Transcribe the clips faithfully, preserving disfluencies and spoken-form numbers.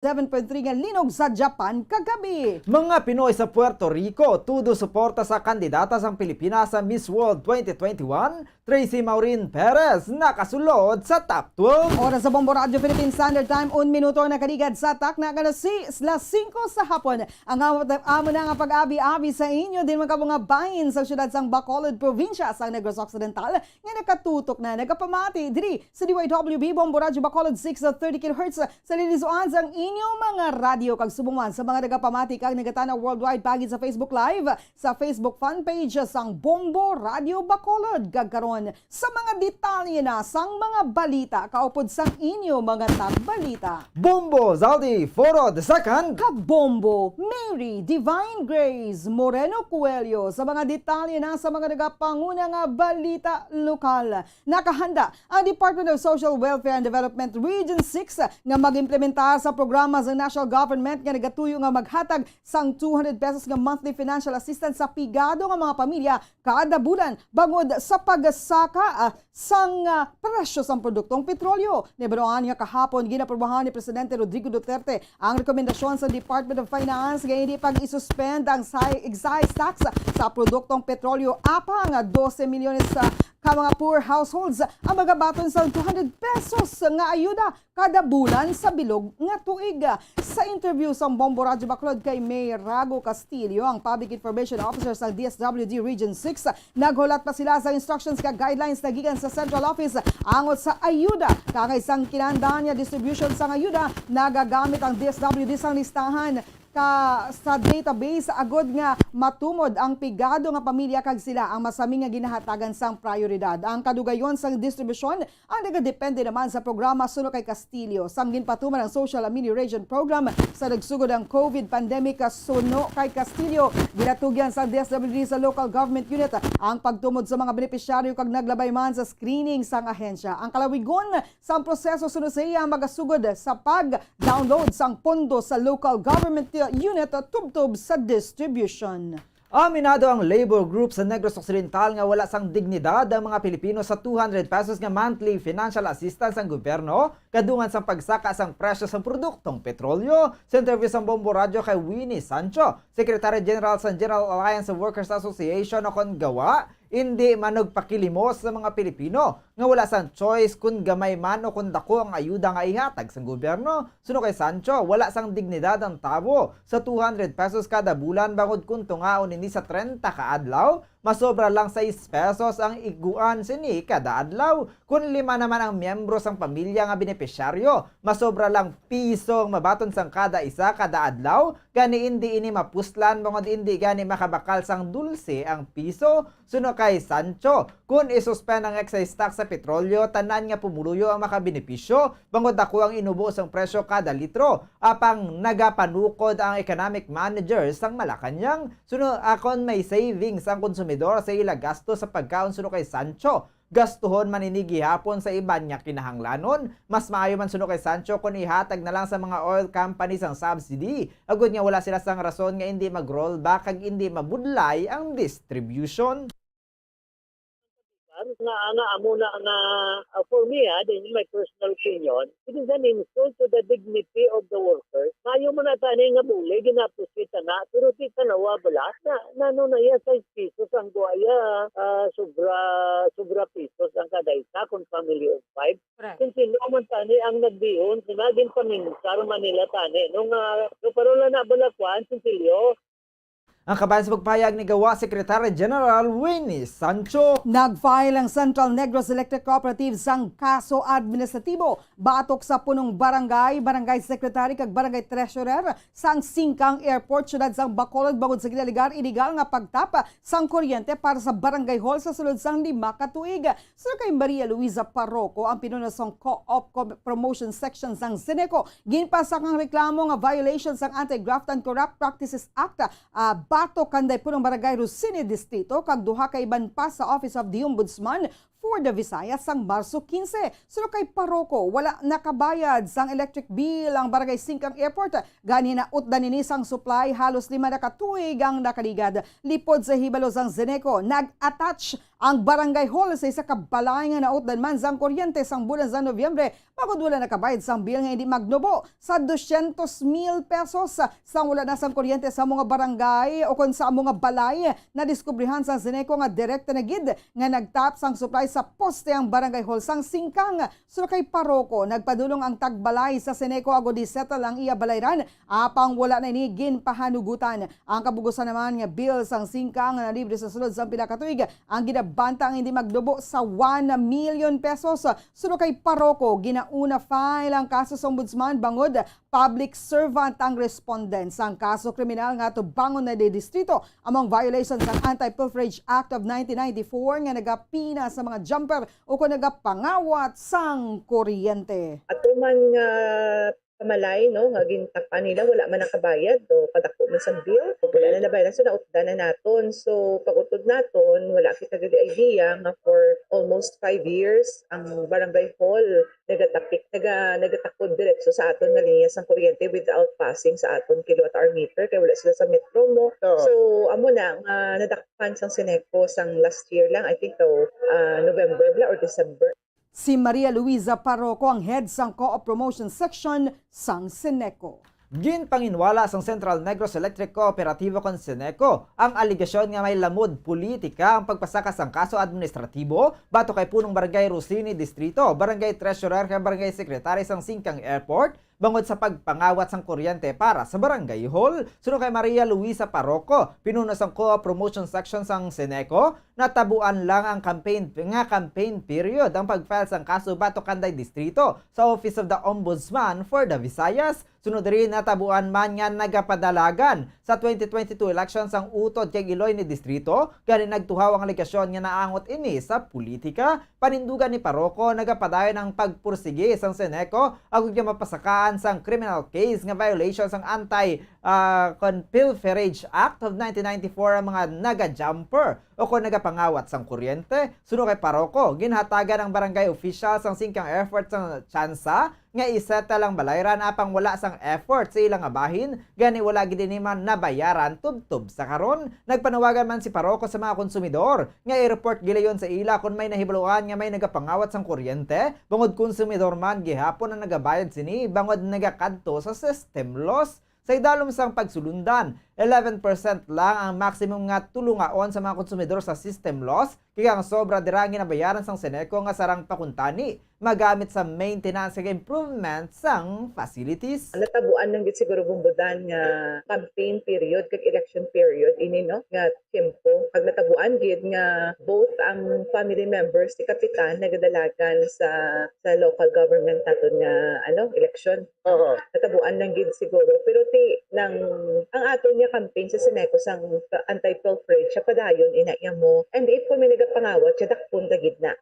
seven point three nga linog sa Japan kagabi. Mga Pinoy sa Puerto Rico, tudo suporta sa kandidata sang Pilipinas sa Miss World twenty twenty-one, Tracy Maureen Perez, nakasulod sa top twelve. Oras sa Bombo Radyo Philippine Standard Time, un minuto ang nakaligad sa takna nga alas singko sa hapon. Ang amo, amo na nga pag-abi-abi sa inyo din, mga mga bahin sa siyudad sang Bacolod, probinsya sang Negros Occidental, nga nakatutok na nagapamati diri sa D Y W B Bombo Radyo Bacolod, six thirty kilohertz sa lilisoan sang inyo mga radyo, kag subong man sa mga nagapamati kag nagatanaw worldwide paagi sa Facebook Live, sa Facebook fan page sang Bombo Radyo Bacolod. Kag karon, sa mga detalye na sang mga balita kaupod sang inyo mga tagbalita. Bombo Zaldi Foro the second. Kag Bombo Mary Divine Grace Moreno Coelho sa mga detalye na sa mga nagapanguna nga balita lokal. Nakahanda ang Department of Social Welfare and Development Region six nga mag-implementar sa programa sa national government nga nagatuyo nga maghatag sang two hundred pesos nga monthly financial assistance sa pigado nga mga pamilya kada bulan bangod sa pagsaka, ah, sang, ah, presyo sang produktong petrolyo. Nahibaluan nga kahapon, ginaprobahan ni Presidente Rodrigo Duterte ang rekomendasyon sa Department of Finance nga hindi pag-isuspend ang si-, excise tax sa produktong petrolyo, apang dose milyones sa ka mga poor households ang magabaton sa two hundred pesos nga ayuda kada bulan sa bilog nga tuig. Sa interview sang Bombo Radyo Bacolod kay Mayor Rago Castillo, ang Public Information Officer sa D S W D Region six, naghulat pa sila sa instructions kag guidelines na gikan sa Central Office angot sa ayuda. Kag sang kinahanglan nga distribution sang ayuda, nagagamit ang D S W D sang listahan ka sa database agod nga matumod ang pigado nga pamilya kag sila ang masami nga ginahatagan sang prioridad. Ang kadugayon sang distribusyon ang nagadepende naman sa programa suno kay Castillo. Sang ginpatuman ang Social Amelioration Program sa nagsugod ang COVID pandemic, suno kay Castillo, ginatugyan sang D S W D sa local government unit ang pagtumod sa mga benepisyaryo kag naglabay man sa screening sang ahensya. Ang kalawigon sang proseso suno sa iya magasugod sa pag-download sang pondo sa local government unit tubtob sa distribution. Aminado ang labor group sa Negros Occidental nga wala sang dignidad ang mga Pilipino sa two hundred pesos nga monthly financial assistance sang gobyerno kadungan sang pagsaka sang presyo sang produktong petrolyo. Sa interview sang Bombo Radyo kay Winnie Sancho, Secretary General sang General Alliance of Workers Association, o kon GAWA, indi man nagpakilimos sa mga Pilipino nga wala sang choice kon gamay man o kon dako ang ayuda nga ihatag sang gobyerno. Suno kay Sancho, wala sang dignidad ang tawo sa two hundred pesos kada bulan bangod kon tungaon ini sa trenta ka adlaw, masobra lang sais pesos ang iguan sini kada adlaw. Kon lima naman ang miyembro sang pamilya nga benepisyaryo, masobra lang piso ang mabaton sang kada isa kada adlaw. Gani indi ini mapuslan bangod indi gani makabakal sang dulse ang piso. Suno kay Sancho, kon isuspend ang excise tax sa petrolyo, tanan nga pumuluyo ang makabenepisyo, bangod dako ang inubo sang presyo kada litro. Apang nagapanukod ang economic manager sang Malacañang, suno akon may savings ang konsumidor sa ila gasto sa pagkaon, suno kay Sancho. Gastuhon man ini gihapon sa iban nga kinahanglanon. Mas maayo man, suno kay Sancho, kon ihatag na lang sa mga oil companies ang subsidy, agud nga wala sila sang rason nga indi mag-rollback kag indi mabudlay ang distribution. Nga, nga amo na nga, uh, for me, ha, din my personal opinion, it is an insult to the dignity of the workers. Maayo man na tani nga bulig, ginapos kita na, pero di tanawa bala na, na ano na iya, sais pesos ang kuha iya, ah, sobra, sobra pesos ang kada isa kung family of five. Correct. Kung sino man tani ang nagdihon, sinagin paminsar man nila tani. Nung, ah, no, parola na bala kuan, sinsilyo, Ang kabahin sa pagpahayag ni GAWA Secretary General Winnie Sancho. Nag-file ang Central Negros Electric Cooperative sang kaso administratibo batok sa punong barangay, barangay secretary kag barangay treasurer sang Singkang Airport, siyudad sang Bacolod, bangod sa ginalegar iligal nga pagtap sang kuryente para sa barangay hall sa sulod sang lima ka tuig. Suno kay Maria Luisa Parroco, ang pinuno sang Co-op Com-, Promotion Section sang Ceneco, ginpasaka ang reklamo nga violation sang Anti-Graft and Corrupt Practices Act, ah, batok kanday punong barangay Rosini Distrito kag duha ka iban pa sa Office of the Ombudsman for the Visayas sang Marso quince. Suno kay Parroco, wala nakabayad sang electric bill ang Barangay Singkang Airport. Gani nautdan ini sang supply halos lima na ka tuig ang nakaligad. Lipod sa hibalo sang Seneco, nag-attach ang barangay hall sa isa ka balay nga nautdan man sang kuryente sang bulan sang Nobyembre, bangod wala nakabayad sang bill nga hindi magnubo sa dosyentos mil pesos. Sang wala na sang kuryente sa mga barangay o kon sa mga balay, nadiskubrihan sang Seneco nga direkta na gid nga nagtap sang supply sa poste ang barangay hall sang Singkang. Suno kay Parroco, nagpadulong ang tagbalay sa Seneco agod i-settle ang iya balayran, apang wala na ini ginpahanugutan. Ang kabugusan naman nga bill sang Singkang nga nalibre sa sulod sang pila ka tuig ang ginabanta ang hindi magnubo sa one million pesos. Suno kay Parroco, ginauna file ang kaso sa ombudsman bangod public servant ang respondent sang kaso kriminal nga tubangon na di distrito among violations sang Anti-Pilferage Act of nineteen ninety-four nga nagapina sa mga jumper o kon nagapangawat sang kuryente. Ato man nga pamalay, no, nga gintapa nila, wala man nakabayad, no, kadako man sa bill, wala na nabayad. So, nautdan na naton. So, pag-utod naton, wala kita gid idea nga for almost five years, ang barangay hall nagatapik, naga-, nagatakod diretso sa aton nga linya sang kuryente without passing sa aton kilowatt hour meter, kay wala sila sa metro mo. Oo. So, amo na nga nadakpan sang Seneco sang last year lang, I think, daw, ah, November bala or December. Si Maria Luisa Parroco ang head sang Co-op Promotion Section sang Seneco. Ginpanginwala sang Central Negros Electric Cooperativo kon Seneco ang alegasyon nga may lamud politika ang pagpasaka sang kaso administratibo batok kay Punong Barangay Rosini Distrito, Barangay Treasurer kag Barangay Secretary sang Singkang Airport bangod sa pagpangawat sang kuryente para sa barangay hall. Suno kay Maria Luisa Parroco, pinuno sang Co-op Promotion Section sang Seneco, natabuan lang ang campaign nga campaign period ang pag-file sang kaso batok kanday distrito sa Office of the Ombudsman for the Visayas. Sunod diri, natabuan man nga nagapadalagan sa twenty twenty-two elections ang utod kag iloy ni distrito, gani nagtuhaw ang alegasyon nga naangot ini sa politika. Panindugan ni Parroco, nagapadayon ang pagpursigi sang Seneco agud nga mapasakaan sang criminal case nga violation sang Anti, ah, kon Pilferage Act of nineteen ninety-four ang mga naga-jumper o kon nagapangawat sang kuryente. Suno kay Parroco, ginhatagan ang barangay official sang Singkang Airport sang tsansa nga i-settle ang balayran apang wala sang effort sa ila nga bahin, gani wala gid ini man nabayaran tubtob sa karon. Nagpanawagan man si Parroco sa mga konsumidor nga i-report gilayon sa ila kon may nahibaluan nga may nagapangawat sang kuryente, bangod konsumidor man gihapon ang nagabayad sini bangod nagakadto sa system loss. Sa idalom sang pagsulundan, eleven percent lang ang maximum nga tulungaon sa mga konsumidor sa system loss, kag ang sobra dira ang ginabayaran sang Seneco nga sarang pakuntani magamit sa maintenance kag improvement sang facilities. Natabuan lang gid siguro, Bombodan, nga campaign period kag election period ini, no, nga tiyempo. Kag natabuan gid nga both ang family members ni Kapitan nagadalagan sa, sa local government naton nga, ano, election. Oo. Natabuan lang gid siguro. Pero ti, nang, ang aton nga campaign sa Seneco sang anti-pilferage, siya padayon ina iya mo. And if kung may nagapangawat, siya dakpon ta gid na.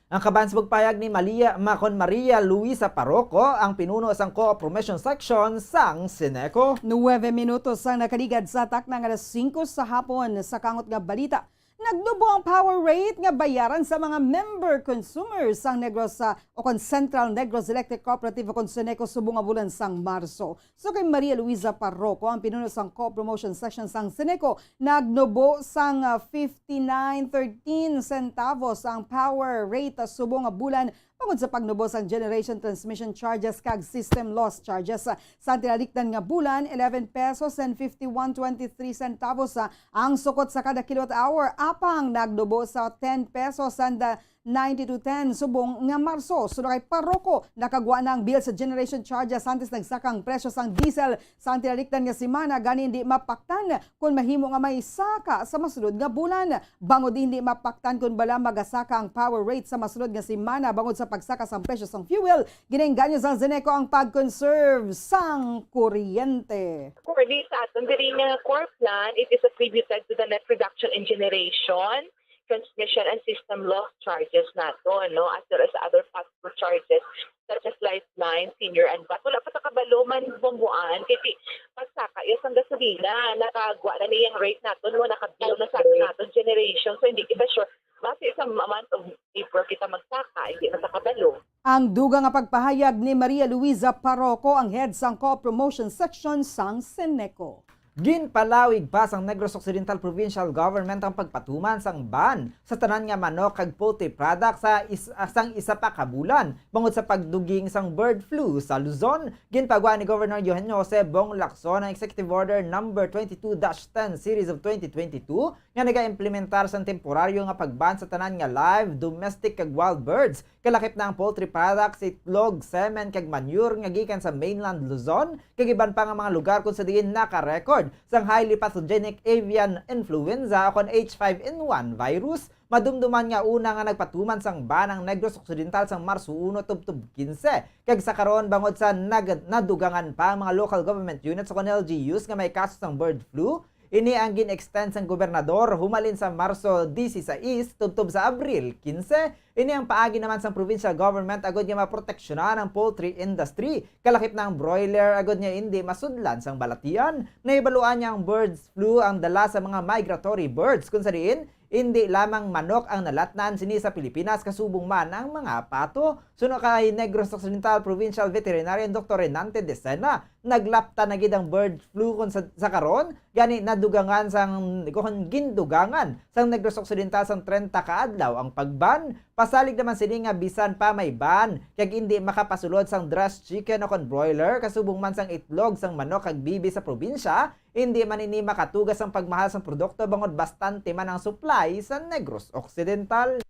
Ang kaban sa pagpayag ni Malia, ma-, kon Maria Luisa Parroco, ang pinuno sang Co-op Promotion Section sang Seneco. Nuwebe minutos ang nakaligad sa takna nga alas singko sa hapon. Sa kangot nga balita, nagnubo ang power rate nga bayaran sa mga member consumers sang Negros, ah, o kon Central Negros Electric Cooperative o kon Seneco subong nga bulan sang Marso. So kay Maria Luisa Parroco, ang pinuno sang Co-Promotion Section sang Seneco, nagnubo sang, ah, fifty-nine thirteen centavos ang power rate, ah, subong nga bulan bangod sa pagnubo sang generation transmission charges kag system loss charges. Sa tinalikdan nga bulan, eleven pesos and fifty-one twenty-three centavos, ah, ang sukot sa kada kilowatt hour, apang nagnubo sa ten pesos and, ah, ninety-two ten subong nga Marso. Suno kay Parroco, nakagwa na ang bill sa generation charges antes nagsaka ang presyo sang diesel sa tinalikdan nga semana, gani hindi mapaktan kon mahimo nga may saka sa masunod nga bulan. Bangod hindi mapaktan kon bala magasaka ang power rate sa masunod nga semana bangod sa pagsaka sang presyo sang fuel, ginaengganyo sang Seneco ang pag-conserve sang kuryente. According sa aton diri nga core plan, it is attributed to the net reduction in generation, transmission, and system loss charges nato, no, as well as other pass-through charges such as lifeline, senior, and bus. Wala pa ta kabalo man, Bomboan, kay ti-, pagsaka iya sang gasolina, nakagwa na niyang rate naton, no, nakabill na sa aton generation, so hindi kita sure Base sa month of April kita magsaka, hindi na sa kabalo. Ang dugang nga pagpahayag ni Maria Luisa Parroco, ang head sang Co-op Promotion Section sang Ceneco. Ginpalawig pa sang Negros Occidental Provincial Government ang pagpatuman sang ban sa tanan nga manok kag poultry products sa is, sang isa pa ka bulan bangod sa pagduging sang bird flu sa Luzon. Ginpagwa ni Governor Eugenio Jose Bong Lacson ang Executive Order number twenty-two dash ten series of twenty twenty-two nga nagaimplementar sang temporaryo nga pagban sa tanan nga live, domestic kag wild birds, kalakip na ang poultry products, itlog, semen kag manure nga gikan sa mainland Luzon kag iban pa nga mga lugar kung sa diin naka-record sang highly pathogenic avian influenza o kon H five N one virus. Madumduman nga una nga nagpatuman sang ban ang Negros Occidental sang Marso uno tubtob quince, kag sa karon bangod sa nag-, nadugangan pa ang mga local government units o kon L G Us nga may kaso sang bird flu, ini ang gin-extend sang gobernador humalin sa Marso dieciséis tubtob sa Abril quince. Ini ang paagi naman sang provincial government agud nga maproteksyonan ang poultry industry, kalakip na ang broiler, agud nga indi masudlan sang balatian. Nahibaluan nga ang birds flu ang dala sa mga migratory birds, kung sa diin indi lamang manok ang nalatnan sini sa Pilipinas, kasubong man ang mga pato. Suno kay Negros Occidental Provincial Veterinarian Doctor Renante Decena, naglapta na gid ang bird flu kon sa, sa karon, gani nadugangan sang, kon gindugangan sang Negros Occidental sang trenta ka adlaw ang pagban. Pasalig naman sini nga bisan pa may ban kag indi makapasulod sang dressed chicken o kon broiler, kasubong man sang itlog sang manok kag bibi sa probinsya, indi man ini makatugas ang pagmahal sang produkto bangod bastante man ang supply sa Negros Occidental.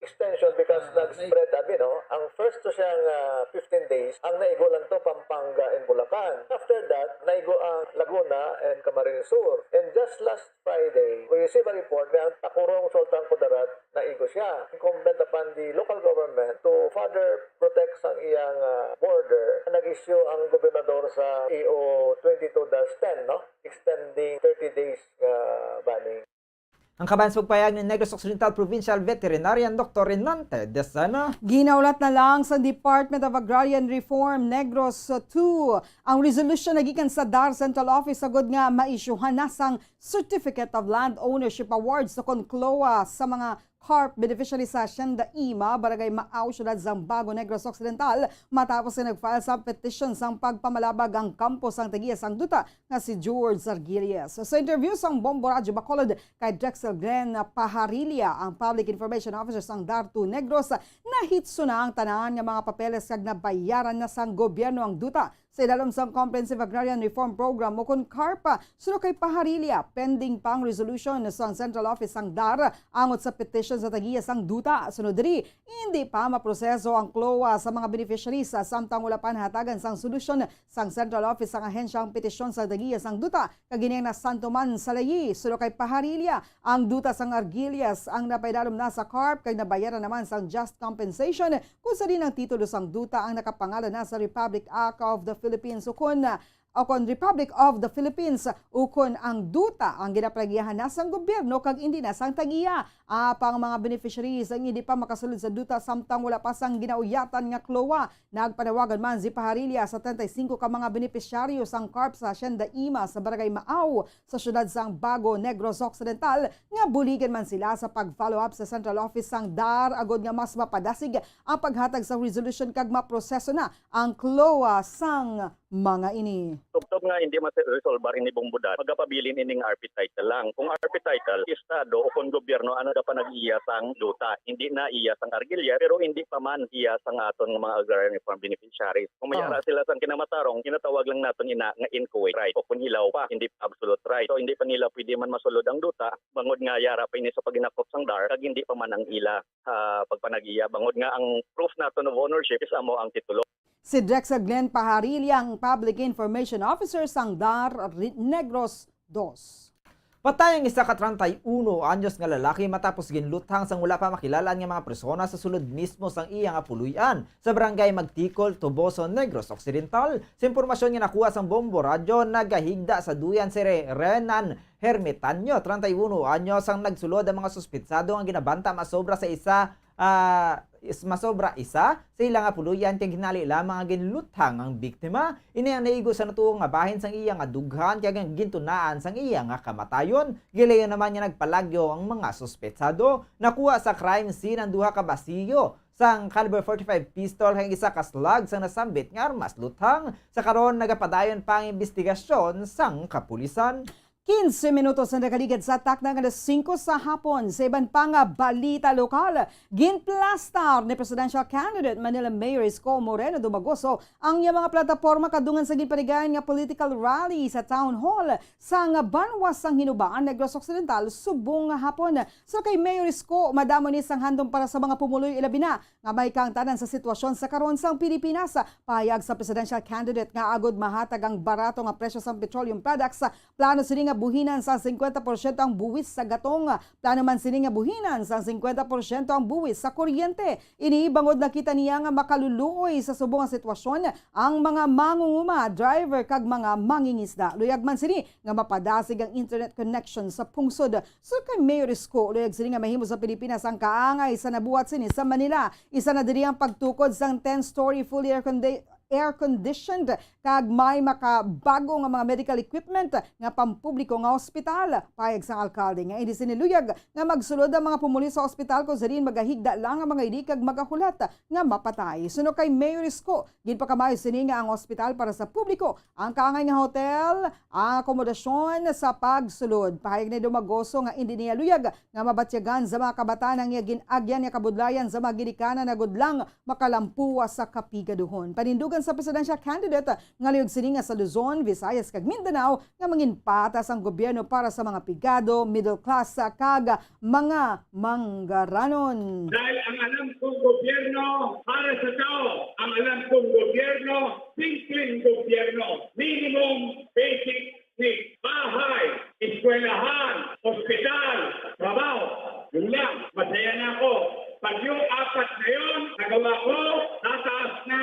Extension because nag-spread abi, no? Ang first to siyang ah, fifteen days, ang naigo lang to Pampanga and Bulacan. After that, naigo ang Laguna and Camarines Sur. And just last Friday, we received a report nga ang Tacurong, Sultan Kudarat, naigo siya. Incumbent upon the local government to further protect sang iyang ah, border. Nag-issue ang gobernador sa E O twenty-two dash ten, no? Extending thirty days nga banning. Ang kaban sa pagpahayag ni Negros Occidental Provincial Veterinarian Doctor Renante Decena. Ginaulat na lang sa Department of Agrarian Reform Negros two ang resolution na gikan sa DAR Central Office agud nga maisyuhan na sang Certificate of Land Ownership Awards o kon CLOA sa mga CARP beneficiaries sa Hacienda Ima, Barangay Maaw, Siyudad sang Bago, Negros Occidental, matapos nga nag-file sa petition sang pagpamalabag ang kampo sang tagiya sang duta nga si George Argilias. Sa interview sang Bombo Radyo Bacolod kay Drexel Glenn Paharilla, ang Public Information Officer sang DAR two Negros, nahitso na ang tanan nga mga papeles kag nabayaran na sang gobyerno ang duta sa ilalom sang Comprehensive Agrarian Reform Program o kon CARP. Suno kay Paharilla, pending pa ang resolution sang Central Office sang DAR angot sa petition sa tagiya sang duta. Sunod diri, hindi pa maproseso ang CLOA sa mga beneficiaries, samtang wala pa nahatagan sang solusyon sang Central Office sang ahensya ang petisyon sa tagiya sang duta, kag ini ang nasanto man sa layi. Suno kay Paharilla, ang duta sang Argilias ang napaidalom na sa CARP kag nabayaran naman sang just compensation, kung sa diin ang titulo sang duta ang nakapangalan na sa Republic Act of the Philippines ukon o kon Republic of the Philippines, ukon ang duta ang ginapanag-iyahan na sang gobyerno kag indi na sang tagiya. Apang mga beneficiaries ang indi pa makasulod sa duta samtang wala pa sang ginauyatan nga CLOA. Nagpanawagan man si Paharilla sa treinta y cinco ka mga benepisyaryo sang CARP sa Hacienda Ima sa Barangay Maaw sa siyudad sang Bago, Negros Occidental, nga buligan man sila sa pag-follow up sa Central Office sang DAR agud nga mas mapadasig ang paghatag sa resolution kag maproseso na ang CLOA sang mga ini. Tubtob nga hindi ma-resolbar ini, Bombo Dad, magapabilin ining R P title lang. Kung R P title, estado o kon gobyerno ang nagapanag-iya sang duta, hindi na iya sang Argilias, pero hindi pa man iya sang aton nga mga agrarian reform beneficiaries. Kung may ara sila sang kinamatarong, ginatawag lang naton ina nga inchoate right, o kon hilaw pa, hindi pa absolute right. So hindi pa nila pwede man masulod ang duta, bangod nga yara pa ini sa paghinakop sang DAR, kag hindi pa man ang ila ah, pagpanag-iya, bangod nga ang proof naton of ownership is amo ang titulo. Si Drexel Glenn Paharilla ang Public Information Officer sang DAR Ri-, Negros Dos. Patay ang isa ka treinta y uno anyos nga lalaki matapos ginluthang sang wala pa makilal-an nga mga persona sa sulod mismo sang iya nga puloy-an sa Barangay Magtikol, Toboso, Negros Occidental. Sa impormasyon nga nakuha sang Bombo Radyo, nagahigda sa duyan si Re-, Renan Hermitanyo, treinta y uno anyos, ang nagsulod ang mga suspitsado nga ginabanta masobra sa isa ah, is masobra isa sa ila nga puloy-an kay ginhali lamang nga ginluthang ang biktima. Ini ang naigo sa natuo nga bahin sang iya nga dughan kag ang gintunaan sang iya nga kamatayon. Gilayon naman nga nagpalagyo ang mga suspetsado. Nakuha sa crime scene ang duha ka basiyo sang caliber forty-five pistol kag isa ka slug sang nasambit nga armas luthang. Sa karon, nagapadayon pa ang imbestigasyon sang kapulisan. Quince minutos na nakaligad sa takna nga alas singko sa hapon. Sa iban pa nga balita lokal, ginplastar ni presidential candidate Manila Mayor Isko Moreno Dumagoso ang iya mga plataporma kadungan sa ginpanigayon nga political rally sa Town Hall sang banwa sang Hinoba-an, Negros Occidental, subong nga hapon. So kay Mayor Isko, madamo ni sang handom para sa mga pumuluyo, ilabi na nga may kaangtanan sa sitwasyon sa karon sang Pilipinas. Pahayag sa presidential candidate nga agod mahatag ang barato nga presyo sang petroleum products, plano sini nga buhinan sang singkwenta porsyento ang buwis sa gatong. Plano man sini nga buhinan sang singkwenta porsyento ang buwis sa kuryente. Ini bangod nakita niya nga makaluluoy sa subong nga sitwasyon ang mga mangunguma, driver, kag mga mangingisda. Luyag man sini nga mapadasig ang internet connection sa pungsod. Sud kay Mayor Isko, luyag sini nga mahimo sa Pilipinas ang kaangay sa nabuhat sini sa Manila. Isa na diri ang pagtukod sang ten-story fully air condi-, air-conditioned kag may makabago nga mga medical equipment nga pampubliko nga ospital. Payag sang alkalde nga indi sini luyag nga magsulod ang mga pumuluyo sa ospital kung sa diin magahigda lang ang mga ini kag magahulat nga mapatay. Suno kay Mayor Isko, ginpakamayo sini nga ang ospital para sa publiko, ang kaangay nga hotel, ang akomodasyon sa pagsulod. Pahayag ni Dumagoso nga indi niya luyag nga mabatyagan sa mga kabataan ang iya gin-agyan nga kabudlayan sa mga ginikanan agud lang makalampuwa sa kapigaduhon. Panindugan sa presidential candidate nga luyag sini nga sa Luzon, Visayas, kag Mindanao nga mangin patas ang gobyerno para sa mga pigado, middle class, kag mga manggaranon. Dahil ang alam kong gobyerno para sa tao, ang alam kong gobyerno, simpleng gobyerno, minimum basic needs, bahay, eskwelahan, ospital, trabaho. Yun lang, masaya na ako. Pag yung apat na yun, nagawa ko, tataas na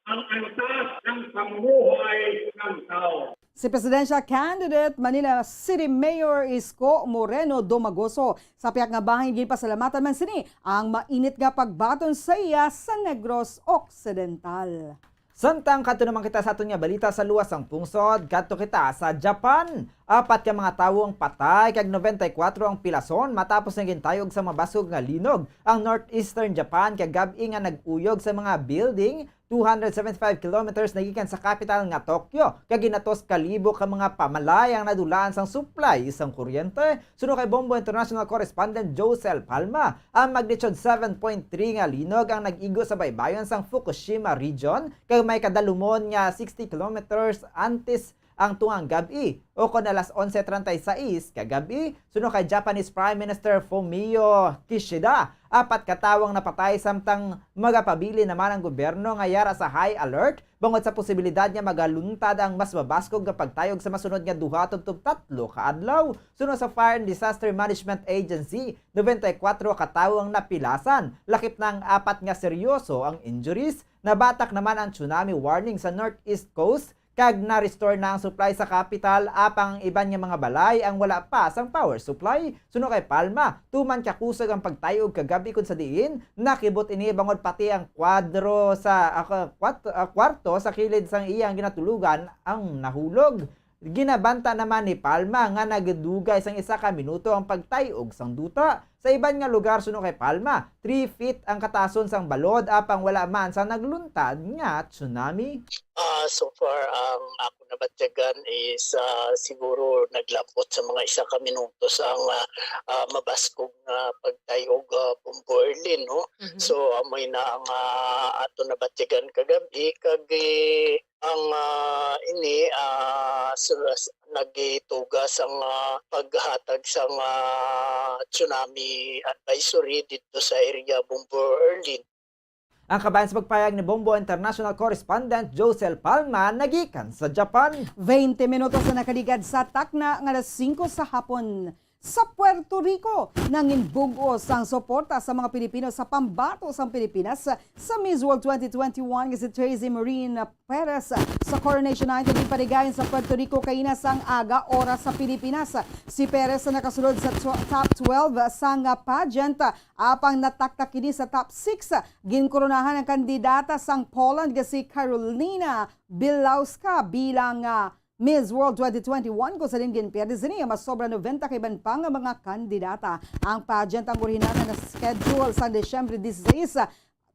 ang antas ng pamumuhay ng tao. Si presidential candidate Manila City Mayor Isko Moreno Domagoso. Sa pihak nga bahin, ginpasalamatan man sini ang mainit nga pagbaton sa iya sa Negros Occidental. Samtang kadto naman kita sa aton nga balita sa luwas sang pungsod, kadto kita sa Japan. Apat ka mga tawo ang patay kag nobenta y kuwatro ang pilason matapos nga gintayog sa mabaskog nga linog ang northeastern Japan kagab-i nga nag-uyog sa mga building two hundred seventy-five kilometers nagikan sa kapital nga Tokyo, kag ginatos ka libo ka mga pamalay ang nadulaan sang supply sang kuryente. Suno kay Bombo International correspondent Josel Palma, ang magnitude seven point three nga linog ang nag-igo sa baybayon sang Fukushima region, kag may kadalumon nga sixty kilometers antes ang tungang gab-i, o kon alas onse treinta y seis kagab-i. Suno kay Japanese Prime Minister Fumio Kishida, apat ka tawo ang napatay, samtang magapabilin naman ang gobyerno nga yara sa high alert bangod sa posibilidad nga magaluntad ang mas mabaskog nga pagtayog sa masunod nga duha tubtob tatlo ka adlaw. Suno sa Fire and Disaster Management Agency, nobenta y kuwatro ka tawo ang napilasan, lakip na ang apat nga seryoso ang injuries. Nabatak naman ang tsunami warning sa northeast coast, kag na-restore na ang supply sa kapital, apang ang iban nga mga balay ang wala pa sang power supply. Suno kay Palma, tuman ka kusog ang pagtay-og kagab-i, kun sa diin nakibot ini bangod pati ang kwadro sa, ah, kwat-, ah, kwarto sa kilid sang iyang ginatulugan ang nahulog. Ginabanta naman ni Palma nga nagdugay sang isa ka minuto ang pagtay-og sang duta. Sa iban nga lugar, suno kay Palma, three feet ang kataason sang balod, apang wala man sang nagluntad nga tsunami. Ah, so far, ang ako nabatyagan is, ah, siguro naglabot sa mga isa ka minuto sa ang, ah, ah, mabaskog nga pagtay-og, ah, Bombo Erlin, no? Mhm. So, amoy na ang, ah, ato nabatyagan kagab-i, kag, eh, ang, ah, ini, ah, su-, s-, nagituga sang, ah, paghatag sang, ah, tsunami advisory didto sa area Bombo Erlin. Ang kabahin sa pagpayag ni Bombo International correspondent Josel Palma nagikan sa Japan. Veinte minutos na nakaligad sa takna nga alas singko sa hapon. sa Puerto Rico. Nangin bug-os ang suporta sa mga Pilipino sa pambato sang Pilipinas sa Miss World twenty twenty-one nga si Tracy Maureen Perez. Sa Coronation Night, ginpaligayon sa Puerto Rico kaina sang aga oras sa Pilipinas. Si Perez nakasulod sa tw-, top twelve sang pageant, apang nataktak kini sa top six. Ginkoronahan ang kandidata sang Poland nga si Karolina Białkowska bilang, ah, Miss World twenty twenty-one, kung sa diin ginpierde sini nga mas sobra noventa ka iban pa nga mga kandidata. Ang pageant ang orihinal nga na-schedule sa Disyembre dieciséis,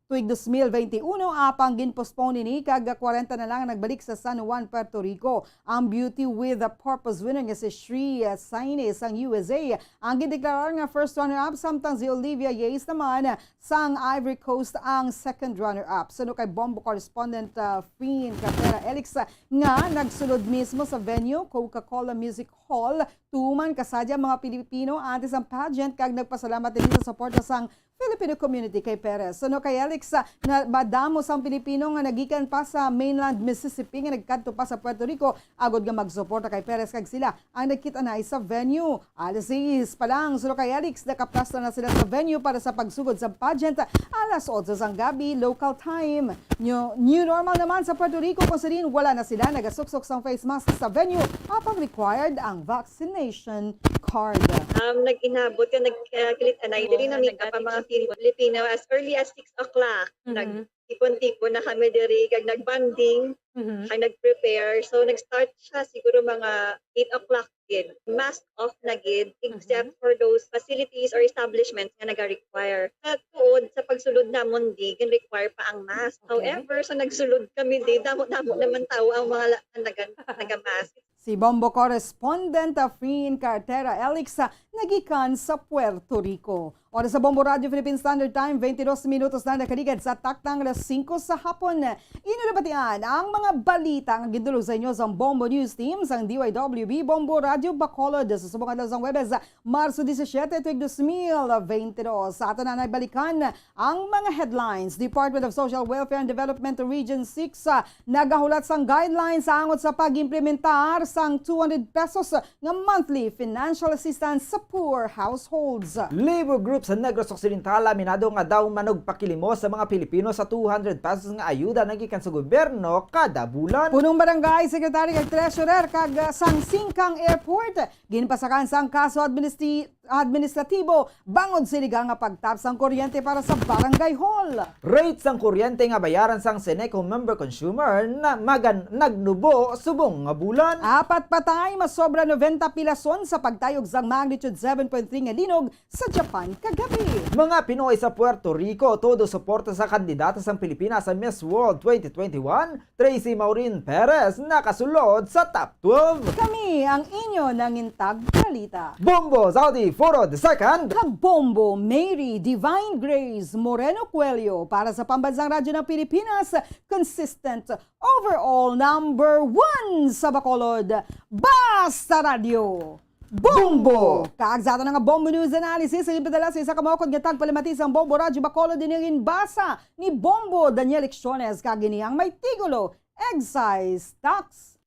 tuig dos mil veintiuno, apang ginpostpone ini kag kwarenta na lang ang nagbalik sa San Juan, Puerto Rico. Ang Beauty with a Purpose winner nga si Shri Saini sang U S A ang gideklarar nga first runner-up, samtang si Olivia Yates naman sang Ivory Coast ang second runner-up. Suno kay Bombo correspondent, uh, Frin Cartera Elix, uh, nga nagsulod mismo sa venue, Coca-Cola Music Hall, tuman kasadya ang mga Pilipino antes ang pageant kag nagpasalamat din sa suporta sang Filipino community kay Perez. Suno kay Elix, uh, nga madamo sang Pilipino nga nagikan pa sa mainland Mississippi nga nagkadto pa sa Puerto Rico agod nga magsuporta kay Perez kag sila ang nagkita-anay sa venue. Alas sais pa lang, suno kay Elix, nakaplasta na sila sa venue para sa pagsugod sa pageant alas otso sang gabi, local time. New, new normal naman sa Puerto Rico kung sa diin wala na sila nagasuksok sang face mask sa venue apang required ang vaccination card. Um, nag-inabot ka, nagkilit-anay. Dili na make-up ang mga Fili-, Filipino as early as six o'clock. Mhm. Nag-tipon-tipon na kami diri, kag nag-bonding, Mhm. kag nag-prepare. So, nag-start siya siguro mga eight o'clock gid. Mask off na gid, except Mhm. for those facilities or establishments nga naga-require. Sa tuod, sa pagsulod namon di, gin-require pa ang mask. Okay. However, sa nagsulod kami di, damo-damo naman tao ang mga la-, naga-, naga-mask. Si Bombo correspondent, ah, Frin Cartera Elix, ah, nagikan sa Puerto Rico. Oras sa Bombo Radio Philippine Standard Time, twenty-dos minutos na nakaligad sa takna sang alas singko sa hapon. Inyo nabatian ang mga balita nga gindulog sa inyo sang Bombo News Team sang D Y W B Bombo Radio Bacolod sa subong adlaw sang Huwebes, Marso disisiete, tuig dos mil veintidos. Sa aton na nagbalikan ang mga headlines. Department of Social Welfare and Development Region six, ah, nagahulat sang guidelines sa angot sa pag-implementar sang two hundred pesos nga monthly financial assistance sa poor households. Labor group sa Negros Occidental aminado nga daw manugpakilimos sa mga Pilipino sa two hundred pesos nga ayuda nagikan sa gobyerno kada bulan. Punong barangay secretary kag treasurer kag, ah, sang Singkang Airport ginpasakan sang kaso administi-, administratibo bangod sa iligal nga pagtap sang kuryente para sa barangay hall. Rate sang kuryente nga bayaran sang Seneco member consumer na magan-, nagnubo subong nga bulan. Apat patay, mas sobra noventa pilason sa pagtayog sang magnitude seven point three nga linog sa Japan kagabi. Mga Pinoy sa Puerto Rico, todo suporta sa kandidata sang Pilipinas sa Miss World twenty twenty-one, Tracy Maureen Perez nakasulod sa top twelve. Kami ang inyo nangintag balita. Bombo Saudi Foro the second. Kag Bombo Mary Divine Grace Moreno Coelho para sa Pambansang Radyo ng Pilipinas, consistent overall number one sa Bacolod. Basta Radyo! Bombo! Kag sa aton nga Bombo News Analysis, ang ipadala sa isa ka maukod nga tagpalamati sang Bombo Radyo Bacolod, dinhi ginbasa ni Bombo Daniel Lecciones, kag ini ang may titulo, Excise Tax.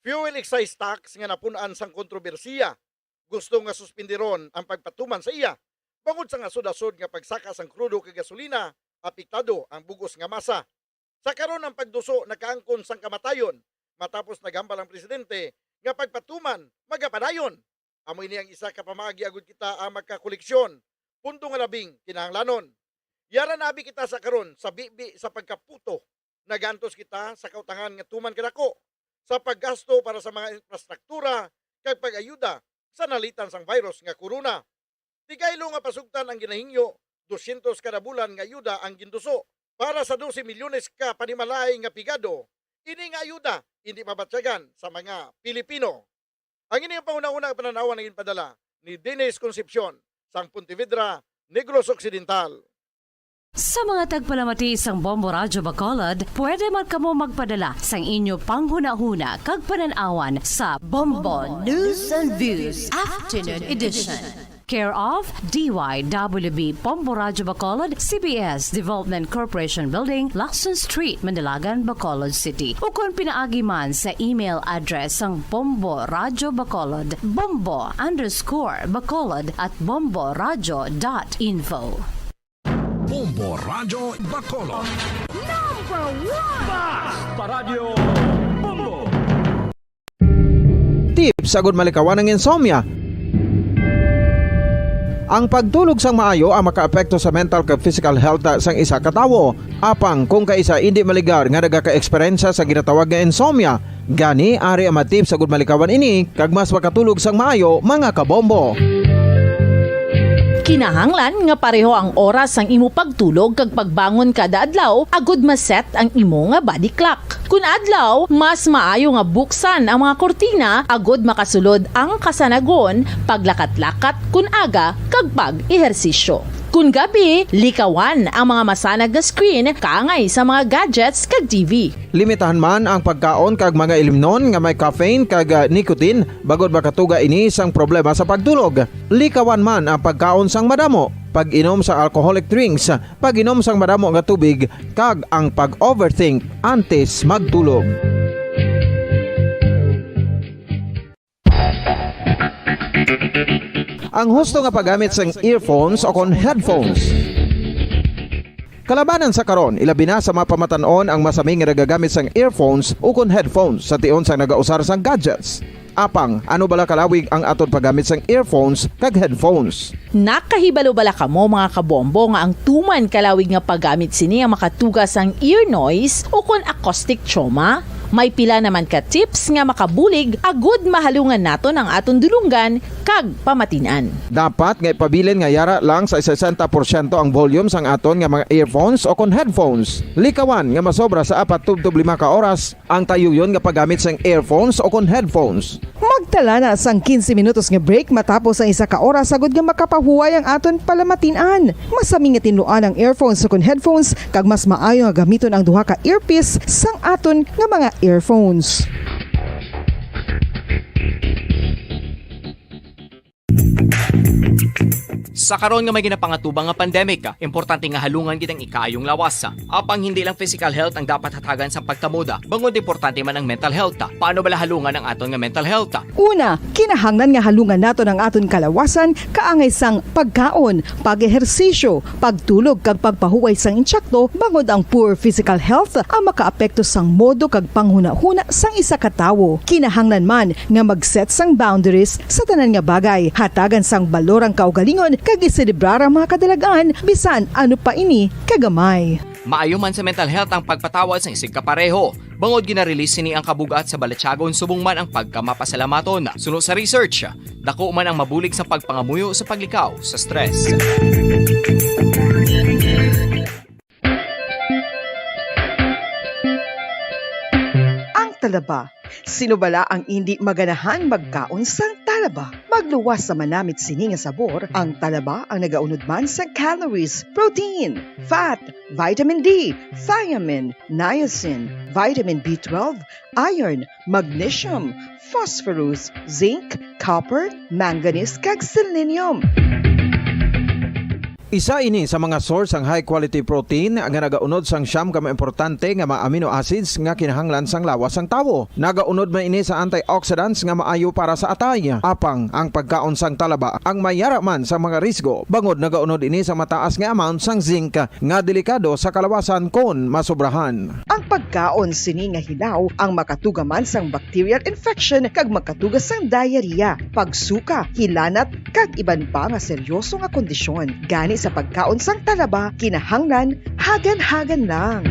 Fuel excise tax nga napun-an sang kontrobersiya, gusto nga suspindiron ang pagpatuman sa iya, bangod sa nga sud-asod nga pagsaka sang krudo kag gasolina, apektado ang bug-os nga masa. Sa karon, ang pagduso nakaangkon sang kamatayon, matapos naghambal ang presidente nga pagpatuman magapadayon. Amo ini ang isa ka pamaagi agud kita ang makakoleksyon pundo nga labing kinahanglanon. Yara na abi kita sa karon sa bibi sa pagkaputo. Nagaantos kita sa kautangan nga tuman kadako sa paggasto para sa mga infrastruktura kag pag-ayuda sa nalitan sang virus nga corona. Tigaylo nga pasugtan ang ginahingyo, dosyentos kada bulan nga ayuda ang ginduso. Para sa dose milyones ka panimalay nga pigado, ini nga ayuda indi mabatyagan sa mga Pilipino. Ang ini nga panghunahuna nga panan-awan ang ginpadala ni Dennis Concepcion sang Pontevedra, Negros Occidental. Sa mga tagpalamati sang Bombo Radyo Bacolod, pwede man kamo magpadala sang inyo panghunahuna kag panan-awan sa Bombo News and Views Afternoon Edition. Care of D Y W B Bombo Radyo Bacolod, C B S Development Corporation Building, Lacson Street, Mandilagan, Bacolod City. Ukon pinaagi man sa email address sang Bombo Radyo Bacolod, bombo underscore bacolod at bombo radyo dot info. Bombo Radyo Bacolod. Number one! Basta Radyo Bombo! Tips agud malikawan ang insomnia. Ang pagtulog sang maayo ang makaapekto sa mental kag physical health sang isa ka tawo. Apang kung kaisa indi maligar nga nagaka-eksperyensya sa ginatawag nga insomnia, gani ari ang mga tips agud malikawan ini kag mas makatulog sang maayo, mga kabombo. Kinahanglan nga pareho ang oras sang imo pagtulog kag pagbangon kada adlaw agud ma-set ang imo nga body clock. Kun adlaw, mas maayo nga buksan ang mga kurtina agud makasulod ang kasanagon, paglakat-lakat kun aga, kag pag-ehersisyo. Kun gabi, likawan ang mga masanag nga screen kaangay sa mga gadgets kag T V. Limitahan man ang pagkaon kag mga ilimnon nga may caffeine kag ah, nicotine bangod makatuga ini sang problema sa pagtulog. Likawan man ang pagkaon sang madamo, pag-inom sa alcoholic drinks, pag-inom sang madamo nga tubig, kag ang pag-overthink antes magtulog. Ang husto nga paggamit sang earphones o kon headphones. Kalabanan sa karon, ilabi na sa mga pamatan-on ang masami nga nagagamit sang earphones o kon headphones sa tion sang nagausar sang gadgets. Apang, ano bala kalawig ang aton paggamit sang earphones kag headphones? Nakahibalo bala kamo, mga kabombo, nga ang tuman kalawig nga paggamit sini ang makatuga sang ear noise o kon acoustic trauma? May pila naman ka tips nga makabulig agud mahalungan naton ang aton dulonggan kag pamatin-an. Dapat nga ipabilin nga yara lang sa sesenta porsyento ang volume sang aton nga mga earphones o kon headphones. Likawan nga masobra sa apat tubtob lima ka oras ang tayuyon nga paggamit sang earphones o kon headphones. Magtala na sang quince minutos nga break matapos ang isa ka oras agud nga makapahuway ang aton palamatin-an. Masami nga tinluan ang earphones o kon headphones kag mas maayo nga gamiton ang duha ka earpiece sang aton nga mga earphones. Sa karon nga may ginapangatubang nga pandemic, importante nga halungan gid ang ikaayong lawas. Apang hindi lang physical health ang dapat hatagan sang pagkamoda, bangod importante man ang mental health. Paano bala halungan ang aton nga mental health? Una, kinahanglan nga halungan naton ang aton kalawasan kaangay sang pagkaon, pag-ehersisyo, pagtulog kag pagpahuway sang intsakto, bangod ang poor physical health ang makaapekto sang modo kag panghunahuna sang isa ka tawo. Kinahanglan man nga mag-set sang boundaries sa tanan nga bagay. Hatagan sang balor ang kaugalingon kag iselebrar ang mga kadalag-an, bisan ano pa ini kagamay. Maayo man sa mental health ang pagpatawad sang isigkapareho, bangod gina-release sini ang kabug-at sa balatyagon subong man ang pagkamapasalamaton. Suno sa research, dako man ang mabulig sa pagpangamuyo sa paglikaw sa stress. Ang talaba. Sino bala ang indi maganahan magkaon sang talaba? Magluwas sa manamit sini nga sabor, ang talaba ang nagaunod man sang calories, protein, fat, vitamin D, thiamine, niacin, vitamin B twelve, iron, magnesium, phosphorus, zinc, copper, manganese, kag selenium. Isa ini sa mga source sang high quality protein nga nagaunod sang siyam ka mga importante nga mga amino acids nga kinahanglan sang lawas sang tawo. Nagaunod man ini sa antioxidants nga maayo para sa atay. Apang ang pagkaon sang talaba ang mayara man sa mga risgo, bangod nagaunod ini sa mataas nga amount sang zinc nga delikado sa kalawasan kon masobrahan. Ang pagkaon sini nga hilaw ang makatuga man sang bacterial infection kag makatuga sang diarrhea, pagsuka, hilanat, kag iban pa nga seryoso nga kondisyon. Gani sa pagkaon sang talaba, kinahanglan hagan-hagan lang.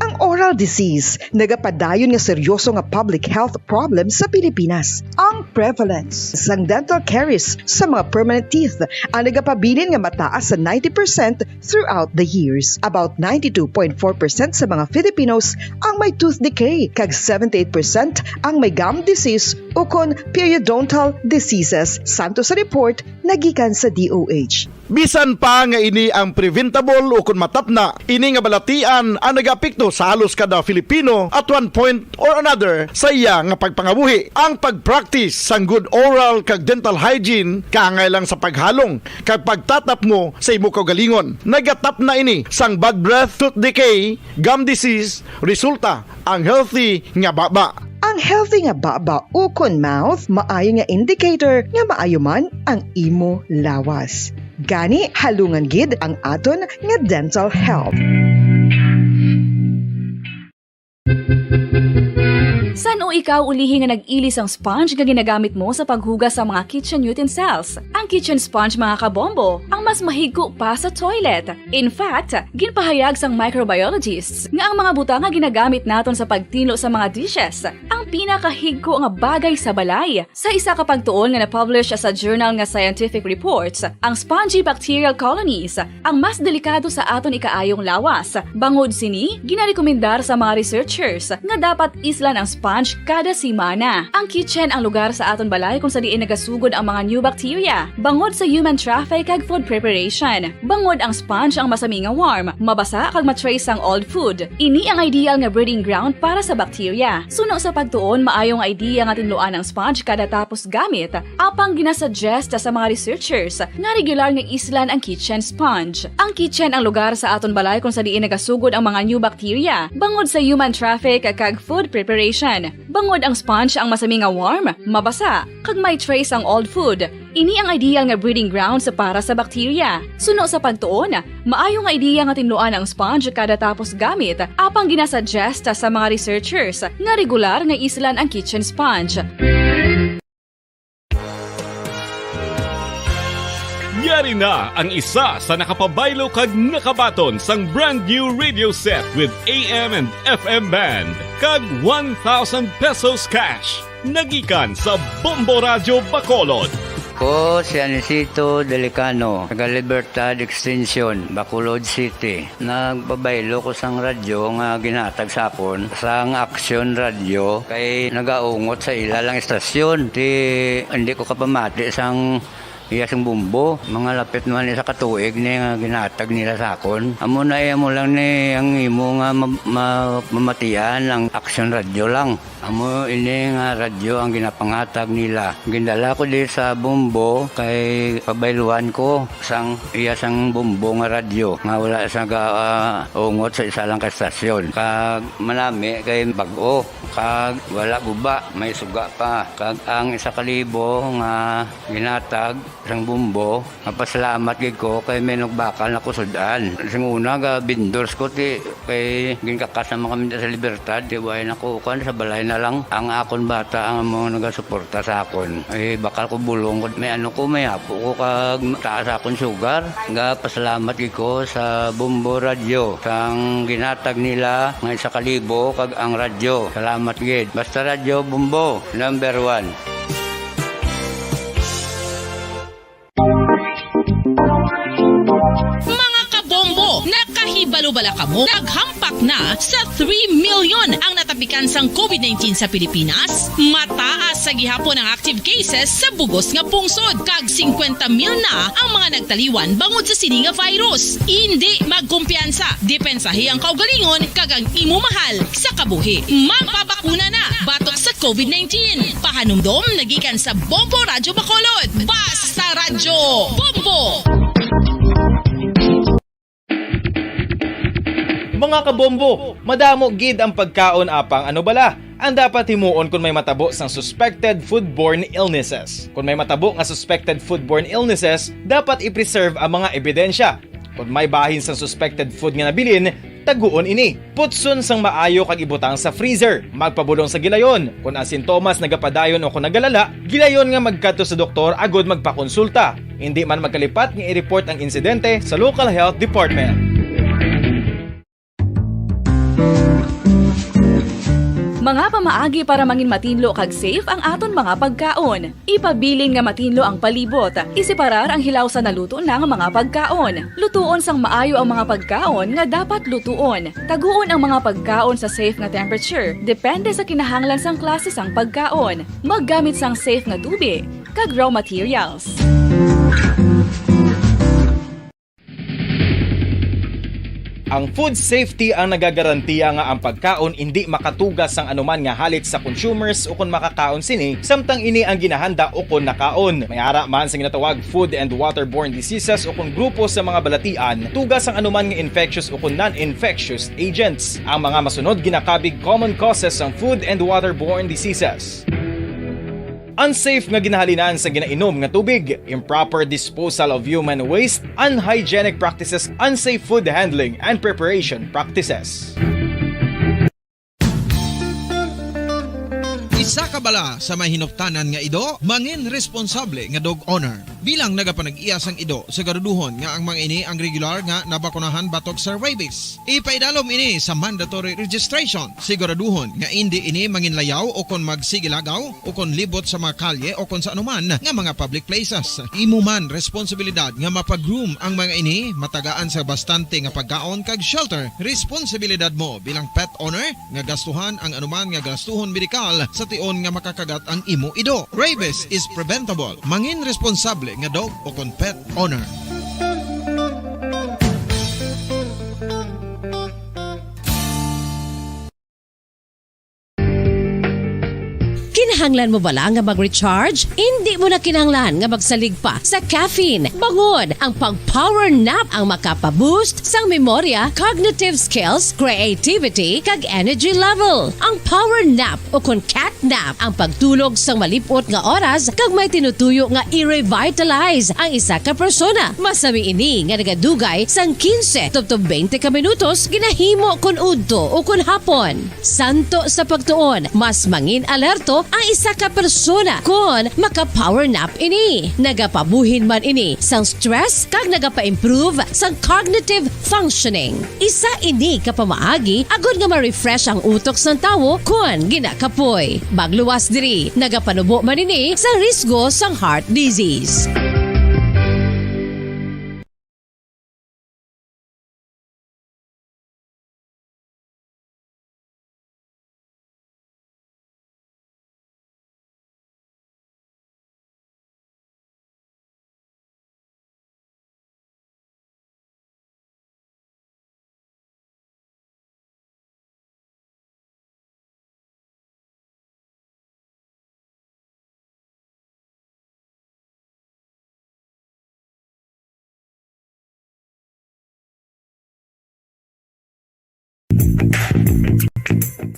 Ang oral disease nagapadayon nga seryoso nga public health problem sa Pilipinas. Ang prevalence sang dental caries sa mga permanent teeth ang nagapabilin nga mataas sa ninety percent throughout the years. About ninety-two point four percent sa mga Filipinos ang may tooth decay, kag seventy-eight percent ang may gum disease ukon periodontal diseases, santo sa report nagikan sa D O H. Bisan pa nga ini ang preventable o kon matapna, ini nga balatian ang nagaapekto sa halos kada Filipino at one point or another sa iya nga pagpangabuhi. Ang pag-practice sang good oral kag dental hygiene kaangay lang sa paghalong kag pagtatapngo sa imo kaugalingon. Nagatapna ini sang bad breath, tooth decay, gum disease, resulta ang healthy nga baba. Ang healthy nga baba ukon mouth maayo nga indicator nga maayo man ang imo lawas. Gani, halungan gid ang aton nga dental health. San-o ikaw ulihi nga nag-ili sang sponge nga ginagamit mo sa paghugas sa mga kitchen utensils? Ang kitchen sponge, mga kabombo, ang mas mahigko pa sa toilet. In fact, ginpahayag sang microbiologists nga ang mga butang nga ginagamit naton sa pagtinlo sa mga dishes ang pinakahigko nga bagay sa balay. Sa isa ka pagtuon nga na-publish sa journal nga Scientific Reports, ang spongy bacterial colonies ang mas delikado sa aton ikaayong lawas. Bangod sini, ginarekomendar sa mga researchers nga dapat islan ang sponge kada semana. Ang kitchen ang lugar sa aton balay kung sa diin nagasugod ang mga new bacteria, bangod sa human traffic kag food preparation. Bangod ang sponge ang masami nga warm, mabasa kag ma-trace sang old food. Ini ang ideal nga breeding ground para sa bacteria. Suno sa pagtuon, maayo nga idea nga tinluan ang sponge kada tapos gamit, apang ginasuggest sa mga researchers nga regular nga islan ang kitchen sponge. Ang kitchen ang lugar sa aton balay kung sa diin nagasugod ang mga new bacteria, bangod sa human traffic kag food preparation. Bangod ang sponge ang masami nga warm, mabasa, kag may trace ang old food. Ini ang ideal nga breeding grounds para sa bacteria. Suno sa pagtuon, maayo nga ideya nga tinluan ang sponge kada tapos gamit, apang ginasuggest sa mga researchers nga regular nga islan ang kitchen sponge. Yari na ang isa sa nakapabaylo kag nakabaton sang brand new radio set with A M and F M band kag one thousand pesos cash. Nagikan sa Bombo Radyo Bacolod. Ko si Anisito Delicano, taga Libertad Extension, Bacolod City. Nagpabaylo ko sang radyo nga ginhatag sa akon sang Action Radio kay nagaungot sa ila lang istasyon. Ti, hindi ko kapamati sang iya sing bombo. Mga lapit man isa ka tuig ni nga ginhatag nila sa akon. Amo na, eh, amo lang ni ang imo nga ma-, ma-, mamatian ang Action Radio lang. Amo ini nga radyo ang ginapangatag nila. Gindala ko di sa bombo kay pabayluan ko sang iya sang bombo nga radyo nga wala sa ga-, ah, ungot sa isa lang ka estasyon. Kag manami kay bag-o, kag wala guba, may suga pa. Kag ang isa ka libo nga ginatag sang bombo, mapasalamat gid ko kay may nagbakal na ko sud-an. Sing una, ga vendors ko, ti, kay ginkakas naman kami sa Libertad, ti, way na ko, kuwan, sa balay na lang. Ang akon bata ang amo nagasuporta sa akon. Eh, bakal ko bulong ko, may ano ko, may apo ko, kag taas akon sugar. Ga pasalamat gid ko sa Bombo Radio, sang ginatag nila nga isa ka libo, kag ang radyo. Salamat gid. Basta Radyo Bombo, number one. Mga kabombo, nakahibalo bala kamo? Naghampak na sa three million ang natapikan sang covid nineteen sa Pilipinas. Mataas sa gihapon ang active cases sa bugos nga pungsod, kag singkwenta mil na ang mga nagtaliwan bangod sa sini nga virus. Indi magkumpiyansa, depensahi ang kaugalingon kag ang imo mahal sa kabuhi. Magpabakuna na batok sa covid nineteen. Pahanumdom nagikan sa Bombo Radyo Bacolod. Basta Radyo Bombo! Mga kabombo, madamo gid ang pagkaon, apang ano bala ang dapat himuon kon may matabo sang suspected foodborne illnesses? Kon may matabo nga suspected foodborne illnesses, dapat i-preserve ang mga ebidensya. Kon may bahin sang suspected food nga nabilin, taguon ini. Putson sang maayo kag ibutang sa freezer. Magpabulong sa gilayon. Kon ang sintomas nagapadayon o kon nagalala, gilayon nga magkadto sa doktor agud magpakonsulta. Indi man magkalipat nga i-report ang insidente sa local health department. Mga pamaagi para mangin matinlo kag safe ang aton mga pagkaon. Ipabilin nga matinlo ang palibot. Iseparar ang hilaw sa naluto na nga mga pagkaon. Lutuon sang maayo ang mga pagkaon nga dapat lutuon. Taguon ang mga pagkaon sa safe nga temperature, depende sa kinahanglan sang klase sang pagkaon. Maggamit sang safe nga tubi kag raw materials. Ang food safety ang nagagarantiya nga ang pagkaon indi makatuga sang anuman nga halit sa consumers ukon makakaon sini, samtang ini ang ginahanda ukon nakaon. May ara man sa ginatawag food and waterborne diseases ukon grupo sa mga balatian, tuga sang anuman nga infectious ukon non-infectious agents. Ang mga masunod ginakabig common causes sang food and waterborne diseases. Unsafe nga ginahalinan sa ginainom nga tubig, improper disposal of human waste, unhygienic practices, unsafe food handling, and preparation practices. Isa ka bala sa may hinuptanan nga ido, mangin responsable nga dog owner. Bilang nagapanag-iya sang ido, siguraduhon nga ang mga ini ang regular nga nabakunahan batok sa rabies. Ipaidalom ini sa mandatory registration. Siguraduhon nga indi ini manginlayaw o kon magsigilagaw o kon libot sa mga kalye o kon sa anuman nga mga public places. Imo man responsibilidad nga mapag-groom ang mga ini, matagaan sa bastante nga pagkaon kag shelter. Responsibilidad mo bilang pet owner nga gastuhan ang anuman nga gastuhon medikal sa tion nga makakagat ang imo ido. Rabies is preventable. Mangin responsable nga dog o kon pet owner. Kinahanglan mo bala nga mag-recharge? Indi mo na kinahanglan nga magsalig pa sa caffeine. Bangod ang pag-power nap ang makapa-boost sang memorya, cognitive skills, creativity, kag energy level. Ang power nap o kon cat nap ang pagtulog sang malip-ot nga oras kag may tinutuyo nga i-revitalize ang isa ka persona. Masami ini nga nagadugay sang quince tubtob twenty ka minutos ginahimo kon udto o kon hapon. Santo sa pagtuon, mas mangin alerto ang isa ka persona kon maka-power nap ini. Nagapabuhin man ini sang stress kag nagapa-improve sang cognitive functioning. Isa ini ka pamaagi agod nga ma-refresh ang utok sang tawo kon ginakapoy. Magluwas diri, nagapanubo man ini sang risgo sang heart disease.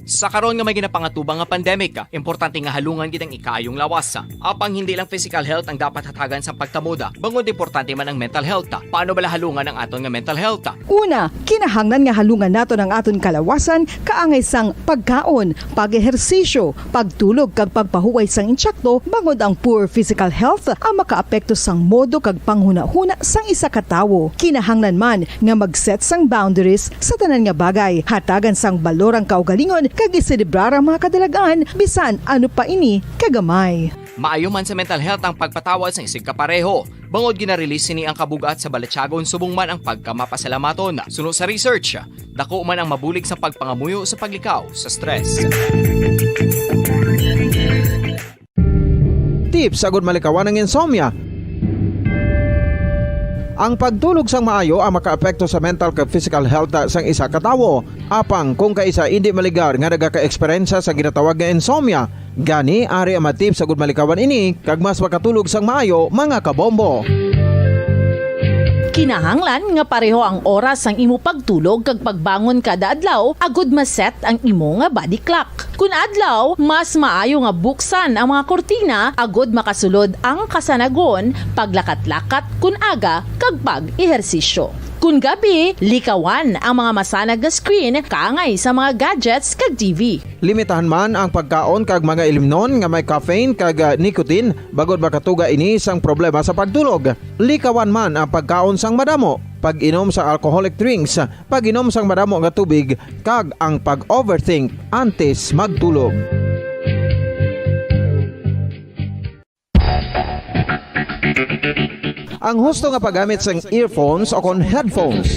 Sa karon nga may ginapangatubang nga pandemic, importante nga halungan gid ang ikaayong lawas. Apang hindi lang physical health ang dapat hatagan sa pagtamod, bangod importante man ang mental health. Paano bala halungan ang aton nga mental health? Una, kinahanglan nga halungan naton ang aton kalawasan kaangay sang pagkaon, pag-ehersisyo, pagtulog kag pagpahuway sang insakto, bangod ang poor physical health ang makaapekto sang modo kag panghunahuna sang isa ka tawo. Kinahanglan man nga mag-set sang boundaries sa tanan nga bagay, hatagan sang balor ang kaugalingon kag iselebrar ang mga kadalagan bisan ano pa ini kagamay. Maayo man sa mental health ang pagpatawad sang isigkapareho. Bangod gina-release sini ang kabug-at sa balatyagon subong man ang pagkamapasalamaton. Suno sa research, dako man ang mabulig sa pagpangamuyo sa paglikaw sa stress. Tips agud malikawan ang insomnia. Ang pagtulog sang maayo ang makaapekto sa mental kag physical health sang isa ka tawo. Apang kung kaisa indi maligar nga nagaka-eksperyensya sa ginatawag nga insomnia, gani ari ang mga tips agud malikawan ini kag mas makatulog sang maayo, mga kabombo. Kinahanglan nga pareho ang oras sang imo pagtulog kag pagbangon kada adlaw agud ma-set ang imo nga body clock. Kun adlaw, mas maayo nga buksan ang mga kurtina agud makasulod ang kasanagon, paglakat-lakat kun aga, kag pag-ehersisyo. Kun gabi, likawan ang mga masanag nga screen kaangay sa mga gadgets kag T V. Limitahan man ang pagkaon kag mga ilimnon nga may caffeine kag, ah, nicotine, bangod makatuga ini sang problema sa pagtulog. Likawan man ang pagkaon sang madamo, pag-inom sa alcoholic drinks, pag-inom sang madamo nga tubig, kag ang pag-overthink antes magtulog. Ang husto nga paggamit sang earphones o kon headphones.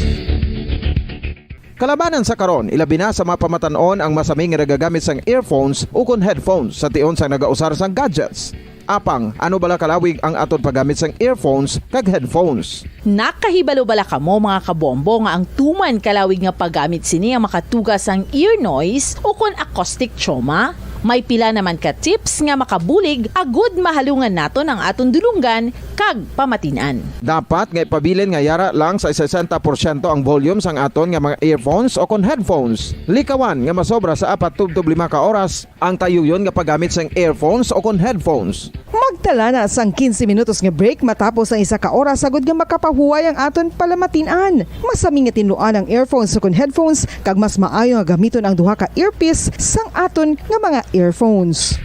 Kalabanan sa karon, ilabi na sa mga pamatan-on ang masami nga nagagamit sang earphones o kon headphones sa tion sang nagausar sang gadgets. Apang, ano bala kalawig ang aton paggamit sang earphones kag headphones? Nakahibalo bala kamo, mga kabombo, nga ang tuman kalawig nga paggamit sini ang makatuga sang ear noise ukon acoustic trauma? May pila naman ka tips nga makabulig agud mahalungan naton ang aton dulonggan kag pamatin-an. Dapat nga ipabilin nga yara lang sa sesenta porsyento ang volume sang aton nga mga earphones ukon headphones. Likawan nga masobra sa apat tubtob lima ka oras ang tayuyon nga paggamit sang earphones ukon headphones. Magtala na sang quince minutos nga break matapos ang isa ka oras, agud nga makapahuway ang aton palamatin-an. Masami nga tinluan ang earphones ukon headphones, kag mas maayo nga gamiton ang duha ka earpiece sang aton nga mga earphones.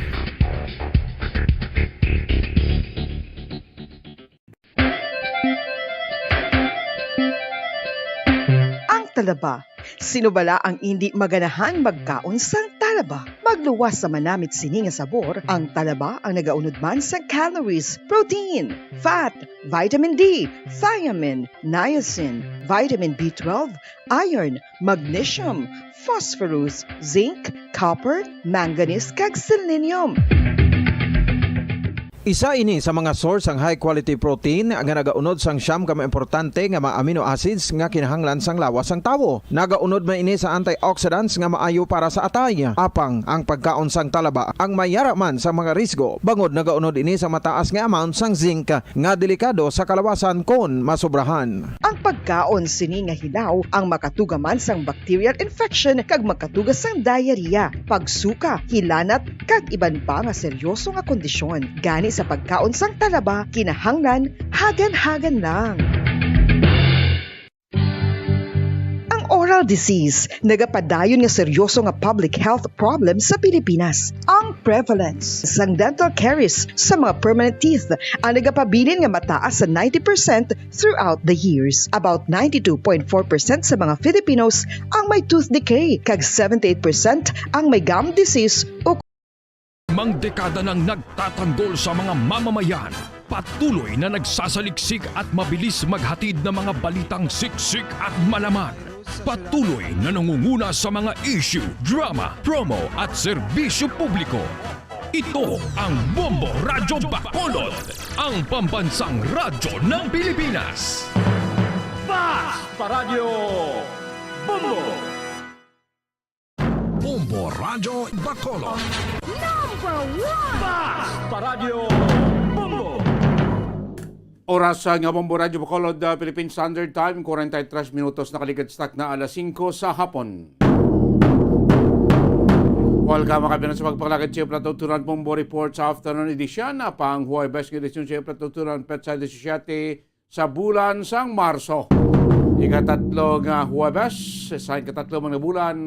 Ang talaba. Sino bala ang indi maganahan magkaon sang talaba? Magluwas sa manamit sini nga sabor, ang talaba ang nagaunod man sang calories, protein, fat, vitamin D, thiamine, niacin, vitamin B twelve, iron, magnesium, phosphorus, zinc, copper, manganese, kag selenium. Isa ini sa mga source sang high quality protein nga nagaunod sang siyam ka mga importante nga mga amino acids nga kinahanglan sang lawas sang tawo. Nagaunod man ini sa antioxidants nga maayo para sa atay. Apang ang pagkaon sang talaba ang mayara man sa mga risgo, bangod nagaunod ini sa mataas nga amount sang zinc nga delikado sa kalawasan kon masobrahan. Ang pagkaon sini nga hilaw ang makatuga man sang bacterial infection kag makatuga sang diarrhea, pagsuka, hilanat, kag iban pa nga seryoso nga kondisyon. Gani sa pagkaon sang talaba, kinahanglan hagan-hagan lang. Ang oral disease nagapadayon nga seryoso nga public health problem sa Pilipinas. Ang prevalence sang dental caries sa mga permanent teeth ang nagapabilin nga mataas sa ninety percent throughout the years. About ninety-two point four percent sa mga Filipinos ang may tooth decay, kag seventy-eight percent ang may gum disease o Mang dekada nang nagtatanggol sa mga mamamayan, patuloy na nagsasaliksik at mabilis maghatid ng mga balitang siksik at malaman. Patuloy na nangunguna sa mga issue, drama, promo at serbisyo publiko. Ito ang Bombo Radyo Bacolod, ang pambansang radyo ng Pilipinas. Fast Paradyo Bombo! Bombo Radyo Bacolod. Number one! Fast Paradyo Bombo! Oras, ah, nga Bombo Radyo Bacolod, ah, Philippine Standard Time, forty-three minutos nakaligad sa takna alas singko sa hapon. Welcome, mga kaibigan, sa pagpangalagad sa Plato Turan Bombo Report sa afternoon edition. Ah, pang Huwebes nga edisyon sa Plato Turan, petsa disisiete sa bulan sang Marso. Ikatatlo nga Huwebes, sa ikatatlo man nga bulan,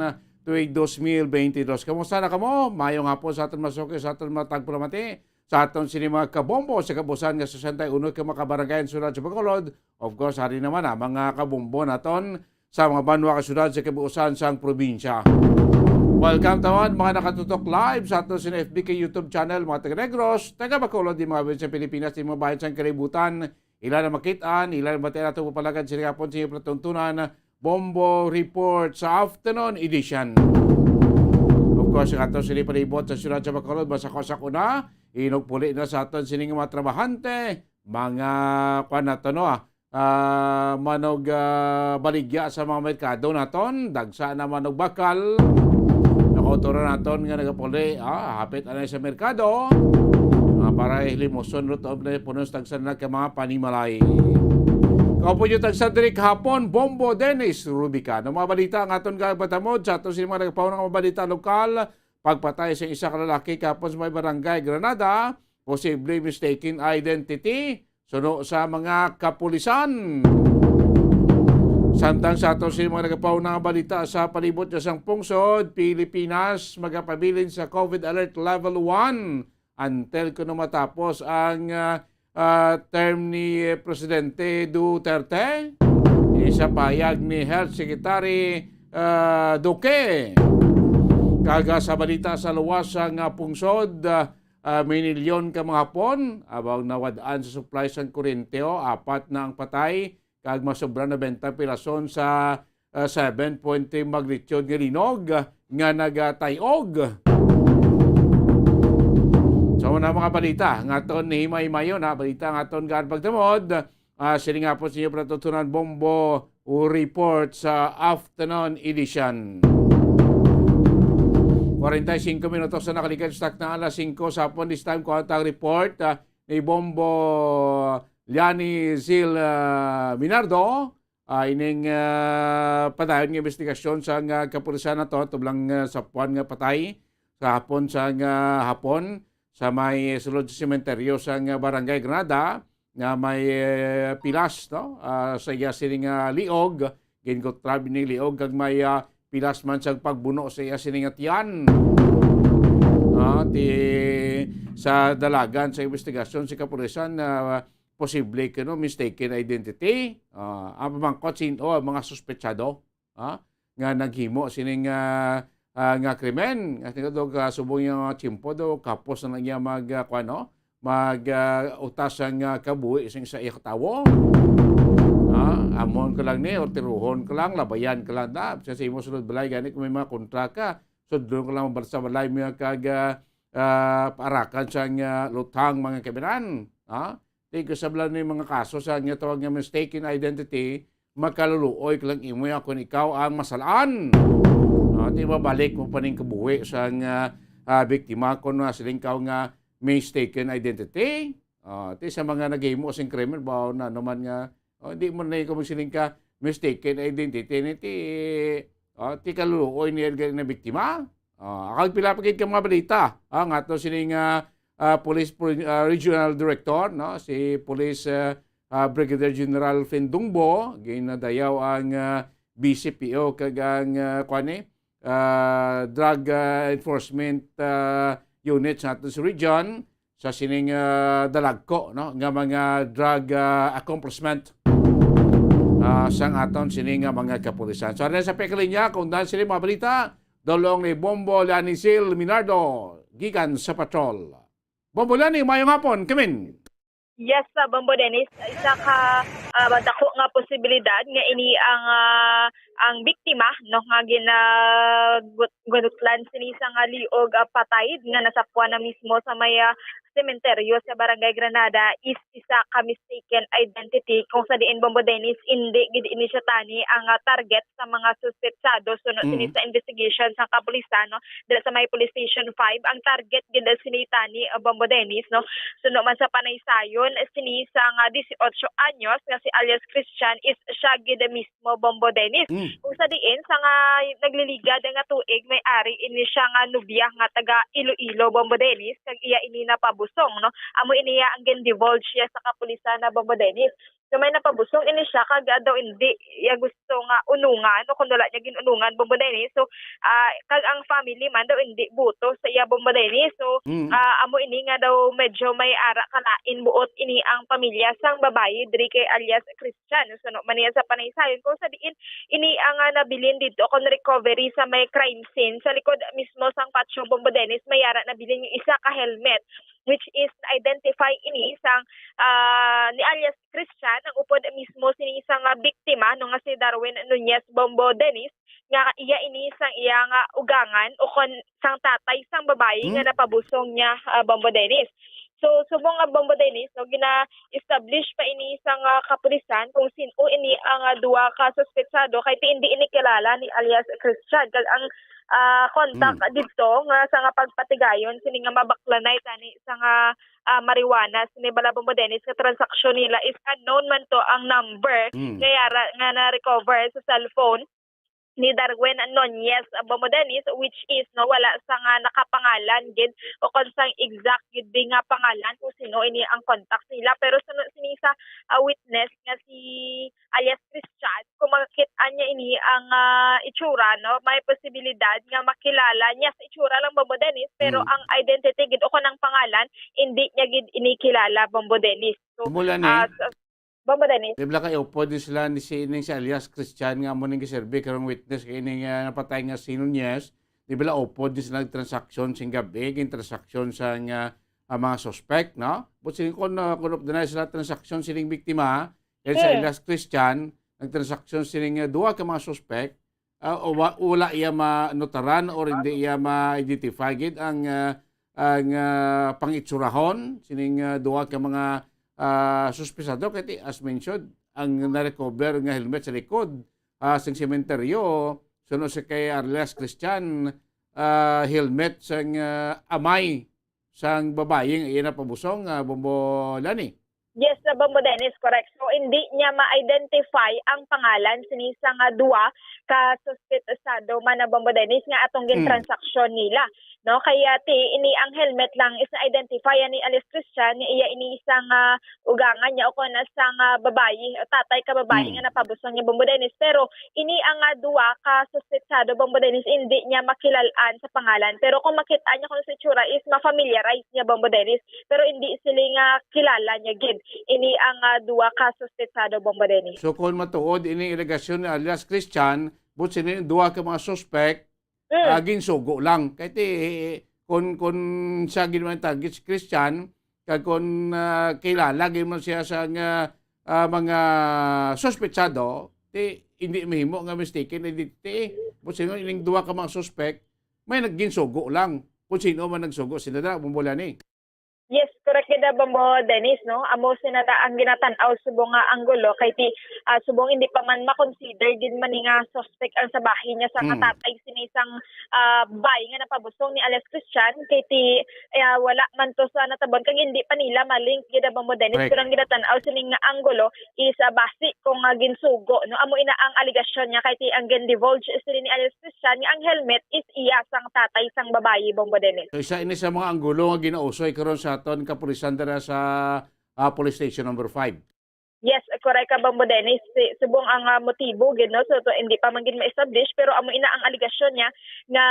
tuig dos mil benti dos. Kamusta na kamo? Mayong hapon sa aton masuki, sa aton mga tagpalamati, sa aton sini mga kabombo sa kabuusan nga sesenta y uno ka mga kabarangay sa syudad sa Bacolod. Of course, hari naman, ah, mga kabombo naton sa mga banwa kag syudad sa kabuusan sang probinsya. Welcome tawon, mga nakatutok live sa aton sini F B kag YouTube channel, mga taga Negros, taga Bacolod, di mga bayan sa Pilipinas, di mga bayan sa kalibutan. Ila na makit-an, ila na batian nato palagad sa gihapon sa inyong palatuntunan, Bombo Report sa afternoon edition. Of course, ang aton sini palibot sa syudad sa Bacolod, masako-sako na, inugpuli na sa aton sining mga trabahante, mga, kuwan nato, no, ah, ah, manog, ah, baligya sa mga merkado naton, dagsa na manog bakal. Nakauturan naton nga nagapuli, ah, hapit anay sa merkado. Ah, para hilimuson, ruto, punos, tagsa na ka mga panimalay. Kaupo nyo tagsa diri kahapon, Bombo Dennis Rubica. Ang mga balita ang aton gagbatamod sa aton sini mga nagpauna nga mga balita lokal. Pagpatay sa isa ka lalaki kahapon sa may barangay Granada, posible mistaken identity, suno sa mga kapulisan. Samtang sa aton sini mga nagapauna nga balita sa palibot sa sang pungsod, Pilipinas magapabilin sa COVID alert level one until kuno matapos ang, ah, ah, term ni Presidente Duterte. Isa pahayag ni Health Secretary, ah, Duque. Kag, ah, sa balita sa luwas sang, ah, pungsod, ah, ah, minilyon ka mga Hapon abang nawad-an sa supply sang kuryente, oh, apat na ang patay, kag masobra nobenta pilason sa, ah, seven point three magnitude nga linog nga nagatay-og. So, na mga balita nga aton himay-himayon, ha, balita nga aton gaan pagtamod. Ah, sini nga po sa inyo, Brad Tutunan Bombo report sa afternoon edition. Kwarenta y singko minutos na nakalikan sa takna alas singko sa hapon. This time, kuha ta ang report, ah, ni Bombo Liani Zil, ah, Minardo. Ah, ining, ah, padayon nga investigasyon sa nga kapulisan nato, tublang, ah, sapuan nga patay sa hapon sa nga hapon sa may sulod sa sementeryo sa nga Barangay Granada nga may, eh, pilas, no? Ah, sa iya sini nga liog, gingutrab ni liog kag may, ah, pilas man sa pagbuno sa iya sini nga tiyan. Ah, ti, sa dalagan sa investigasyon sa kapulisan, ah, posible kuno mistaken identity. Ah, ang pamangkot sin-o ang mga suspetsado, ah, nga naghimo sining, ah, ah, nga krimen. Nga tingod og, ah, subong yung mga tiyempo daw, kapos na lang niya mag, ah, kuwan, no? Mag, ah, utas ang, ah, kabuhi sing sa iya tawo. Ah, amon ka lang ni, or tiruhon ka lang, labayan ka lang na. Sa, sa imo sulod balay, gani kung may mga kontra ka, sudlon ka lang sa balay mo kag, ah, ah, paarakan sa, ah, lutang, mga kaibigan. Ah, di ko sablan ni mga kaso sa nga tawag nga mistaken identity, makaluluoy ka lang imo ya kung ikaw ang masalaan. Ah, di mabalik mo pa ning kabuhi sa nga, ah, biktima kung, ah, siling kaw nga mistaken identity. Ah, ti sa mga naghimo sing krimen, ba na naman nga, oh, di mo na ikaw magsiling ka, mistaken identity ni ti, ah, ti kaluluoy niya na biktima. Ah, akag pila pa gid ka mga balita, ah, nga to sining, ah, ah, Police Pro-, ah, Regional Director, no, si Police, ah, ah, Brigadier General Findungbo, ginadayaw ang, ah, B C P O kag ang, ah, kuwan ni, ah, Drug, ah, Enforcement, ah, Unit sa aton sa region sa sining, ah, dalagko, no, nga mga drug, ah, accomplishment, ah, sang aton sini nga mga kapulisan. So, ano sa pekalinya, kung dahil sila mga balita, dolong ni Bombo Lanisil Minardo, gikan sa patrol. Bombo Lani, mayong hapon, kamin. Yes, sa Bombo Dennis, isa ka, ah, dako nga posibilidad nga ini ang, ah, ang biktima, no, nga gina-, gut-, gunutlan sini sa nga liog, ah, patay nga nasapuan na mismo sa may, ah, sementeryo sa Barangay Granada is isa ka mistaken identity, kung sa diin, Bombo Dennis, indi gid ini siya tani ang, ah, target sa mga suspetsado suno sini sa investigation sang kapulisan, no? Dira sa may Police Station five, ang target gid sini tani, ah, Bombo Dennis, no? Suno man sa panaysayon, sini sa nga dieciocho anyos nga si alias Christian is siya gid mismo, Bombo Dennis. Mm. Kung sa diin, sa nga nagliligad nga tuig, may ari ini siya nga nobya nga taga Iloilo, Bombo Dennis, kag iya ini napabusong, no? Amo ini iya ang gin-divulge siya sa kapulisan na, Bombo Dennis. So, may napabusong ini siya, kag, ah, daw indi iya gusto nga unungan, o kung wala niya gin-unungan, Bombo Dennis. So, ah, kag ang family man daw indi buto sa iya, Bombo Dennis. So, Mm. ah, amo ini nga daw medyo may ara kalain buot ini ang pamilya sang babayi diri kay alias Christian. Suno man niya sa panaysayon kung sa diin ini ang, ah, nabilin didto kon recovery sa may crime scene. Sa likod mismo sang patio, Bombo Dennis, may ara nabilin yung isa ka helmet, which is identify ini sang, ah, ni alias Christian, ang upod mismo sini sang, ah, biktima, no, nga si Darwin Nunez, Bombo Dennis, nga iya ini sang iya nga ugangan o kon sang tatay sang babayi nga Hmm. napabusong niya, ah, Bombo Dennis. So, subong nga, Bombo Dennis, no, gina-establish pa ini sang, ah, kapulisan kung sin-o ini ang, ah, duha ka suspetsado, kay ti indi ini kilala ni alias Christian. Kag ang, ah, kontak Mm. didto nga sa nga pagpatigayon sini nga mabaklanay tani sa nga, ah, marijuana, sini bala, Bombo Dennis, nga transaksyon nila is unknown man to ang number Mm. nga yara, nga na-recover sa cellphone ni Darwin Nunez, ah, Bombo Dennis, which is, no, wala sa nga nakapangalan gid o kon sang exact gid di nga pangalan kung sino ini ang contact nila. Pero suno sini sa, ah, witness nga si alias Christian, kung makakit-an niya ini ang, ah, itsura, no, may posibilidad nga makilala niya sa itsura lang, Bombo Dennis, pero Mm. ang identity gid o kon ang pangalan, hindi niya gid ini kilala, Bombo Dennis. So, Mula ni? ah, sa-, Bombo Dennis. Di ba kay upod ni sila ni si, ning si alias Christian nga amo ning giserbi karong witness kay ining, ah, napatay nga si Nunez? Di ba upod ni sila nagtransaksyon sing gabi, ging transaksyon sa nga, ah, mga suspect, no? But sila kon, ah, kon updanay sila transaksyon sining biktima, kay sa Hmm. alias Christian, nagtransaksyon sining, ah, duha ka mga suspect, ah, o wa-, wala iya ma-notaran or hindi iya ma-identify gid ang, ah, ang, ah, pangitsurahon sining, ah, duha ka mga, ah, suspetsado. Kay ti, as mentioned, ang na-recover nga helmet sa likod, ah, sing sementeryo, suno sa kay alias Christian, ah, helmet sang, ah, amay sang babayi nga iya napabusong, ah, Bombo Lani. Yes, na Bombo Dennis, correct. So, hindi niya ma-identify ang pangalan sini sa nga duwa ka suspetsado man na Bombo Dennis nga atong Mm. gintransaksyon nila, no? Kaya ti, ini ang helmet lang is na-identify ni alias Christian, nga iya ini isang, ah, ugangan niya o kung sang, ah, babayi, o tatay ka babayi Mm. nga napabusong niya, Bombo Dennis. Pero ini ang, ah, duwa ka suspetsado, Bombo Dennis, hindi niya makilalaan sa pangalan. Pero kung makita niya kung sa itsura is ma-familiarize niya, Bombo Dennis. Pero hindi sila nga kilala niya gid. Ini ang, ah, duwa ka suspetsado, Bombo Dennis. So, kung matuod ini alegasyon ni alias Christian, but sini duha ka mga suspect, Mm. ah, ginsugo lang. Kay ti, kun, kun siya gid man target si Christian, kag kun, ah, kilala gid man siya sa nga, ah, mga suspetsado, ti, hindi mahimo nga mistaken identity. But sino ining duha ka mga suspect, may nagginsugo lang. Kung sino man nagsugo, sila na, Bombo Lani. Yes, correct gid, ah, Bombo Dennis, no? Amo sina ta ang ginatan-aw subong nga anggulo kay ti, ah, subong hindi pa man ma-consider gid man ni nga suspect ang sa bahin niya sa Mm. katatay sini sang, ah, bayi nga napabusong ni alias Christian kay ti, ah, wala man to sa natabuan kag hindi pa nila ma-link gid, ah, Bombo Dennis. Correct. Pero ang ginatan-aw sini nga anggulo is, ah, basi kung, ah, ginsugo, no? Amo ina ang alegasyon niya kay ti ang gin-divulge sini ni alias Christian nga ang helmet is iya sang tatay sang babayi, Bombo Dennis. So, isa ini sa mga anggulo nga ginausoy karon sa aton kapulisan dira sa, ah, Police Station Number Five. Yes, correct ka, Bombo Dennis. Si, subong ang, ah, motibo gid, no? So, to, hindi pa man gid ma-establish, pero amo ina ang alegasyon niya nga,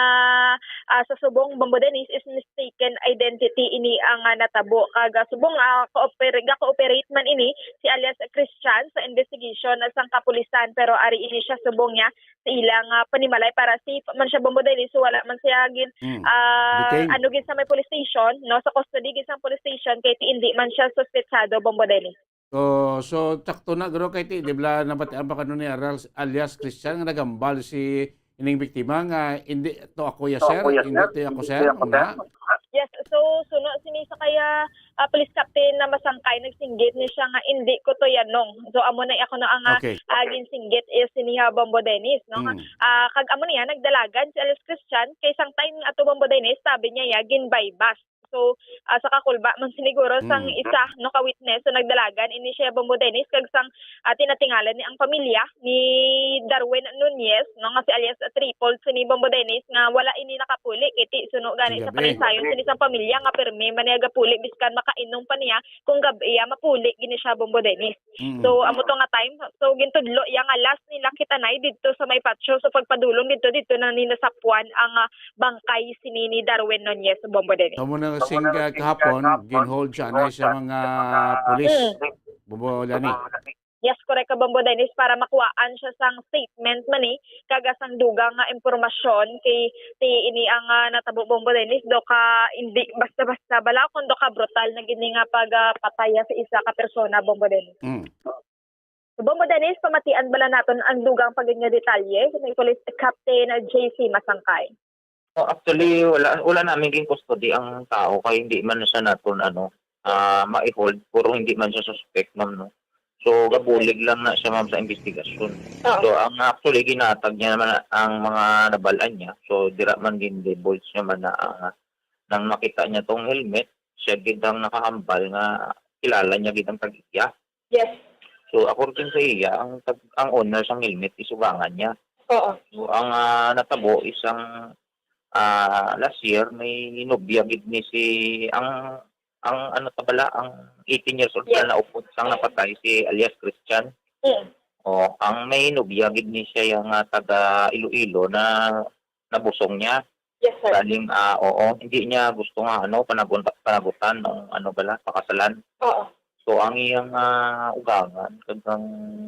ah, sa subong, Bombo Dennis, is mistaken identity ini ang, ah, natabo. Kag, ah, subong, ah, cooper-, ga-cooperate man ini si alias Christian sa investigation sang kapulisan, pero ari ini siya subong niya sa ilang, ah, panimalay para safe man siya, Bombo Dennis, so wala man siya gin, Mm. ah, Detained. ano gid sa may police station, no, sa custody gid sa police station kay ti hindi man siya suspetsado, Bombo Dennis. So, so, sakto na, guro, kay ti, di ba, nabatian pa kano ni Aral-, alias Christian nga nagambal si ining biktima nga, "Hindi to ako ya, sir. Hindi to ako, sir." Na? Yes, so, suno sini sa kaya, ah, police captain na Masangkay, nagsinggit ni siya nga, "Hindi ko to yanong." So, amo na ako na ang, ah, Okay. ah, ginsinggit is sini ha Bombo Dennis, no? Mm. Ah, kag amo niya, nagdalagan si alias Christian, kay sang time nga ato Bombo Dennis, sabi niya, ya, gin-buy bust. So, ah, sa kakulba man siniguro sang Mm. isa, no, ka witness, so nagdalagan ini siya, Bombo Dennis, kag sang, ah, tinatingalan ni ang pamilya ni Darwin Nunez, no, nga si alias Triple, sini Bombo Dennis, nga wala ini nakapuli, kay ti suno gani sa Gabi. panaysayon sini sang pamilya nga pirmi man niya gapuli, biskan makainom pa niya, kung gab-i, ah, mapuli gini siya, Bombo Dennis. Mm. So, amo to nga time. So, gintudlo iya nga last nila kitanay didto sa may patio. So, pagpadulong didto, didto na nila sapuan ang, ah, bangkay sini ni Darwin Nunez, Bombo Dennis. Amo na sing, ah, kahapon, ginhold siya na sa mga pulis. Mm. Bombo Lani. Yes, correct ka, Bombo Dennis, para makuhaan siya sang statement man ni, kag sang dugang nga impormasyon kay ti ini ang, ah, natabo, Bombo Dennis, do ka hindi basta-basta bala, kun do ka brutal na gini nga pag, ah, pataya sa isa ka persona, Bombo Dennis. Mm. So, Bombo Dennis, pamatian bala naton ang dugang pa gid nga detalye ni Police Captain J C Masangkay. Oh, actually, wala, wala namin gin-custody ang tao kay hindi man siya naton, ano, ah, ma-hold, puro hindi man siya suspect, ma'am, no? So, gabulig lang na siya, ma'am, sa investigasyon. Oo. So, ang actually, ginatag niya naman ang mga nabalaan niya. So, dira man gin-divulge niya man na, ah, nang nakita niya tong helmet, siya gid ang nakahambal nga kilala niya gid ang tag-iya. Yes. So, according sa iya, ang tag-, ang owner sang helmet is ugangan niya. Oo. So, ang, ah, natabo is ang, ah, last year, may nobya gid ni si, ang, ang ano ta bala, ang eighteen years old Yes. na upod sang napatay, si alias Christian. Mm. O, ang may nobya gid ni siya yang, ah, taga Iloilo na nabusong niya. Yes, sir. Galing, ah, oo, hindi niya gusto nga, ano, panagun-, panagutan ng, ano bala, pakasalan. Oo. So, ang iyang, ah, ugangan, kag ang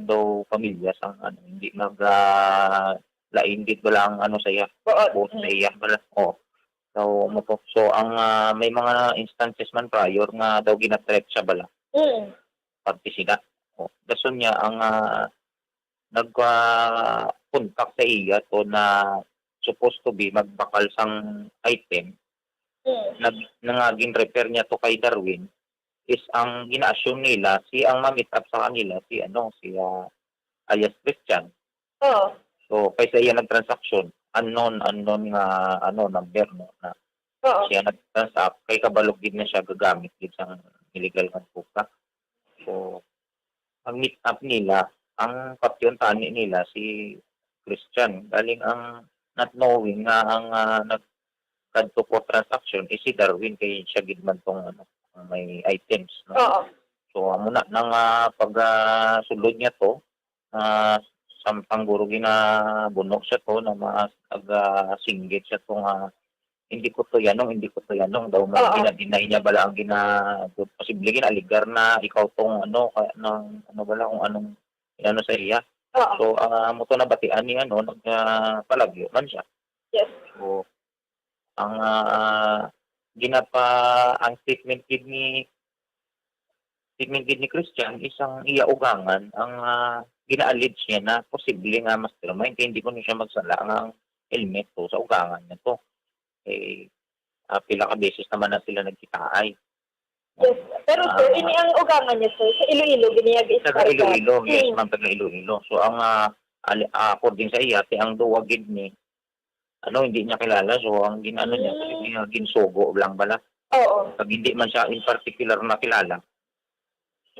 daw pamilya sang, ano, hindi nag, ah, lain gid bala ang, ano, sa iya. Oo. Buot sa Mm. iya bala. Oh. So, mo to. So, ang, ah, may mga instances man prior nga daw gina-threat siya bala. Mm. Parte sila. Oh. Dason niya ang, ah, nag, ah, contact sa iya to na supposed to be magbakal sang item. Mm. nag-, na nga gin-refer niya to kay Darwin is ang gina-assume nila si ang ma-meet up sa kanila si ano, si, ah, alias Christian. Oo. So, kay sa iya nagtransaksyon, unknown, unknown nga, ano, number, no, na Oo. siya nag-transact, kay kabalo gid na siya gagamit gid sang illegal nga suka. So, ang meet up nila, ang patyon tani nila si Christian. Galing ang not knowing nga ang, ah, nagkadto for transaction is si Darwin, kay siya gid man tong, ano, ang may items, no? Oo. So, amo na, nang, ah, pag, ah, sulod niya to, ah, samtang guro ginabuno siya to, na mas nagasinggit siya to nga, "Hindi ko to yanong, hindi ko to yanong," daw man Oo. gina-deny niya bala ang gina-, posible gina-alegar na ikaw tong ano, ka-, nang ano bala, kung anong inano sa iya. Oo. So, ah, amo to nabatian ni ano, nag, ah, palagyo man siya. Yes. So, ang, ah, ginapa-, ang statement gid ni, statement gid ni Christian is ang iya ugangan, ang, ah, gina-allege niya na posible nga mastermind, kay hindi kuno siya magsala nga ang helmet to sa ugangan niya to. Eh, ah, pila ka beses naman na sila nagkitaay. Yes. Pero, sir, Ah. ini ang ugangan niya, sir, sa Iloilo, gid niya Taga gi-start Iloilo, yes, Hmm. ma'am, taga Iloilo. So, ang, ah, ali-, ah, according sa iya, ti ang duwa gid ni, ano, hindi niya kilala. So, ang gin-, ano niya, Mm. kasi niya ginsugo lang bala. Oo. Pag hindi man siya in particular na kilala.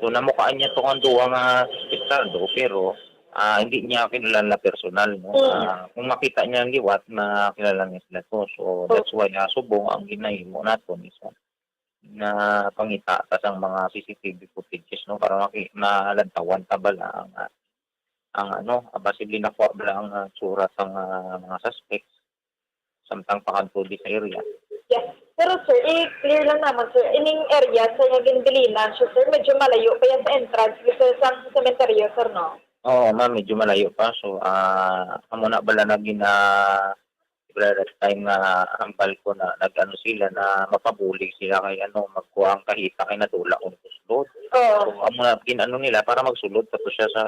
So, namukaan niya to ang duwa nga suspetado, pero, ah, hindi niya kilala personal, no? Mm. Ah, kung makita niya ang liwat, na kilala niya sila to. So, Oh. that's why, ah, subong ang ginahimo naton is, ah, na pangita ta sang mga C C T V footages, no, para maki-, malantawan ta bala ang, ah, ang ano, ah, posible nakuha bala ang, ah, tsura sang, ah, mga suspects samtang pakadto di sa area. Yes. Pero, sir, i-clear lang naman, sir. Ining area, sir, nga ginbilinan siya, sir, medyo malayo pa yan sa entrance, sir, sa sementeryo, sir, no? Oo, ma'am, medyo malayo pa. So, ah, amo na bala na gina-, Pero that time nga hambal ko na nag-ano sila, na mapabulig sila kay ano, magkuha ang kahita kay nadula ko nito sulod. Oo. So, amo na gin-ano nila para magsulod pa to siya sa,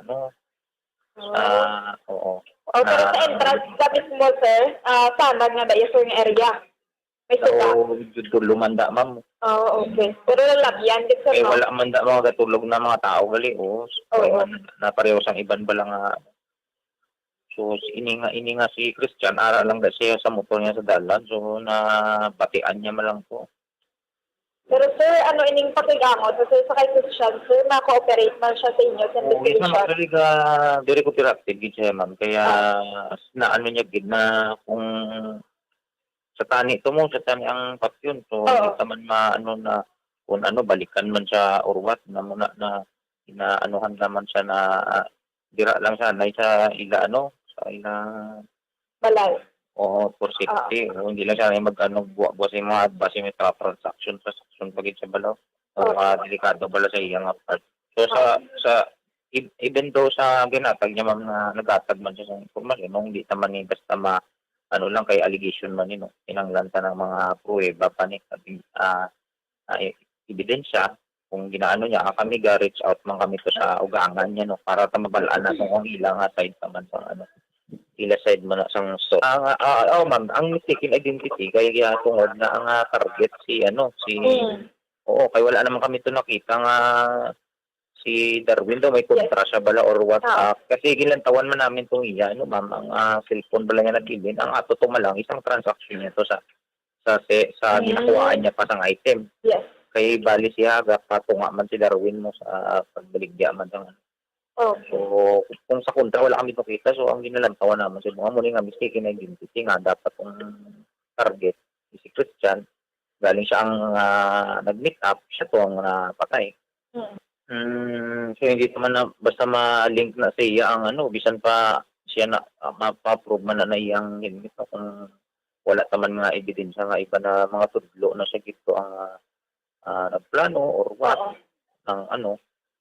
ano, sa, Oo. oo. Oh, pero sa Na entrance ka mismo, sir, ah, tanag nga ba, yes, sir, nga area? May suka? So, medyo dulo man da, ma'am. Oh, okay. Pero lalabyan gid, sir, Eh, no? Wala man da mga gatulog na mga tao gali, oh. So, Oo. Kay man, na pareho sang iban bala nga. So, si, ini nga, ini nga si Christian, ara lang da siya sa motor niya sa dalan. So, nabatian niya man lang to. Pero, sir, ano ining pakig-angot? So, sir, sa kay Christian, sir, ma-cooperate man siya sa inyo sa Oo, yes, ma'am. Investigation? Actually, ga-, very cooperative gid siya, ma'am. Kaya, Ah. na ano niya gid na kung sa tani to mo, sa tani ang patyon. So, Oo. Hindi ta man maano na kung ano, balikan man siya or what, na muna na inaanuhan naman siya na, ah, dira lang siya, nay sa ila, ano, sa ila Balay. Oo, for safety. Ah. Oo, hindi lang siya ay mag-ano, buwa-buwa sa mga, basi may tra-, transaction, transaction pa gid sa balaw. O, Oo. Ah, delikado pala sa iya nga part. So, sa, Ah. sa, ev-, even though sa ginatag niya, ma'am, na naghatag man siya sa impormasyon, no, hindi naman ni basta ma-, ano lang, kay allegation man ni, no? Kinahanglan ta ng mga pruweba pa ni, ah, ah, e-, ebidensya kung ginaano niya. Ah, kami ga-reach out man kami to sa ugangan niya, no, para ta mabal-an naton kung ila nga side pa man sa ano, ila side man na sang so. Ah, ah, ah, oh, ma'am, ang mistaken identity kay, ah, tungod na ang, ah, target si, ano, si, Mm. oo, kay wala naman kami to nakita nga si Darwin daw may Yes. kontra siya bala or what. Ah. Ah, kasi ginlantawan man namin tong iya, ano, ma'am, ang, ah, cellphone bala niya nagbilin. Ang ato to man lang, isang transaction niya to sa, sa se-, sa Mm. ginakuhaan niya pa sang item. Yes. Kay bali siya, gapatunga man si Darwin mo sa pagbaligya man sang Okay. So, kung sa kontra, wala kami makita. So, ang ginalantawan naman sa mga muli nga mistaken identity nga dapat ang target is si Christian. Galing siya ang, ah, nag-meet up, siya to ang napatay. Mm. Mm, so, hindi naman na basta ma-link na sa iya ang ano, bisan pa siya na, ah, mapa-prove man na, na iyang helmet, no, kung wala ta man nga ebidensya nga iba na mga tudlo na siya gid to ang, ah, ah, nagplano or what Oo. ng ano.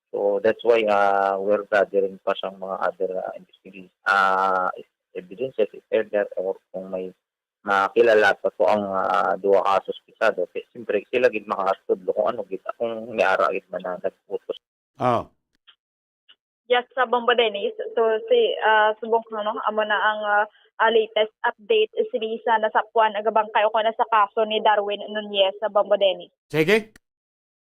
So, that's why, ah, we're gathering pa sang mga other, ah, investigation, ah, evidences if ever or kung may makilala pa to ang, ah, duha ka suspetsado. Kay siyempre, sila gid makatudlo kung ano gid, kung may ara gid man na nag-utos. Ah. Yes, sa Bombo Dennis. So, si, ah, subong ko, no, amo na ang, ah, ah, latest update sini sa nasapuan nga bangkay o kon sa kaso ni Darwin Nunez sa Bombo Dennis. Sige.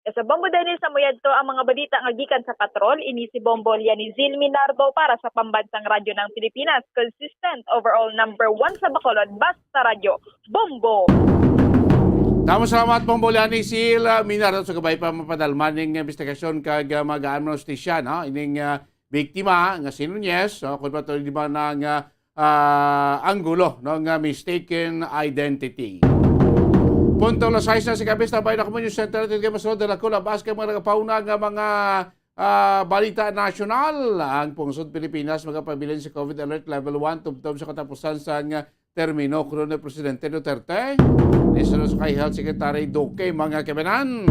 Sa Bombo Dennis, amo yadto ang mga balita nga gikan sa patrol. Ini si Bombo Lianizil Minardo para sa Pambansang Radyo ng Pilipinas, consistent, overall number one sa Bacolod, basta radyo, Bombo. Damo salamat, Bombo Lianizil, ah, Minardo, sa kabay pa mapadalman ning investigasyon kag, ah, magaan man hustisya, no? Ining, ah, biktima nga si Nunez, no? Kung patuloy di ba na nga, ah, anggulo, no? Nga mistaken identity. Punto alas sais na sa gabi, tabay na ko mo yung center, ito kayo masunod na kulabas kay mga nagapauna nga mga, ah, balita nasyonal. Ang pungsod Pilipinas magapabilin sa COVID alert level one, tubtob sa katapusan sang termino kuno ni Presidente Duterte. Nisunod sa kay Health Secretary Duque, mga kabanan.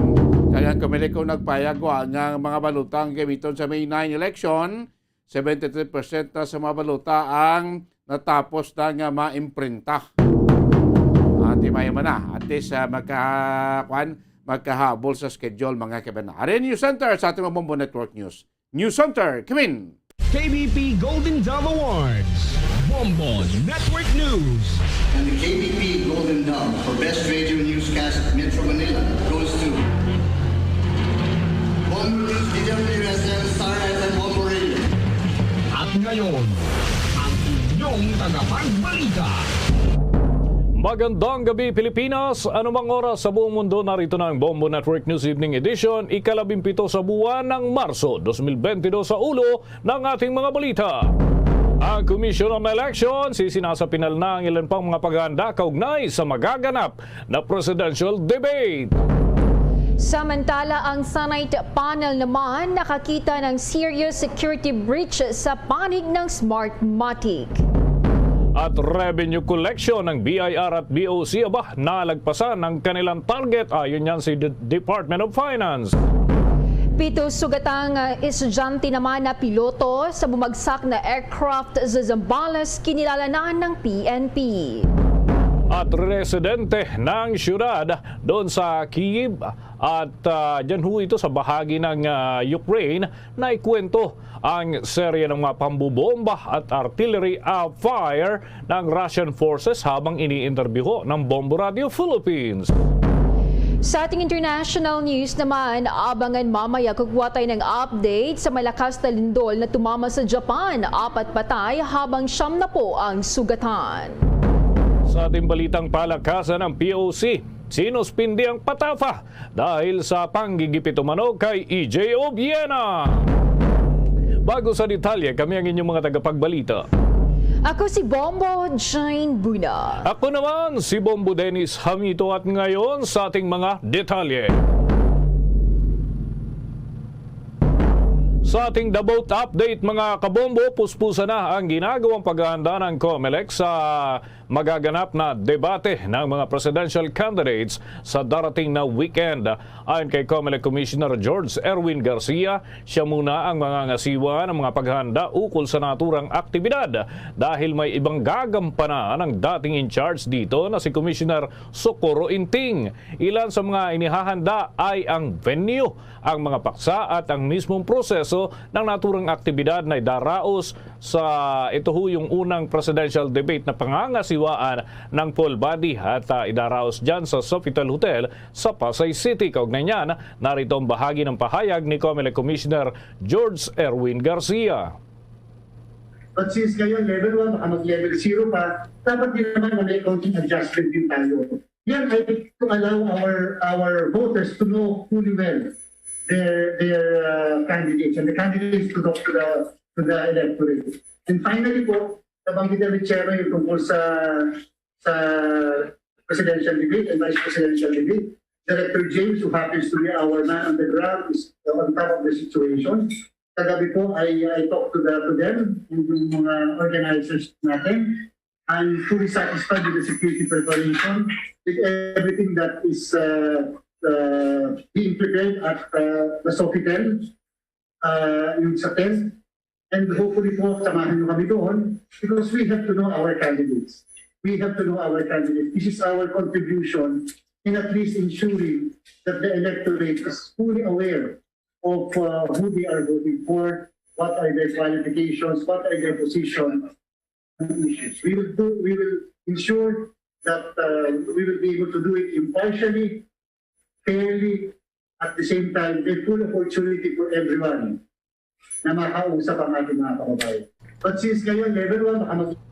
Kaya ang Comelec nagpayag wa nga mga balota ang gamiton sa May nine election, seventy-three percent na sa mga balota ang natapos na nga maimprinta. Ati may man na. At least, ah, magka-, kwan, magkahabol sa schedule, mga kabanan. Ari ang News Center sa ating Bombo Network News. News Center, come in. K B P Golden Dove Awards, Bombo Network News. And the K B P Golden Dove for Best Radio Newscast Metro Manila goes to Bombo News, D W S M, Star F M, Bombo Radio. At ngayon, ang inyong tagapagbalita. Magandang gabi, Pilipinas. Anumang oras sa buong mundo, narito na ang Bombo Network News Evening Edition, ikalabing pito sa buwan ng Marso, dos mil bentidós, sa ulo ng ating mga balita. Ang Commission on Elections, isinasapinal na ang ilan pang mga paghahanda kaugnay sa magaganap na presidential debate. Samantala, ang Senate panel naman nakakita ng serious security breach sa panig ng Smartmatic. At revenue collection ng B I R at B O C, aba, nalagpasan ang kanilang target. Ayon yan si De-, Department of Finance. Pito sugatang, ah, estudyante naman na piloto sa bumagsak na aircraft sa Zambales kinilalanan ng P N P. At residente ng siyudad doon sa Kyiv at, ah, dyan ho ito sa bahagi ng, ah, Ukraine, naikwento ang serye ng mga pambubomba at artillery, ah, fire ng Russian forces habang iniinterbyuho ng Bombo Radio Philippines. Sa ating international news naman, abangan mamaya kukuha tayo ng update sa malakas na lindol na tumama sa Japan. Apat patay habang siyam na po ang sugatan. Sa ating balitang palakasan, ng P O C sinuspindi ang patafa dahil sa panggigipit umano kay E J Obiena. Bago sa detalye, kami ang inyong mga tagapagbalita. Ako si Bombo Jane Buna. Ako naman si Bombo Dennis Hamito, at ngayon sa ating mga detalye. Sa ating The Vote Update, mga kabombo, puspusan na ang ginagawang paghahanda ng Comelec sa magaganap na debate ng mga presidential candidates sa darating na weekend. Ayon kay Comelec Commissioner George Erwin Garcia, siya muna ang mangangasiwa ng mga paghahanda ukol sa naturang aktibidad dahil may ibang gagampanan ang dating in charge dito na si Commissioner Socorro Inting. Ilan sa mga inihahanda ay ang venue, ang mga paksa at ang mismong proseso ng naturang aktibidad na idaraos sa ito ho yung unang presidential debate na pangangasiwaan ng full body at, ah, idaraos dyan sa Sofitel Hotel sa Pasay City. Kaugnay niyan, narito ang bahagi ng pahayag ni Comelec Commissioner George Erwin Garcia. But since ngayon, level one, baka mag-level zero pa, dapat din naman may counting adjustment din tayo. Yan ay to allow our, our voters to know fully well their, their, uh, candidates and the candidates to talk to the, to the electorate. And finally po, nabanggit na ni Chairman yung tungkol sa, sa presidential debate and vice presidential debate. Director James, who happens to be our man on the ground, is on top of the situation. Kagabi po, I, I talked to the, to them, yung mga organizers natin. I'm fully satisfied with the security preparation, with everything that is, uh, uh, being prepared at, uh, the Sofitel, uh, yung sa tent. And hopefully po, samahan niyo kami doon because we have to know our candidates. We have to know our candidates. This is our contribution in at least ensuring that the electorate is fully aware of, uh, who they are voting for, what are their qualifications, what are their position issues. We will do, we will ensure that uh, we will be able to do it impartially, fairly, at the same time, may full opportunity for everyone na makausap ang ating mga kababayan. But since ngayon, level one, baka mag-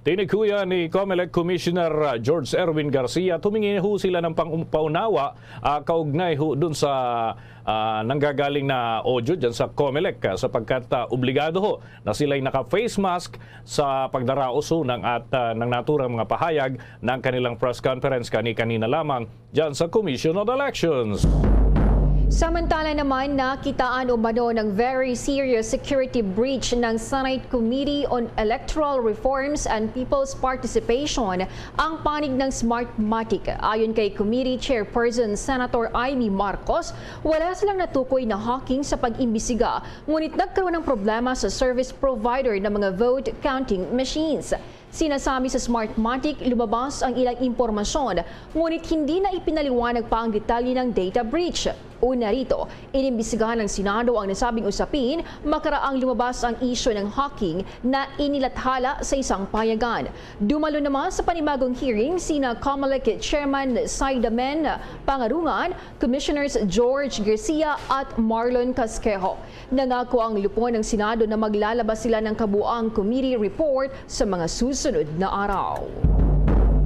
Tinikuya ni Comelec Commissioner, uh, George Erwin Garcia, tumingi ho sila ng pang-, paunawa, uh, kaugnay ho dun sa, uh, nanggagaling na audio dyan sa Comelec, uh, sapagkat, uh, obligado ho na sila'y naka-face mask sa pagdaraos ho ng at, uh, ng naturang mga pahayag ng kanilang press conference kani-kanina lamang dyan sa Commission on Elections. Samantala naman, nakitaan umano ng very serious security breach ng Senate Committee on Electoral Reforms and People's Participation ang panig ng Smartmatic. Ayon kay Committee Chairperson Senator Imee Marcos, wala silang natukoy na hacking sa pag-imbisiga, ngunit nagkaroon ng problema sa service provider ng mga vote counting machines. Sinasabi sa Smartmatic, lumabas ang ilang impormasyon, ngunit hindi na ipinaliwanag pa ang detalye ng data breach. Una rito, inimbestigahan ng Senado ang nasabing usapin makaraang lumabas ang isyu ng hacking na inilathala sa isang payagan. Dumalo naman sa panibagong hearing sina Comelec Chairman Saidamen Pangarungan, Commissioners George Garcia at Marlon Casquejo. Nangako ang lupon ng Senado na maglalabas sila ng kabuang committee report sa mga susunod na araw.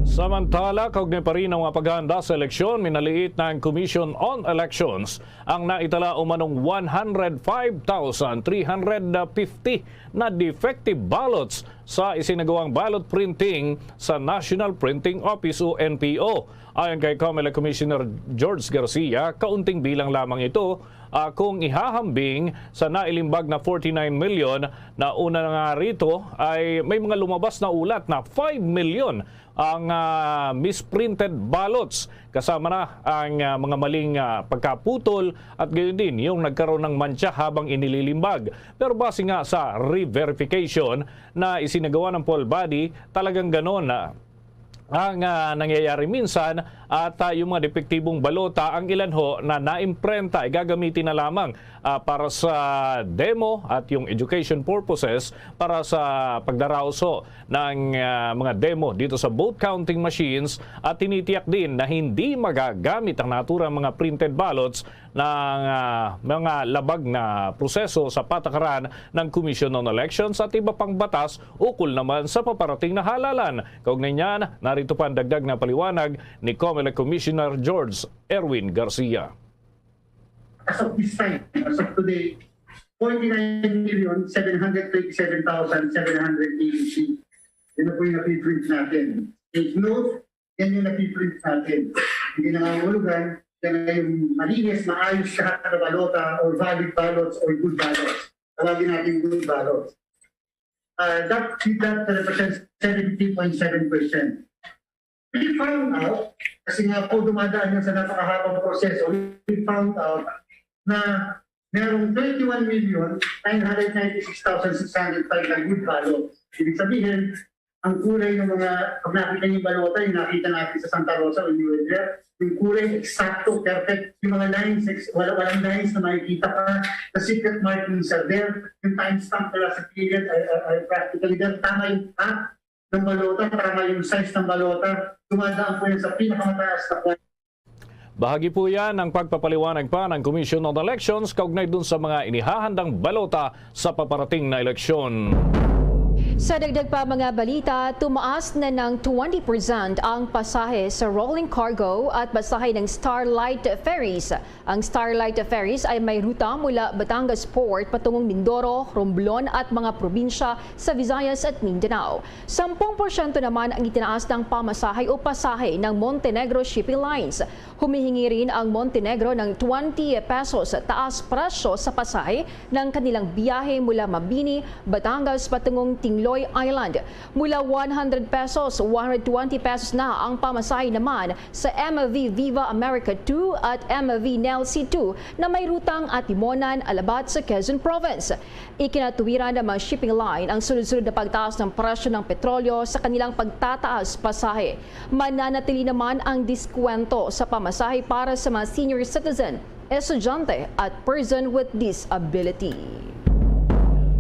Samantala, kaugnay pa rin ang mga paghahanda sa eleksyon, minaliit ng Commission on Elections ang naitala umanong one hundred five thousand three hundred fifty na defective ballots sa isinagawang ballot printing sa National Printing Office o N P O. Ayon kay Comelec Commissioner George Garcia, kaunting bilang lamang ito, ah, kung ihahambing sa nailimbag na forty-nine million. Na una na nga rito ay may mga lumabas na ulat na five million ang, ah, misprinted ballots, kasama na ang, ah, mga maling, ah, pagkaputol at gayon din yung nagkaroon ng mantsa habang inililimbag. Pero base nga sa re-verification na isinagawa ng poll body, talagang ganon na ang, ah, nangyayari minsan, at, ah, yung mga depektibong balota, ang ilan ho na naimprenta ay gagamitin na lamang, ah, para sa demo at yung education purposes para sa pagdaraos ho ng, ah, mga demo dito sa vote counting machines, at tinitiyak din na hindi magagamit ang naturang mga printed ballots ng, ah, mga labag na proseso sa patakaran ng Commission on Elections at iba pang batas ukol naman sa paparating na halalan. Kaugnay niyan, narito pa ang dagdag na paliwanag ni Comelec Commissioner George Erwin Garcia. As of this time, as of today, forty-nine million seven hundred twenty-seven thousand seven hundred eighty-three. Yun na po yung napiprint natin. Take note, yan yung napiprint natin. Hindi nangangahulugan na yung malinis, maayos lahat na balota or valid ballots or good ballots. Tawagin natin good ballots. Uh, that, that represents seventy point seven percent. We found out, kasi nga po dumadaan yan sa napakahabang proseso, we found out na merong twenty-one million nine hundred ninety-six thousand six hundred five na good ballots. Ibig sabihin, ang kulay ng mga, pag nakita niyo yung balota, yung nakita natin sa Santa Rosa, when you were there, yung kulay eksakto, perfect, yung mga lines, ex-, wala, walang lines na makikita pa, the secret markings are there, yung timestamp nila sa kilid ay, ay, ay practically there, tama yung path ng balota, tama yung size ng balota, dumadaan po yan sa pinakamataas na point. Bahagi po yan ng pagpapaliwanag pa ng Commission on Elections kaugnay dun sa mga inihahandang balota sa paparating na eleksyon. Sa dagdag pa mga balita, tumaas na ng twenty percent ang pasahe sa rolling cargo at pasahe ng Starlight Ferries. Ang Starlight Ferries ay may ruta mula Batangas Port patungong Mindoro, Romblon at mga probinsya sa Visayas at Mindanao. Sampung porsyento naman ang itinaas ng pamasahe o pasahe ng Montenegro Shipping Lines. Humihingi rin ang Montenegro ng twenty pesos taas presyo sa pasahe ng kanilang biyahe mula Mabini, Batangas patungong Tingloy Island. Mula one hundred pesos, one hundred twenty pesos na ang pamasahe naman sa M V Viva America two at M V Nelcy two na may rutang Atimonan, Alabat sa Quezon Province. Ikinatuwiran ng mga shipping line ang sunod-sunod na pagtaas ng presyo ng petrolyo sa kanilang pagtataas pasahe. Mananatili naman ang diskwento sa pamasahe para sa mga senior citizen, estudyante at person with disability.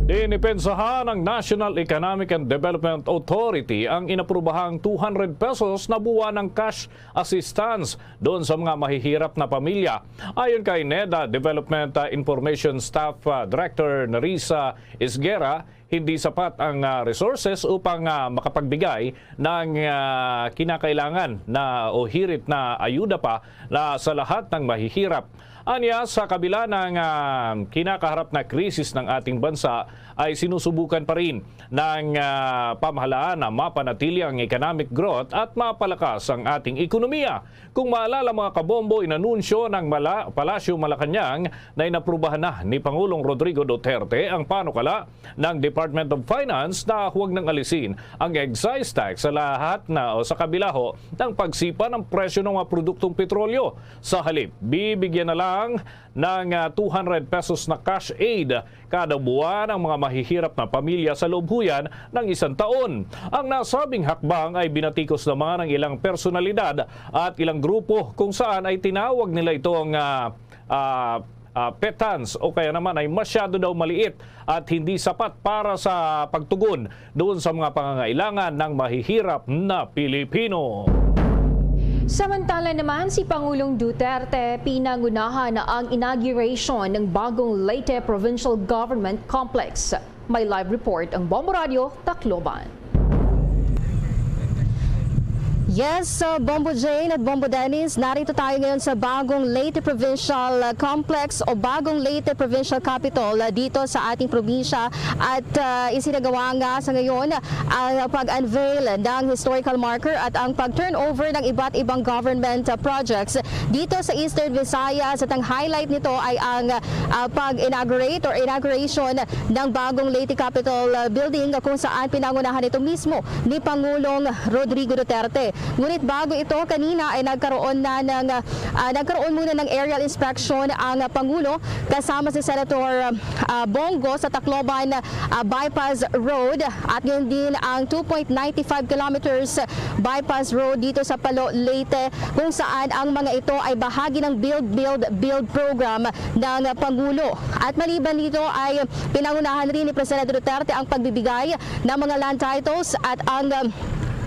Dinipensahan ng National Economic and Development Authority ang inaprobahang two hundred pesos na buwanang cash assistance doon sa mga mahihirap na pamilya. Ayon kay neda Development, ah, Information Staff, ah, Director Nerissa Isguera, hindi sapat ang, ah, resources upang, ah, makapagbigay ng, ah, kinakailangan na o hirit na ayuda pa na sa lahat ng mahihirap. Anya, sa kabila ng, ah, kinakaharap na krisis ng ating bansa, ay sinusubukan pa rin ng, ah, pamahalaan na mapanatili ang economic growth at mapalakas ang ating ekonomiya. Kung maalala, mga kabombo, inanunsyo ng Mala-, Palasyo Malacañang na inaprubahan na ni Pangulong Rodrigo Duterte ang panukala ng Department of Finance na huwag nang alisin ang excise tax sa lahat na o sa kabilaho ng pagsipa ng presyo ng mga produktong petrolyo. Sa halip, bibigyan na lang ng, ah, two hundred pesos na cash aid kada buwan ang mga mahihirap na pamilya sa loob huyan ng isang taon. Ang nasabing hakbang ay binatikos naman ng ilang personalidad at ilang grupo kung saan ay tinawag nila itong, ah, ah, ah, pittance o kaya naman ay masyado daw maliit at hindi sapat para sa pagtugon doon sa mga pangangailangan ng mahihirap na Pilipino. Samantala naman, si Pangulong Duterte pinangunahan ang inauguration ng bagong Leyte Provincial Government Complex. May live report ang Bombo Radio Tacloban. Yes, uh, Bombo Jane at Bombo Dennis, narito tayo ngayon sa bagong Leyte Provincial, uh, Complex o bagong Leyte Provincial Capitol, uh, dito sa ating probinsya. At, uh, isinagawa nga sa ngayon ang pag-unveil ng historical marker at ang pag-turnover ng iba't ibang government, uh, projects dito sa Eastern Visayas. At ang highlight nito ay ang, uh, pag-inaugurate or inauguration ng bagong Leyte Capitol, uh, Building, kung saan pinangunahan ito mismo ni Pangulong Rodrigo Duterte. Ngunit bago ito, kanina ay nagkaroon na ng, uh, nagkaroon muna ng aerial inspection ang, uh, Pangulo kasama si Senator, uh, Bong Go sa Tacloban, uh, Bypass Road at gayon din ang two point nine five kilometers bypass road dito sa Palo, Leyte, kung saan ang mga ito ay bahagi ng Build, Build, Build program ng Pangulo. At maliban dito ay pinangunahan rin ni Presidente Duterte ang pagbibigay ng mga land titles at ang, um,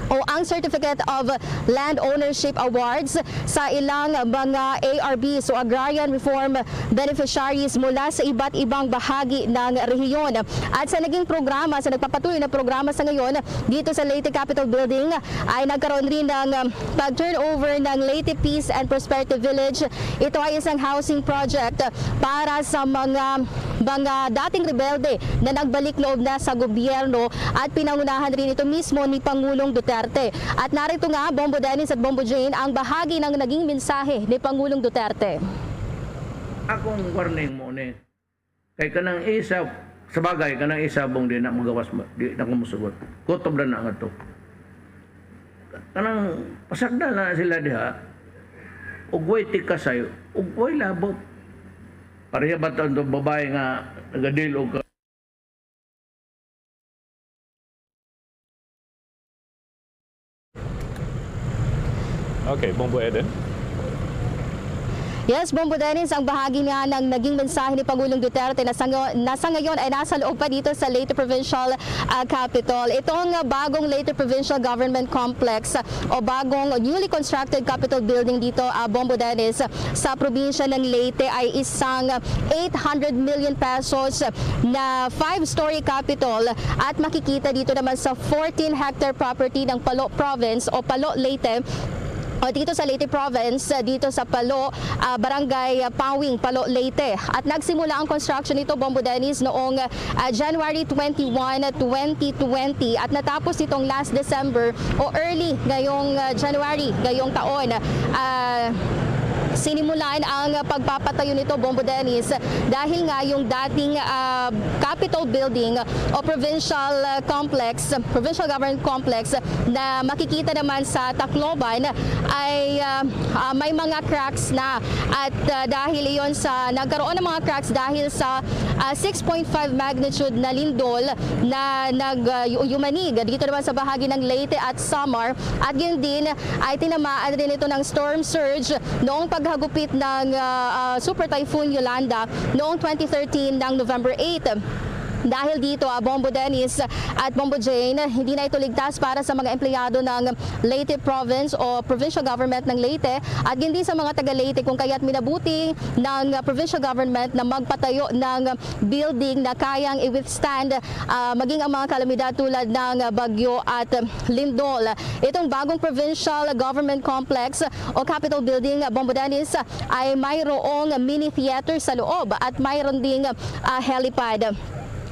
o ang Certificate of Land Ownership Awards sa ilang mga A R Bs o Agrarian Reform Beneficiaries mula sa iba't ibang bahagi ng rehiyon. At sa naging programa, sa nagpapatuloy na programa sa ngayon dito sa Leyte Capitol Building, ay nagkaroon rin ng, um, pag-turnover ng Leyte Peace and Prosperity Village. Ito ay isang housing project para sa mga, mga dating rebelde na nagbalik loob na sa gobyerno at pinangunahan rin ito mismo ni Pangulong Duterte. At narito nga, Bombo Dennis at Bombo Jane, ang bahagi ng naging mensahe ni Pangulong Duterte. Akong warning mo ni, kay kanang isa, sa bagay, kanang isa, Bong, di na magawas, di na ko musugot. Kutob na na nga to. Kanang pasagda na sila diha, ug way tikasay, ug way labot. Pareha ba to ang babae nga nagadil og ka- Okay, Bombo Eden. Yes, Bombo Dennis, ang bahagi nga ng naging mensahe ni Pangulong Duterte na sa, na sa ngayon ay nasa loob pa dito sa Leyte Provincial, ah, Capitol. Itong, ah, bagong Leyte Provincial Government Complex, ah, o bagong newly constructed Capitol Building dito, ah, Bombo Dennis, sa probinsya ng Leyte ay isang eight hundred million pesos na five-story Capitol at makikita dito naman sa fourteen hectare property ng Palo Province o Palo, Leyte, o dito sa Leyte Province, dito sa Palo, ah, Barangay Pawing, Palo, Leyte. At nagsimula ang construction nito, Bombo Dennis, noong, ah, January twenty-one, twenty twenty at natapos nitong last December o early ngayong, ah, January ngayong taon. Ah, sinimulan ang pagpapatayo nito, Bombo Dennis, dahil nga yung dating, ah, Capitol Building o Provincial, ah, Complex, Provincial Government Complex na makikita naman sa Tacloban ay, ah, ah, may mga cracks na. At, ah, dahil iyon sa, nagkaroon ng mga cracks dahil sa, ah, six point five magnitude na lindol na nag, ah, yu-, yumanig dito naman sa bahagi ng Leyte at Samar. At yun din ay tinamaan rin ito ng storm surge noong paghagupit ng, ah, ah, Super Typhoon Yolanda noong twenty thirteen ng November eight. Dahil dito, ah, Bombo Dennis at Bombo Jane, hindi na ito ligtas para sa mga empleyado ng Leyte Province o Provincial Government ng Leyte at hindi sa mga taga Leyte, kung kaya't minabuti ng, ah, Provincial Government na magpatayo ng building na kayang i-withstand, ah, maging ang mga kalamidad tulad ng, ah, bagyo at, ah, lindol. Itong bagong Provincial Government Complex o Capitol Building, ah, Bombo Dennis, ay mayroong mini theater sa loob at mayroon ding, ah, helipad.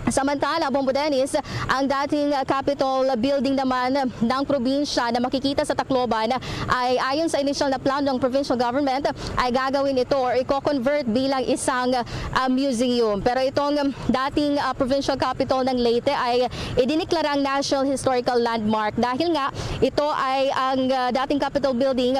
Samantala, Bombo Dennis, ang dating Capitol Building naman ng probinsya na makikita sa Tacloban ay, ayon sa inisyal na plano ng provincial government, ay gagawin ito or i-convert bilang isang, ah, museum. Pero itong dating, ah, provincial capital ng Leyte ay idiniklarang National Historical Landmark dahil nga ito ay ang, ah, dating Capitol Building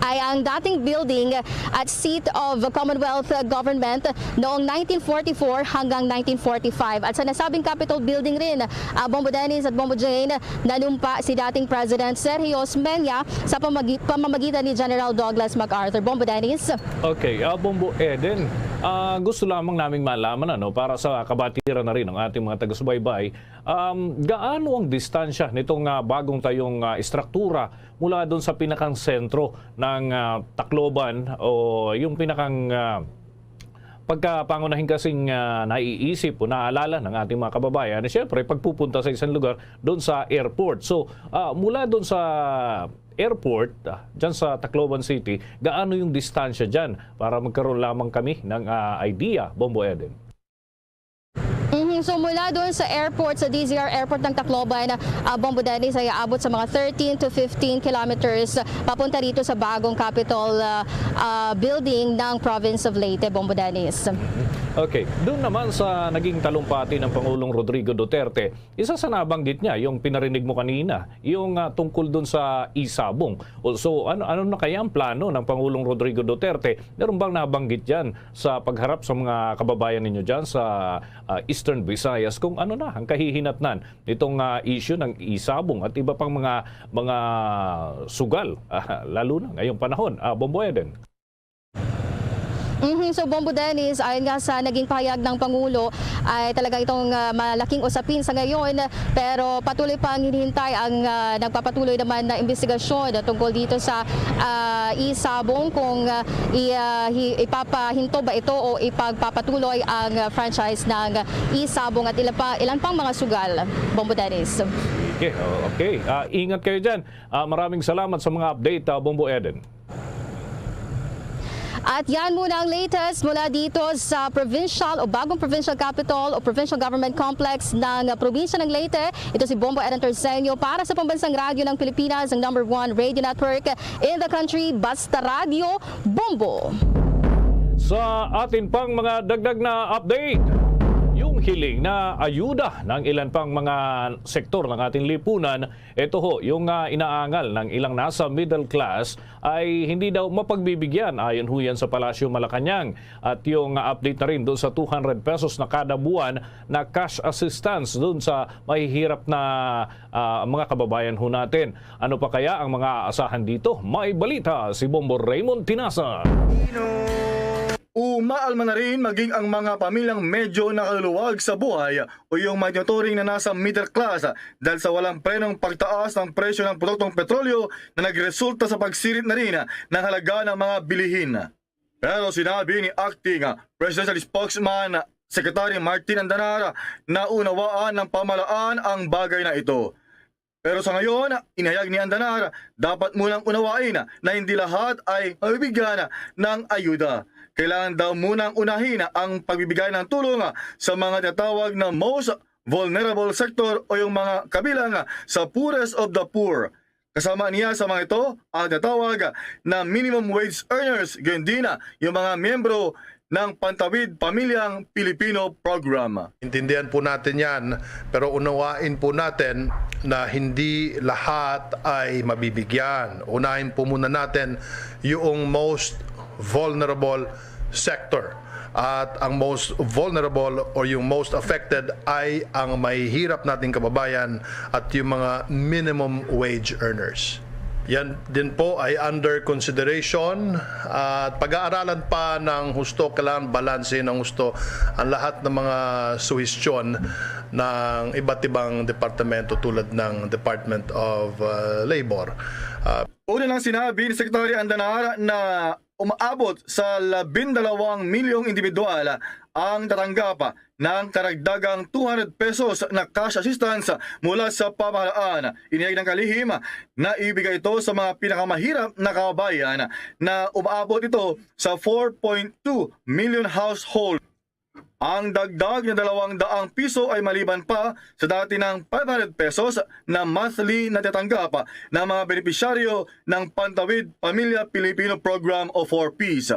ay ang dating building at seat of Commonwealth Government noong nineteen forty-four hanggang nineteen forty-five. At sa nasabing Capitol Building rin, ah, Bombo Dennis at Bombo Jane, nanumpa si dating President Sergio Osmeña sa pamagi-, pamamagitan ni General Douglas MacArthur. Bombo Dennis. Okay, ah, Bombo Eden, ah, gusto lamang naming malaman, ano, para sa kabatiran na rin ng ating mga taga-subaybay, um, gaano ang distansya nitong, ah, bagong tayong, ah, istruktura mula doon sa pinakang sentro ng, ah, Tacloban o yung pinakang, ah, pagkapangunahin kasing, ah, naiisip o naalala ng ating mga kababayan, siyempre, pagpupunta sa isang lugar doon sa airport. So, ah, mula doon sa airport, ah, dyan sa Tacloban City, gaano yung distansya dyan para magkaroon lamang kami ng, ah, idea, Bombo Eden? Mhm. So mula doon sa airport, sa D Z R Airport ng Tacloban, ah, Bombo Dennis, ay aabot sa mga thirteen to fifteen kilometers papunta rito sa bagong Capitol, ah, ah, building ng Province of Leyte, Bombo Dennis. Okay, doon naman sa naging talumpati ng Pangulong Rodrigo Duterte, isa sa nabanggit niya, yung pinarinig mo kanina, yung, ah, tungkol doon sa Isabong. O, so, ano, ano na kaya ang plano ng Pangulong Rodrigo Duterte? Meron bang nabanggit dyan sa pagharap sa mga kababayan ninyo dyan sa, ah, Eastern Visayas kung ano na ang kahihinatnan nitong, ah, issue ng Isabong at iba pang mga, mga sugal, ah, lalo na ngayong panahon? Ah, Bombo Eden. Mhm. So, Bombo Dennis, ayon nga sa naging pahayag ng Pangulo, ay talaga itong, ah, malaking usapin sa ngayon. Pero patuloy pa ang hinihintay ang, ah, nagpapatuloy naman na investigasyon tungkol dito sa, ah, Isabong, kung, ah, i-, ah, hi-, ipapahinto ba ito o ipagpapatuloy ang, ah, franchise ng Isabong at ilan pa, ilan pang mga sugal, Bombo Dennis. Okay, oh, okay. Ah, ingat kayo dyan. Ah, maraming salamat sa mga update, ah, Bombo Eden. At yan muna ang latest mula dito sa provincial o bagong provincial capital o provincial government complex ng probinsya ng Leyte. Ito si Bombo Eden Terceño para sa Pambansang Radyo ng Pilipinas, ang number one radio network in the country, Basta Radyo, Bombo. Sa atin pang mga dagdag na update, yung hiling na ayuda ng ilan pang mga sektor ng ating lipunan, ito ho, yung, ah, inaangal ng ilang nasa middle class ay hindi daw mapagbibigyan, ayon ho yan sa Palasyo Malacañang. At yung, ah, update na rin doon sa two hundred pesos na kada buwan na cash assistance doon sa mahihirap na, ah, mga kababayan ho natin. Ano pa kaya ang mga aasahan dito? May balita si Bombo Raymond Tinasa. Umaalma na rin maging ang mga pamilyang medyo nakaluluwag sa buhay o yung may tinuturing na nasa middle class dahil sa walang prenong pagtaas ng presyo ng produktong petrolyo na nagresulta sa pagsirit na rin ng halaga ng mga bilihin. Pero sinabi ni Acting Presidential Spokesman Secretary Martin Andanar na unawaan ng pamahalaan ang bagay na ito. Pero sa ngayon, inihayag ni Andanar, dapat munang unawain na hindi lahat ay mabibigyan ng ayuda. Kailangan daw munang unahin ang pagbibigay ng tulong sa mga tinatawag na most vulnerable sector o yung mga kabilang sa poorest of the poor. Kasama niya sa mga ito ang tinatawag na minimum wage earners, gayon din yung mga miyembro ng Pantawid Pamilyang Pilipino Program. Intindihan po natin yan, pero unawain po natin na hindi lahat ay mabibigyan. Unahin po muna natin yung most vulnerable sector. At ang most vulnerable or yung most affected ay ang mahihirap nating kababayan at yung mga minimum wage earners. Yan din po ay under consideration at pag-aaralan pa ng husto, kailangan balanse ng husto ang lahat ng mga suhestyon ng iba't ibang departamento tulad ng Department of, uh, Labor. Uh, Una lang sinabi ni Secretary Andanar na umaabot sa labindalawang milyong individual ang tatanggap ng karagdagang two hundred pesos na cash assistance mula sa pamahalaan. Inihayag ng kalihim na ibigay ito sa mga pinakamahirap na kababayan na umaabot ito sa four point two million household. Ang dagdag na dalawang daang piso ay maliban pa sa dati ng five hundred pesos na monthly na tatanggap ng mga benepisyaryo ng Pantawid Pamilya Pilipino Program o four Ps.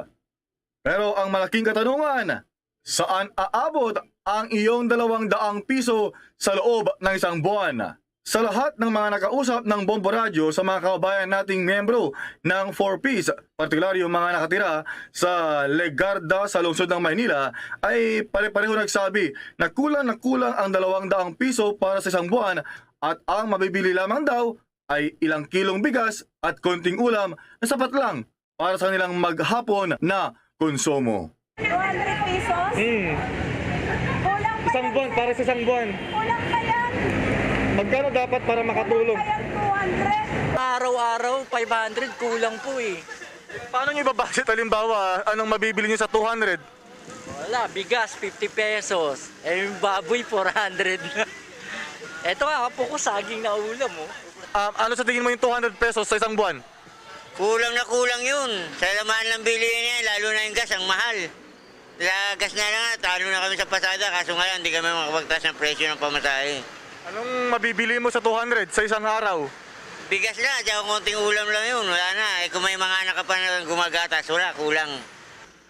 Pero ang malaking katanungan, saan aabot ang iyong dalawang daang piso sa loob ng isang buwan? Sa lahat ng mga nakausap ng Bombo Radyo sa mga kababayan nating miyembro ng four Ps, partikular yung mga nakatira sa Legarda sa lungsod ng Maynila, ay pare-pareho nagsabi na kulang na kulang ang dalawang daang piso para sa isang buwan at ang mabibili lamang daw ay ilang kilong bigas at konting ulam na sapat lang para sa kanilang maghapon na konsumo. Two hundred pesos? Hmm. Kulang pa Isang yan, buwan, sir. Para sa isang buwan. Kulang pa yan. Magkano dapat para makatulong? Kulang pa yan, two hundred. Araw-araw, five hundred, kulang po eh. Paano nyo ibabudget? Halimbawa, anong mabibili nyo sa two hundred? Wala, bigas, fifty pesos. Eh, yung baboy, four hundred. Eto nga, apo ko, saging na ulam, oh. Um, ano sa tingin mo yung two hundred pesos sa isang buwan? Kulang na kulang yun. Sa laman ng bilihin niya, lalo na yung gas, ang mahal. Sa gas na lang, talo na kami sa pasada. Kaso ngayon, hindi kami makapagtaas ng presyo ng pamasahe. Anong mabibili mo sa two hundred sa isang araw? Bigas na, tsaka konting ulam lang yun. Wala na. Eh, kung may mga anak ka pa na gumagatas, wala, kulang.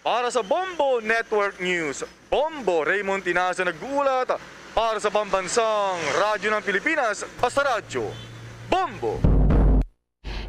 Para sa Bombo Network News, Bombo Raymond Tinaza nag-uulat para sa Pambansang Radyo ng Pilipinas, Basta Radyo, Bombo!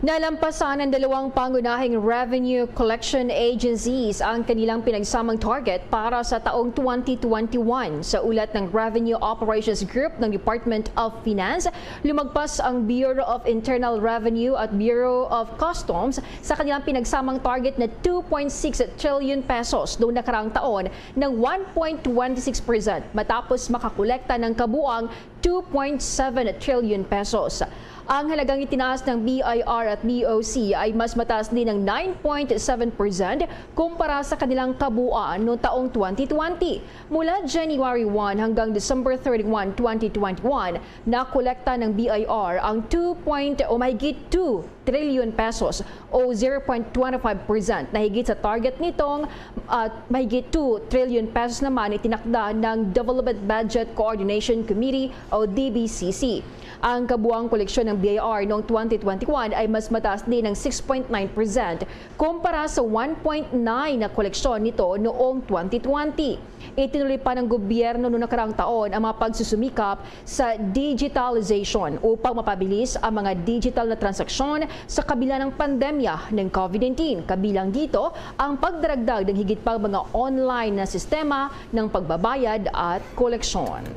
Nalampasan ng dalawang pangunahing revenue collection agencies ang kanilang pinagsamang target para sa taong twenty twenty-one. Sa ulat ng Revenue Operations Group ng Department of Finance, lumagpas ang Bureau of Internal Revenue at Bureau of Customs sa kanilang pinagsamang target na two point six trillion pesos noong nakaraang taon ng one point twenty six percent matapos makakolekta ng kabuang two point seven trillion pesos. Ang halagang itinaas ng B I R at B O C ay mas mataas din ng nine point seven percent kumpara sa kanilang kabuuan noong taong twenty twenty. Mula January one hanggang December thirty-one, twenty twenty-one, nakolekta ng B I R ang two point o mahigit two trillion pesos o zero point twenty five percent na higit sa target nitong, ah, mahigit two trillion pesos naman itinakda ng Development Budget Coordination Committee o D B C C. Ang kabuang koleksyon ng B I R noong twenty twenty-one ay mas mataas din ng six point nine percent kumpara sa one point nine na koleksyon nito noong twenty twenty. Itinuloy pa ng gobyerno noong nakaraang taon ang mga pagsusumikap sa digitalization upang mapabilis ang mga digital na transaksyon sa kabila ng pandemya ng COVID nineteen, kabilang dito ang pagdaragdag ng higit pang mga online na sistema ng pagbabayad at koleksyon.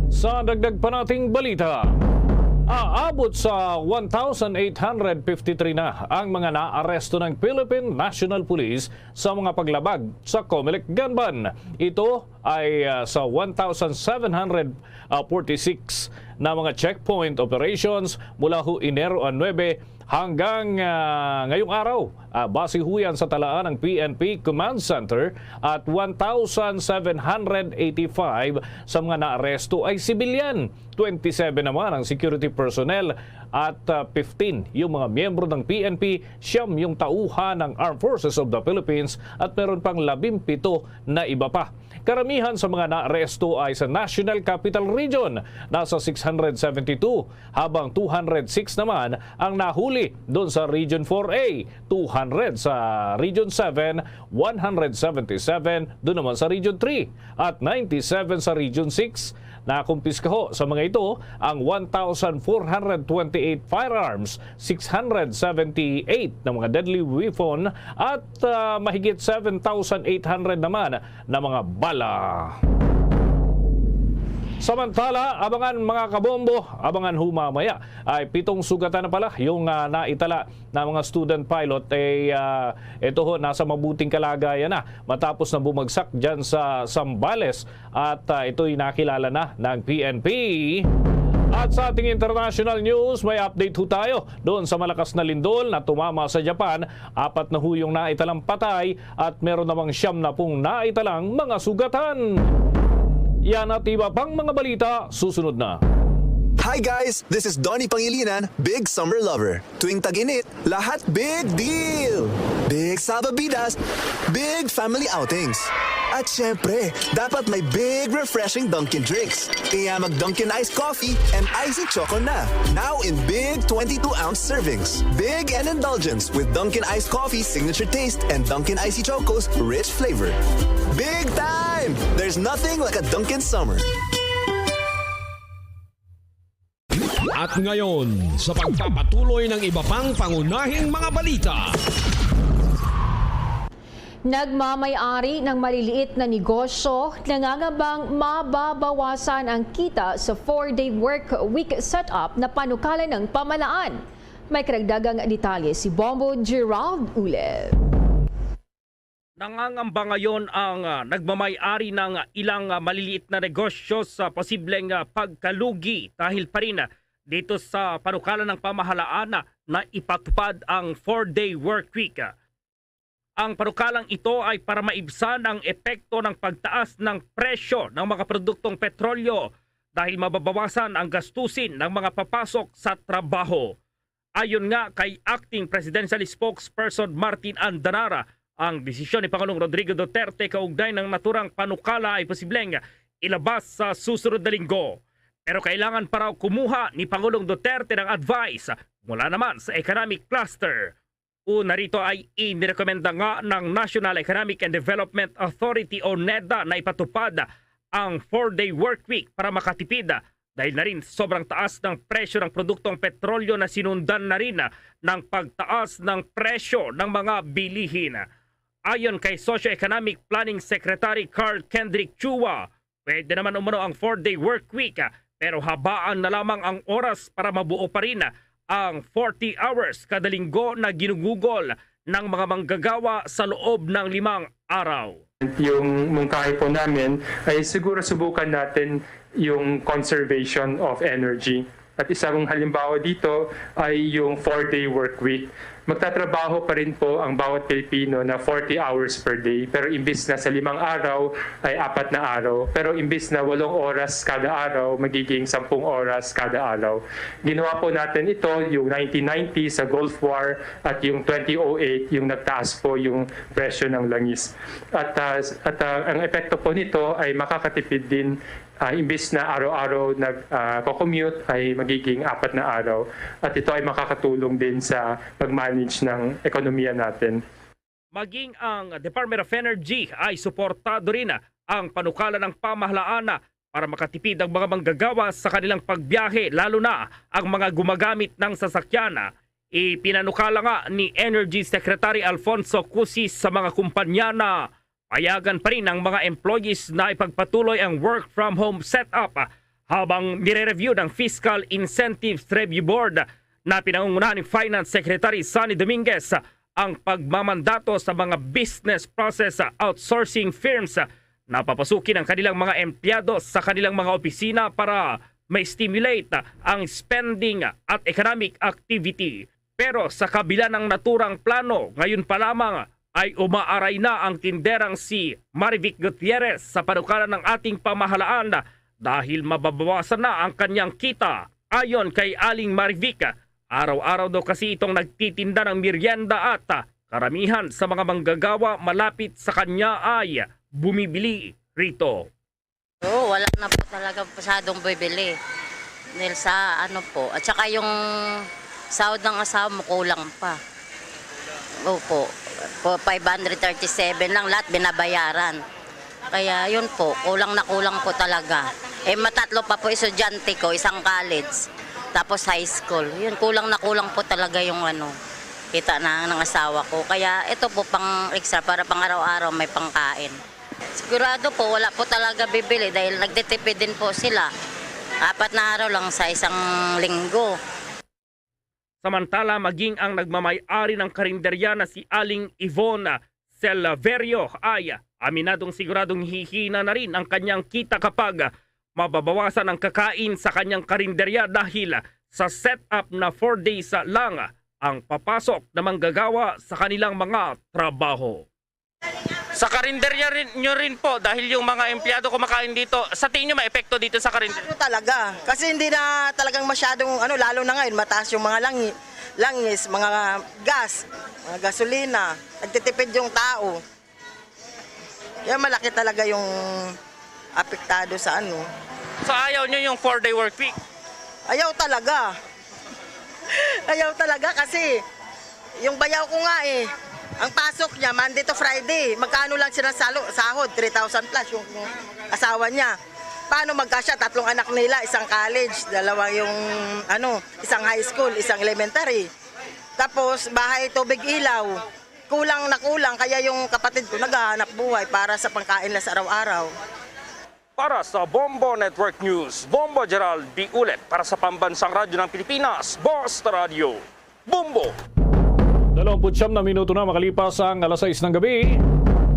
Sa dagdag pa nating balita, aabot sa one thousand eight hundred fifty-three na ang mga naaresto ng Philippine National Police sa mga paglabag sa Comelec gun ban. Ito ay, ah, sa one thousand seven hundred forty-six na mga checkpoint operations mula hu Enero nuebe hanggang, ah, ngayong araw. Ah, base hu yan sa talaan ng P N P Command Center, at one thousand seven hundred eighty-five sa mga naaresto ay sibilyan. Twenty-seven naman ang security personnel at, ah, fifteen yung mga miyembro ng P N P, siyam yung tauhan ng Armed Forces of the Philippines, at meron pang labimpito na iba pa. Karamihan sa mga naaresto ay sa National Capital Region, nasa six hundred seventy-two, habang two hundred six naman ang nahuli doon sa Region four A, two hundred sa Region seven, one hundred seventy-seven doon naman sa Region three, at ninety-seven sa Region six. Nakumpiska ho sa mga ito ang one thousand four hundred twenty-eight firearms, six hundred seventy-eight na mga deadly weapon, at, ah, mahigit seven thousand eight hundred naman na mga bala. Samantala, abangan, mga kabombo, abangan ho mamaya ay pitong sugatan na pala yung, ah, naitala na mga student pilot. Eh, ah, ito ho, nasa mabuting kalagayan na matapos na bumagsak dyan sa Zambales at, ah, ito'y nakilala na ng P N P. At sa ating international news, may update ho tayo doon sa malakas na lindol na tumama sa Japan. Apat na ho yung naitalang patay at meron namang siyam na pong naitalang mga sugatan. Yan at iba pang mga balita susunod na. Hi guys! This is Donnie Pangilinan, big summer lover. Tuwing tag-init, lahat big deal! Big salbabidas, big family outings. At syempre, dapat may big refreshing Dunkin' drinks. Kaya mag Dunkin' Ice Coffee and Icy Choco na. Now in big twenty-two ounce servings. Big and indulgence with Dunkin' Ice Coffee signature taste and Dunkin' Icy Choco's rich flavor. Big time! There's nothing like a Dunkin' summer. At ngayon, sa pagpapatuloy ng iba pang pangunahing mga balita. Nagmamay-ari ng maliliit na negosyo nangangambang mababawasan ang kita sa four-day work week setup na panukala ng pamahalaan. May karagdagang detalye si Bombo Gerald Uleb. Nangangamba ngayon ang, ah, nagmamay-ari ng ilang, ah, maliliit na negosyo sa posibleng, ah, pagkalugi dahil pa rin, ah, dito sa panukala ng pamahalaan na, na ipatupad ang four-day work week. Ang panukalang ito ay para maibsan ang epekto ng pagtaas ng presyo ng mga produktong petrolyo dahil mababawasan ang gastusin ng mga papasok sa trabaho. Ayon nga kay Acting Presidential Spokesperson Martin Andanara, ang desisyon ni Pangulong Rodrigo Duterte kaugnay ng naturang panukala ay posibleng ilabas sa susunod na linggo. Pero kailangan pa raw kumuha ni Pangulong Duterte ng advice mula naman sa economic cluster. Una rito ay inirekomenda nga ng National Economic and Development Authority o NEDA na ipatupad ang four-day work week para makatipid dahil na rin sobrang taas ng presyo ng produktong petrolyo na sinundan na rin ng pagtaas ng presyo ng mga bilihin. Ayon kay Socio-Economic Planning Secretary Carl Kendrick Chua, pwede naman umano ang four-day work week, pero habaan na lamang ang oras para mabuo pa rin ang forty hours kada linggo na ginugugol ng mga manggagawa sa loob ng limang araw. Yung mungkahi po namin ay siguro subukan natin yung conservation of energy. At isang halimbawa dito ay yung four-day work week. Magtatrabaho pa rin po ang bawat Pilipino na forty hours per day, pero imbis na sa limang araw ay apat na araw, pero imbis na walong oras kada araw, magiging sampung oras kada araw. Ginawa po natin ito yung nineteen ninety sa Gulf War at yung twenty oh eight yung nagtaas po yung presyo ng langis. At, ah, at ah, ang epekto po nito ay makakatipid din, ah, imbis na araw-araw nag, ah, co-commute ay magiging apat na araw. At ito ay makakatulong din sa pag-manage ng ekonomiya natin. Maging ang Department of Energy ay suportado rin ang panukala ng pamahalaan para makatipid ang mga manggagawa sa kanilang pagbiyahe, lalo na ang mga gumagamit ng sasakyan. Ipinanukala nga ni Energy Secretary Alfonso Cusi sa mga kumpanya na payagan pa rin ang mga employees na ipagpatuloy ang work from home setup, habang nire-review ng Fiscal Incentives Review Board na pinangungunahan ni Finance Secretary Sonny Dominguez ang pagmamandato sa mga business process outsourcing firms na papasukin ang kanilang mga empleyado sa kanilang mga opisina para ma-stimulate ang spending at economic activity. Pero sa kabila ng naturang plano, ngayon pa lamang ay umaaray na ang tinderang si Marivic Gutierrez sa panukala ng ating pamahalaan dahil mababawasan na ang kanyang kita. Ayon kay Aling Marivic, araw-araw daw kasi itong nagtitinda ng merienda at karamihan sa mga manggagawa malapit sa kanya ay bumibili rito. Oo, wala na po talaga masyadong bibili. Dahil sa ano po, at saka yung sahod ng asawa mo kulang pa. Opo, po five hundred thirty-seven lang lahat binabayaran. Kaya yun po, kulang na kulang po talaga. Eh, matatlo pa po estudyante ko, isang college, tapos high school. Yun, kulang na kulang po talaga yung ano, kita na ng asawa ko. Kaya ito po pang extra para pang araw-araw may pangkain. Sigurado po, wala po talaga bibili dahil nagtitipid din po sila. Apat na araw lang sa isang linggo. Samantala, maging ang nagmamay-ari ng karinderya na si Aling Yvonne Selverio ay aminadong siguradong hihina na rin ang kanyang kita kapag mababawasan ang kakain sa kanyang karinderya dahil sa setup na four days lang ang papasok na manggagawa sa kanilang mga trabaho. Sa karinderya rin, nyo rin po, dahil yung mga empleyado kumakain dito, sa tingin nyo may epekto dito sa karinderya? Ano talaga? Kasi hindi na talagang masyadong, ano, lalo na ngayon, mataas yung mga langi, langis, mga gas, mga gasolina. Nagtitipid yung tao. Kaya malaki talaga yung apektado sa ano. So ayaw nyo yung four-day work week? Ayaw talaga. Ayaw talaga kasi yung bayaw ko nga eh, ang pasok niya Monday to Friday. Magkano lang sila salo, sahod? Three thousand plus yung asawa niya. Paano magkasya? Tatlong anak nila, isang college, dalawa yung ano, isang high school, isang elementary. Tapos bahay, tubig, ilaw. Kulang na kulang, kaya yung kapatid ko naghahanap buhay para sa pangkain nila sa araw-araw. Para sa Bombo Network News, Bombo Gerald B. Ulet para sa Pambansang Radyo ng Pilipinas, Basta Radyo, Bombo! Dalawampu't siyam na minuto na makalipas ang alas sais ng gabi.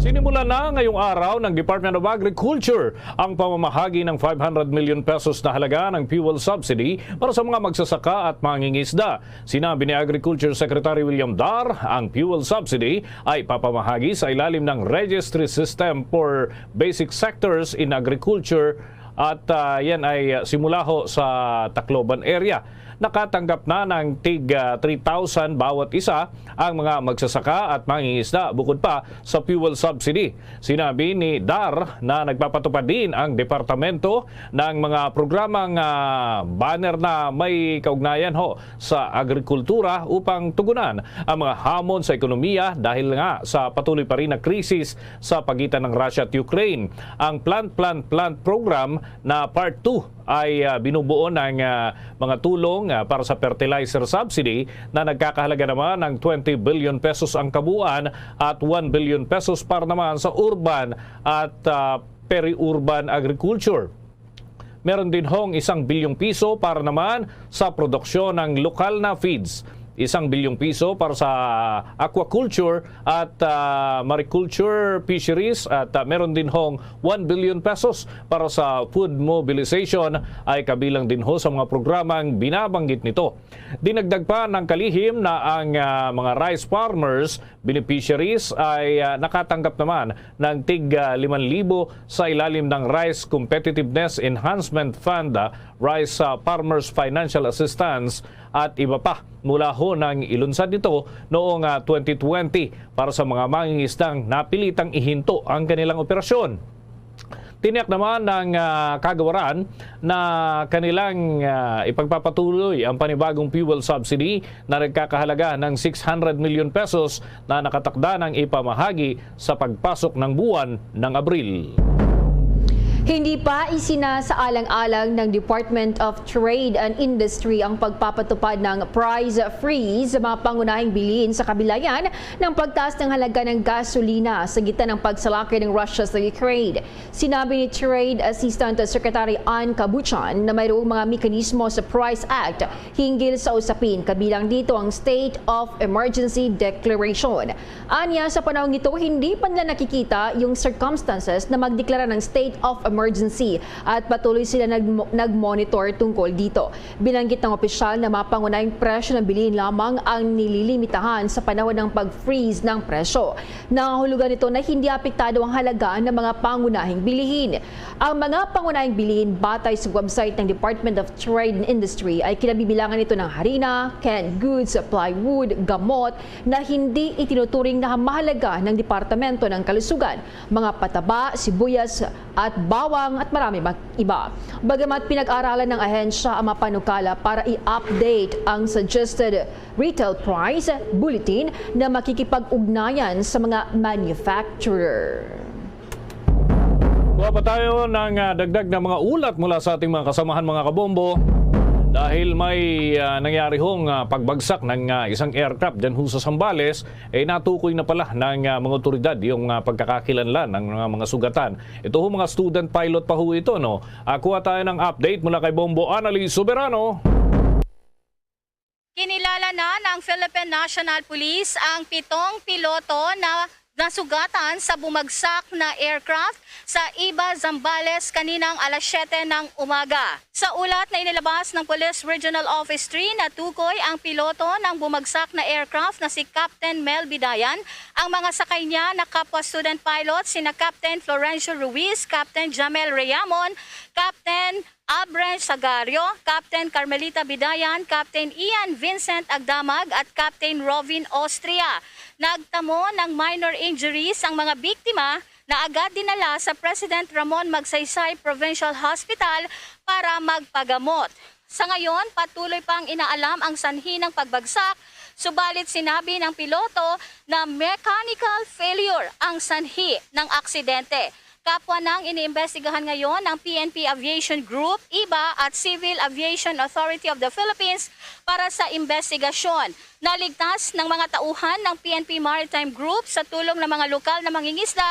Sinimulan na ngayong araw ng Department of Agriculture ang pamamahagi ng five hundred million pesos na halaga ng fuel subsidy para sa mga magsasaka at mangingisda. Sinabi ni Agriculture Secretary William Dar, ang fuel subsidy ay papamahagi sa ilalim ng Registry System for Basic Sectors in Agriculture at ah, yan ay simula ho sa Tacloban area. Nakatanggap na ng tig ah, three thousand bawat isa ang mga magsasaka at mangingisda bukod pa sa fuel subsidy. Sinabi ni Dar na nagpapatupad din ang departamento ng mga programang ah, banner na may kaugnayan ho sa agrikultura upang tugunan ang mga hamon sa ekonomiya dahil nga sa patuloy pa rin na krisis sa pagitan ng Russia at Ukraine. Ang Plant Plant Plant Program na Part two ay ah, binubuo ng ah, mga tulong ah, para sa fertilizer subsidy na nagkakahalaga naman ng twenty billion pesos ang kabuuan at one billion pesos para naman sa urban at ah, peri-urban agriculture. Meron din hong isang bilyong piso para naman sa produksyon ng lokal na feeds, isang bilyong piso para sa aquaculture at ah, mariculture fisheries at ah, meron din hong one billion pesos para sa food mobilization ay kabilang din ho sa mga programang binabanggit nito. Dinagdag pa ng kalihim na ang ah, mga rice farmers beneficiaries ay ah, nakatanggap naman ng tig ah, limang libo sa ilalim ng Rice Competitiveness Enhancement Fund, ah, Rice ah, Farmers Financial Assistance at iba pa mula ho nang ilunsad nito noong ah, twenty twenty para sa mga mangingisdang napilitang ihinto ang kanilang operasyon. Tiniyak naman ng ah, kagawaran na kanilang ah, ipagpapatuloy ang panibagong fuel subsidy na nagkakahalaga ng six hundred million pesos na nakatakda ng ipamahagi sa pagpasok ng buwan ng Abril. Hindi pa isinasaalang-alang ng Department of Trade and Industry ang pagpapatupad ng price freeze sa mga pangunahing bilihin sa kabilayan ng pagtaas ng halaga ng gasolina sa gitna ng pagsalakay ng Russia sa Ukraine. Sinabi ni Trade Assistant Secretary Ann Cabuchan na mayroong mga mekanismo sa Price Act hinggil sa usapin, kabilang dito ang State of Emergency Declaration. Anya, sa panahong ito, hindi pa nila nakikita yung circumstances na magdeklara ng state of emergency at patuloy sila nag- nag-monitor tungkol dito. Binanggit ng opisyal na mga pangunahing presyo ng bilihin lamang ang nililimitahan sa panahon ng pag-freeze ng presyo. Nangangahulugan ito na hindi apektado ang halaga ng mga pangunahing bilihin. Ang mga pangunahing bilihin batay sa website ng Department of Trade and Industry ay kinabibilangan ito ng harina, canned goods, plywood, gamot na hindi itinuturing na mahalaga ng Departamento ng Kalusugan, mga pataba, sibuyas at bawang at marami pang iba. Bagamat pinag-aralan ng ahensya ang mga panukala para i-update ang suggested retail price bulletin na makikipag-ugnayan sa mga manufacturer. Kuha pa tayo ng ah, dagdag na mga ulat mula sa ating mga kasamahan, mga kabombo. Dahil may, ah, nangyari hong, ah, pagbagsak ng, ah, isang aircraft dyan ho sa Zambales, eh, natukoy na pala ng, ah, mga otoridad yung, ah, pagkakakilanlan ng mga, mga sugatan. Ito ho, mga student pilot pa ho ito, no? Ah, kuha tayo ng update mula kay Bombo Anali Soberano. Kinilala na ng Philippine National Police ang pitong piloto na nasugatan sa bumagsak na aircraft sa Iba, Zambales kaninang alas siyete ng umaga. Sa ulat na inilabas ng Police Regional Office three, natukoy ang piloto ng bumagsak na aircraft na si Captain Mel Bidayan, ang mga sakay niya na kapwa student pilot sina Captain Florencio Ruiz, Captain Jamel Reyamon, Captain Abren Sagario, Captain Carmelita Bidayan, Captain Ian Vincent Agdamag at Captain Rovin Austria. Nagtamo ng minor injuries ang mga biktima na agad dinala sa President Ramon Magsaysay Provincial Hospital para magpagamot. Sa ngayon, patuloy pang inaalam ang sanhi ng pagbagsak, subalit sinabi ng piloto na mechanical failure ang sanhi ng aksidente. Kapwa nang iniimbestigahan ngayon ng P N P Aviation Group, iba, at Civil Aviation Authority of the Philippines para sa imbestigasyon. Naligtas ng mga tauhan ng P N P Maritime Group sa tulong ng mga lokal na mangingisda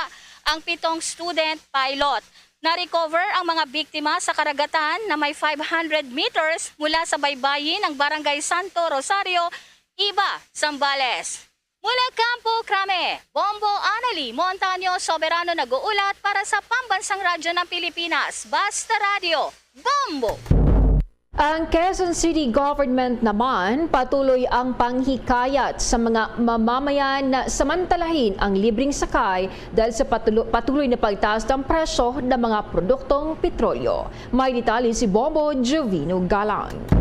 ang pitong student pilot. Na-recover ang mga biktima sa karagatan na may five hundred meters mula sa baybayin ng Barangay Santo Rosario, Iba, Zambales. Mula Campo Crame, Bombo Anali Montaño Soberano nag-uulat para sa Pambansang Radyo ng Pilipinas, Basta Radyo, Bombo! Ang Quezon City Government naman patuloy ang panghikayat sa mga mamamayan na samantalahin ang libreng sakay dahil sa patulo- patuloy na pagtaas ng presyo ng mga produktong petrolyo. May detalye si Bombo Jovino Galang.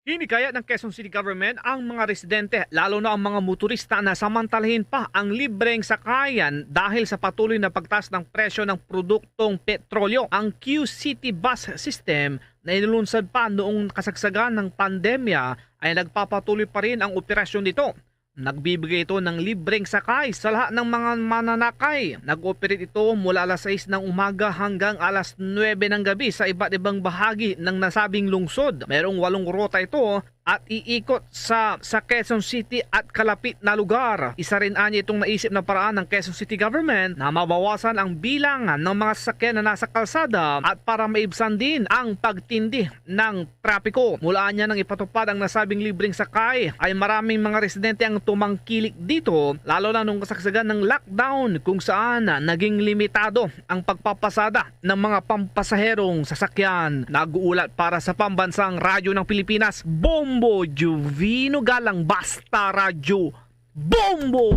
Hinikayat ng Quezon City Government ang mga residente, lalo na ang mga motorista, na samantalahin pa ang libreng sakayan dahil sa patuloy na pagtaas ng presyo ng produktong petrolyo. Ang Q City Bus System na inulunsad pa noong kasagsagan ng pandemya ay nagpapatuloy pa rin ang operasyon nito. Nagbibigay ito ng libreng sakay sa lahat ng mga mananakay. Nag-operate ito mula alas sais ng umaga hanggang alas nuwebe ng gabi sa iba't ibang bahagi ng nasabing lungsod. Mayroong walong ruta ito at iikot sa, sa Quezon City at kalapit na lugar. Isa rin anya itong naisip na paraan ng Quezon City Government na mabawasan ang bilang ng mga sasakyan na nasa kalsada at para maibsan din ang pagtindi ng trapiko. Mula anya nang ipatupad ang nasabing libreng sakay, ay maraming mga residente ang tumangkilik dito, lalo na nung kasagsagan ng lockdown, kung saan naging limitado ang pagpapasada ng mga pampasaherong sasakyan. Nag-uulat para sa Pambansang Radyo ng Pilipinas, Bombo Jovino Galang, Basta Radyo, Bombo!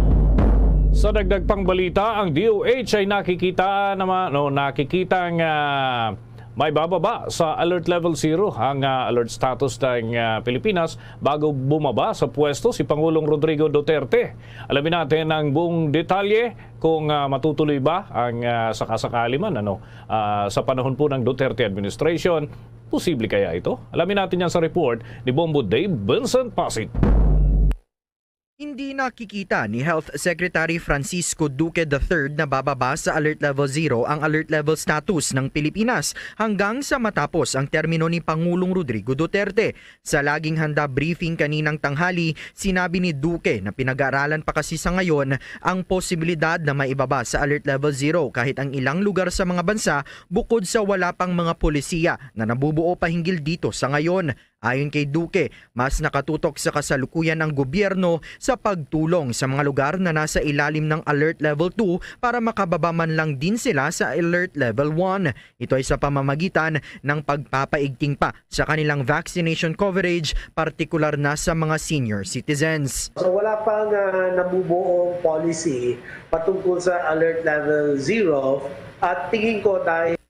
Sa dagdag pang balita, ang D O H ay nakikita naman, no, nakikitang, ah, may bababa sa Alert Level Zero ang, ah, alert status ng, ah, Pilipinas bago bumaba sa pwesto si Pangulong Rodrigo Duterte. Alamin natin ang buong detalye kung, ah, matutuloy ba ang, ah, sakasakali man, ano, ah, sa panahon po ng Duterte administration. Posible kaya ito? Alamin natin yan sa report ni Bombo Dave Vincent Pasig. Hindi nakikita ni Health Secretary Francisco Duque the third na bababa sa Alert Level Zero ang Alert Level status ng Pilipinas hanggang sa matapos ang termino ni Pangulong Rodrigo Duterte. Sa Laging Handa briefing kaninang tanghali, sinabi ni Duque na pinag-aaralan pa kasi sa ngayon ang posibilidad na maibaba sa Alert Level Zero kahit ang ilang lugar sa mga bansa bukod sa wala pang mga polisiya na nabubuo pa hinggil dito sa ngayon. Ayon kay Duque, mas nakatutok sa kasalukuyan ang gobyerno sa pagtulong sa mga lugar na nasa ilalim ng Alert Level two para makababa man lang din sila sa Alert Level one. Ito ay sa pamamagitan ng pagpapaigting pa sa kanilang vaccination coverage, partikular na sa mga senior citizens. So wala pang ah, nabubuong policy patungkol sa Alert Level zero at tingin ko dahil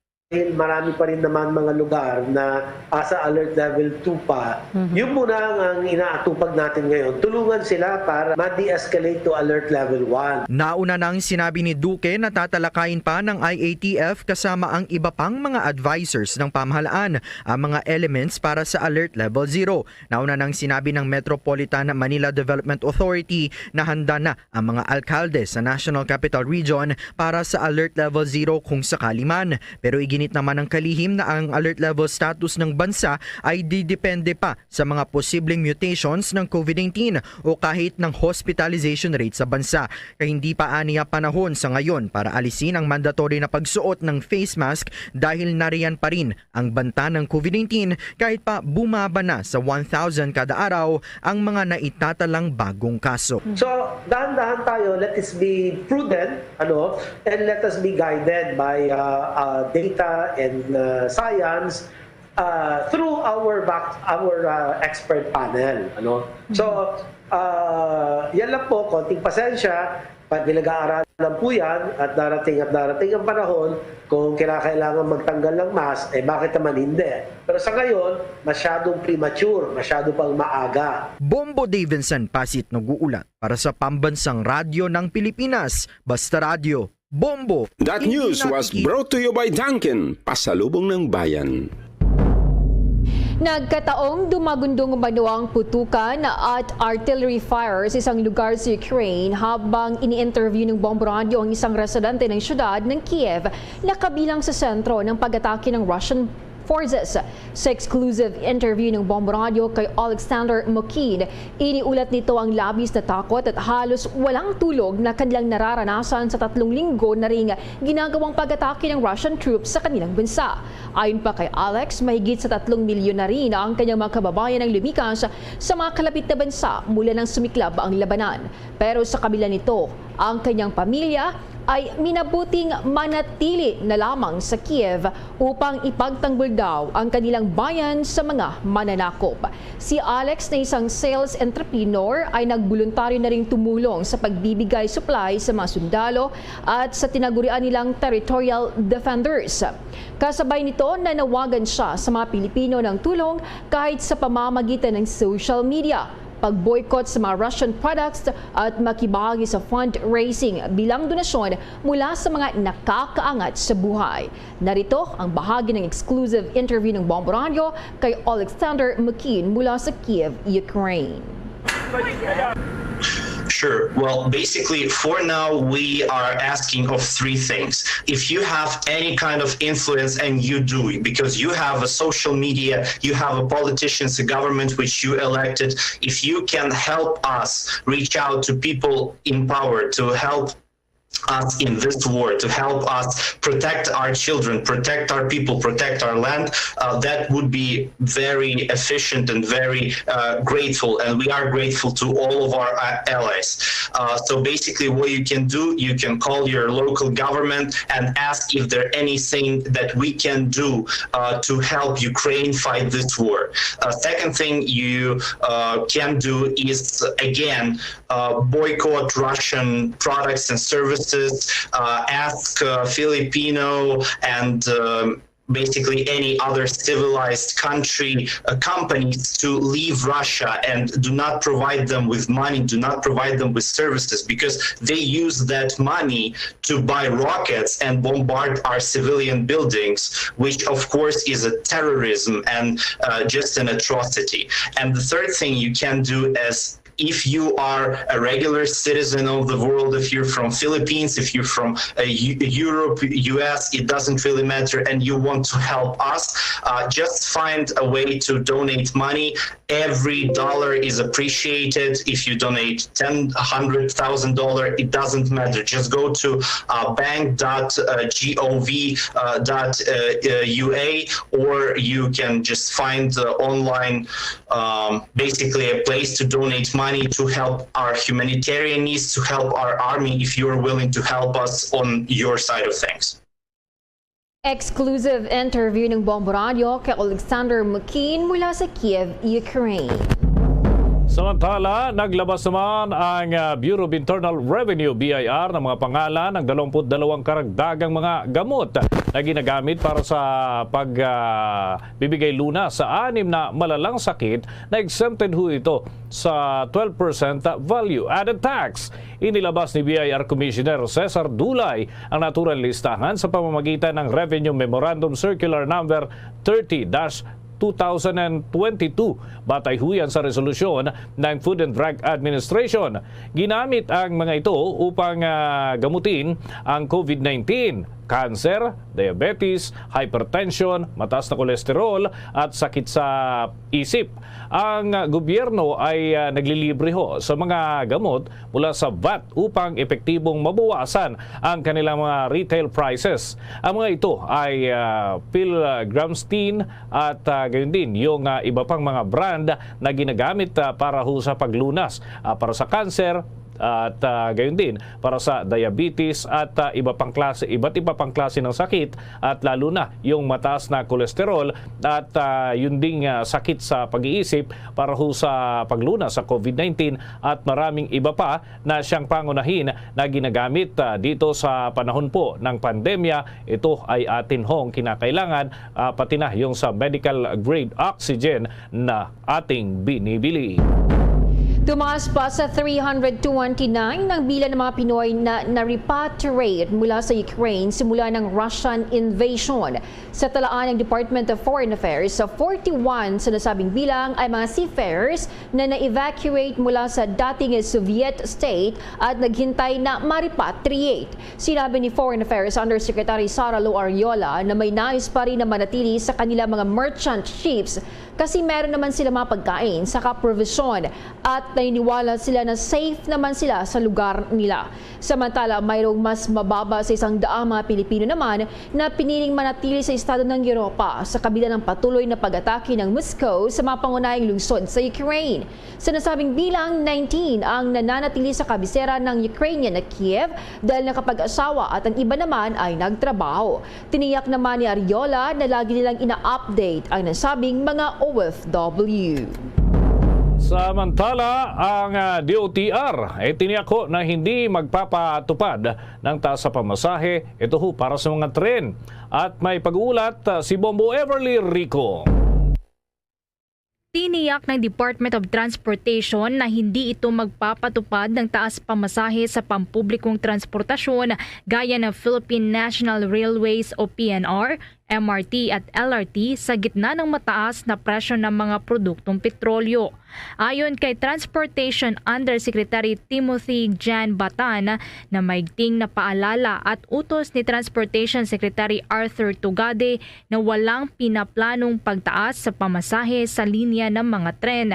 marami pa rin naman mga lugar na ah, sa Alert Level two pa. Yun muna ang, ang inaatupag natin ngayon. Tulungan sila para ma-de-escalate to Alert Level one. Nauna nang sinabi ni Duque na tatalakayin pa ng I A T F kasama ang iba pang mga advisors ng pamahalaan ang mga elements para sa Alert Level zero. Nauna nang sinabi ng Metropolitan Manila Development Authority na handa na ang mga alkalde sa National Capital Region para sa Alert Level zero kung sakali man. Pero Init naman ang kalihim na ang alert level status ng bansa ay didepende pa sa mga posibleng mutations ng COVID nineteen o kahit ng hospitalization rate sa bansa. Kaya hindi pa aniya panahon sa ngayon para alisin ang mandatory na pagsuot ng face mask dahil nariyan pa rin ang banta ng COVID nineteen kahit pa bumaba na sa one thousand kada araw ang mga naitatalang bagong kaso. So, dahan-dahan tayo, let us be prudent, ano, and let us be guided by uh, uh, data and uh, science uh, through our vac- our uh, expert panel, ano. So, uh, yan lang po, konting pasensya, pag pinag-aaralan po yan at darating at darating ang panahon kung kinakailangan magtanggal ng mask, eh bakit naman hindi? Pero sa ngayon, masyadong premature, masyado pang maaga. Bombo Davidson Pasit nag-uulat para sa Pambansang Radyo ng Pilipinas, Basta Radyo, Bombo. That news was brought to you by Dunkin, pasalubong ng bayan. Nagkataong dumagundong umano ang putukan at artillery fire sa isang lugar sa Ukraine habang ini-interview ng Bombo Radyo ang isang residente ng siyudad ng Kiev na kabilang sa sentro ng pag-atake ng Russian forces. Sa exclusive interview ng Bombo Radyo kay Alexander Mokin, iniulat nito ang labis na takot at halos walang tulog na kanilang nararanasan sa tatlong linggo na ring ginagawang pag-atake ng Russian troops sa kanilang bansa. Ayon pa kay Alex, mahigit sa tatlong milyon na rin ang kanyang mga kababayan ang lumikas sa mga kalapit na bansa mula nang sumiklab ang labanan. Pero sa kabila nito, ang kanyang pamilya ay minabuting manatili na lamang sa Kiev upang ipagtanggol daw ang kanilang bayan sa mga mananakop. Si Alex na isang sales entrepreneur ay nagboluntaryo na ring tumulong sa pagbibigay supply sa mga sundalo at sa tinagurian nilang territorial defenders. Kasabay nito, nanawagan siya sa mga Pilipino ng tulong kahit sa pamamagitan ng social media, pag-boycott sa mga Russian products at makibahagi sa fundraising bilang donasyon mula sa mga nakakaangat sa buhay. Narito ang bahagi ng exclusive interview ng Bombo Radyo kay Alexander McKean mula sa Kiev, Ukraine. Sure. Well, basically, for now, we are asking of three things. If you have any kind of influence, and you do, because you have a social media, you have a politicians, a government which you elected, if you can help us reach out to people in power to help us in this war, to help us protect our children, protect our people, protect our land, uh, that would be very efficient and very uh, grateful. And we are grateful to all of our uh, allies. Uh, so basically, what you can do, you can call your local government and ask if there anything that we can do uh, to help Ukraine fight this war. Uh, second thing you uh, can do is, again, uh, boycott Russian products and services, uh, ask uh, Filipino and um, basically any other civilized country uh, companies to leave Russia and do not provide them with money, do not provide them with services, because they use that money to buy rockets and bombard our civilian buildings, which of course is a terrorism and uh, just an atrocity. And the third thing you can do is, if you are a regular citizen of the world, if you're from Philippines, if you're from uh, Europe, U S, it doesn't really matter, and you want to help us, uh, just find a way to donate money. Every dollar is appreciated. If you donate ten, hundred thousand dollar, it doesn't matter. Just go to uh, bank dot gov dot ua, or you can just find uh, online um, basically a place to donate money to help our humanitarian needs, to help our army if you are willing to help us on your side of things. Exclusive interview ng Bombo Radio kay Alexander McKean mula sa Kiev, Ukraine. Samantala, naglabas naman ang ah, Bureau of Internal Revenue, B I R, ng mga pangalan ng dalawampu't dalawang karagdagang mga gamot na ginagamit para sa pag ah, bibigay lunas sa anim na malalang sakit na exempted ho ito sa twelve percent value-added tax. Inilabas ni B I R Commissioner Cesar Dulay ang naturang listahan sa pamamagitan ng Revenue Memorandum Circular Number thirty dash two thousand twenty-two. Batay ho yan sa resolusyon ng Food and Drug Administration. Ginamit ang mga ito upang ah, gamutin ang COVID nineteen. cancer, diabetes, hypertension, mataas na kolesterol at sakit sa isip. Ang gobyerno ay, ah, naglilibre ho sa mga gamot mula sa vat upang epektibong mabawasan ang kanilang mga retail prices. Ang mga ito ay, ah, Pilgramstin at, ah, gayon din yung, ah, iba pang mga brand na ginagamit, ah, para ho sa paglunas, ah, para sa cancer, at, ah, gayon din para sa diabetes at, ah, iba pang klase, iba't iba pang klase ng sakit, at lalo na yung mataas na kolesterol at, ah, yun ding, ah, sakit sa pag-iisip para ho sa paglunas sa COVID nineteen at maraming iba pa na siyang pangunahin na ginagamit, ah, dito sa panahon po ng pandemya. Ito ay atin hong kinakailangan, ah, pati na yung sa medical grade oxygen na ating binibili. Tumaas pa sa three hundred twenty-nine ang bilang ng mga Pinoy na na-repatriate mula sa Ukraine simula ng Russian invasion. Sa talaan ng Department of Foreign Affairs, sa forty-one sa nasabing bilang ay mga seafarers na na-evacuate mula sa dating Soviet state at naghintay na ma-repatriate. Sinabi ni Foreign Affairs Undersecretary Sara Lou Arriola na may nais pa rin na manatili sa kanila mga merchant ships kasi meron naman sila mga pagkain saka provision at naniniwala sila na safe naman sila sa lugar nila. Samantala, mayroong mas mababa sa isang daang mga Pilipino naman na piniling manatili sa estado ng Europa sa kabila ng patuloy na pag-atake ng Moscow sa mga pangunahing lungsod sa Ukraine. Sa nasabing bilang, nineteen ang nananatili sa kabisera ng Ukrainian na Kiev dahil nakapag-asawa at ang iba naman ay nagtrabaho. Tiniyak naman ni Arriola na lagi nilang ina-update ang nasabing mga O F W. Samantala, ang, ah, D O T R ay tiniyak ho na hindi magpapatupad ng taas sa pamasahe. Ito ho para sa mga tren. At may pag-uulat, ah, si Bombo Everly Rico. Tiniyak ng Department of Transportation na hindi ito magpapatupad ng taas pamasahe sa pampublikong transportasyon gaya ng Philippine National Railways o P N R, M R T at L R T sa gitna ng mataas na presyo ng mga produktong petrolyo. Ayon kay Transportation Undersecretary Timothy Jan Batan, na maigting na paalala at utos ni Transportation Secretary Arthur Tugade na walang pinaplanong pagtaas sa pamasahe sa linya ng mga tren.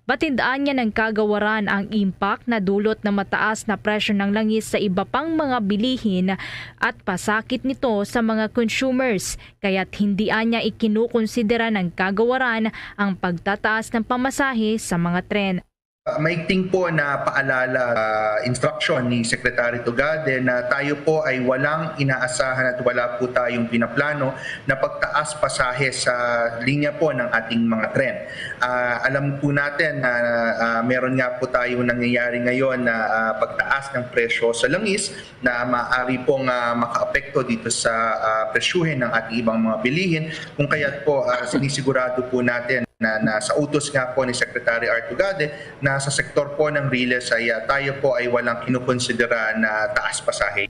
Batindaan niya ng kagawaran ang impact na dulot ng mataas na presyo ng langis sa iba pang mga bilihin at pasakit nito sa mga consumers, kaya't hindi anya ikinukonsidera ng kagawaran ang pagtataas ng pamasahe sa mga tren. Maigting po na paalala, ah, instruction ni Secretary Tugade na tayo po ay walang inaasahan at wala po tayong pinaplano na pagtaas pasahe sa linya po ng ating mga tren. Ah, alam po natin na, ah, meron nga po tayong nangyayari ngayon na, ah, pagtaas ng presyo sa langis na maaari pong, ah, makaapekto dito sa, ah, presyuhin ng ating ibang mga bilihin. Kung kaya't po, ah, sinisigurado po natin na, na sa utos nga po ni Secretary Artugade na sa sektor po ng Riles ay, ah, tayo po ay walang kinukonsidera na taas pasahe.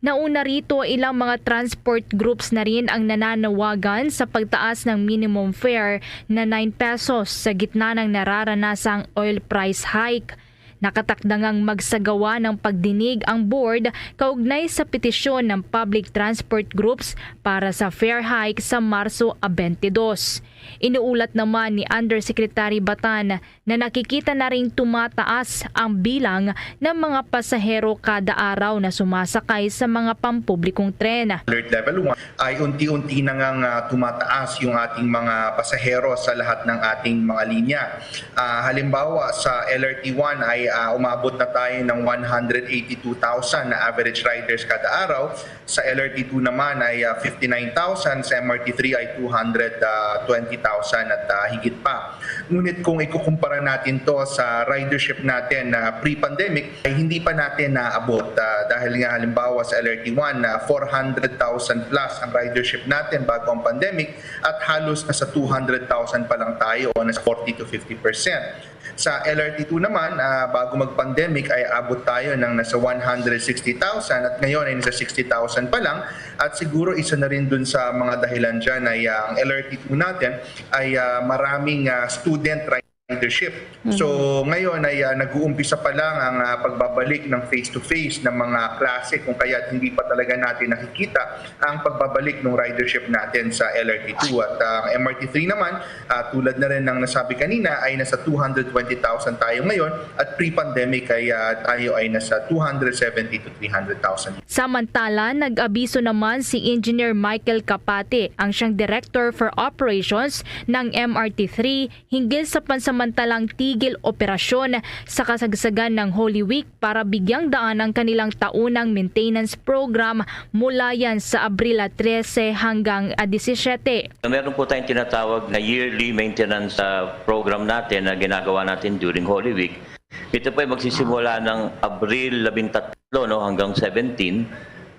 Nauna rito, ilang mga transport groups na rin ang nananawagan sa pagtaas ng minimum fare na nine pesos sa gitna ng nararanasang oil price hike. Nakatakda ngang magsagawa ng pagdinig ang board kaugnay sa petisyon ng public transport groups para sa fare hike sa Marso twenty-two. Inuulat naman ni Undersecretary Batan na nakikita na ring tumataas ang bilang ng mga pasahero kada araw na sumasakay sa mga pampublikong tren. Alert level one ay unti-unti na ngang, ah, tumataas yung ating mga pasahero sa lahat ng ating mga linya. Ah, halimbawa, sa L R T one ay, ah, umabot na tayo ng one hundred eighty-two thousand na average riders kada araw. Sa L R T two naman ay, ah, fifty-nine thousand, sa M R T three ay two hundred twenty thousand at, ah, higit pa. Ngunit kung ikukumpara natin 'to sa ridership natin na pre-pandemic, ay hindi pa natin naabot, ah, dahil nga halimbawa sa L R T one na four hundred thousand plus ang ridership natin bago ang pandemic at halos nasa two hundred thousand pa lang tayo o nasa forty to fifty percent. Sa L R T two naman, ah, bago mag-pandemic ay abot tayo ng nasa one hundred sixty thousand at ngayon ay nasa sixty thousand pa lang. At siguro isa na rin dun sa mga dahilan dyan ay, ah, ang L R T two natin ay, ah, maraming, ah, student ridership. So ngayon ay ah, nag-uumpisa pa lang ang ah, pagbabalik ng face-to-face ng mga klase, kung kaya hindi pa talaga natin nakikita ang pagbabalik ng ridership natin sa L R T two. At ang M R T three naman, ah, tulad na rin ng nasabi kanina, ay nasa two hundred twenty thousand tayo ngayon, at pre-pandemic ay ah, tayo ay nasa two hundred seventy to three hundred thousand. Samantala, nag-abiso naman si Engineer Michael Capate, ang siyang Director for Operations ng M R T three, hinggil sa pansamantalang tigil operasyon sa kasagsagan ng Holy Week para bigyang daan ang kanilang taunang maintenance program mula yan sa Abril trese hanggang ah, disisiyete. Meron po tayong tinatawag na yearly maintenance ah, program natin na ginagawa natin during Holy Week. Ito po ay magsisimula ng Abril labing tatlo, no, hanggang seventeen.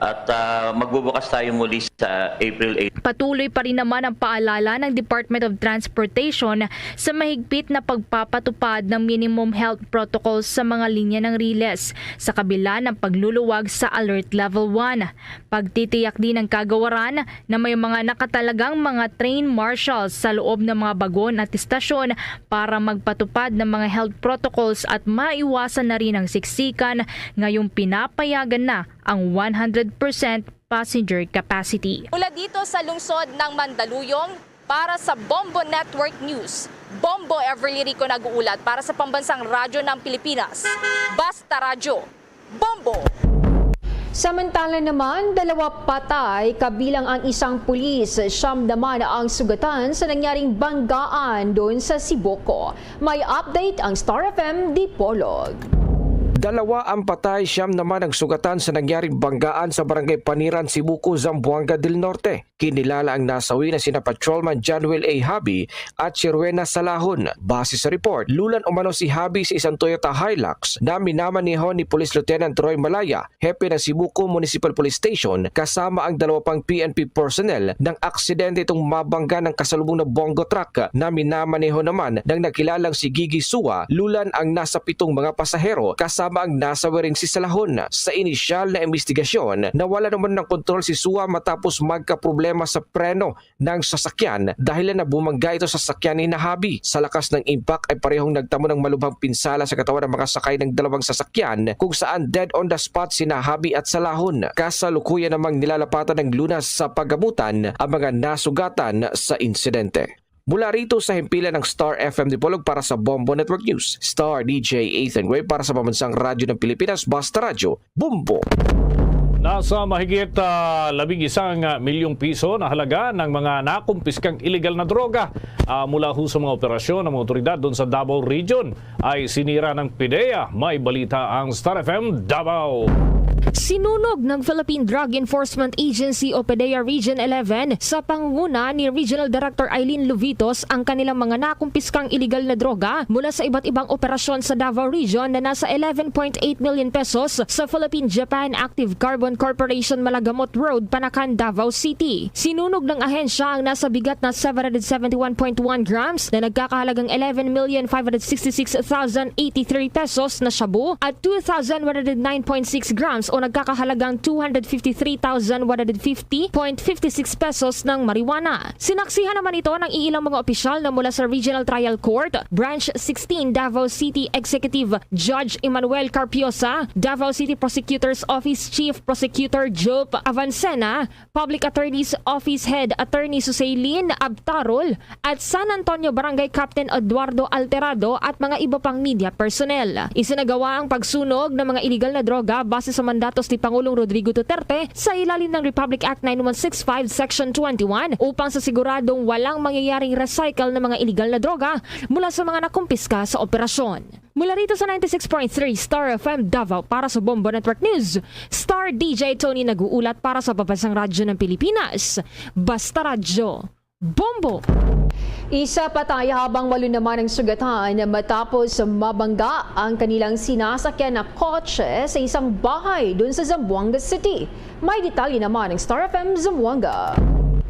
At ah, magbubukas tayo muli sa April eight. Patuloy pa rin naman ang paalala ng Department of Transportation sa mahigpit na pagpapatupad ng minimum health protocols sa mga linya ng riles, sa kabila ng pagluluwag sa Alert Level one. Pagtitiyak din ng kagawaran na may mga nakatalagang mga train marshals sa loob ng mga bagon at istasyon para magpatupad ng mga health protocols at maiwasan na rin ang siksikan. Ngayong pinapayagan na ang one hundred percent passenger capacity. Mula dito sa lungsod ng Mandaluyong, para sa Bombo Network News, Bombo Everly Rico nag-uulat para sa Pambansang Radyo ng Pilipinas. Basta Radyo, Bombo! Samantala naman, dalawa patay kabilang ang isang pulis. Siyam naman ang sugatan sa nangyaring banggaan doon sa Sibuko. May update ang Star F M Dipolog. Dalawa ang patay, siyam naman ang sugatan sa nangyaring banggaan sa Barangay Paniran, Sibuco, Zamboanga del Norte. Kinilala ang nasawi na sina Patrolman Januel A. Habi at si Rowena Salahon. Base sa report, lulan umano si Habi sa isang Toyota Hilux na minamaneho ni Police Lieutenant Roy Malaya, hepe ng Sibuco Municipal Police Station, kasama ang dalawa pang P N P personnel nang aksidente itong mabangga ng kasalubong na Bongo truck na minamaneho naman ng nakilalang si Gigi Sua. Lulan ang nasa pitong mga pasahero kasama ang nasawi ring si Salahon. Sa inisyal na imbestigasyon, nawala naman ng kontrol si Sua matapos magkaproblema sa preno ng sasakyan, dahilan na bumangga ito sa sasakyan ni Habi. Sa lakas ng impact ay parehong nagtamo ng malubhang pinsala sa katawan ng mga sakay ng dalawang sasakyan, kung saan dead on the spot sina Habi at Salahon. Kasalukuyan namang nilalapatan ng lunas sa pagamutan ang mga nasugatan sa insidente. Mula rito sa himpilan ng Star F M Dipolog para sa Bombo Network News, Star D J Ethan Gray para sa Pambansang Radyo ng Pilipinas, Basta Radyo, Bombo. Nasa mahigit ah, labing isang milyong piso na halaga ng mga nakumpiskang iligal na droga ah, mula ho sa mga operasyon ng mga otoridad doon sa Davao Region ay sinira ng PDEA. May balita ang Star F M Davao. Sinunog ng Philippine Drug Enforcement Agency o PDEA Region eleven sa pangunguna ni Regional Director Eileen Luvitos ang kanilang mga nakumpiskang iligal na droga mula sa iba't ibang operasyon sa Davao Region na nasa eleven point eight million pesos sa Philippine Japan Active Carbon Corporation Malagamot Road, Panacan, Davao City. Sinunog ng ahensya ang nasa bigat na seven hundred seventy-one point one grams na nagkakahalagang eleven million five hundred sixty-six thousand eighty-three pesos na shabu at two thousand one hundred nine point six grams o nagkakahalagang two hundred fifty-three thousand one hundred fifty point fifty-six pesos ng marijuana. Sinaksihan naman ito ng iilang mga opisyal na mula sa Regional Trial Court, Branch sixteen, Davao City Executive Judge Emmanuel Carpiosa, Davao City Prosecutor's Office Chief Prosecutor Job Avancena, Public Attorney's Office Head Attorney Susaylin Abtarol, at San Antonio Barangay Captain Eduardo Alterado at mga iba pang media personnel. Isinagawa ang pagsunog ng mga iligal na droga base sa mandatos ni Pangulong Rodrigo Duterte sa ilalim ng Republic Act nine one six five Section twenty-one upang sa siguradong walang mangyayaring recycle ng mga iligal na droga mula sa mga nakumpiska sa operasyon. Mula rito sa ninety-six point three Star F M Davao para sa Bombo Network News, Star D J Tony nag-uulat para sa Pambansang Radyo ng Pilipinas. Basta Radyo, Bombo! Isa patay habang walo naman ang sugatan matapos mabangga ang kanilang sinasakyan na kotse sa isang bahay dun sa Zamboanga City. May detalye naman ang Star F M Zamboanga.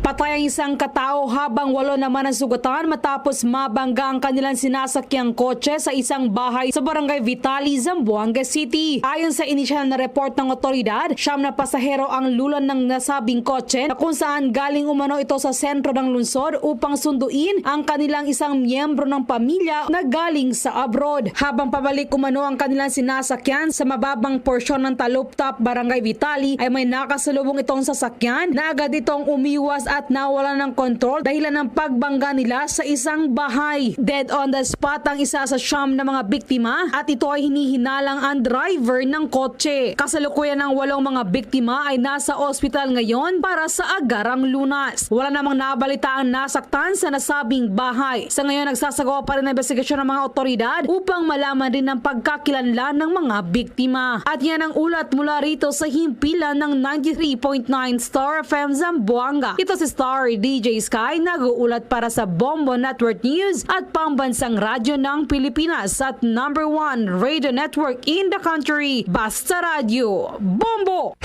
Patay ang isang katao habang walo naman ang sugatan matapos mabangga ang kanilang sinasakyang kotse sa isang bahay sa Barangay Vitali, Zamboanga City. Ayon sa inisyal na report ng otoridad, siyam na pasahero ang lulan ng nasabing kotse na kung saan galing umano ito sa sentro ng lungsod upang sunduin ang kanilang isang miyembro ng pamilya na galing sa abroad. Habang pabalik umano ang kanilang sinasakyan sa mababang porsyon ng Taluptap, Barangay Vitali, ay may nakasalubong itong sasakyan na agad itong umiwas at nawala ng kontrol dahilan ng pagbangga nila sa isang bahay. Dead on the spot ang isa sa siyam na mga biktima at ito ay hinihinalang ang driver ng kotse. Kasalukuyan ang walong mga biktima ay nasa ospital ngayon para sa agarang lunas. Wala namang nabalita ang nasaktan sa nasabing bahay. Sa ngayon, nagsasagawa pa rin ang investigasyon ng mga otoridad upang malaman rin ang pagkakilanlan ng mga biktima. At yan ang ulat mula rito sa himpilan ng ninety-three point nine Star F M Zamboanga. Ito si Star D J Sky, nag-uulat para sa Bombo Network News at Pambansang Radyo ng Pilipinas at number one radio network in the country, Basta Radyo. Bombo!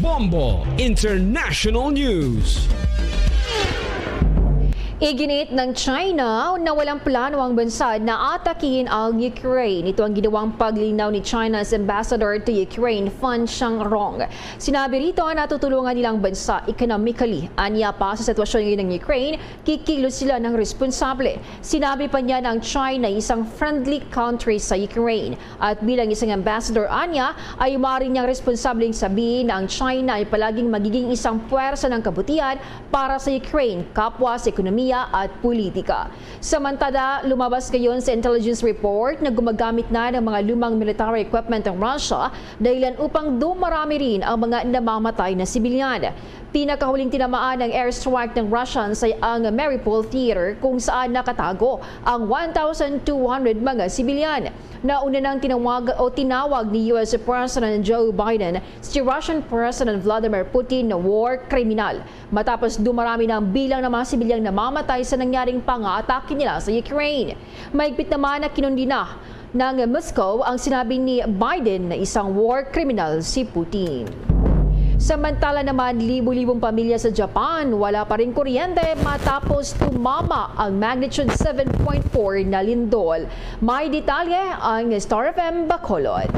Bombo International News. Iginit ng China na walang plano ang bansa na atakihin ang Ukraine. Ito ang ginawang paglinaw ni China's ambassador to Ukraine, Fan Shangrong. Sinabi rito na tutulungan nilang bansa economically. Anya pa sa sitwasyon ngayon ng Ukraine, kikilos sila ng responsable. Sinabi pa niya na ang China ay isang friendly country sa Ukraine. At bilang isang ambassador, anya, ay maaari niyang responsableng sabihin na ang China ay palaging magiging isang puwersa ng kabutihan para sa Ukraine, kapwa sa ekonomiya at politika. Samantala, lumabas ngayon sa intelligence report na gumagamit na ng mga lumang military equipment ang Russia dahilan upang dumarami rin ang mga namamatay na sibilyan. Pinakahuling tinamaan ng airstrike ng Russians ay ang Mariupol Theater, kung saan nakatago ang one thousand two hundred mga sibilyan. Nauna nang tinawag o tinawag ni U S President Joe Biden si Russian President Vladimir Putin na war criminal, matapos dumarami na ang bilang ng mga sibilyang namamatay sa nangyaring pangaatake nila sa Ukraine. Mahigpit naman na kinundina ng Moscow ang sinabi ni Biden na isang war criminal si Putin. Samantala naman, libo-libong pamilya sa Japan wala pa rin kuryente matapos tumama ang magnitude seven point four na lindol. May detalye ang Star F M Bacolod.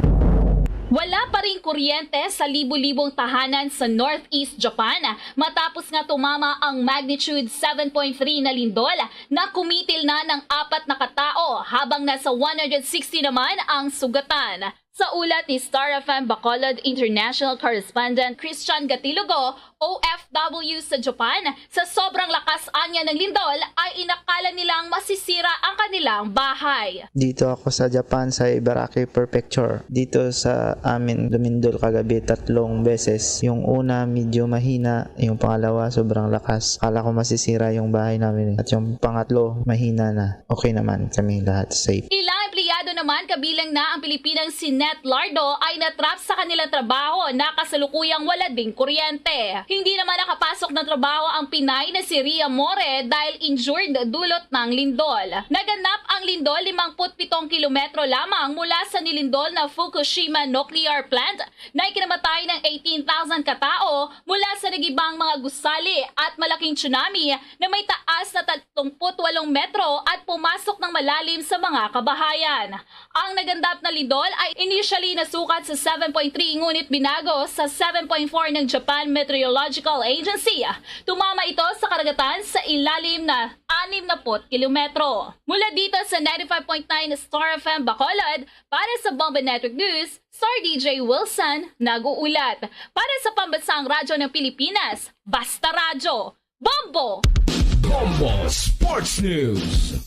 Wala pa ring kuryente sa libo-libong tahanan sa Northeast Japan matapos nga tumama ang magnitude seven point three na lindol na kumitil na ng apat na katao, habang nasa one hundred sixty naman ang sugatan. Sa ulat ni Star F M Bacolod International Correspondent Christian Gatilogo, O F W sa Japan, sa sobrang lakas anya ng lindol ay inakala nilang masisira ang kanilang bahay. Dito ako sa Japan, sa Ibaraki Prefecture. Dito sa amin, lumindol kagabi tatlong beses. Yung una, medyo mahina. Yung pangalawa, sobrang lakas. Akala ko masisira yung bahay namin eh. At yung pangatlo, mahina na. Okay naman kami lahat, safe. Ilang empleyado naman, kabilang na ang Pilipinang si Net Lardo, ay natrap sa kanilang trabaho na kasalukuyang wala ding kuryente. Hindi naman nakapasok ng trabaho ang Pinay na si Ria More dahil injured dulot ng lindol. Naganap ang lindol limangput pitong kilometro lamang mula sa nilindol na Fukushima nuclear plant na ikinamatay ng eighteen thousand katao mula sa nagibang mga gusali at malaking tsunami na may taas na tatlongput walong metro at pumasok ng malalim sa mga kabahayan. Ang nagandap na lindol ay initially nasukat sa seven point three ngunit binago sa seven point four ng Japan Meteorological Agency. Tumama ito sa karagatan sa ilalim na anim na put kilometro. Mula dito sa ninety-five point nine Star F M Bacolod, para sa Bombo Network News, Star D J Wilson nag-uulat. Para sa Pambansang Radyo ng Pilipinas, Basta Radyo, Bombo! Bombo Sports News.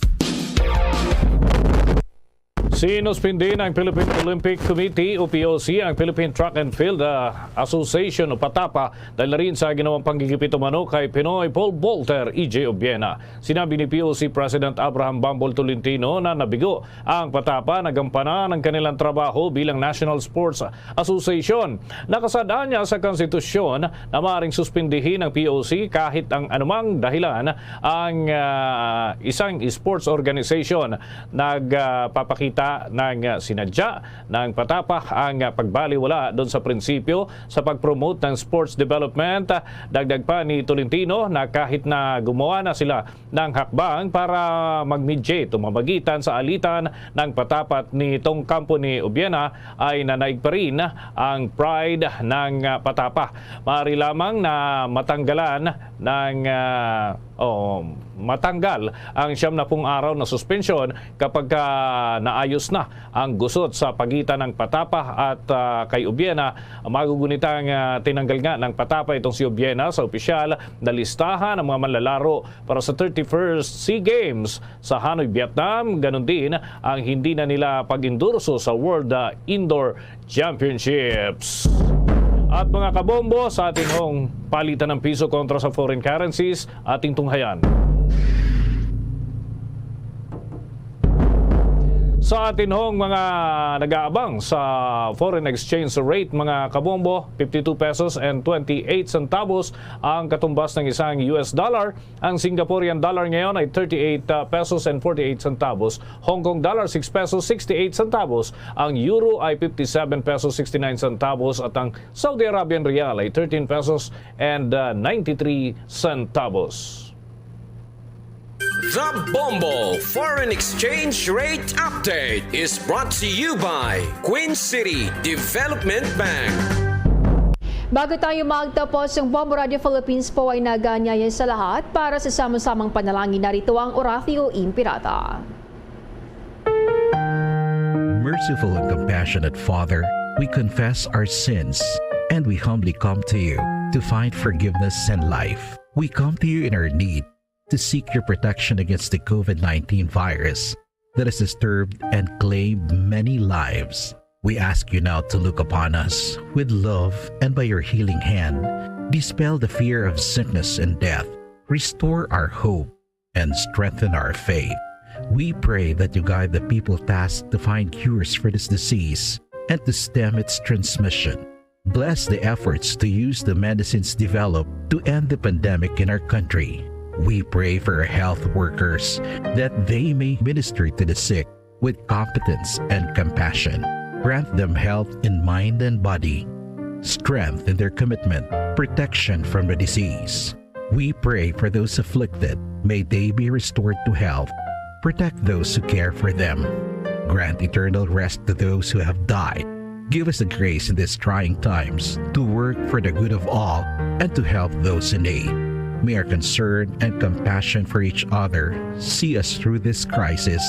Sinuspindi ng Philippine Olympic Committee o P O C ang Philippine Track and Field, ah, Association o PATAPA dahil na rin sa ginawang panggigipit umano kay Pinoy pole vaulter E J Obiena. Sinabi ni P O C President Abraham Bambol Tolentino na nabigo ang PATAPA na gampanan ang kanilang trabaho bilang National Sports Association. Nakasad-an niya sa konstitusyon na maaaring suspindihin ang P O C kahit ang anumang dahilan ang, ah, isang sports organization. Nagpapakita ng, ah, sinadya ng Patapa ang, ah, pagbaliwala doon sa prinsipyo sa pag-promote ng sports development. Dagdag pa ni Tolentino na kahit na gumawa na sila ng hakbang para mag-mediate o mamagitan sa alitan ng Patapa at nitong kampo ni Ubiena, ay nanaig pa rin ang pride ng, ah, Patapa. Maaari lamang na matanggalan ng, ah, o matanggal ang siyam na pung araw na suspensyon kapag, ah, naayos na ang gusot sa pagitan ng Patapa at, ah, kay Ubiena. Magugunitang, ah, tinanggal nga ng Patapa itong si Ubiena sa opisyal na listahan ng mga manlalaro para sa thirty-first SEA Games sa Hanoi, Vietnam. Ganun din ang hindi na nila pag-endorso sa World, ah, Indoor Championships. At mga kabombo, sa ating hong palitan ng piso kontra sa foreign currencies, ating tunghayan. Sa atin hong mga nag-aabang sa foreign exchange rate, mga kabombo, fifty-two pesos and twenty-eight centavos ang katumbas ng isang U S dollar. Ang Singaporean dollar ngayon ay thirty-eight pesos and forty-eight centavos, Hong Kong dollar, six pesos, sixty-eight centavos, ang euro ay fifty-seven pesos, sixty-nine centavos, at ang Saudi Arabian riyal ay thirteen pesos and, uh, ninety-three centavos. The Bombo Foreign Exchange Rate Update is brought to you by Queen City Development Bank. Bago tayo magtapos, ang Bombo Radio Philippines po ay nag-aanyaya sa lahat para sa sama-samang panalangin. Narito ang Oratio Impirata. Merciful and compassionate Father, we confess our sins and we humbly come to you to find forgiveness and life. We come to you in our need to seek your protection against the COVID nineteen virus that has disturbed and claimed many lives. We ask you now to look upon us with love and by your healing hand, dispel the fear of sickness and death, restore our hope, and strengthen our faith. We pray that you guide the people tasked to find cures for this disease and to stem its transmission. Bless the efforts to use the medicines developed to end the pandemic in our country. We pray for our health workers that they may minister to the sick with competence and compassion. Grant them health in mind and body, strength in their commitment, protection from the disease. We pray for those afflicted. May they be restored to health. Protect those who care for them. Grant eternal rest to those who have died. Give us the grace in these trying times to work for the good of all and to help those in need. May our concern and compassion for each other see us through this crisis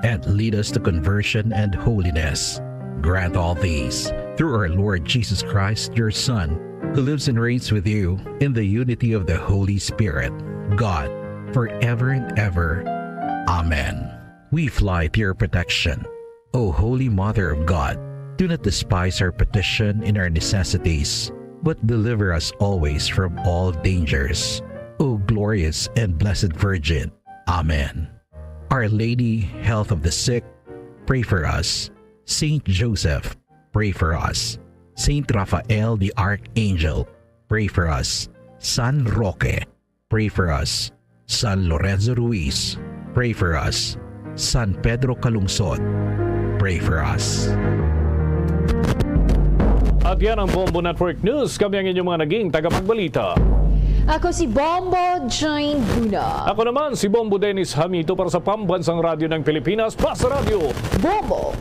and lead us to conversion and holiness. Grant all these through our Lord Jesus Christ, your Son, who lives and reigns with you in the unity of the Holy Spirit, God, forever and ever. Amen. We fly to your protection, O Holy Mother of God. Do not despise our petition in our necessities, but deliver us always from all dangers, O glorious and blessed Virgin. Amen. Our Lady, Health of the Sick, pray for us. Saint Joseph, pray for us. Saint Raphael the Archangel, pray for us. San Roque, pray for us. San Lorenzo Ruiz, pray for us. San Pedro Calungsod, pray for us. At yan ang Bombo Network News. Kami ang inyong mga naging tagapagbalita. Ako si Bombo Jane Luna. Ako naman si Bombo Dennis Hamito para sa Pambansang Radyo ng Pilipinas, Basta Radyo. Bombo.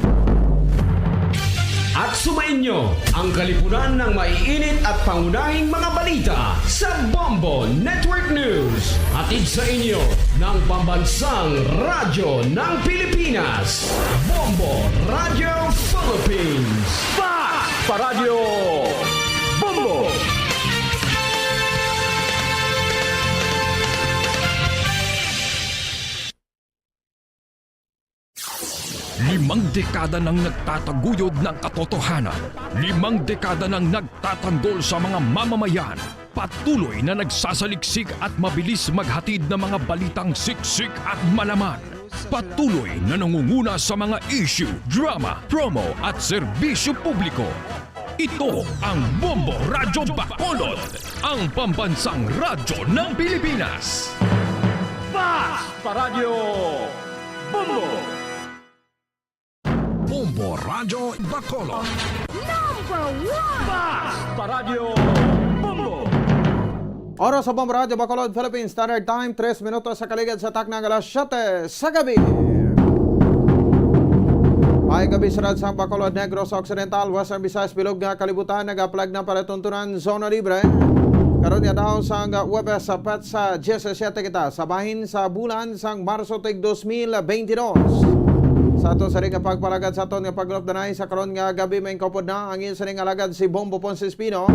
At sumainyo ang kalipunan ng maiinit at pangunahing mga balita sa Bombo Network News. Hatid sa inyo ng Pambansang Radyo ng Pilipinas, Bombo Radio Philippines. Fast pa Radyo Bombo! Limang dekada nang nagtataguyod ng katotohanan. Limang dekada nang nagtatanggol sa mga mamamayan. Patuloy na nagsasaliksik at mabilis maghatid ng mga balitang siksik at malaman. Patuloy na nangunguna sa mga issue, drama, promo at serbisyo publiko. Ito ang Bombo Radyo Bacolod, ang pambansang radyo ng Pilipinas. Fast pa Radyo Bombo! Radyo Bacolod. Number one! Basta Radyo Bombo! Oras sa Bombo Radyo Bacolod, Philippine Standard Time, tres minutos sa kaligad sa takna nga alas siyete sa gabi. May gabi sa Radyo Bacolod, Negros Occidental, Western Visayas, bilog nga kalibutan, nagaplag na palatuntunan, Zona Libre. Karon nga daw sang Huwebes, sa petsa diyesisete kita, sa bahin sa bulan sang Marso tig dos mil beintidos. Sa aton siring nga pagpalagad sa aton nga paglupdanay sa karon nga gabi, may kaupod na ang inyo siring nga alagad si Bombo Ponce Espino.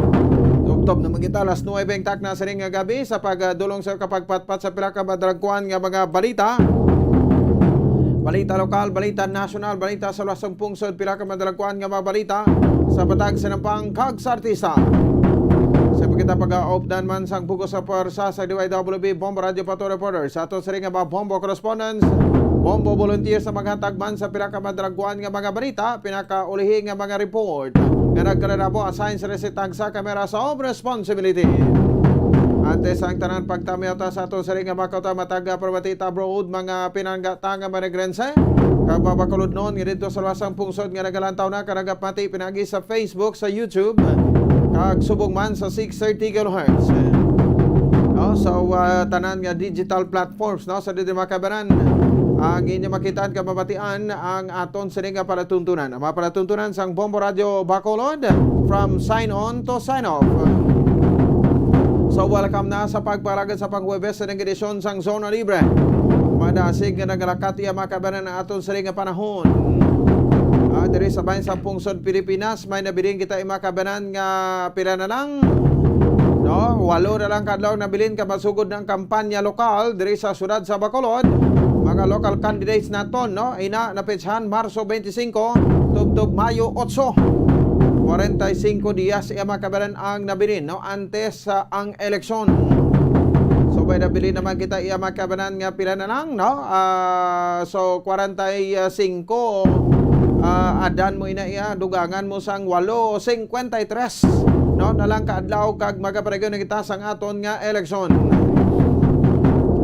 Tubtob naman kita alas nuebe ang takna siring nga gabi sa pagdulong sa kapagpatpat sa pila ka madalagkuan nga mga balita. Balita lokal, balita nasyonal, balita sa luwas sang pungsod, pila ka madalagkuan nga mga balita sa patag sa nampang kag sa artista. Sa pagkita pag-aupdan man sang bug-os sa pwersa sa D Y W B Bombo Radio Pato Reporter, sa aton siring nga mga Bombo correspondents, Bombo volunteers sa maghatag man sa pila ka madalagkuan nga mga balita, pinakaulihi nga mga report nga nagkalarapo, assign sa resitang sa kamera sa Ob Responsibility. Antes ang tanan, pagtamiyaw ta sa aton siring nga mga kauta, matag, ah, pamati ta abroad, mga pinanggata nga Manegrense kag mga Bacolodnon nga didto sa luwas sang pungsod nga nagalantaw na kag nagapati pinagi sa Facebook, sa YouTube, kag subong man sa six thirty kilohertz. No, so, ah, tanan nga digital platforms, no, sa didi, mga kaibanan, ang inyo makitaan kag mabatian ang aton siring nga palatuntunan. Ang mga palatuntunan sang Bombo Radio Bacolod, from sign on to sign off. So, welcome na sa pagpalagad sa pang-Huwebes sa edisyon sang Zona Libre. Madasig nga nagalakat iya, mga kaibanan, ang aton siring nga panahon. Ah, diri sa bahin sa pungsod Pilipinas, may nabilin kita, mga kaibanan, nga pila na lang, no? Walo na lang ka adlaw nabilin kag masugod na ang kampanya lokal diri sa siyudad sa Bacolod. Mga local candidates naton, no? Ina, napetsahan Marso twenty-five, tubtob Mayo otso. Kwarenta y singko dias iya, mga kaibanan, ang nabilin, no? Antes sa ang eleksyon. So, may nabilin naman kita iya, mga kaibanan, nga pila na lang, no? Ah, so, kwarenta y singko, ah, adan mo ina iya, dugangan mo sang walo, singkwenta y tres, no? Na lang ka adlaw kag magaparegon na kita sang aton nga eleksyon.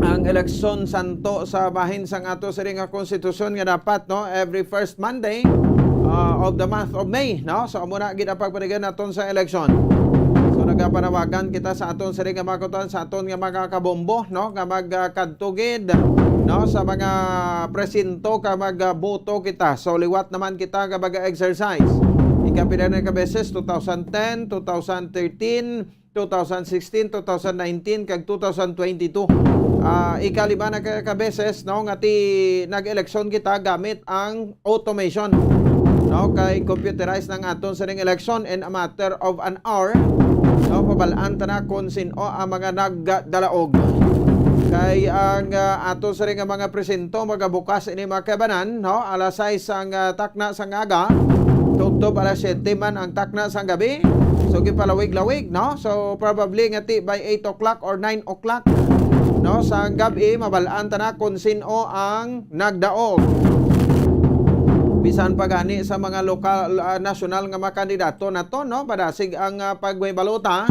Ang eleksyon santo sa bahin sang ato siring nga konstitusyon nga dapat, no, every first Monday, ah, of the month of May, no? So, amo na gid ang pagparegon naton sa eleksyon. So, nagapanawagan kita sa aton siring nga mga kautan, sa aton nga mga kabombo, no, nga magkadto gid, no, sa mga presinto kag magboto kita. So, liwat naman kita nga mag-exercise. Ikapila na ka beses, two thousand ten, two thousand thirteen, two thousand sixteen, two thousand nineteen, kag two thousand twenty-two. Ah, ikalima na ka, ka beses, no, nga ti nag-eleksyon kita gamit ang automation, no? Kay computerized na ang aton sining election in a matter of an hour, no? Mabal-an ta na kung sin-o ang mga nagdalaog. Kay ang, ah, ato sining nga mga presinto magabukas ini, mga kaibanan, no? Alas sais ang, ah, takna sang aga, tubtob alas siyete man ang takna sang gabi. So, gipalawig-lawig, no? So, probably nga ti by eight o'clock or nine o'clock, no, sa gabi, mabal-an ta na kung sin-o ang nagdaog. Bisan pa gani sa mga lokal, ah, nasyonal nga mga kandidato naton, no, padasig ang, ah, pagbaybalota,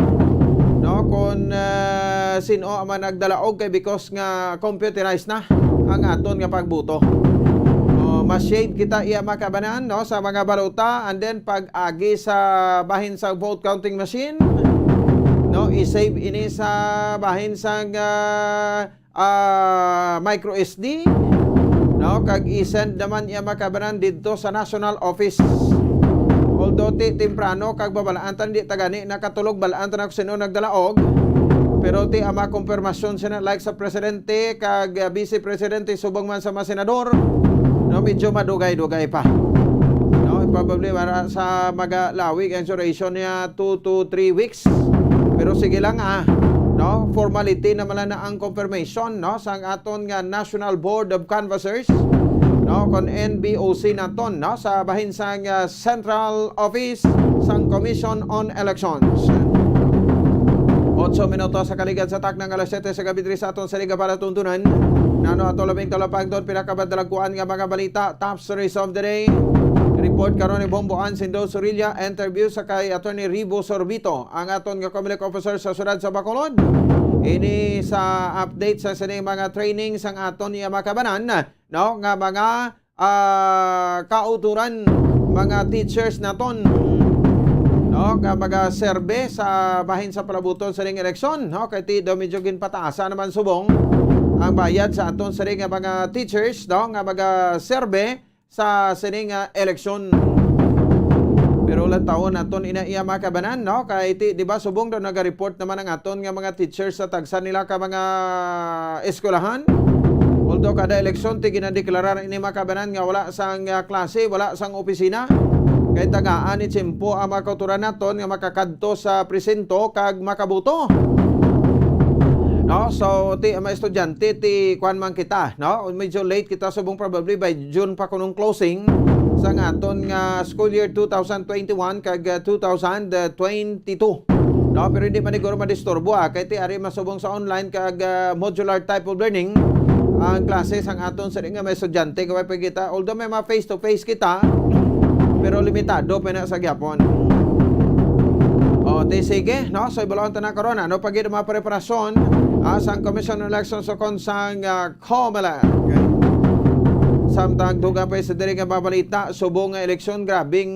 no, kung, ah, sin-o ang mga nagdalaog, kay because nga computerized na ang aton nga pagboto. O, ma-shade kita iya, mga kaibanan, no, sa mga balota, and then pag-agi sa bahin sa vote counting machine, no, i-save ini sa bahin sang, ah, ah, micro S D, no, kag i-send naman iya, mga kaibanan, didto sa national office. Although ti temprano kag babalaan ta, di ta gani nakatulog, balaan ta na kung sino nagdalaog. Pero ti ang mga kumpirmasyon sina, like sa presidente kag, ah, vice presidente, subong man sa mga senador, no, medyo madugay-dugay pa. No, probably para sa magalawig ang duration niya, two to three weeks. Pero sige lang, ah, no, formality naman lang na ang confirmation, no, sang aton nga National Board of Canvassers, no, kon N B O C naton, no, sa bahin sang, ah, Central Office sang Commission on Elections. Otso minutos sa kaligad sa takna nga alas siyete sa gabi diri sa aton siring nga palatuntunan. Nano ato labing talapangton, pinakabadalagkuan nga mga balita, top stories of the day. Report karon ni Bombo Ann Sindo Sorilla, interview sa kay Attorney Ribo Sorbito, ang aton nga Comelec officer sa siyudad sa Bacolod. Ini sa update sa sining mga training sang aton iya mga kaibanan, no, nga mga, ah, kauturan mga teachers naton, no, nga magaserbe sa bahin sa palabuton sa ning eleksyon, no, kay ti daw medyo ginpataasa naman subong ang bayad sa aton sini nga mga teachers, no, nga magaserbe sa sini nga eleksyon. Pero lantawon naton ina iya, mga kabanan, no, kay ti, di ba, subong daw naga-report naman ang aton nga mga teachers sa tagsa nila ka mga eskwelahan. Although kada eleksyon ti ginadeklarar ini, mga kabanan, nga wala sang, ah, klase, wala sang opisina, kay tagaan ni tiyempo ang mga kautoran naton nga makakadto sa presinto kag makaboto. No, so ti ang mga estudyante ti kuan man kita, no? Medyo late kita subong, probably by June pa kunong closing sang aton nga school year two thousand twenty-one kag, ah, two thousand twenty-two. No, pero hindi man siguro madisturbo, ah, kay ti ari masubong sa online kag, ah, modular type of learning ang klase sang aton sa nga may estudyante kay pagkita, although may mga face to face kita, pero limitado pa na sa gyapon. O, ti sige, no? So, ibalaon ta na karon, ano pa gid ang mga preparasyon, ah, sang Commission on Elections o kon sang, ah, COMELEC. Samtang dugang pa sa diri nga mga balita, subong nga eleksyon, grabing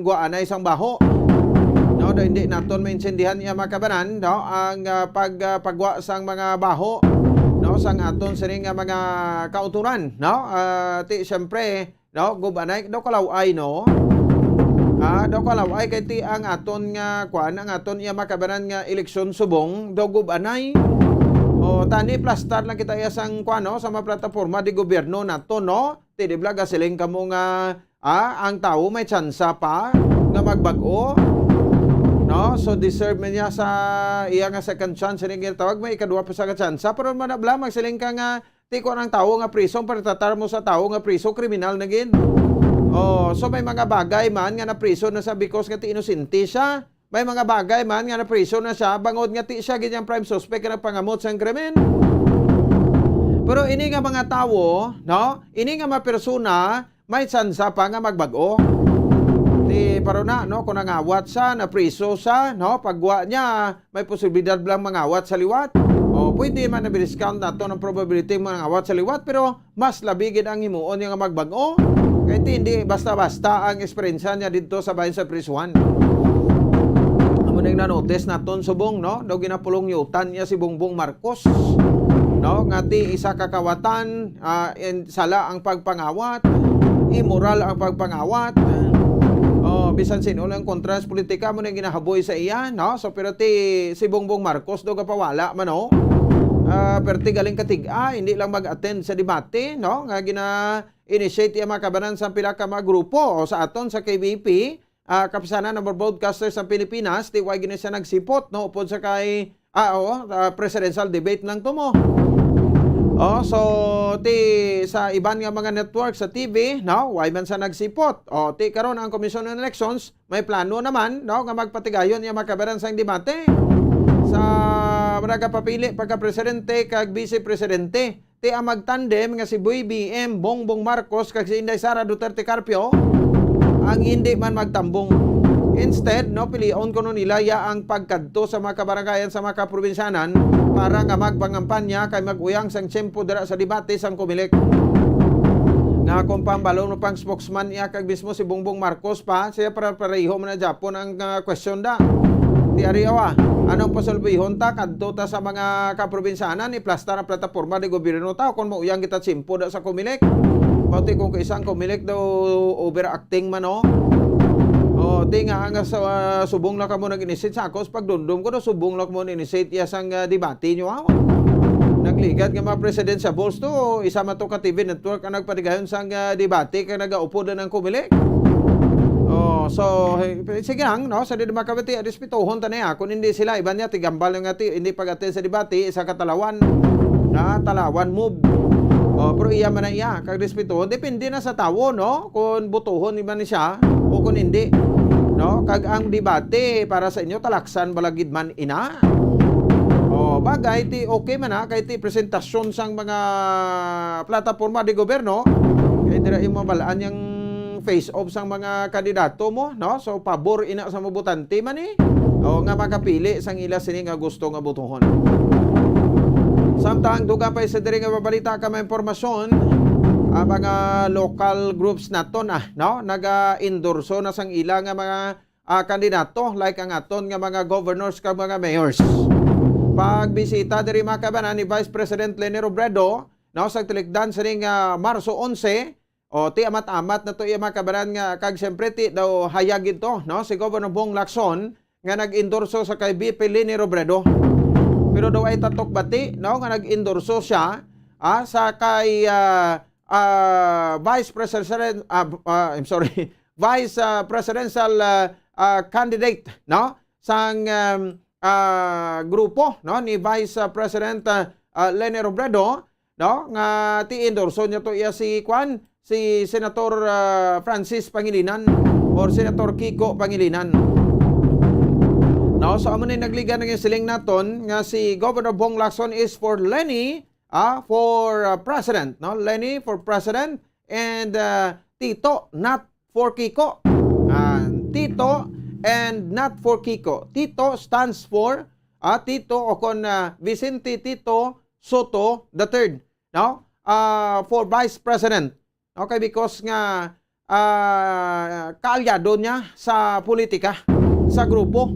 guanay sang baho. No, daw hindi naton maintindihan iya, mga kabanan, no, ang, ah, pag, ah, pagwa sang mga baho, no, sang aton sini nga mga kautoran, no? Ah, ti, siyempre, no, gubanay daw kalaw-ay, no? Ah, daw kalaw-ay kay ti ang aton nga kuan, ang aton iya, mga kabanan, nga eleksyon subong daw gubanay. O, tani plastar lang kita iya sang kuan, no, sa mga plataporma di gobyerno nato, no? Ti di bala gasiling kamo nga, ah, ang tawo may tsansa pa nga magbag-o, no? So, deserve man niya sa iya nga second chance, ini ginatawag, may ikadua pa sa ka tsansa. Pero man na bala, magsiling ka nga, ti ko ang tawo nga priso, ang pagtratar mo sa tawo nga priso, kriminal na gid. Oh, so may mga bagay man nga napriso na sa because nga ti inosente siya. May mga bagay man nga napriso na siya bangod nga ti siya gid ang prime suspect nga nagpangamot sang krimen. Pero ini nga mga tawo, no? Ini nga mga persona, may tsansa pa nga magbag-o. Ti, pero na, no, kung nangawat siya, napriso siya, no, pagwa niya, may posibilidad lang mangawat sa liwat. O, pwede man na discount nato ang probability nga mangawat sa liwat, pero mas labi gid ang himuon niya nga magbag-o. Kay ti, hindi basta-basta ang eksperyensya niya didto sa bahin sa prisuhan. Amo ning na-notice naton subong, no? Daw ginapulong yutan niya si Bongbong Marcos, no? Nga ti isa ka kawatan, ah, and sala ang pagpangawat, immoral ang pagpangawat. Oh, bisan sino lang kontra sa politika mo na ginahaboy sa iya, no? So, pero ti si Bongbong Marcos do gapawala man, no? Ah, pero ti galing katig-a, hindi lang mag-attend sa debate, no? Nga gina-initiate iya mga kabanan sa pila ka mga grupo o sa aton sa K B P, ah, Kapisanan ng Broadcasters ng Pilipinas, ti way gini siya nagsipot, no, upod sa kay, ah, oo, ah, presidential debate lang to mo. Oh, so, ti sa iban nga mga network sa T V, no, way man sa nagsipot. Oh, ti karon ang Commission on Elections, may plano naman, no, nga magpatigayon niya makabaran sang debate sa nagapapili pagka-presidente kag vice-presidente. Ti ang magtandem nga si Boy B M Bongbong Marcos kag si Inday Sara Duterte Carpio ang hindi man magtambong. Instead, no, pilion kuno nila ya ang pagkadto sa mga kabarangayan sa mga kaprobinsyanan para nga magpangampanya kay mag-uyang sang tiyempo dira sa debate sang Comelec. Nga kung pambalon mo pang spokesman iya kag mismo si Bongbong Marcos pa, siya para pareho man na Japon ang, ah, question da. Ti ari awa, anong pasulbihon ta kadto ta sa mga kaprobinsyanan, iplastar ang plataporma di gobyerno ta kung mauyang kita tiyempo da sa Comelec. Pati kung kaisa ang Comelec daw overacting man, no? O, ti nga ang sa, ah, subong lang kamo nag-initiate sa akos, pagdumdom ko daw subong lang mo nag-initiate iya sang, ah, debate nyo, ha? Nagligad nga mga presidential balls to, isa man to ka T V network ang nagpatigayon sang, ah, debate kag nagaupod na ng Comelec. Oh, so, eh, sige lang, no? Sa di makabati, respetohon ta na ya. Kung hindi sila, iban niya, tigambal nga ti, hindi pag-attend sa debate, isa ka talawan. Na, talawan move. Oh, pero iya man na iya, kag respetohon. Depende na sa tawo, no? Kung butuhon man ni siya o kung hindi. No? Kag ang debate para sa inyo, talaksan bala gid man ina? Oh, bagay, ti okay man na, kay ti presentasyon sang mga plataporma di gobyerno, kay dira imo mabalaan yang face off sang mga kandidato mo, no? So, pabor ina sa mga botante man, eh. O, nga makapili sang ila sini nga gusto nga botohon. Samtang dugang pa sa diri nga mabalita ka may impormasyon, Ang mga local groups naton, ah, no, naga-endorso na sang ila nga mga, ah, kandidato, like ang aton nga mga governors kag mga mayors. Pagbisita diri, mga kabanan, ni Vice President Leni Robredo, no, sa tilikdan sining, ah, Marso onse, o, ti amat-amat na to iya, mga kabanan, nga, kag siyempre ti daw hayag gid to, no, si Governor Bong Lacson nga nag-endorso sa kay V P Leni Robredo. Pero daw ay tatok bati, no, nga nag-endorso siya, ah, sa kay, ah, ah, Vice President, ah, ah, I'm sorry, Vice, ah, Presidential, ah, ah, candidate, no, sang, um, ah, grupo, no, ni Vice, ah, President, ah, ah, Leni Robredo, no, nga ti-endorso niya to iya si, kwan, si Senator, ah, Francis Pangilinan or Senator Kiko Pangilinan. No, so amo ni nagligan nga siling naton nga si Governor Bong Lacson is for Leni, ah, for, ah, President, no? Leni for President and, ah, Tito, not for Kiko. Ah, Tito and not for Kiko. Tito stands for, ah, Tito o kon, ah, Vicente Tito Sotto the third, no? Ah, for Vice President. Okay, because nga, ah, kaalyado niya sa politika, sa grupo,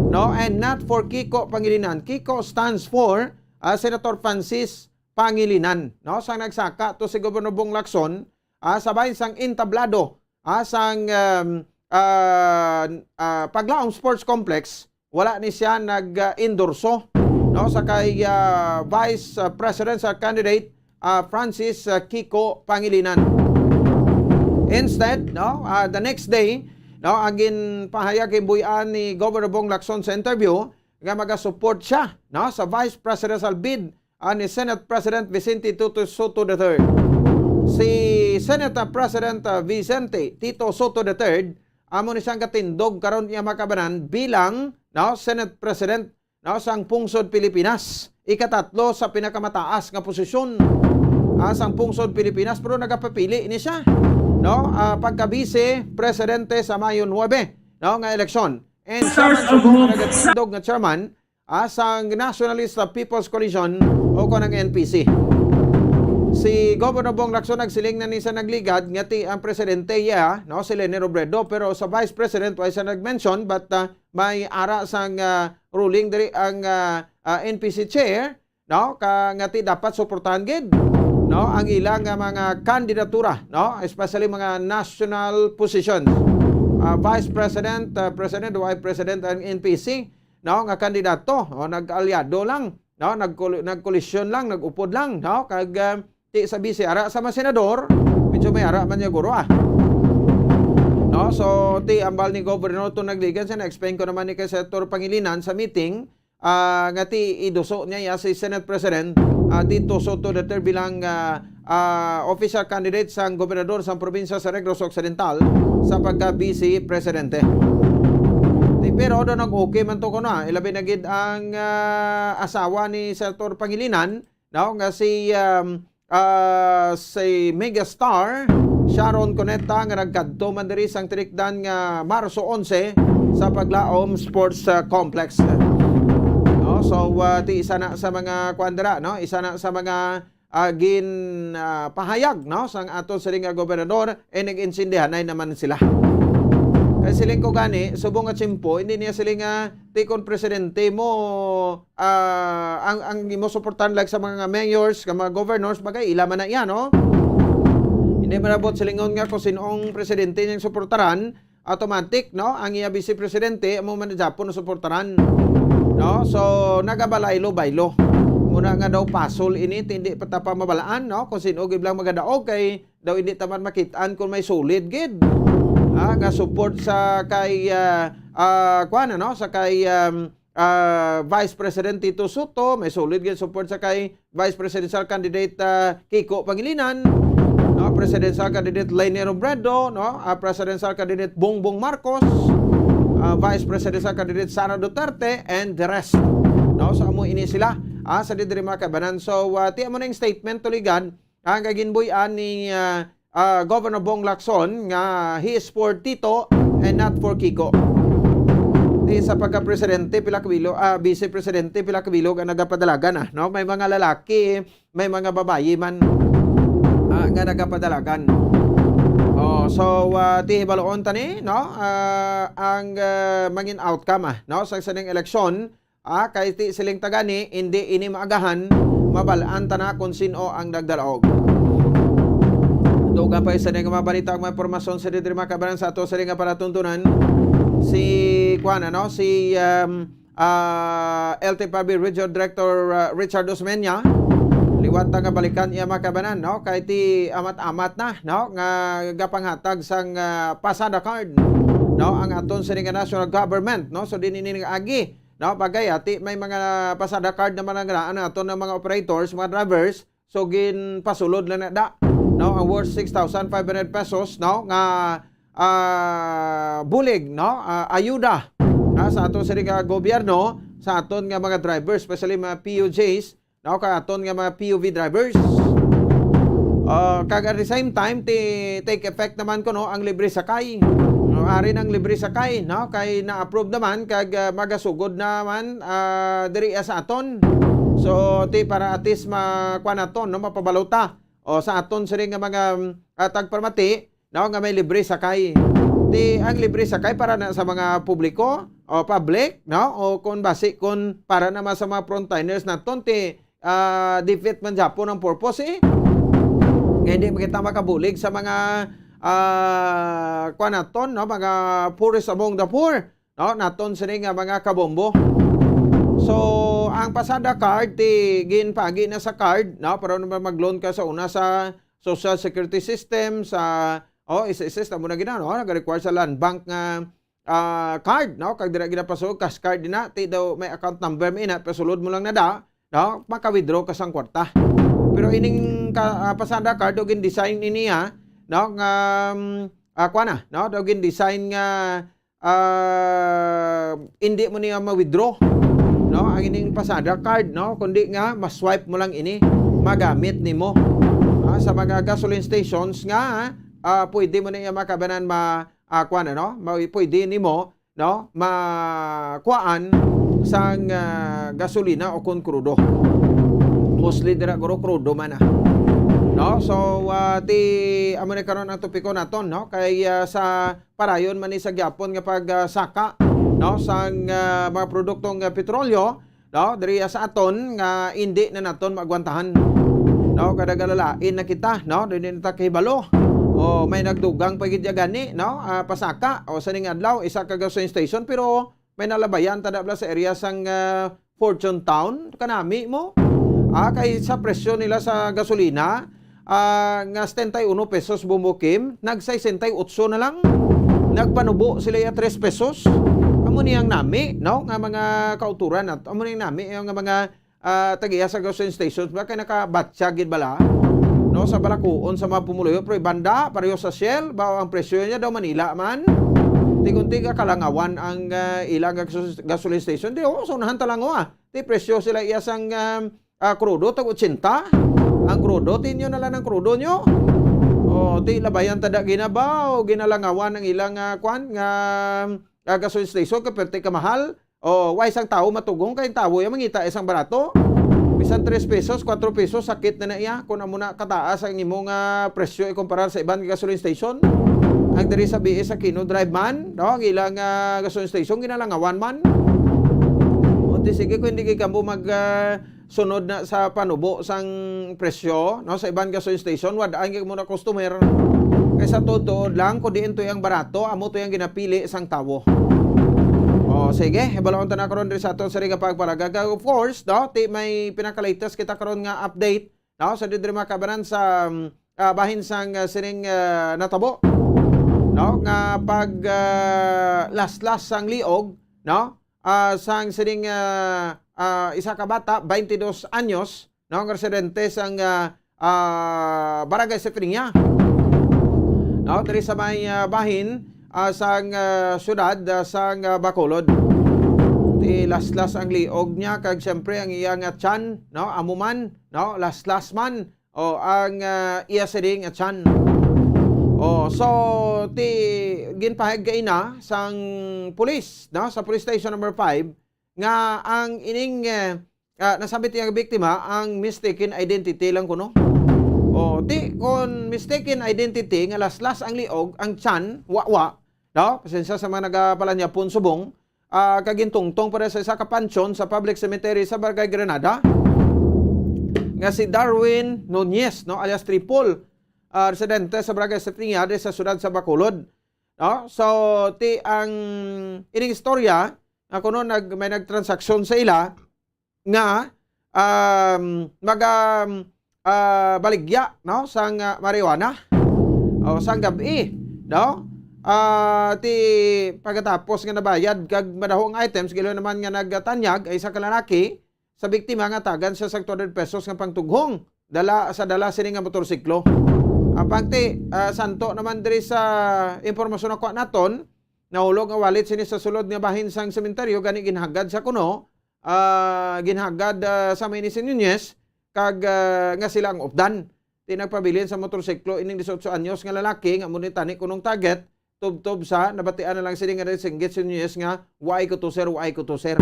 no? And not for Kiko Pangilinan. Kiko stands for, ah, Senator Francis Pangilinan, no? Sang nagsaka to si Governor Bong Lacson, ah, sa bahin sang entablado, ah, sang, um, ah, ah, Paglaom Sports Complex, wala ni siya nag-endorso, no, sa kay, ah, Vice, ah, Presidential candidate, ah, Francis, ah, Kiko Pangilinan. Instead, no, ah, the next day, no, ang ginpahayag, ginbuy-an ni Governor Bong Lacson sa interview nga magasupport siya, no, sa Vice Presidential bid, ah, ni Senate President Vicente Tito Sotto the third. Si Senate, ah, President, ah, Vicente Tito Sotto the third, amo ni siyang gatindog karon, iya, mga kabanan, bilang, no, Senate President, no, sang Pungsod Pilipinas. Ikatatlo sa pinakamataas nga posisyon, ah, sang Pungsod Pilipinas, pero nagapapili ni siya, no, ah, pagka-Vice Presidente sa Mayo nuebe, no, nga eleksyon. And siya man sugod nga nagatindog nga chairman, ah, sang Nationalist People's Coalition o kon ang N P C. Si Governor Bong Lacson nagsiling na ni sa nagligad nga ti ang presidente, yeah, no, si Leni Robredo, pero sa vice president, wala siya nag-mention, but, ah, may ara sang, ah, ruling diri ang, ah, ah, N P C chair, no, ka, nga ti dapat suportahan gid, no, ang ila nga mga kandidatura, no, especially mga national positions, ah, vice president, ah, president, vice president ang N P C, no, nga kandidato, o, nag-alyado lang, no, nagkul-, nagkolisyon lang, nag-upod lang, no, kag, ah, ti sa vice, ara sa mga senador, medyo may ara man niya guro, ah. No, so ti ambal ni Governor to nagligan sa na-explain ko naman ni kay Senator Pangilinan sa meeting, ah, nga ti iduso niya ya si Senate President, ah, Tito Sotto the third bilang, ah, ah, official candidate sang gobernador sang probinsya sa Negros Occidental sa pagka-vice presidente. Ti, pero daw nag-okay man to kuno, ah. Ilabi na gid ang, ah, asawa ni Senator Pangilinan, no, nga si, um, ah, si megastar Sharon Cuneta nga nagkadto man diri sang tinikdan nga Marso onse sa Paglaom Sports, ah, Complex. No, so, ah, ti isa na sa mga kuan dira, no? Isa na sa mga, ah, gin, ah, pahayag, no, sang aton siling nga gobernador, eh, nag-insindihanay naman sila. Kay siling ko gani, subong nga tiyempo, hindi niya siling nga, ti kon presidente mo, ah, ang, ang imo suportahan, like sa mga mayors, sa mga governors, bagay, ila man na iya, no? Hindi man abot silingon nga kung sino ang presidente niyang suportaran, automatic, no? Ang iya vice presidente, amo man na gyapon ang suportaran. No? So, nagabalaylo-baylo. Muna nga daw pasol ini, hindi pa ta pa mabalaan, no? Kung sino gid lang magadaog kay daw hindi ta man makit-an kung may solid gid. Ah, nga support sa kay, ah, ah, kuwan, ano? Sa kay, um, ah, Vice President Tito Sotto, may solid gid support sa kay Vice Presidential Candidate, ah, Kiko Pangilinan, no? Presidential Candidate Leni Robredo, no? Ah, Presidential Candidate Bongbong Marcos, ah, Vice Presidential Candidate Sara Duterte, and the rest. No? So, amo ini sila, ah, sa didiri, mga kabanan. So, ah, ti amo na yung statement, tuligan, ang kaginbuy-an ni, ah, ah, Governor Bong Lacson nga he is for Tito and not for Kiko. Ti sa pagka-presidente, pila ka bilog, ah, vice presidente, pila ka bilog ang nagapadalagan, ah, no? May mga lalaki, may mga babayi man. ah, nga nagapadalagan. Oh, so, ah, ti hibaluon tani, no? Ah, ang, ah, mangin outcome, ah, no, sa sining eleksyon, ah, kay ti siling tagani, hindi ini maagahan, mabal-an ta na kung sin-o ang nagdalaog. Dugang pa sa nga mga balita ug mga impormasyon sa diri, mga kabanan, sa ato sa nga palatuntunan, si, kuwan, ano, si, um, ah, L T F R B Regional Director, ah, Richard Osmeña, liwat ta nga balikan iya, mga kabanan, no? Kay ti amat-amat na, no, nga gapanghatag sang, ah, pasada card, no, ang aton sini nga national government, no? So, din ini nag-agi, no? Bagay, ati may mga pasada card naman ang, ano, aton ng mga operators, mga drivers, so, ginpasulod lang na da, no? Ang worth six thousand five hundred pesos, no? Nga, ah, bulig, no? Ah, ayuda, ah, sa aton sini nga gobyerno, sa aton nga mga drivers, especially mga P U Js, no? Kay aton nga mga P U V drivers. Ah, kag at the same time, ti take effect naman kuno ang libre sakay. No, ari ang libre sakay, no? Kay na-approve naman kag, ah, magasugod naman, ah, diri sa aton. So, ti para at least ma-, kuwan naton, no? Mapabalota. O sa aton sini nga mga, mm, ah, tagpamati, no, nga may libre sakay. Ti ang libre sakay para na sa mga publiko o public, no? O kung basi kung para naman sa mga frontliners naton, ti, ah, defeat man gyapon ang purpose, eh. Nga hindi man kita makabulig sa mga, ah, kuwan naton, no? Mga poorest among the poor, no? Naton sini nga mga kabombo. So, ang pasada card, ti ginpagi na sa card, no? Para naman mag-loan ka sa una sa Social Security System, sa, oh, S S S, tamo na gina, no? Nag-require sa Land Bank nga, ah, card, no? Kag dira ginapasulod, cash card din na, ti daw may account number, may ina, pasulod mo lang na da, no? Maka-withdraw ka sang kwarta. Pero ining ka, ah, pasada card, daw gin-design ini, ha? No? Nga, um, ah, kuwan na, no? Daw gin-design nga, ah, hindi mo niya ma-withdraw, no? Ang ining pasada card, no? Kundi nga, ma-swipe mo lang ini, magamit nimo. Ah, sa mga gasoline stations nga, ah, pwede mo niya makabanan ma-, ah, kuwan, ano? Ma-, pwede nimo, no? Makuhaan sang, ah, gasolina o kon krudo. Mostly dira guro krudo man, ah. No? So, ah, ti, amo ni karon ang topiko naton, no? Kay, ah, sa parayon man ni sa gyapon nga pag, ah, saka, no, sang, ah, mga produktong, ah, petrolyo, no, diri sa aton nga indi na naton maagwantahan. No, kada galalain na kita, no, dili na ta kahibalo. O may nagdugang pa gid ya gani, no, ah, pasaka o sa ning adlaw isa ka gasoline station, pero may nalabayan ta na bala sa area sang, ah, Fortune Town, kanami mo. Ah, kay sa presyo nila sa gasolina, ah, nga setenta y uno pesos, Bombo Kim, nag sesenta y ocho na lang. Nagpanubo sila ya tres pesos. Amo ni ang nami, no, nga mga kauturan at amo ni ang nami, yung nga mga, ah, tagiya sa gasoline stations ba kay nakabatya gid bala, no, sa balakuon sa mga pumuluyo. Pero banda, pareho sa Shell, ba ang presyo niya daw Manila man. Tigunti ka kalangawan ang, ah, ilang gasos-, gasoline station. Di, oh, sa unahan talang, oh, ah. Ti presyo sila iya sang, um, ah, krudo, tag ochenta. Ang krudo, ti inyo na lang ang krudo nyo. O, ti labayan ta da ginabaw, ginalangawan ang ilang, ah, kwan, nga, ah, gasoline station, kay perti ka mahal. O, wa isang tawo matugong, kay ang tawo yung mangita isang barato. Bisan tres pesos, kuwatro pesos, sakit na na iya. Kung amo na kataas ang imong, ah, presyo ikumparar sa iban nga gasoline station. Ang diri sa B S Aquino Drive man, no, ang ilang, ah, gasoline station, ginalangawan man. O, ti sige, kung hindi kay kamo mag, ah, sunod na sa panubo sang presyo, no, sa iban gasoline station, wad-an kay mo na customer. Kay sa tuod-tuod lang, kung diin to ang barato, amo to ang ginapili sang tawo. O, sige, hibalon ta na karon diri sa aton sa Riga Pagpalagaga. Of course, no, ti may pinaka-latest kita karon nga update, no, sa diri mga kabanan sa, um, ah, bahin sang, ah, sining, ah, natabo, no, nga pag, ah, laslas sang liog, no, ah, sang sining, ah, ah, isa ka bata, twenty-dos anyos, no, nga residente sang, ah, ah, Barangay Sifrinia, no, diri sa may, ah, bahin, ah, sang, ah, syudad, ah, sang, ah, Bacolod. Ti laslas ang liog niya, kag siyempre ang iya nga tiyan, no, amo man, no, laslas man, o ang, ah, iya sini nga tiyan. O, so, ti ginpahayag kaina sang pulis, no, sa Police Station Number Five, nga ang ining, eh, ah, nasabit nga biktima ang mistaken identity lang kuno. O, ti, kung mistaken identity nga laslas ang liog, ang tiyan, wa-wa, no? Pasensya sa mga nagapalanyapon subong, ah, kag gintungtong pa sa isa ka pansyon sa public cemetery sa Barangay Granada, nga si Darwin Nunez, no, alias Tripol, ah, residente sa Barangay Septiña, sa siyudad sa Bacolod, no? So, ti ang ining istorya nga kuno nag-, may nagtransaksyon sa ila nga, um, maga-, ah, baligya, no, sang, ah, marijuana o sang gab-i, no? Ah, ti pagkatapos nga nabayad kag madaho ang items, gilo naman nga nagtanyag ay isa ka lalaki sa biktima nga tagan siya sang two hundred pesos nga pangtughong dala sa dala sini nga motorsiklo. Apang ti, ah, santo naman diri sa impormasyon nakuha naton, nahulog nga wallet sini sa sulod nga bahin sang sementeryo, gani ginhagad sa kuno, ah, ginhagad, ah, sa may ni si Nunez, kag, ah, nga sila ang updan. Ti nagpabilin sa motorsiklo ining dieciocho anyos nga lalaki nga amo ni tani kunong target, tubtob sa nabatian na lang sini nga singgit si Nunez nga, "Waay ko to, sir, waay ko to, sir."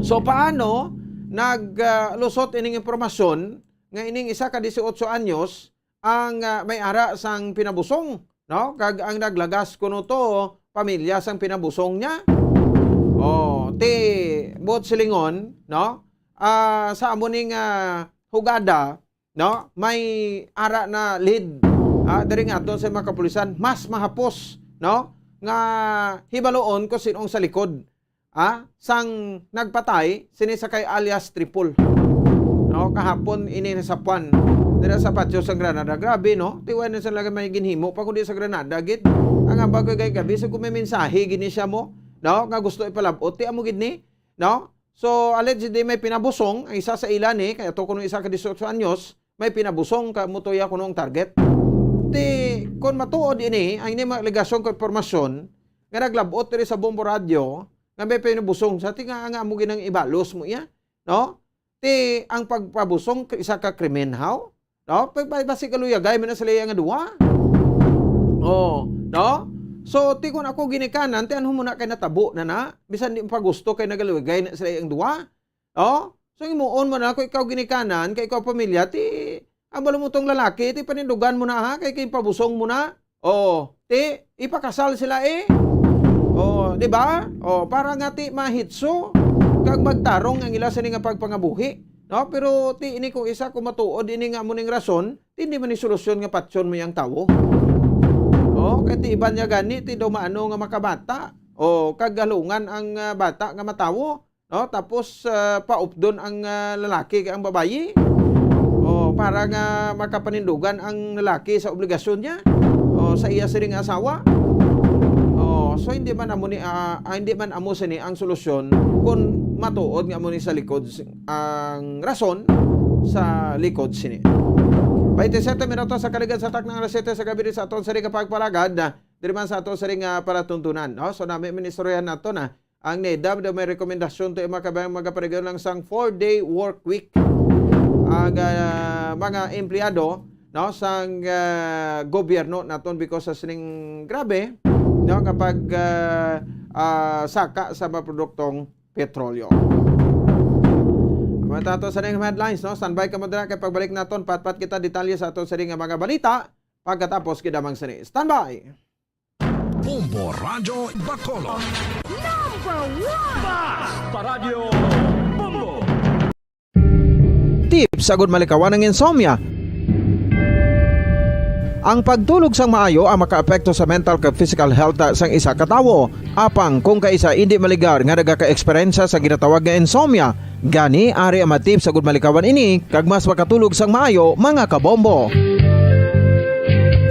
So, paano nag, ah, lusot ining impormasyon nga ining isa ka dieciocho anyos ang, ah, may ara sang pinabusong, no? Kag ang naglagas kuno to, pamilya sang pinabusong niya. Oh, ti, buot silingon, no? Ah, sa amo ning, ah, hugada, no? May ara na lead, ah, diri nga aton sa mga kapulisan, mas mahapos, no? Nga hibaluon kung sino ang sa likod, ah, sang nagpatay, sini sa kay alias Tripol. No, kahapon ini nasapuan dira sa patio sa Granada. Grabe, no? Tiway na sa lagi may ginhimo pa kundi sa Granada gid. Ang ambag ko kay gabi sa kung may mensahe gini siya mo, no? Nga gusto ipalabot, ti amo gid ni, no? So, allegedly may pinabusong ang isa sa ila ni, kaya to kuno isa ka dieciocho anyos, may pinabusong ka mutuya kuno ang target. Ti, kon matuod ini, ang ini mga alegasyon kag impormasyon nga naglabot diri sa Bombo Radio, nga may pinabusong sa ti nga, nga amo ginang ibalos mo iya, no? Ti ang pagpabusong isa ka krimen, haw? No? Pag, pag, basi kaluyagay man na sila nga duwa. Oh, no? So, ti kun ako ginikanan, ti ano mo na kay natabo na na, bisan di mo pa gusto kay nagaluyagay na sila ang duwa. Oh? So, imuon mo na kung ikaw ginikanan, kay ikaw pamilya, ti ang balumutong lalaki, ti panindugan mo na ha, kay kay pabusong mo na. Oh, ti ipakasal sila eh. Oh, di ba? Oh, para nga ti mahitso kag magtarong ang ila sini nga pagpangabuhi. No? Pero ti ini kung isa kung matuod ini nga amo ning rason, ti hindi man ni solusyon nga patyon mo yang tawo. Oh, kay ti iban niya gani ti daw maano nga makabata. Oh, kag halungan ang, ah, bata nga matawo. No? Tapos, ah, paupdon ang, ah, lalaki kag ang babayi. Oh, para nga makapanindugan ang lalaki sa obligasyon niya. Oh, sa iya siring asawa. Oh, so hindi man amo ni, ah, ah, hindi man amo sini ang solusyon kung matuod nga amo ni sa likod s-, ang rason sa likod sini. Twenty-seven minutos sa kaligan sa taknang alas siyete sa gabi sa aton sa Riga Pagpalagad. Diri man sa aton sa ring, ah, palatuntunan, no? So, nami ministroyan nato na ang NEDA daw may rekomendasyon to yung mga kabayan, mga parigaw lang sang four-day work week ang, ah, mga empleyado, no, sang, ah, gobyerno naton because sa sining grabe, no, kapag, ah, ah, saka sa mga produktong petrolyo. Mga tato sa ning headlines, no? Standby ka mo dira kay pagbalik naton, patpat kita detalye sa ato sa ring mga balita pagkatapos gid lamang sini. Standby! Bombo Radyo Bacolod. Number one! Basta Radyo Bombo! Tips agud malikawan ang insomnia. Ang pagtulog sang maayo ang makaapekto sa mental kag physical health sang isa ka tawo. Apang kung kaisa indi maligar nga nagaka-eksperyensya sa ginatawag nga insomnia, gani ari ang mga tips agud malikawan ini kag mas makatulog sang maayo, mga kabombo.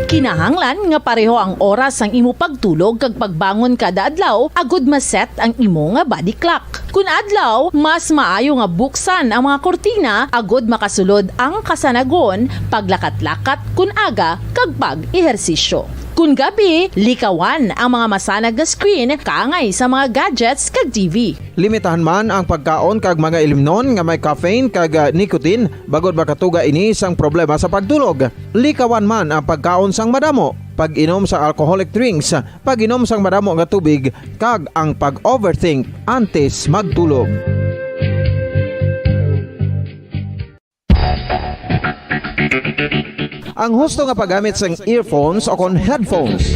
Kinahanglan nga pareho ang oras sang imo pagtulog kag pagbangon kada adlaw agud ma-set ang imo nga body clock. Kun adlaw, mas maayo nga buksan ang mga kurtina agud makasulod ang kasanagon, paglakat-lakat kun aga, kag pag-ehersisyo. Kun gabi, likawan ang mga masanag nga screen kaangay sa mga gadgets kag T V. Limitahan man ang pagkaon kag mga ilimnon nga may caffeine kag, ah, nicotine, bangod makatuga ini sang problema sa pagtulog. Likawan man ang pagkaon sang madamo, pag-inom sa alcoholic drinks, pag-inom sang madamo nga tubig, kag ang pag-overthink antes magtulog. Ang husto nga paggamit sang earphones o kon headphones.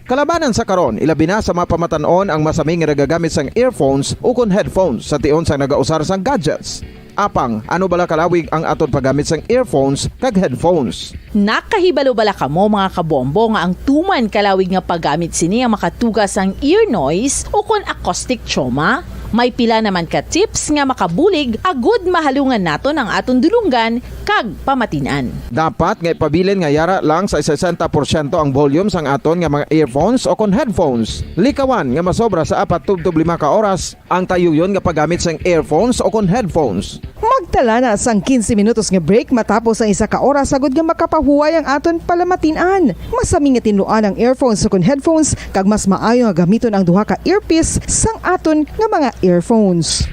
Kalabanan sa karon, ilabi na sa mga pamatan-on ang masami nga nagagamit sang earphones o kon headphones sa tion sang nagausar sang gadgets. Apang, ano bala kalawig ang aton paggamit sang earphones kag headphones? Nakahibalo bala kamo, mga kabombo, nga ang tuman kalawig nga paggamit sini ang makatuga sang ear noise o kon acoustic trauma? May pila naman ka tips nga makabulig agud mahalungan naton ang aton dulonggan kag pamatin-an. Dapat nga ipabilin nga yara lang sa sesenta porsyento ang volume sang aton nga mga earphones o kon headphones. Likawan nga masobra sa apat tubtob lima ka oras ang tayuyon nga paggamit sang earphones o kon headphones. Magtala na sang quince minutos nga break matapos ang isa ka oras, agud nga makapahuway ang aton palamatin-an. Masami nga tinluan ang earphones o kon headphones, kag mas maayo nga gamiton ang duha ka earpiece sang aton nga mga earphones.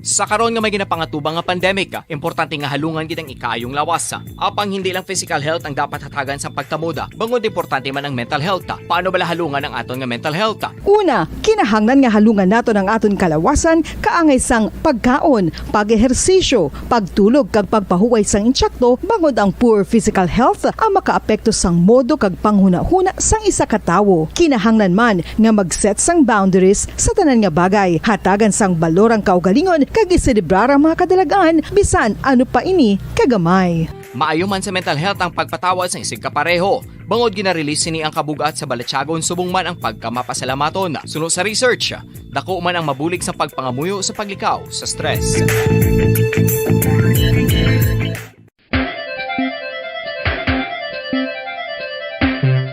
Sa karon nga may ginapangatubang nga pandemic, importante nga halungan gid ang ikaayong lawas. Apang hindi lang physical health ang dapat hatagan sang pagtamod, bangod importante man ang mental health. Paano bala halungan ang aton nga mental health? Una, kinahanglan nga halungan naton ang aton kalawasan kaangay sang pagkaon, pag-ehersisyo, pagtulog, kag pagpahuway sang intsakto, bangod ang poor physical health ang makaapekto sang modo kag panghunahuna sang isa ka tawo. Kinahanglan man nga mag-set sang boundaries sa tanan nga bagay, hatagan sang balor ang kaugalingon, kag iselebrar ang mga kadalagan, bisan ano pa ini kagamay. Maayo man sa mental health ang pagpatawad sang isigkapareho, bangod gina-release sini ang kabug-at sa balatyagon subong man ang pagkamapasalamaton. Suno sa research, dako man ang mabulig sa pagpangamuyo sa paglikaw sa stress.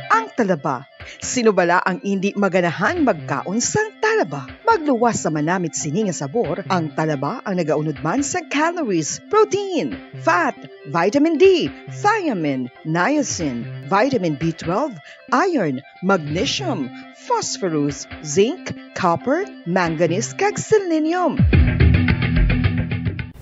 Ang talaba. Sino bala ang indi maganahan magkaon sang talaba? Magluwas sa manamit sini nga sabor, ang talaba ang nagaunod man sa calories, protein, fat, vitamin D, thiamine, niacin, vitamin B twelve, iron, magnesium, phosphorus, zinc, copper, manganese, kag selenium.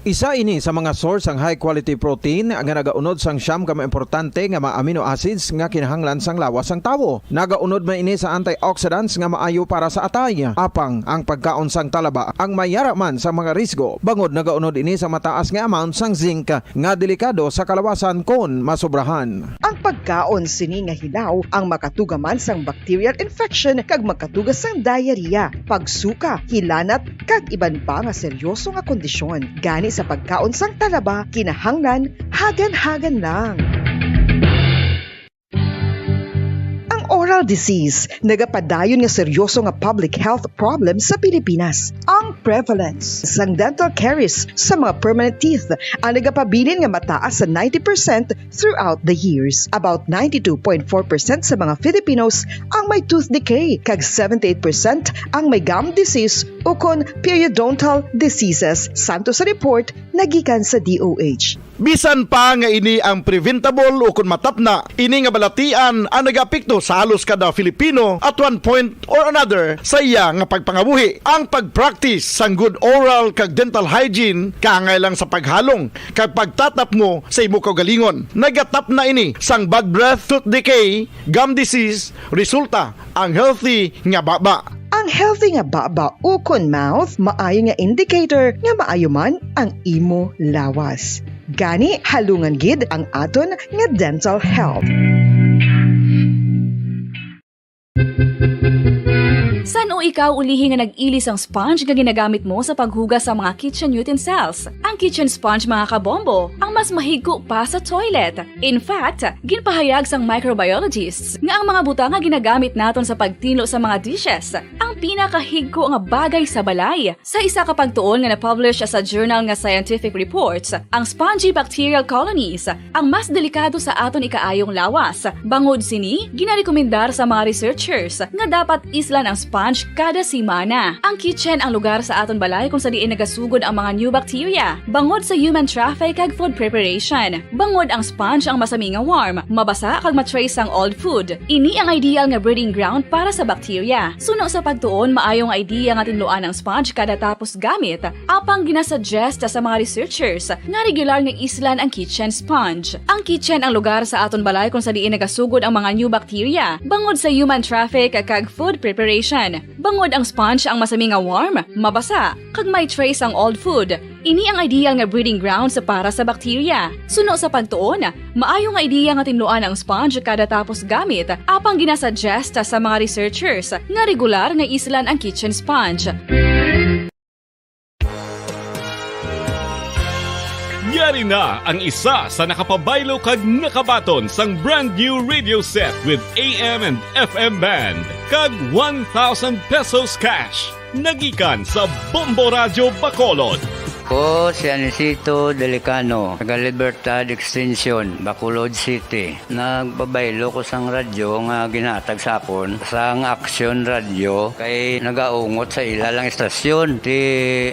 Isa ini sa mga source sang high quality protein nga nagaunod sang siyam ka mga importante nga mga amino acids nga kinahanglan sang lawas sang tawo. Nagaunod man ini sa antioxidants nga maayo para sa atay. Apang ang pagkaon sang talaba ang may yara man sa mga risgo, bangod nagaunod ini sa mataas nga amount sang zinc nga delikado sa kalawasan kon masobrahan. Ang pagkaon sini nga hilaw ang makatuga man sang bacterial infection kag makatuga sang diarrhea, pagsuka, hilanat, kag iban pa nga seryoso nga kondisyon. Gani sa pagkaon sang talaba, kinahanglan hagan-hagan lang. Ang oral disease nagapadayon nga seryoso nga public health problem sa Pilipinas. Ang prevalence sang dental caries sa mga permanent teeth ang nagapabilin nga mataas sa ninety percent throughout the years. About ninety-two point four percent sa mga Filipinos ang may tooth decay, kag seventy-eight percent ang may gum disease ukon periodontal diseases, santo sa report nga gikan sa D O H. Bisan pa nga ini ang preventable ukon matapna, ini nga balatian ang nagaapekto sa halos kada Filipino at one point or another sa iya nga pagpangabuhi. Ang pag-practice sang good oral kag dental hygiene kaangay lang sa paghalong kag pagtatapmo sa imo kaugalingon. Nagatapna ini sang bad breath, tooth decay, gum disease, resulta ang healthy nga baba. Ang healthy nga baba ukon mouth maayo nga indicator nga maayo man ang imo lawas. Gani, halungan gid ang aton nga dental health. San-o ikaw ulihi nga nag-ili sang sponge nga ginagamit mo sa paghugas sa mga kitchen utensils? Ang kitchen sponge, mga kabombo, ang mas mahigko pa sa toilet. In fact, ginpahayag sang microbiologists nga ang mga butang nga ginagamit naton sa pagtinlo sa mga dishes ang pinakahigko nga bagay sa balay. Sa isa ka pagtuon nga na-publish sa journal nga Scientific Reports, ang spongy bacterial colonies ang mas delikado sa aton ikaayong lawas. Bangod sini, ginarekomendar sa mga researchers nga dapat islan ang sponge kada semana. Ang kitchen ang lugar sa aton balay kung sa diin nagasugod ang mga new bacteria, bangod sa human traffic kag food preparation. Bangod ang sponge ang masami nga warm, mabasa kag ma-trace sang old food. Ini ang ideal nga breeding ground para sa bacteria. Suno sa pagtuon, maayo nga idea nga tinluan ang sponge kada tapos gamit. Apang ginasuggest sa mga researchers nga regular nga islan ang kitchen sponge. Ang kitchen ang lugar sa aton balay kung sa diin nagasugod ang mga new bacteria, bangod sa human traffic kag food preparation. Bangod ang sponge ang masami nga warm, mabasa, kag may trace ang old food, ini ang ideal nga breeding grounds para sa bakterya. Suno sa pagtuon, maayo nga ideya nga tinluan ang sponge kada tapos gamit, apang ginasuggest sa mga researchers nga regular nga islan ang kitchen sponge. Yari na ang isa sa nakapabaylo kag nakabaton sang brand new radio set with A M and F M band kag one thousand pesos cash. Nagikan sa Bombo Radyo Bacolod. Ko si Anisito Delicano, taga Libertad Extension, Bacolod City. Nagpabaylo ko sang radyo nga ginhatag sa akon sang Action Radio kay nagaungot sa ila lang istasyon. Ti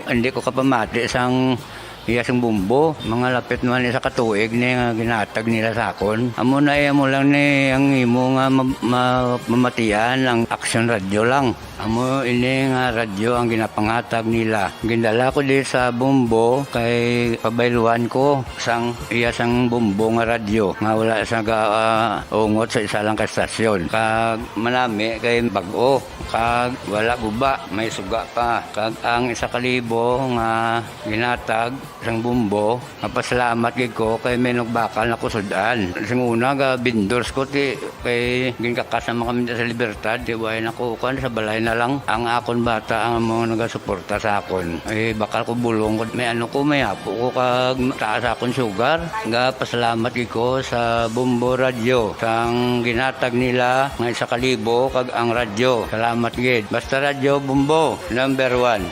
hindi ko kapamati sang iya sing bumbo. Mga lapit naman isa ka tuig ni nga ginhatag nila sa akon. Amo na iya mo lang ni ang imo nga ma- ma- mamatian ang Action Radio lang. Amo ini nga radyo ang ginapanghatag nila. Gindala ko di sa Bombo kay pabayluan ko sang iya sang Bombo nga radyo nga wala sa ga, ah, ungot sa isa lang ka estasyon. Kag manami kay bag-o kag wala guba, may suga pa. Kag ang isa ka libo nga ginatag sang Bombo, mapasalamat gid ko kay may nagbakal na ko sud-an. Sing una ga vendors ko ti kay ginkakas naman kami sa Libertad, ti way na ko kan sa balay na lang ang akon bata ang mga nagasuporta sa akon. Ay bakal ko bulong ko may ano ko may apo ko kag taas akon sugar. Ga pasalamat gid ko sa Bombo Radyo sang ginatag nila nga isa ka libo kag ang radyo. Salamat gid. Basta Radyo Bombo, number one.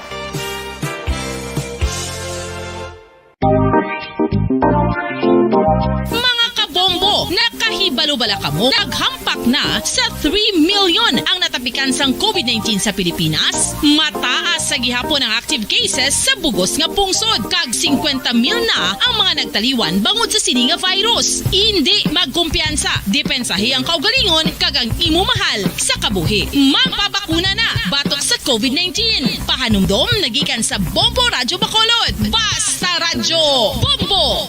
Mga kabombo, nakahibalo bala kamo? Naghampak na sa three million ang natapikan sang COVID nineteen sa Pilipinas. Mataas sa gihapon ang active cases sa bugos nga pungsod, kag singkwenta mil na ang mga nagtaliwan bangod sa sini nga virus. Indi magkumpiyansa, depensahi ang kaugalingon kag ang imo mahal sa kabuhi. Magpabakuna na batok sa COVID nineteen. Pahanumdom nagikan sa Bombo Radyo Bacolod. Basta Radyo Bombo!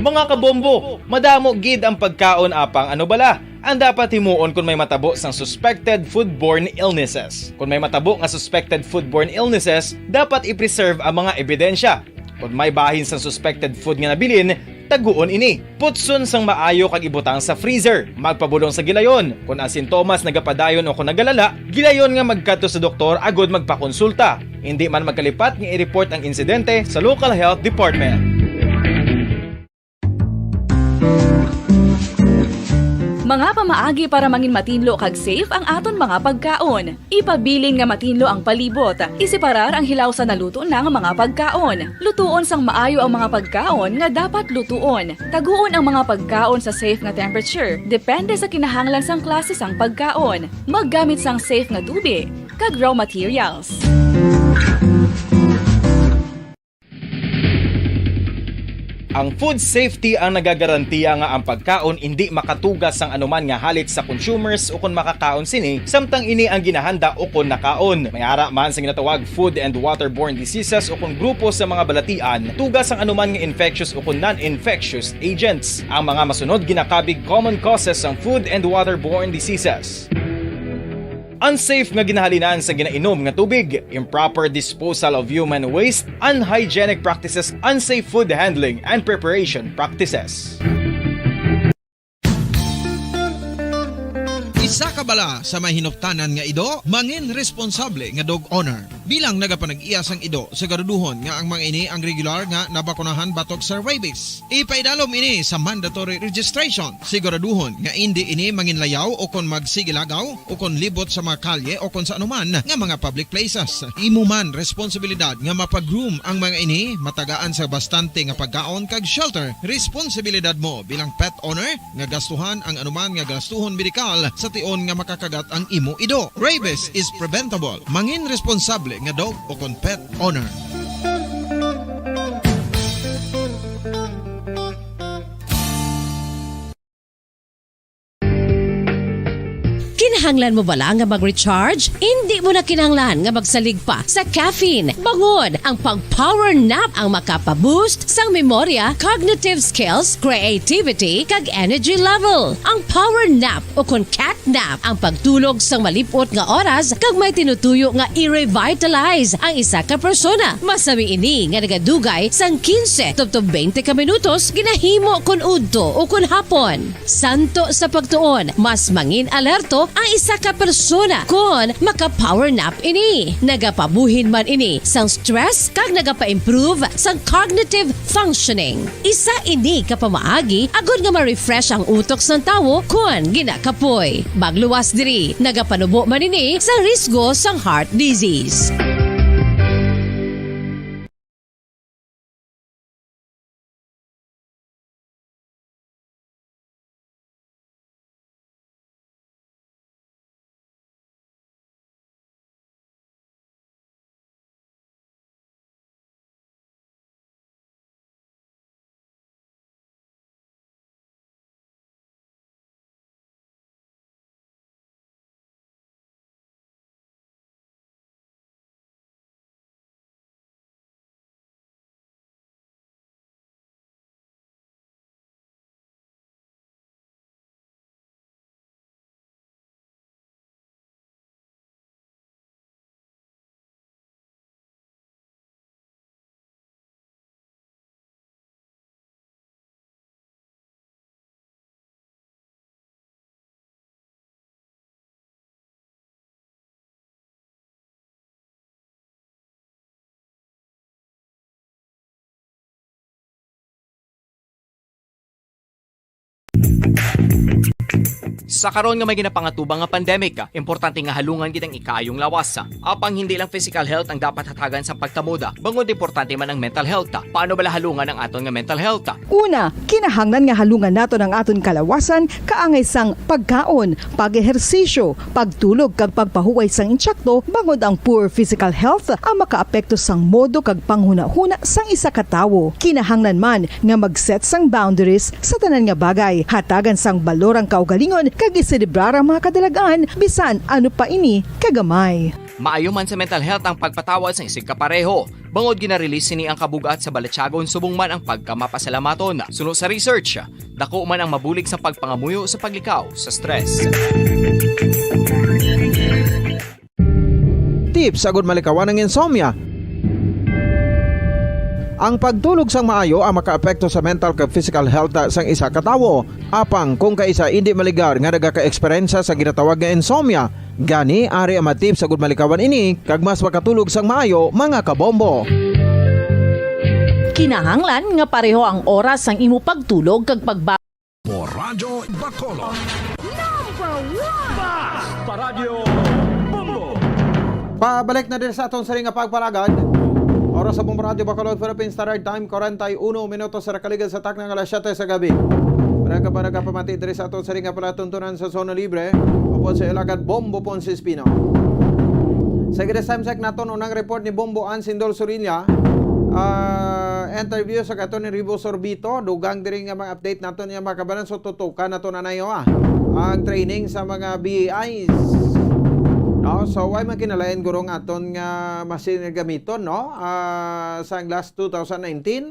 Mga kabombo, madamo gid ang pagkaon apang ano bala ang dapat himuon kon may matabo sang suspected foodborne illnesses. Kon may matabo nga suspected foodborne illnesses, dapat i-preserve ang mga ebidensya. Kon may bahin sang suspected food nga nabilin, taguon ini. Putson sang maayo kag ibutang sa freezer. Magpabulong sa gilayon. Kon ang sintomas nagapadayon o kon nagalala, gilayon nga magkadto sa doktor agud magpakonsulta. Indi man magkalipat nga i-report ang insidente sa local health department. Mga pamaagi para mangin matinlo kag safe ang aton mga pagkaon. Ipabilin nga matinlo ang palibot. Iseparar ang hilaw sa naluto na nga mga pagkaon. Lutuon sang maayo ang mga pagkaon nga dapat lutuon. Taguon ang mga pagkaon sa safe nga temperature, depende sa kinahanglan sang klase sang pagkaon. Maggamit sang safe nga tubig kag raw materials. Ang food safety ang nagagarantiya nga ang pagkaon indi makatugas sang anuman nga halit sa consumers ukon makakaon sini, samtang ini ang ginahanda ukon nakaon. May ara man sa ginatawag food and waterborne diseases ukon grupo sa mga balatian, tugas sang anuman nga infectious ukon non-infectious agents. Ang mga masunod ginakabig common causes sang food and waterborne diseases. Unsafe nga ginahalinan sa ginainom nga tubig, improper disposal of human waste, unhygienic practices, unsafe food handling and preparation practices. Isa ka bala sa may hinuptanan nga ido, mangin responsable nga dog owner. Bilang nagapanag-iya sang ido, siguraduhon nga ang mga ini ang regular nga nabakunahan batok sa rabies. Ipaidalom ini sa mandatory registration. Siguraduhon nga indi ini manginlayaw o kon magsigilagaw o kon libot sa mga kalye o kon sa anuman nga mga public places. Imo man responsibilidad nga mapa-groom ang mga ini, matagaan sa bastante nga pagkaon kag shelter. Responsibilidad mo bilang pet owner nga gastuhan ang anuman nga gastuhon medikal sa tion nga makakagat ang imo ido. Rabies is preventable. Mangin responsable nga dog o kon pet owner. Kinahanglan mo bala nga mag-recharge? Indi mo na kinahanglan nga magsalig pa sa caffeine. Bangod ang pag-power nap ang makapa-boost sang memorya, cognitive skills, creativity, kag energy level. Ang power nap o kon cat nap ang pagtulog sang malip-ot nga oras kag may tinutuyo nga i-revitalize ang isa ka persona. Masami ini nga nagadugay sang quince tubtob twenty ka minutos ginahimo kon udto o kon hapon. Santo sa pagtuon, mas mangin alerto ang isa ka persona kon maka-power nap ini. Nagapabuhin man ini sang stress kag nagapa-improve sang cognitive functioning. Isa ini ka pamaagi agod nga ma-refresh ang utok sang tawo kon ginakapoy. Magluwas diri, nagapanubo man ini sa risgo sang heart disease. Sa karon nga may ginapangatubang nga pandemic, importante nga halungan gid ang ikaayong lawas. Apang hindi lang physical health ang dapat hatagan sa pagtamuda, bangod importante man ang mental health. Paano bala halungan ang aton nga mental health? Una, kinahanglan nga halungan naton ang aton kalawasan kaangay sang pagkaon, pag-ehersisyo, pagtulog kag pagpahuway sang insakto, bangod ang poor physical health ang makaapekto sang modo kag panghunahuna sang isa ka tawo. Kinahanglan man nga mag-set sang boundaries sa tanan nga bagay, hatagan sang balor ang kaugalingon kag iselebrar ang mga kadalag-an bisan ano pa ini kagamay. Maayo man sa mental health ang pagpatawad sang isigkapareho, bangod gina-release sini ang kabug-at sa balatyagon subong man ang pagkamapasalamaton. Suno sa research, dako man ang mabulig sa pagpangamuyo sa paglikaw sa stress. Tips agud malikawan ang insomnia. Ang pagtulog sang maayo ang makaapekto sa mental kag physical health sang isa ka tawo. Apang kung kaisa indi maligar nga nagaka-eksperyensya sa ginatawag nga insomnia, gani ari ang mga tips agud malikawan ini kag mas makatulog sang maayo, mga kabombo. Kinahanglan nga pareho ang oras sang imo pagtulog kag pagba- Mo Radyo Bacolod. Number one! Basta Radyo Bombo! Pabalik na diri sa aton siring nga pagpalagad. Oras sa Bombo Radyo Bacolod, Philippine Standard Time, forty-one minutos sa nakaligad sa takna nga alas siyete sa gabi. Para ka, para ka pamati diri sa aton siring nga palatuntunan sa Zona Libre, upod sa Ilagad Bombo Ponce Espino. Sa Igres Time Check naton, unang report ni Bombo Ansindol Surilla, ah, interview sa kato ni Ribo Sorbito, dugang diri nga mga update naton niya, mga kabanan. So, tutukan nato na nayo, ah, ang training sa mga B A Is. No? So, why man kinalain guro nga aton nga machine nga gamiton, no? Ah, sa last two thousand nineteen.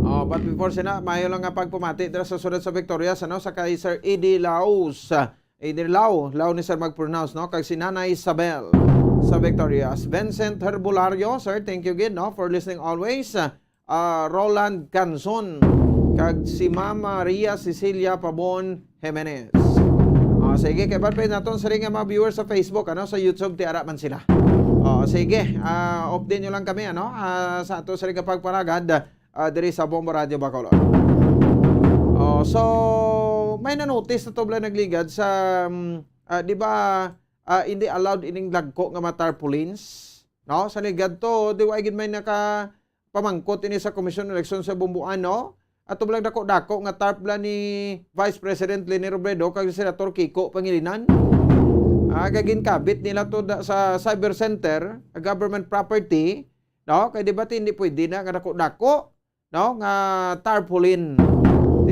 Oh, but before sina, mayo lang nga pagpamati dira sa siyudad sa Victorias, ano, sa kay Sir Eddie Laos. Eddie Lao, Lao ni Sir mag-pronounce, no? Kag si Nanay Isabel sa Victorias. Vincent Herbolario, sir, thank you gid, no, for listening always. Ah, Roland Canzon, kag si Ma'am Maria Cecilia Pabon Jimenez. Ah, sige, kay ban pa naton sa ring nga mga viewers sa Facebook, ano, sa YouTube, ti ara man sila. Oh, sige, ah, update nyo lang kami, ano, ah, sa ato sa ring nga pagparagad, ah, diri sa Bombo Radio Bacolod. Oh, so, may na-notice na to bala nagligad sa, um, ah, di ba, ah, hindi allowed ining dagko nga mga tarpaulins, no? Sa ligad to, di wa gid may naka pamangkot ini sa Commission on Election sa Bomboan, no? Ato bala dako-dako nga tarp bala ni Vice President Leni Robredo kag Senator Kiko Pangilinan. Ah, kag ginkabit nila to da, sa cyber center, government property, no? Kay di ba ti hindi pwede na nga dako-dako, no, nga tarpaulin.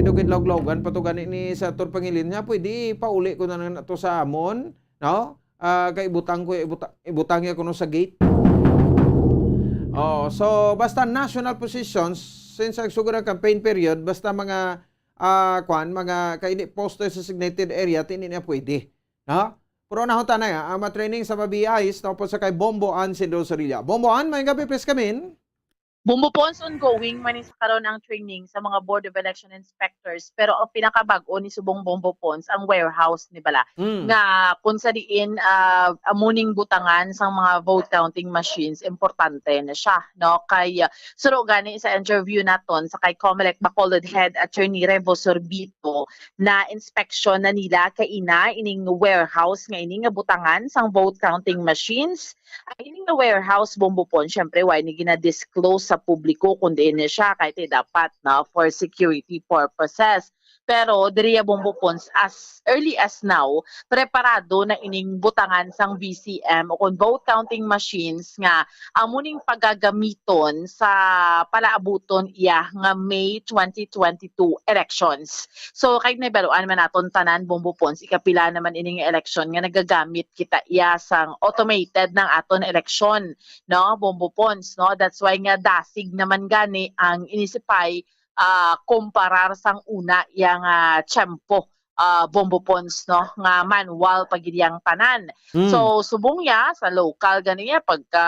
Dugid lawg-lawgan pa to gani ni Senator Pangilin nga pwede pauli ko na lang na to sa amon, no? Ah, kay ibutang ko, ibuta-, ibutang niya kuno sa gate. Oh, so basta national positions, since ang sugod ang campaign period, basta mga, ah, kwan, mga kay di poster sa designated area, ti hindi na pwede, no? Pero nahutana nga, ang mga training sa mga B Is, tapos sa kay Bombo Ann Sindol Sorilla. Bombo Ann, may gabi, please come in. Bombo Pons, ongoing man ni sa karon ang training sa mga Board of Election Inspectors, pero ang pinakabag-o ni subong Bombo Pons ang warehouse ni bala, Mm. nga kung sa diin, ah, amo ning butangan sang mga vote counting machines, importante na siya, no? Kay, ah, suro gani sa interview naton sa kay Comelec Bacolod Head Attorney Revo Sorbito, na inspection na nila kaina ining warehouse nga ini nga butangan sang vote counting machines. Ang ini nga warehouse, Bombo Pon, syempre, wala ni gina-disclose sa publiko kung diin ni siya, kay ti dapat na for security purposes. Pero diri ya, Bombo Pons, as early as now, preparado na ining butangan sang V C M o kung vote counting machines nga amo ning pagagamiton sa palaabuton iya nga May twenty twenty-two elections. So, kay nahibaluan man naton tanan, Bombo Pons, ikapila naman ining election nga nagagamit kita iya sang automated ng aton election, no, Bombo Pons, no? That's why nga dasig naman gani ang inisipay, ah, kumparar sang una iya nga tiyempo, ah, Bombo Pons, no, nga manual pa gid yang tanan. Mm. So, subong ya sa local gani ya, pagka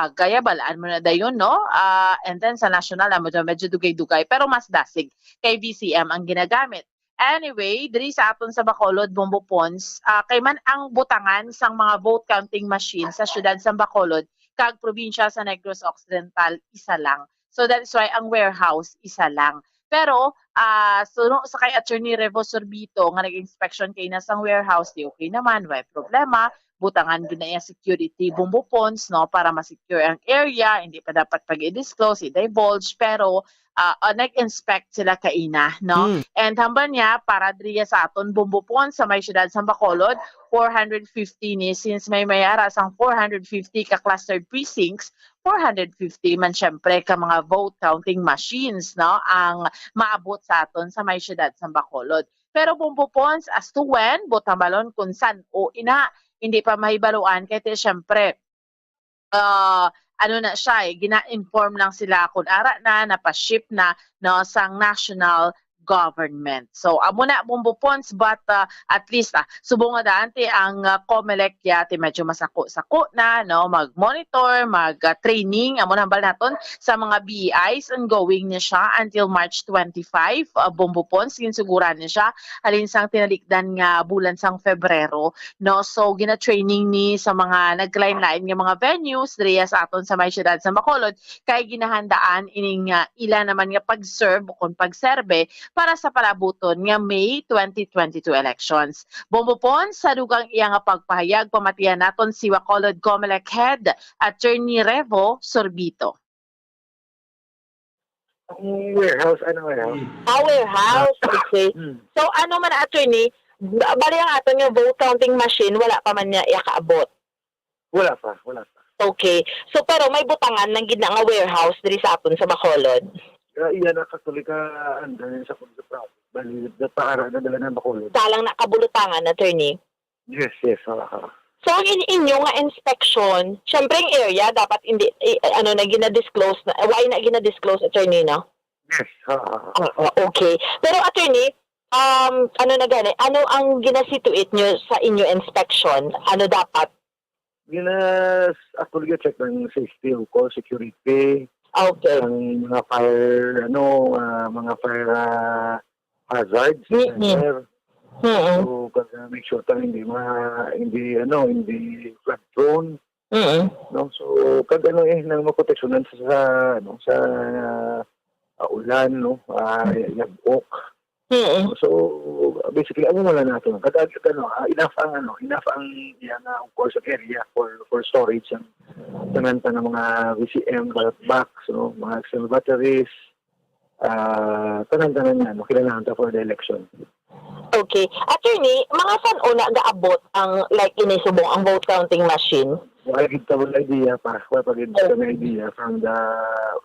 aga ya, balaan mo na dayon, no? Ah, and then sa national, ah, medyo, medyo dugay-dugay, pero mas dasig kay V C M ang ginagamit. Anyway, diri sa aton sa Bacolod, Bombo Pons, ah, kay man ang butangan sang mga vote counting machine sa siyudad sa Bacolod kag probinsya sa Negros Occidental isa lang. So that is why ang warehouse isa lang. Pero, ah, suno sa kay Attorney Revo Sorbito nga nag-inspection kay na sang warehouse, di okay naman, way problema. Butangan gid na iya security, Bombo Pons, no, para ma-secure ang area, hindi pa dapat pag-i-disclose, i-divulge, pero, ah, ah, nag-inspect sila kaina, no? Mm. And hambal niya, para diriya sa aton, Bombo Pons, sa may siyudad sa Bacolod, four hundred fifty ni, since may may ara sang four hundred fifty ka clustered precincts, four hundred fifty man, syempre, ka mga vote counting machines, no, ang maabot sa aton sa may siyudad sa Bacolod. Pero, Bombo Pons, as to when, buot hambalon kung san-o ina, hindi pa mahibaluan kay ti, syempre, ah, ano na siya, eh, gina-inform lang sila kung ara na, napa-ship na, no, sang national government. So, amo na, Bombo Pons, but, ah, at least, ah, subong nga daan ti ang, ah, Comelec ya, ti medyo masako-sako na, no, mag-monitor, mag, ah, training, amo na hambal naton sa mga B Is, ongoing na siya until March twenty-five, ah, Bombo Pons, ginsuguran na siya halin sang tinalikdan nga bulan sang Febrero, no? So, gina-training ni sa mga naglain-lain nga mga venues diriya sa aton sa may siyudad sa Bacolod, kay ginahandaan ining, ah, ila naman nga pag-serve o kon pagserbe para sa palabuton nga May twenty twenty-two elections. Bombo Pon, sa dugang iya nga pagpahayag, pamatian naton si Bacolod Comelec Head, Attorney Revo Sorbito. Ang warehouse, ano warehouse? Mm. Ah, warehouse. Okay. Mm. So, ano man, attorney, ba-, bali ang aton nga vote counting machine, wala pa man niya iyakaabot? Wala pa, wala pa. Okay. So, pero may butangan lang gid na nga warehouse diri sa aton sa Bacolod? Ah, iya na, actually, ka, ano, sa, sa province. Bali, paara na dala ng Bacolod. Sa lang na kabulutangan, attorney? Yes, yes, oo, oo. So, ang in-, inyo nga inspection, syempre, ang area dapat hindi, i-, ano na, gina-disclose na, why na gina-disclose, attorney, no? Yes, oo, oo. Ah, ah, okay. Pero, attorney, um, ano na gani, ano ang ginasituate nyo sa inyo inspection? Ano dapat? Gina-, actually, check ng safety, of course, security, Okay. ang mga fire, ano, ah, mga fire, ah, hazards, Mm-mm. fire. Mm-mm. So, pag, ah, make sure tayo hindi ma-, hindi, ano, hindi flood prone, Mm-mm. no? So, pag, ano, eh, nang maproteksyonan sa, sa, ano, sa, ah, ulan, no? Ah, yag-ok. Mm-mm. So, basically, amo wala nato. Kadagit, ano, ah, enough ang, ano, enough ang, yan, ah, of course, ang area for, for storage, ang tanan ta nga mga V C M, ballot box, no? Mga external batteries, ah, tanan-tanan nga, no, kinahanglan ta for the election. Okay. Attorney, mga san-o na gaabot ang, like, ini subong ang vote counting machine? Wala gid ta wala idea pa. Wala pa gid Oh. kami idea from the,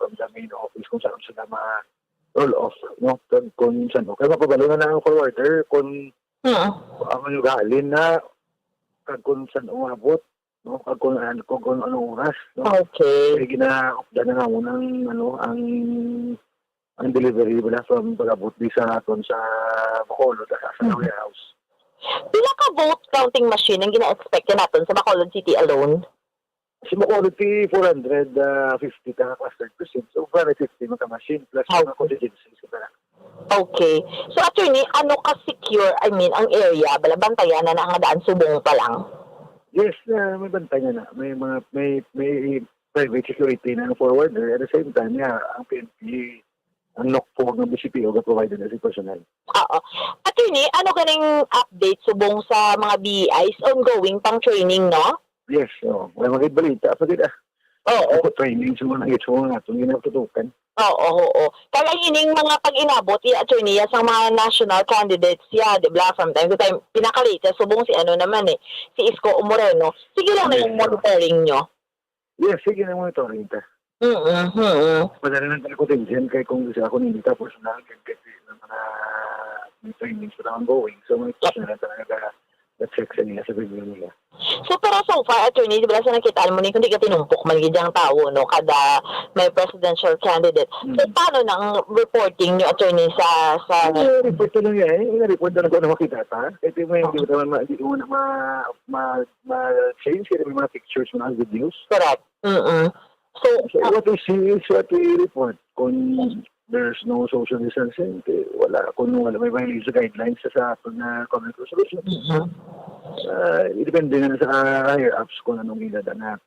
from the main office kung saan sila ma-, roll off, no? Kag kung saan, kaya mapabalo na lang ang forwarder kung Mm. ang ugaling na, kag kung saan umabot, no? Kag kung, an-, kung, kung anong oras, no? Okay. Kaya ginaupdan na namon ang, ano, ang, ang delivery bala from pag-abot di sa aton sa Bacolod, sa, sa Mhm. warehouse. Pila ka vote counting machine ang gina-expect naton sa Bacolod City alone? Sa Bacolod, ti four hundred fifty ka clustered precinct. So, four hundred fifty man ka machine plus How? mga contingencies, et cetera. Okay. So, attorney, ano ka secure, I mean, ang area, bala, bantayan na na nga daan subong pa lang? Yes, ah, may bantay na na. May mga, may, may private security na ang forwarder. At the same time, yeah, ang P N P, ang NOCFO, ng B C P O, ga-provide na si personnel. Oo. Attorney, ano ganing update subong sa mga B E Is? Ongoing pang training, no? Yes, oo. May mga balita pa gid, ah. Oo. Ako training sa mga ito nga itong ginatutukan. Oo, oo. Kaya ining mga pag-inabot, iya, attorney, iya sa mga national candidates, iya, di ba? From time to time, pinakalit siya, subong si ano naman eh, si Isko Moreno. Sige lang na Yes, yung oo. monitoring nyo. Yes, sige na monitoring ta. Mm, mm. Padala lang tayo contingent kay kung gusto ako nindita personal, kay kasi ng mga may trainings pa ongoing. So, may personal talaga na check sa nila, sa video nila. So, pero so far, attorney, di ba sa nakita mo ni, kundi ka tinumpok man gid ang tao, no? Kada may presidential candidate. So, Mm. paano na ang reporting nyo, attorney, sa, sa Ano, report na lang yan, eh. Report na lang kung ano makita ta. Kasi may hindi ko naman ma-, hindi ko na ma-, ma-, ma-change kasi may mga pictures, mga videos. Correct. Mm-mm. So, So, ah, what we see is what we report. Kung there's no social distancing, eh, wala. Kung wala, may violation sa guidelines sa, sa aton na common resolution. Mm-mm. Ah, depende na sa higher ups kung anong ila na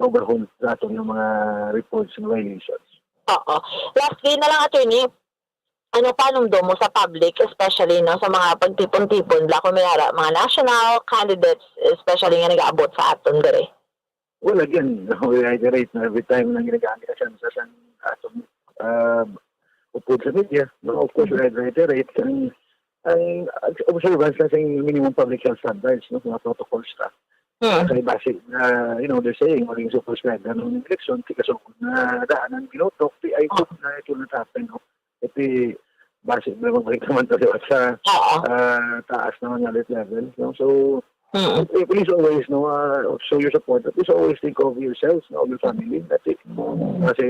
overhaul sa aton ng mga reports ng violations. Oo. Lastly na lang, attorney, ano panumdom mo sa public, especially, no, sa mga pagtipon-tipon, bala, kung may ara, mga national candidates, especially nga nag-aabot sa aton diri? Well, again, we reiterate na every time na ginagamit na siya sa, sa atong, ah, upod sa media, no? Of course, we reiterate ang, ang observance na sa minimum public health standards, no? Mga protocols ka. Mm. Kay base na, you know, they're saying, maging super spread na nung election, di kasugod na daan ang minuto, di, I hope na it will not happen, no? Kasi base na magbalik naman to, di ba, sa, Oo. ah, taas naman nga alert level, no? So, Mm. eh, please always, no, ah, show your support, but please always think of yourselves, no, of your family. Kasi, kasi,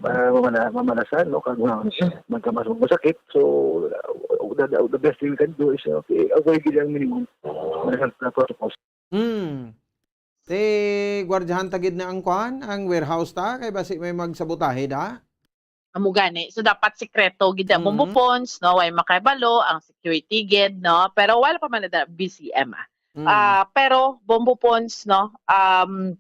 ah, mamala-, mamalasan, no, kag, ah, Mm. magkamas-, masakit. So, uh, the, the, the best thing we can do is, uh, okay, avoid gid ang minimum na health na protocols. Hmm. Ti, gwardyahan ta gid na ang kwan, ang warehouse ta, kay basi may magsabotahe da. Amo gani. So, dapat sikreto gid ang Mm. Bombo Pons, no? Way makabalo ang security gid, no? Pero wala pa man na B C M, ah. Mm. Ah, pero Bombo Pons, no? Um,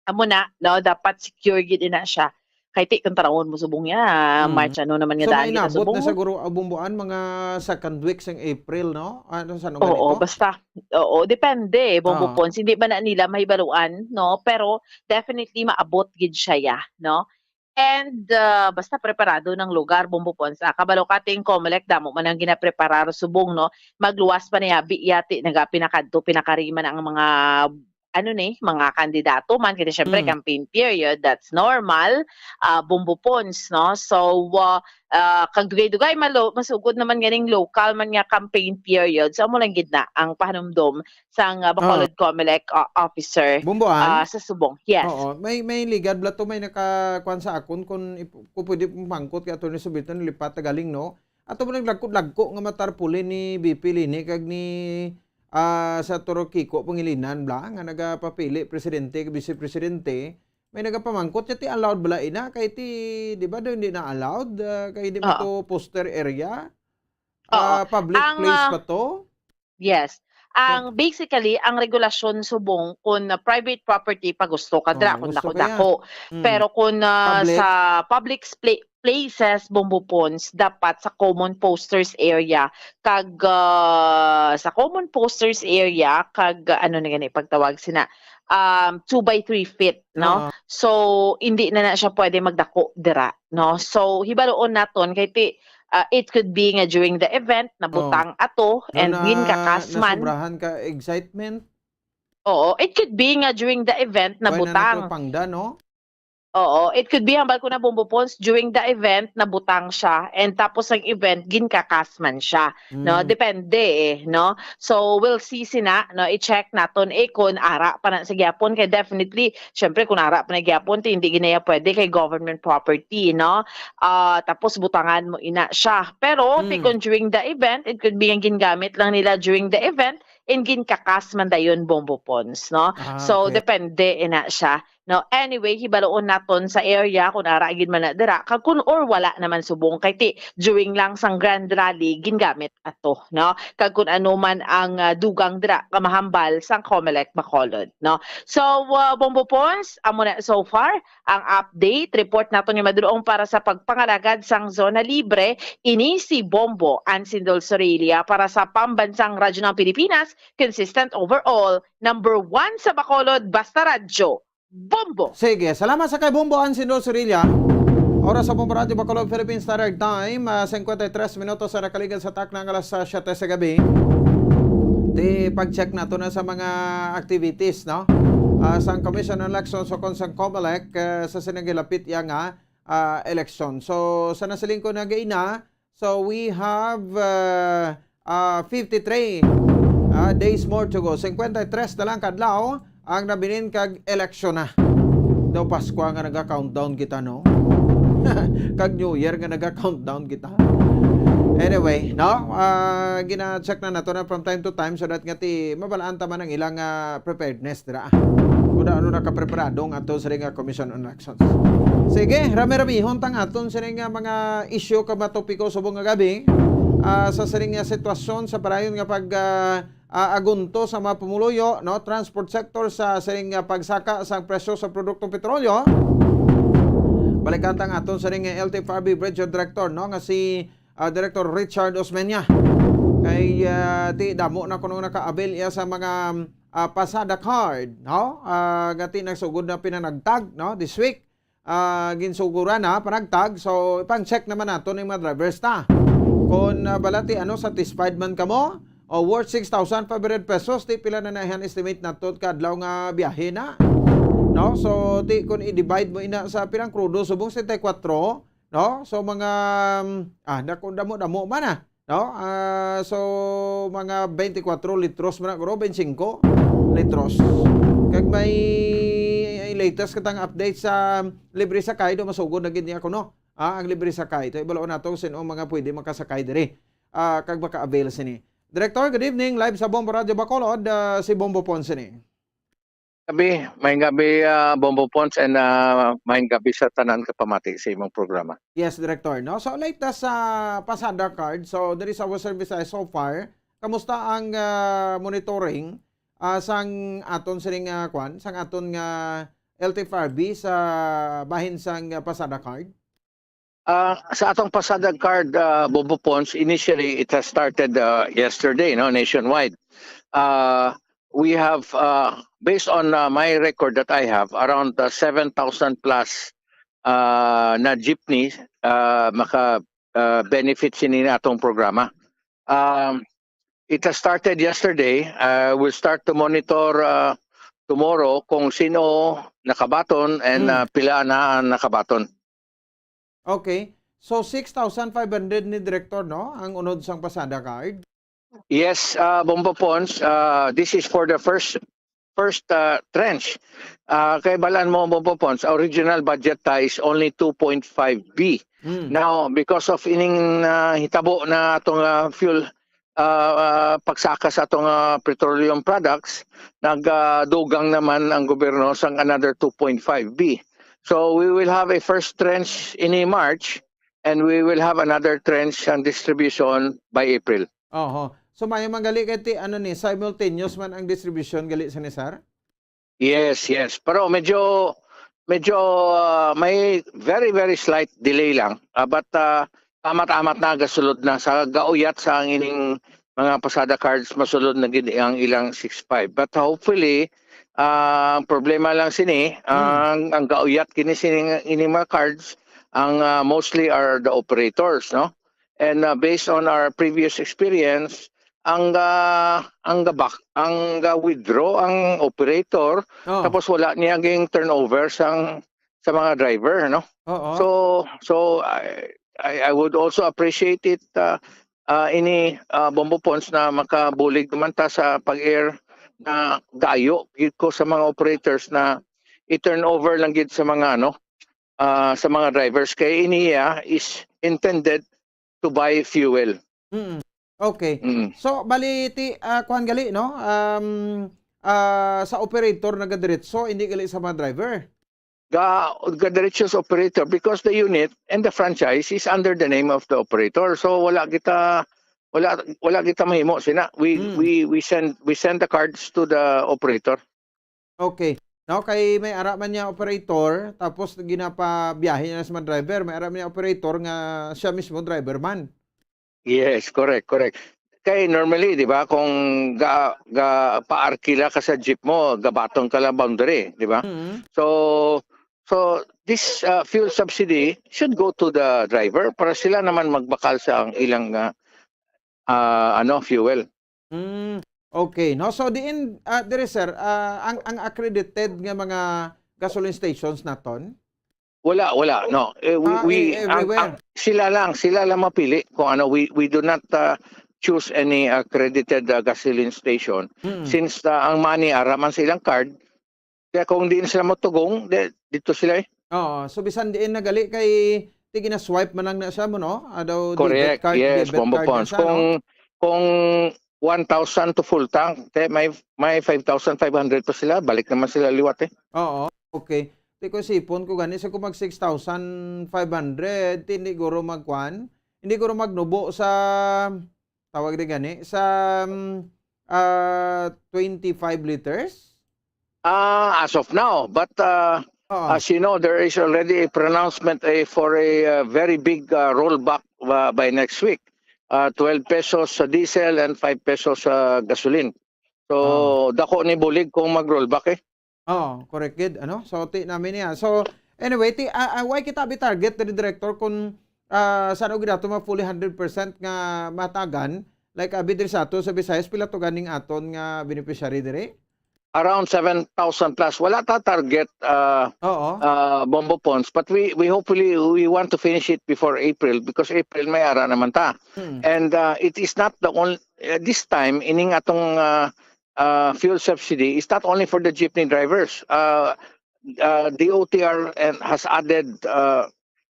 amo na, no? Dapat secure gid na siya. Kay ti, kung tarawon mo subong niya, Mm. March, ano naman nga So, daan gid na mainabot na subong mo? siguro, ah, Bombo Pons, mga second week sang April, no? Ano, sa ano Oo, ganito? Basta, oo, depende, Bombo Oo. Pons. Hindi ba na nila mahibaluan, no? Pero definitely maabot gid siya, ya, no? And, ah, basta preparado ng lugar, Bombo Pons. Ah, kabalo ka, ting Comelec, damo man ang ginapreparar subong, no? Magluwas pa niya, bi-, yati, naga-, pinakadto, pinakarima na ang mga, ano ni, mga kandidato man. Kasi syempre, Mm. campaign period, that's normal, ah, Bombo Pons, no? So, ah, ah, kag dugay-dugay, malo-, masugod naman ganing local man nga campaign period. So, amo lang gid na ang pahanumdom sang, ah, Bacolod Ah. Comelec, ah, officer, Bombo Pons? ah, sa subong. Yes. Oo, may, may ligad bala to, may nakakuan sa akon kung ip-, kung pwede pumangkot kay Attorney Subiton, lipat ta galing, no? Ato mo naglagko-lagko nga matarpulin ni V P Leni kag ni, ah, Senator Kiko Pangilinan bala, nga nagapapili presidente kag vice presidente. May nagapamangkot, ti allowed bala ina? Kay ti, di ba, daw hindi na allowed? Ah, kay di ba Oo. to poster area? Oo. Ah, public Ang, place ah, ba to? Yes. Ang, Kung basically, ang regulasyon subong kung, ah, private property pa gusto ka dira, Oo, kung gusto ko, dako-dako. ya. Mm. Pero kung, ah, Public. sa public spla-, places, Bombo Pons, dapat sa common posters area, kag, ah, sa common posters area, kag, ah, ano na gani pagtawag sina, um, two by three feet, no? Oo. So, hindi na na siya pwede magdako dira, no? So, hibaluon naton kay ti-, ah, it could be nga during the event, Oo. nabutang ato, No, and na, win kakas man. nasobrahan ka excitement. Oo, it could be nga during the event, Why na nabutang. natupangda, no? Oo, it could be, hambal ko na, Bombo Pons, during the event nabutang siya, and tapos ang event ginkakas man siya, no? Mm. Depende, eh, no? So we'll see sina, no? I-check naton, eh, kung ara pa na sa gyapon, kay definitely, syempre, kung ara pa na gyapon, ti hindi ginaya pwede kay government property, no? Ah, tapos butangan mo ina siya. Pero ti Mm. kung during the event, it could be ang gingamit lang nila during the event, and ginkakas man dayon, Bombo Pons, no? Ah, So okay. depende ina siya. No, anyway, hibaloon naton sa area kung ara gid man na dira, kag kung or wala naman subong, kay ti during lang sang Grand Rally gingamit ato, no? Kag kung ano man ang, ah, dugang dira nga mahambal sang Comelec Bacolod, no? So, ah, Bombo Pons, amo na so far ang update report naton nga madulong para sa pagpangalagad sang zona libre. Ini si Bombo Ansindol Sorilla para sa Pambansang Radyo ng Pilipinas, consistent overall, number one sa Bacolod, basta radyo. Bombo! Sige, salamat sa kay Bombo Ansindol Sorilla. Oras sa Bombo Radyo Bacolod, Philippine Standard Time, ah, singkwenta y tres minutos sa nakaligad sa takna nga alas, ah, siyete sa gabi. Di pag-check nato na sa mga activities, no? Ah, sang Commission on Elections o kon sang Comelec, ah, sa sining gilapit iya nga, ah, eleksyon. So, sa nasiling ko na gaina, so we have, ah, ah, fifty-three, ah, days more to go. Singkwenta y tres na lang kadlaw ang nabilin kag eleksyon na. Daw Pasko nga naga-countdown kita, no? Kag New Year nga naga-countdown kita. Anyway, no? Ah, gina-check na nato na from time to time so that nga ti mabalaan ta man ang ilang, ah, preparedness dira. Kung ano nakapreparado ang ato sa nga Commission on Elections. Sige, rami-ramihon tang aton sa nga mga issue kag mga topiko subong nga gabi. Ah, sa sining nga sitwasyon sa padayon nga pag, ah, ah, agunto sa mga pumuluyo, no, transport sector sa sining nga pagsaka sang presyo sa produktong petrolyo. Balikan tang aton sining nga L T F R B Region Director, no, nga si, ah, Director Richard Osmeña. Kay, ah, ti damo na kuno naka-avail iya sa mga, ah, pasada card, no? Ah, nga ti nagsugod na pinanagtag, no, this week. Ah, ginsuguran na panagtag. So, ipang-check naman nato ning mga drivers ta. Kung, ah, bala ti ano, satisfied man kamo, o worth six thousand five hundred pesos, ti pila na na ihan estimate nato kadlaw nga biyahe na. No? So, ti kung i-divide mo ina sa pilang krudo subong sesenta y kuwatro, no? So, mga, um, ah, dako, damo-damo man na, no? Ah, so, mga twenty-four litros man na, guro, twenty-five litros. Kag may, ay, latest katang update sa libre sakay, do masugod na gid niya kuno. Ah, ang libre sakay. Tayo balaon nato sin-o mga pwede makasakay diri. Ah, kag maka-avail sini. Director, good evening. Live sa Bombo Radio Bacolod, ah, si Bombo Ponce ni. Gabi, maayong gabi, ah, Bombo Pons, and, ah, maayong gabi sa tanan kapamati sa imong programa. Yes, Director, no? So, latest sa pasada card, so, there is our service, ah, so far. Kamusta ang, ah, monitoring, ah, sang aton sining, ah, kwan, sang aton nga L T F R B sa bahin sang, ah, pasada card? Ah, sa atong pasada card, ah, Bombo Pons, initially, it has started, ah, yesterday, no, nationwide. Ah, we have, ah, based on, ah, my record that I have, around, ah, seven thousand plus, ah, na jeepney, ah, maka, ah, benefit sini atong programa. Um, it has started yesterday. Uh, we'll start to monitor, uh, tomorrow kung sino nakabaton and, Hmm. uh, pila na ang nakabaton. Okay. So, six thousand five hundred ni Director, no? Ang unod sang pasada card? Yes, uh, Bombo Pons, uh, this is for the first, first, uh, trench. Uh, kay balaan mo, Bombo Pons, original budget ta is only two point five B. Hmm. Now, because of ining, uh, hitabo na atong, uh, fuel, uh, uh, pagsaka sa atong, uh, petroleum products, nagdugang naman ang gobyerno sang another two point five B. So, we will have a first trench ini March, and we will have another trench and distribution by April. Oho. So, maayo man gali kay ti-, ano ni, simultaneous man ang distribution gali sini, sir? Yes, yes. Pero medyo, medyo, ah, may very, very slight delay lang. Ah, but, ah, amat-amat na gasulod na sa gauyat sa ang ining mga pasada cards, masulod na gid ang ilang six five. But hopefully, ah, ang problema lang sini, Hmm. ang, ang gauyat kini sining, ining mga cards, ang, ah, mostly are the operators, no? And, ah, based on our previous experience, ang, ah, ang gabak-, ang ga-withdraw ang operator, Oh. tapos wala niya ging turnover sang, sa mga driver, no? Oo. So, so I, I, I would also appreciate it, uh, uh, ini, uh, Bombo Pons, na makabulig naman ta sa pag-air na gayo gid ko sa mga operators na i-turn over lang gid sa mga, ano, uh, sa mga drivers, kay iniya is intended to buy fuel. Mm. Okay. Mm. So, bali, ti, ah, kuwan gali, no? Um, ah, sa operator nagadiretso, hindi gali sa mga driver. Ga-, gadiretso sa operator because the unit and the franchise is under the name of the operator. So, wala kita, wala, wala kita mahimo sina. We, Mm. we, we send, we send the cards to the operator. Okay. No, kay may ara man niya operator, tapos ginapabiyahe niya sa mga driver, may ara man niya operator nga siya mismo driver man. Yes, correct, correct. Kay normally, di ba, kung ga, ga paarkila ka sa jeep mo, gabaton ka lang boundary, di ba? Mm. So, so this, uh, fuel subsidy should go to the driver para sila naman magbakal sa ang ilang, uh, uh, ano, fuel. Mm, okay, no? So, diin, ah, diri, sir, ah, ang, ang accredited nga mga gasoline stations naton? Wala, wala, no. Eh, we, Ah, we, eh, ang, everywhere. ang, sila lang, sila lang mapili kung ano. We, we do not, uh, choose any accredited, uh, gasoline station. Mm. Since, uh, ang money ara man sa ilang card, kaya kung di na sila matugong, di, dito sila eh. Oo, so bisan diin na gali kay ti gina-swipe man lang na siya mo, no? Ah, daw debit Correct, card, yes, debit Bombo card na Pons. siya, no? Kung, kung one thousand to full tank, te, may, may five thousand five hundred pa sila, balik naman sila liwat eh. Oo, okay. Ti ko sipon ko gani sa kung mag six thousand five hundred, ti hindi guro magkuan, hindi guro magnubo sa, tawag din gani, sa, mm, ah, twenty-five liters? Ah, as of now, but, uh, Oo. as you know, there is already a pronouncement, eh, for a, uh, very big, uh, rollback, uh, by next week. Uh, twelve pesos sa diesel and five pesos sa gasoline. So, Oh. dako ni bulig kung mag-rollback eh. Oh, correct gid, ano? So, ti namin niya. So, anyway, ti, ah, ah, why kita bi target diri, Director, kung, ah, sa ano gid ato ma fully hundred percent nga matagan, like, abi diri sa ato sa Visayas, pila to ganing aton nga beneficiary diri? Around seven thousand plus. Wala ta target, ah, Oo. ah, Bombo Pons, but we, we hopefully, we want to finish it before April because April may ara naman ta. Hmm. And, ah, it is not the only, eh, this time, ining atong, ah, ah, fuel subsidy is not only for the jeepney drivers. Ah, ah, D O T R and has added, ah,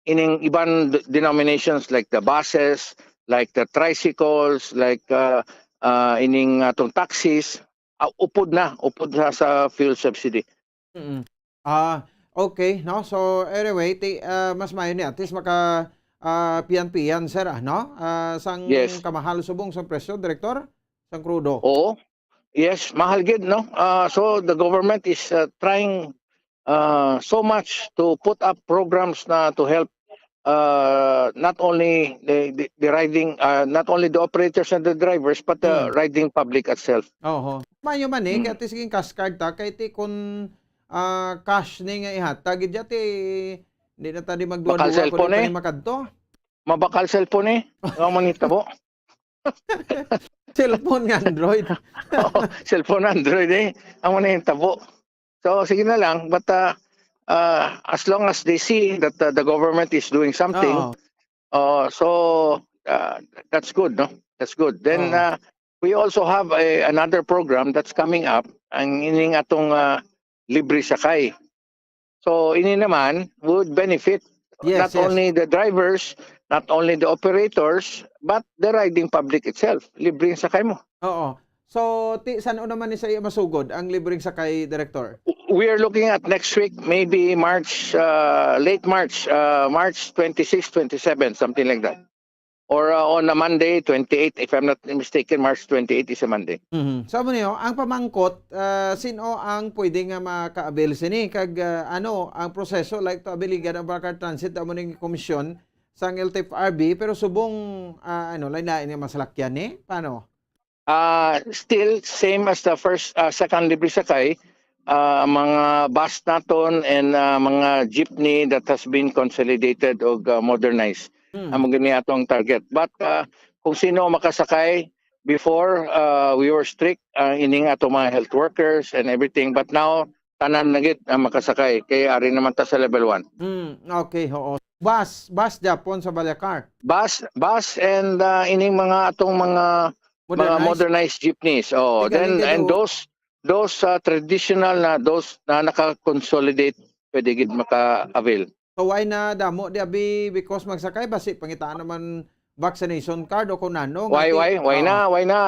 ining iban d-, denominations like the buses, like the tricycles, like, ah, ah, ining atong taxis, ah, upod na, upod sa, sa fuel subsidy. Mm. Ah, okay, no? So, anyway, ti, ah, mas maayo ni at least maka, ah, piyan-piyan, sir, ah, no? Ah, sang Yes. kamahal subong sang presyo, Direktor? Sang krudo. Oo. Yes, mahal gid, no? Ah, so the government is, ah, trying, ah, so much to put up programs na to help, ah, not only the, the, the riding, ah, not only the operators and the drivers, but the Hmm. riding public itself. Oho. Maayo man eh, Hmm. kay at least king cash card ta, kay ti kun, ah, cash ni nga ihatag, gid ya ti, di na ta di Bakal magduwa-duwa, cellphone kundi pa eh. ni makadto. Mabakal cellphone eh. Ang manitabo. Cellphone nga Android. Oo, cellphone Android eh. Ang manitabo. So, sige na lang. But, uh, uh, as long as they see that, uh, the government is doing something, Oo. uh, so, uh, that's good, no? That's good. Then, Oo. uh, we also have a, another program that's coming up, ang ining atong, uh, libre sakay. So, ini naman would benefit Yes, not yes. only the drivers, not only the operators, but the riding public itself. Libre ang sakay mo. Oo. So, ti, san-o naman ni sa iya masugod ang libreng sakay, Director? We are looking at next week, maybe March, uh, late March, uh, March twenty-six, twenty-seven, something like that. Or, uh, on a Monday, twenty-eight, if I'm not mistaken, March twenty-eight is a Monday. Mhm. So, amo niyo, ang pamangkot, ah, sin-o ang pwede nga maka-avail sini? Kag, ah, ano ang proseso, like, to abiligan ang Bacar Transit, amo ning komisyon sang L T F R B, pero subong, ah, ano, lain-lain nga masalakyan ni? Paano? Ah, still same as the first, ah, second libre sakay, ah, mga bus naton and, ah, mga jeepney that has been consolidated o, ah, modernized. Hmm. Amo gani atong target. But, ah, kung sino makasakay, before, ah, we were strict, ah, ining atong mga health workers and everything. But now, tanan na gid ang makasakay, kay ari naman ta sa level one. Mm, okay, oo. Bus, bus gyapon sa Balacar. Bus, bus and, ah, ining mga atong mga, mga Modernized? modernized jeepneys. Oh, Kay galing then, kay and do- those, those, ah, traditional na, those na naka-consolidate, pwede gid maka-avail. So, why na damo di abi because magsakay? Basi pangitaan naman vaccination card o kung ano, nga Why, ti-, why, why oh. na, why na?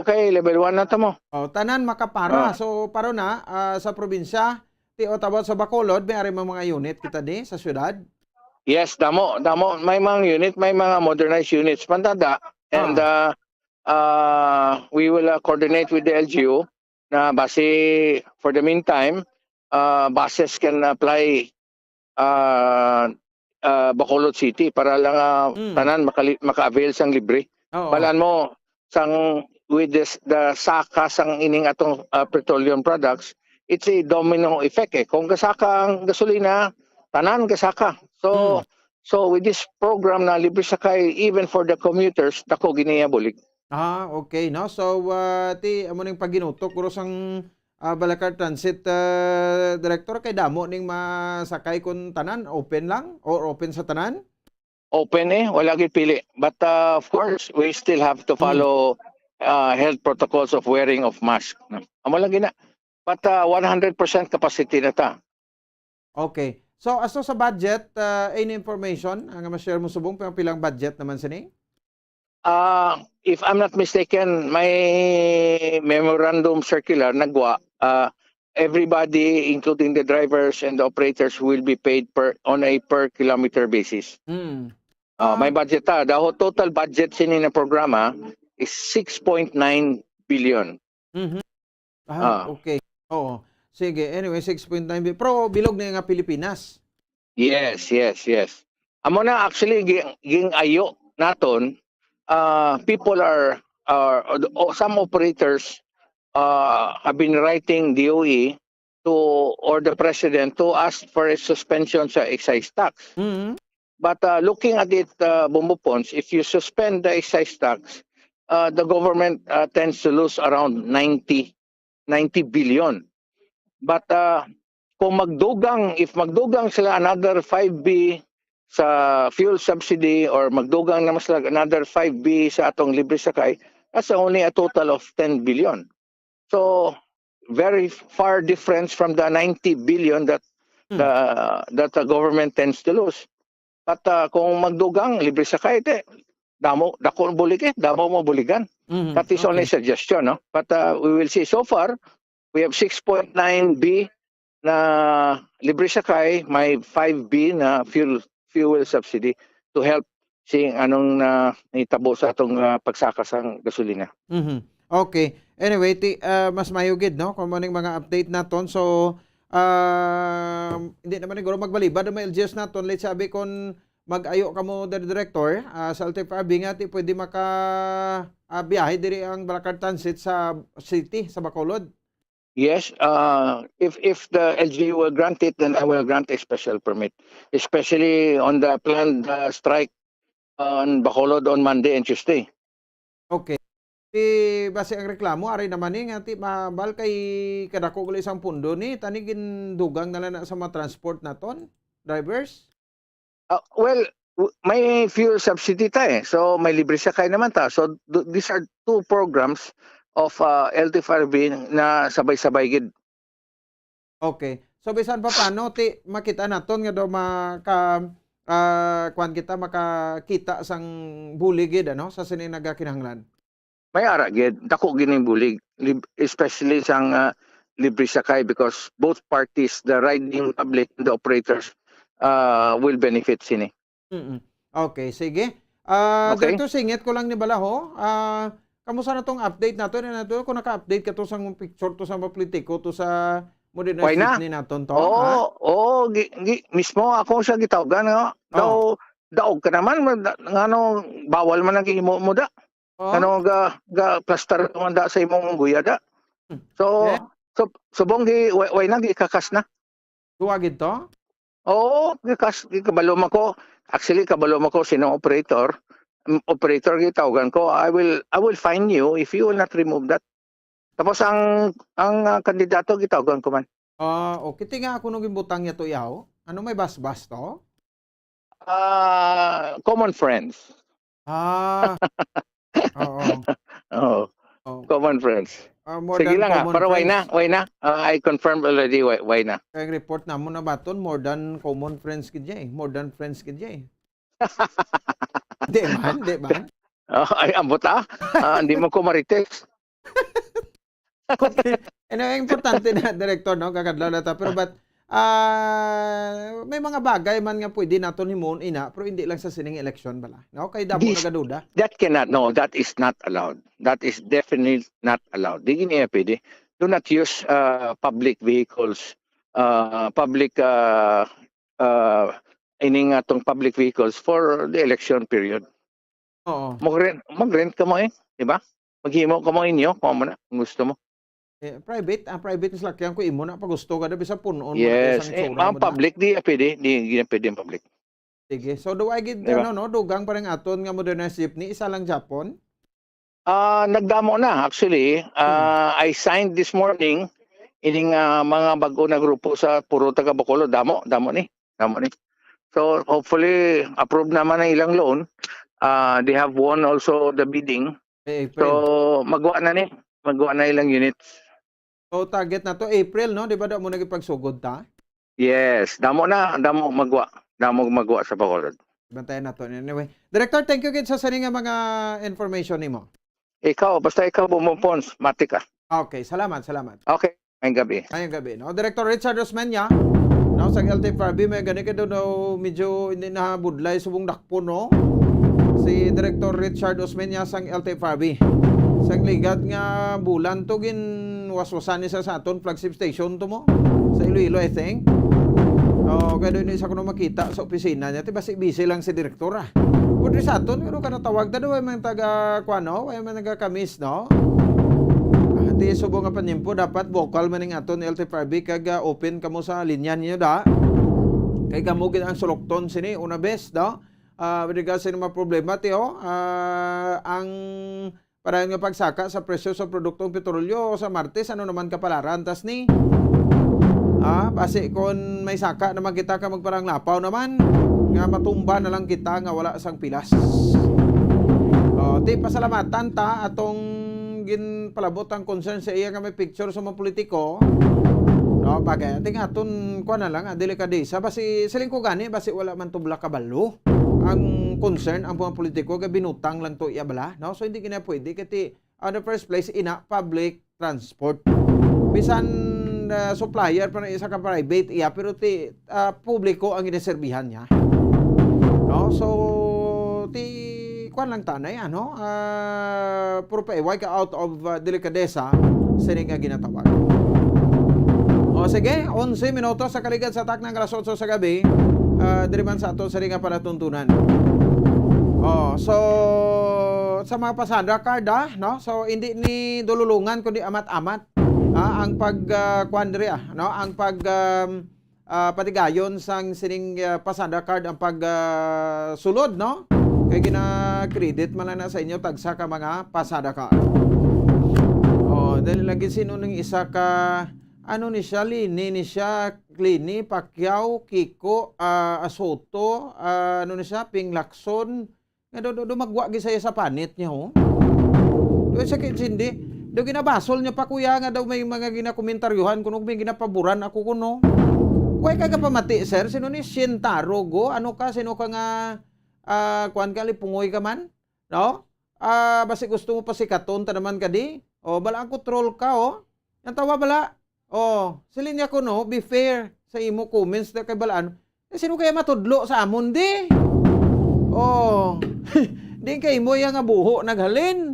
Okay, level one na ta mo. Oh, tanan makapara. Oh. So, paro na, ah, sa probinsya, ti o tawag sa Bacolod, may ari mga, mga unit kita di sa syudad? Yes, damo, damo. May mga unit, may mga modernized units, pantada. And, Ah. uh, uh, we will, uh, coordinate with the L G U na basi, for the meantime, uh, buses can apply, uh, uh, Bacolod City para lang, uh, Mm. tanan makali-, maka-avail sang libre. Oo. Balaan mo, sang, with this, the saka sang ining atong, uh, petroleum products, it's a domino effect eh. Kung gasaka ang gasolina, tanan gasaka. So, Mm. so with this program na libre sakay, even for the commuters, dako gini iya bulig. Ah, okay, no? So, ah, ti, amo ning paginutok, guro, sang, ah, Balacar Transit, ah, Director, kay damo ning masakay kun tanan, open lang or open sa tanan? Open eh, wala gid pili. But, uh, of course, we still have to Hmm. follow, uh, health protocols of wearing of mask. Amo lang gina. But, uh, one hundred percent capacity na ta. Okay. So, as to sa budget, uh, any information ang ma-share mo subong, pila ang budget naman sini? Uh, if I'm not mistaken, may memorandum circular nagwa, uh, everybody, including the drivers and the operators, will be paid per, on a per kilometer basis. Mm. Uh, may Ah. budget ta. The whole total budget sini na programa is six point nine billion. Mhm. Ah, Ah. okay. Oo. Sige, anyway, six point nine bi-, pero bilog na nga Pilipinas. Yes, yes, yes. Amo na, actually, gi-, ging-ayo naton, uh, people are, are, o, some operators, uh, have been writing D O E to, or the president to ask for a suspension sa excise tax. Mhm. But, uh, looking at it, uh, Bombo Pons, if you suspend the excise tax, uh, the government, uh, tends to lose around ninety, ninety billion. But, uh, kung magdugang, if magdugang sila another five B sa fuel subsidy or magdugang naman sila another five B sa atong libre sakay, that's only a total of ten billion. So, very far difference from the ninety billion that Hmm. the, that the government tends to lose. But, uh, kung magdugang, libre sakay, te, damo, dako ang bulig eh, damo mo buligan. Mhm, That is only okay. suggestion, no? But, uh, we will see. So far, we have six point nine B na libre sakay, may five B na fuel, fuel subsidy to help sing anong na nitabo sa atong, ah, pagsaka sang gasolina. Mhm. Okay. Anyway, ti, ah, mas mayo gid, no, kung mo ning mga update naton. So, ah, hindi naman siguro magbalibad ang mga L G Us naton. Let's sabi kung mag-ayo kamo, Dir-, Director, ah, sa L T F R B nga ti pwede maka, ah, biyahe diri ang Balacar Transit sa city, sa Bacolod. Yes, uh, if, if the L G U will grant it, then I will grant a special permit, especially on the planned, uh, strike on Bacolod on Monday and Tuesday. Okay. Ti, basi ang reklamo, ari naman ni nga, ti, mabal kay kadako gali sang pundo ni, tani gindugang na lang na sa mga transport naton, drivers? Ah, well, w-, may fuel subsidy ta eh. So, may libre sakay naman ta. So, th-, these are two programs of, ah, L T F R B na sabay-sabay gid. Okay. So, bisan pa paano, ti, makita naton nga daw maka-, ah, kuwan kita, makakita sang bulig gid, ano, sa sini nagakinahanglan? May ara gid, dako gid ning bulig, lib-, especially sang, ah, libre sakay, because both parties, the riding public and the operators, ah, will benefit sini. Mm-mm. Okay, sige. Ah, Okay. Director, singit ko lang ni bala, ho. Ah, kamusta na tong update nato? Ano na to? Kung naka-update ka to sa mga picture to sa mga politiko to sa modernized Oo na. jeepney naton to, Oo, ha? oo, gi-, gi-, mismo ako sa gitawgan, no? Oh. Daw, daog ka naman, ma-, da-, ngano, bawal man ang imo mo da? Oh. Ano, ga, ga plastar man da sa imong guya da? Hmm. So, Eh? so, subong gi, way, way na, gikakas na. Duwa gid to? Oo, gikas-, gi-, kabalo man ko. Actually, kabalo man ko sino operator. Mm, operator, gitawgan ko, "I will, I will fine you if you will not remove that." Tapos ang, ang, ah, kandidato, gitawgan ko man. Ah, okay. Ti nga ako nung ginbutang niya to, yaw. Ano, may basbas to? Ah, common friends. Ah, oo. Oh, Oh. Common friends. Ah, more Sige than lang ah, common para why na, friends. Why na? Ah, I confirmed already, why, why na. Kay report namon na baton, more than common friends gid siya eh. More than friends gid siya eh. Di man, di man. Oh, ay, ambot ah. Ah, hindi mo ko marites. Okay. Anyway, importante na, Director, no? Kakadlaw na ta. Pero but, ah, may mga bagay man nga pwede naton himuon ina, pero hindi lang sa sining eleksyon bala. No? Kay damo This- nagaduda. That cannot, no, that is not allowed. That is definitely not allowed. Di gini pwede. Do not use uh, public vehicles, uh, public, uh, uh, ining atong public vehicles for the election period. Oo. Mag-rent, mag-rent ka mo eh, di ba? Maghimo ka mo inyo, kung mo na, kung gusto mo. Eh, private, ang private nga salakyan ko imo na pag gusto ka na, bisa punon mo na kay Yes, sang eh, showroom ang mo na. Public di pwede, di, di pwede ang public. Sige. So, do I gid, Di ba? Ano, no, dugang pa rin aton nga modernized jeepney, isa lang Japon? Ah, nagdamo na actually. Ah, I signed this morning ining ah, mga bag-o na grupo sa puro taga Bacolod. Damo, damo ni. Damo ni. So hopefully approve naman ang ilang loan. Ah, they have won also the bidding. Eh, So April. Magwa na ni. Magwa na ilang units. So, target na to, April, no? Di ba daw mo nagipagsugod ta? Yes, damo na, damo magwa. Damo magwa sa Bacolod. Bantayan nato. Anyway, Director, thank you gid sa sini nga mga information nimo. Ikaw, basta ikaw bumupons, mati ka. Okay, salamat, salamat. Okay, may gabi. Ngayong gabi, no? Director Richard Osmeña, no, sa L T F R B, may gani ka daw, daw medyo hindi na budlay subong dakpon, no? Si Director Richard Osmeña sang L T F R B. Sang ligat nga bulan to, ginwaswasan ni sa, sa aton flagship station to mo. Sa Iloilo, I think. Oh, kaya doon isa ko na makita sa opisina niya. Ti basi busy lang si Direktor, ah. Pwede sa aton, pero kanatawag ta doon, may mga taga, kuwan, no? May mga taga kamis, no? Ah, ti subong nga panimpo, dapat vocal man ning aton L T F R B, kag ah, open kamo sa linya ninyo, da. Kay kamo gid ang sulokton sini, una bes, no? Ah, with regards sa mga problema, ti, oh, ah, ang padayon nga pagsaka sa presyo sa produktong petrolyo sa Martes, ano naman kapalaran tas ni? Ah, basi kon may saka naman kita ka magparanglapaw naman, nga matumba na lang kita nga wala sang pilas. Oh, ti pasalamatan ta atong ginpalabot ang concern sa iya nga may picture sa mga politiko. No, bagay, ating aton kuan na lang, ah, delikadesa. Basi siling ko gani, basi wala man tubla kabalo ang concern ang mga politiko, kay binutang lang to iya bala, no? So hindi gina pwede kay ti, on the first place, ina public transport. Bisan ah, supplier pa na isa ka private iya, pero ti ah, publiko ang ginaserbihan niya. No? So ti kuan lang tanay, ano? Ah, pero pa iway ka out of ah, delikadesa sini nga ginatawag. O sige, onse minutos sa kaligad sa takna nga alas otso sa gabi. Ah, diri man sa ato sini nga palatuntunan. Oh, so sa mga pasada card, ah, no? So hindi ni dululungan kundi amat-amat, ah, ang pag ah, kuan diri, ah, no? Ang pag um, ah, patigayon sang sining ah, pasada card ang pag ah, sulod, no? Kay gina-credit man lang na sa inyo tagsa ka mga pasada card. Oh, dali lagi sino ning isa ka ano ni siya, Lini ni siya, Lini, Pacquiao, Kiko, ah, Asoto, ah, ano ni siya, Ping Lacson, nga daw, daw, daw magwa gid sa iya sa panit niya, ho. Daw sa kay Cindy, daw ginabasol niya pa, kuya, nga daw may mga ginakomentaryohan kuno may ginapaboran ako kuno. Way ka kapamati, sir, sino ni Shintaro go? Ano ka, sino ka nga ah, kuan ka, lipungoy ka man, no? Ah, basi gusto mo pasikaton ta naman ka di? O, bala ang control ka, oh. Ang tawa bala. Oh, siling niya ko, no, be fair sa imo comments na kay balaan. Eh, sino kaya matudlo sa amon di? Oh, di kay mo iya nga buho naghalin.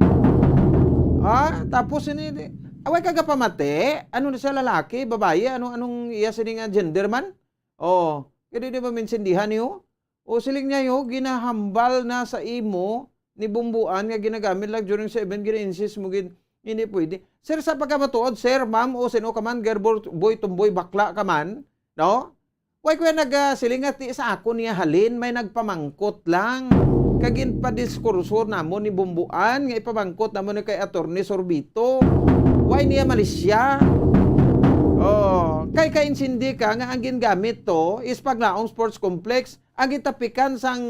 Ha? Tapos ini, di, away ka gapamati? Ano na siya, lalaki, babayi? Ano, anong iya sini nga gender man? Oh, kaya di, di ba minsindihan niyo? O siling niya, yo, ginahambal na sa imo ni Bumbuan nga ginagamit lang during sa event, gina-insist mo gid, hindi pwede. Sir, sa pagkamatuod, sir, ma'am, o sino ka man, girl, boy, tomboy, bakla ka man, no? Why kuya nag ah, siling nga ti sa ako niya halin, may nagpamangkot lang. Kag ginpadiskurso namo ni Bumbuan nga ipamangkot namo ni kay Attorney Sorbito. Why niya malisya? Oh, kay kaintindi ka nga ang gingamit to is Paglaom Sports Complex, ang gitapikan sang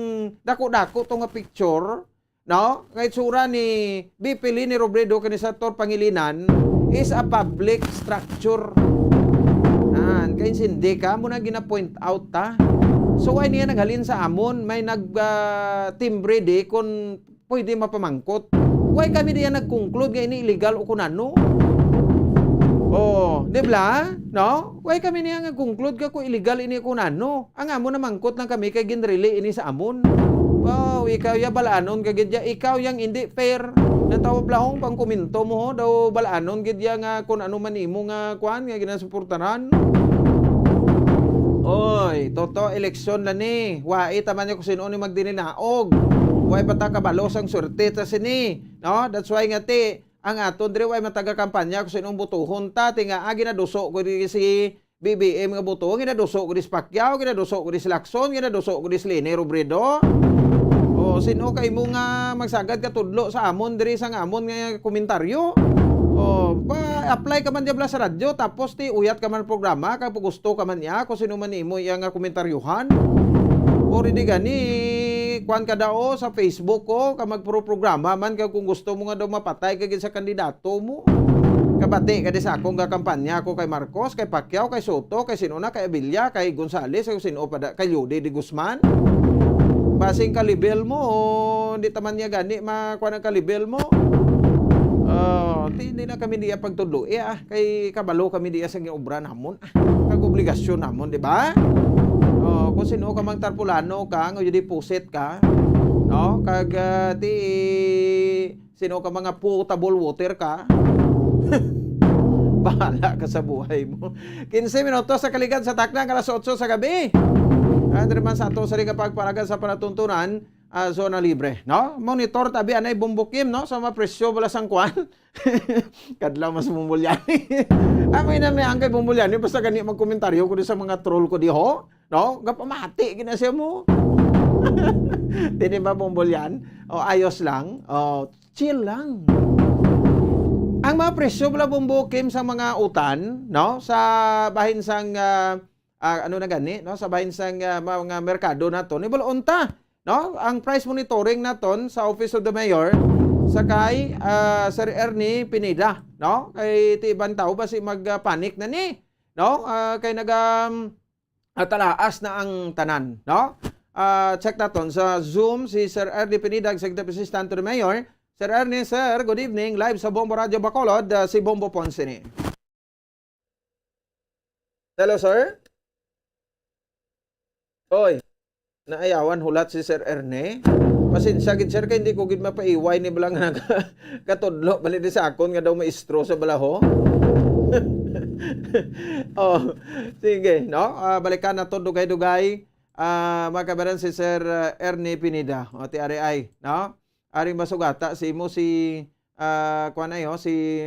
dako-dako to nga picture, no? Kay itsura ni B P Leni Robredo kani sa Tor Pangilinan is a public structure. An, kaintindi ka, mo na gina-point out ta. So, why niya naghalin sa amon? May nag, ah, timbre di kung pwede mapamangkot. Why kami diya nag-conclude nga ini illegal o kun ano? Oh, di ba? No? Why kami niya nag-conclude ka kung illegal ini o kun ano? Ang amon namangkot lang kami kay ginrili ini sa amon. Wow, ikaw ya balanon ka gid ya. Ikaw yang hindi fair. Natawa blahong pang komento mo ho. Daw balanon gid ya nga kun ano man imo nga kuan nga ginasuportaran. Oy, toto eleksyon na ni. Wai ta man niya kung sino ni magdininaog. Wai pa ta kabalo sang swerte ta sini. No? That's why nga ti, ang aton diri wai matagakampanya kung sino ang botohon ta. Ti nga, ah, ginaduso ko diri si B B M nga boto, ginaduso ko diri si Pacquiao, ginaduso ko diri si Lacson, ginaduso ko diri si Leni Robredo. O, sino kay mo nga magsagad ka tudlo sa amon diri sang amon nga komentaryo? O, pa-apply ka man diabla sa radyo, tapos ti uyat ka man programa, kay gusto ka man niya, kung sino man imo iya nga komentaryohan. O, di gani, kuan ka daw sa Facebook ko, ka magpro-programa man, kay kung gusto mo nga daw mapatay ka gid sa kandidato mo. Kabati ka di sa akong gakampanya ko kay Marcos, kay Pacquiao, kay Soto, kay sino na, kay Abella, kay Gonzales, kay sino pa da, kay Lodi de Guzman. Basing ka level mo, o di ta man niya gani makuha ang ka level mo. Oh, ti, hindi na kami diya pagtudlo. Eh, ah, kay kabalo kami diya sa giobra namon. Ah, kag obligasyon namon, di ba? Oh, kung sino ka mang tarpulano ka, nga deposit ka, no? Kag, ah, ti, sino ka mga potable water ka, bahala ka sa buhay mo. Quince minutos sa kaligad sa takna nga alas otso sa gabi. At naman sa ato sa ring pagparagan sa palatuntunan, ah, Zona Libre, no? Monitor tabi anay Bombo Kim, no? Sa mga presyo bala sang kuan. Kadlaw mas Bumbulyani. Amoy na may angkay Bumbulyani, basta gani magkomentaryo ko di sa mga troll ko di ho, no? Gapamati gina siya mo. Dili ba, Bumbulyan? O, ayos lang. O, chill lang. Ang mga presyo bala, Bombo Kim, sa mga utan, no? Sa bahin sang, ah, ah, ano na gani, no? Sa bahin sang, ah, mga merkado nato, ni bal-on ta, no? Ang price monitoring naton sa Office of the Mayor sa kay, ah, Sir Ernie Pineda, no? Kay ti iban tao basi mag, ah, panic na ni, no? Ah, kay naga, um, ah, talaas na ang tanan, no? Ah, check naton sa Zoom si Sir Ernie Pineda, Executive Assistant to the Mayor. Sir Ernie, sir, good evening. Live sa Bombo Radio Bacolod, ah, si Bombo Ponce ni. Hello, sir? Oy, naayawan hulat si Sir Erne. Pasensya gid, sir, kay hindi ko gid mapaiway ni bala nga nagkatudlo bali di sa akon nga daw maestro sa balaho. Oh, sige, no? Ah, balikan nato dugay-dugay. Ah, mga kabaran, si Sir, ah, Erne Pineda, o, ti ari ay, no? Aring masugata si mo si, ah, kuwan ay, oh, si,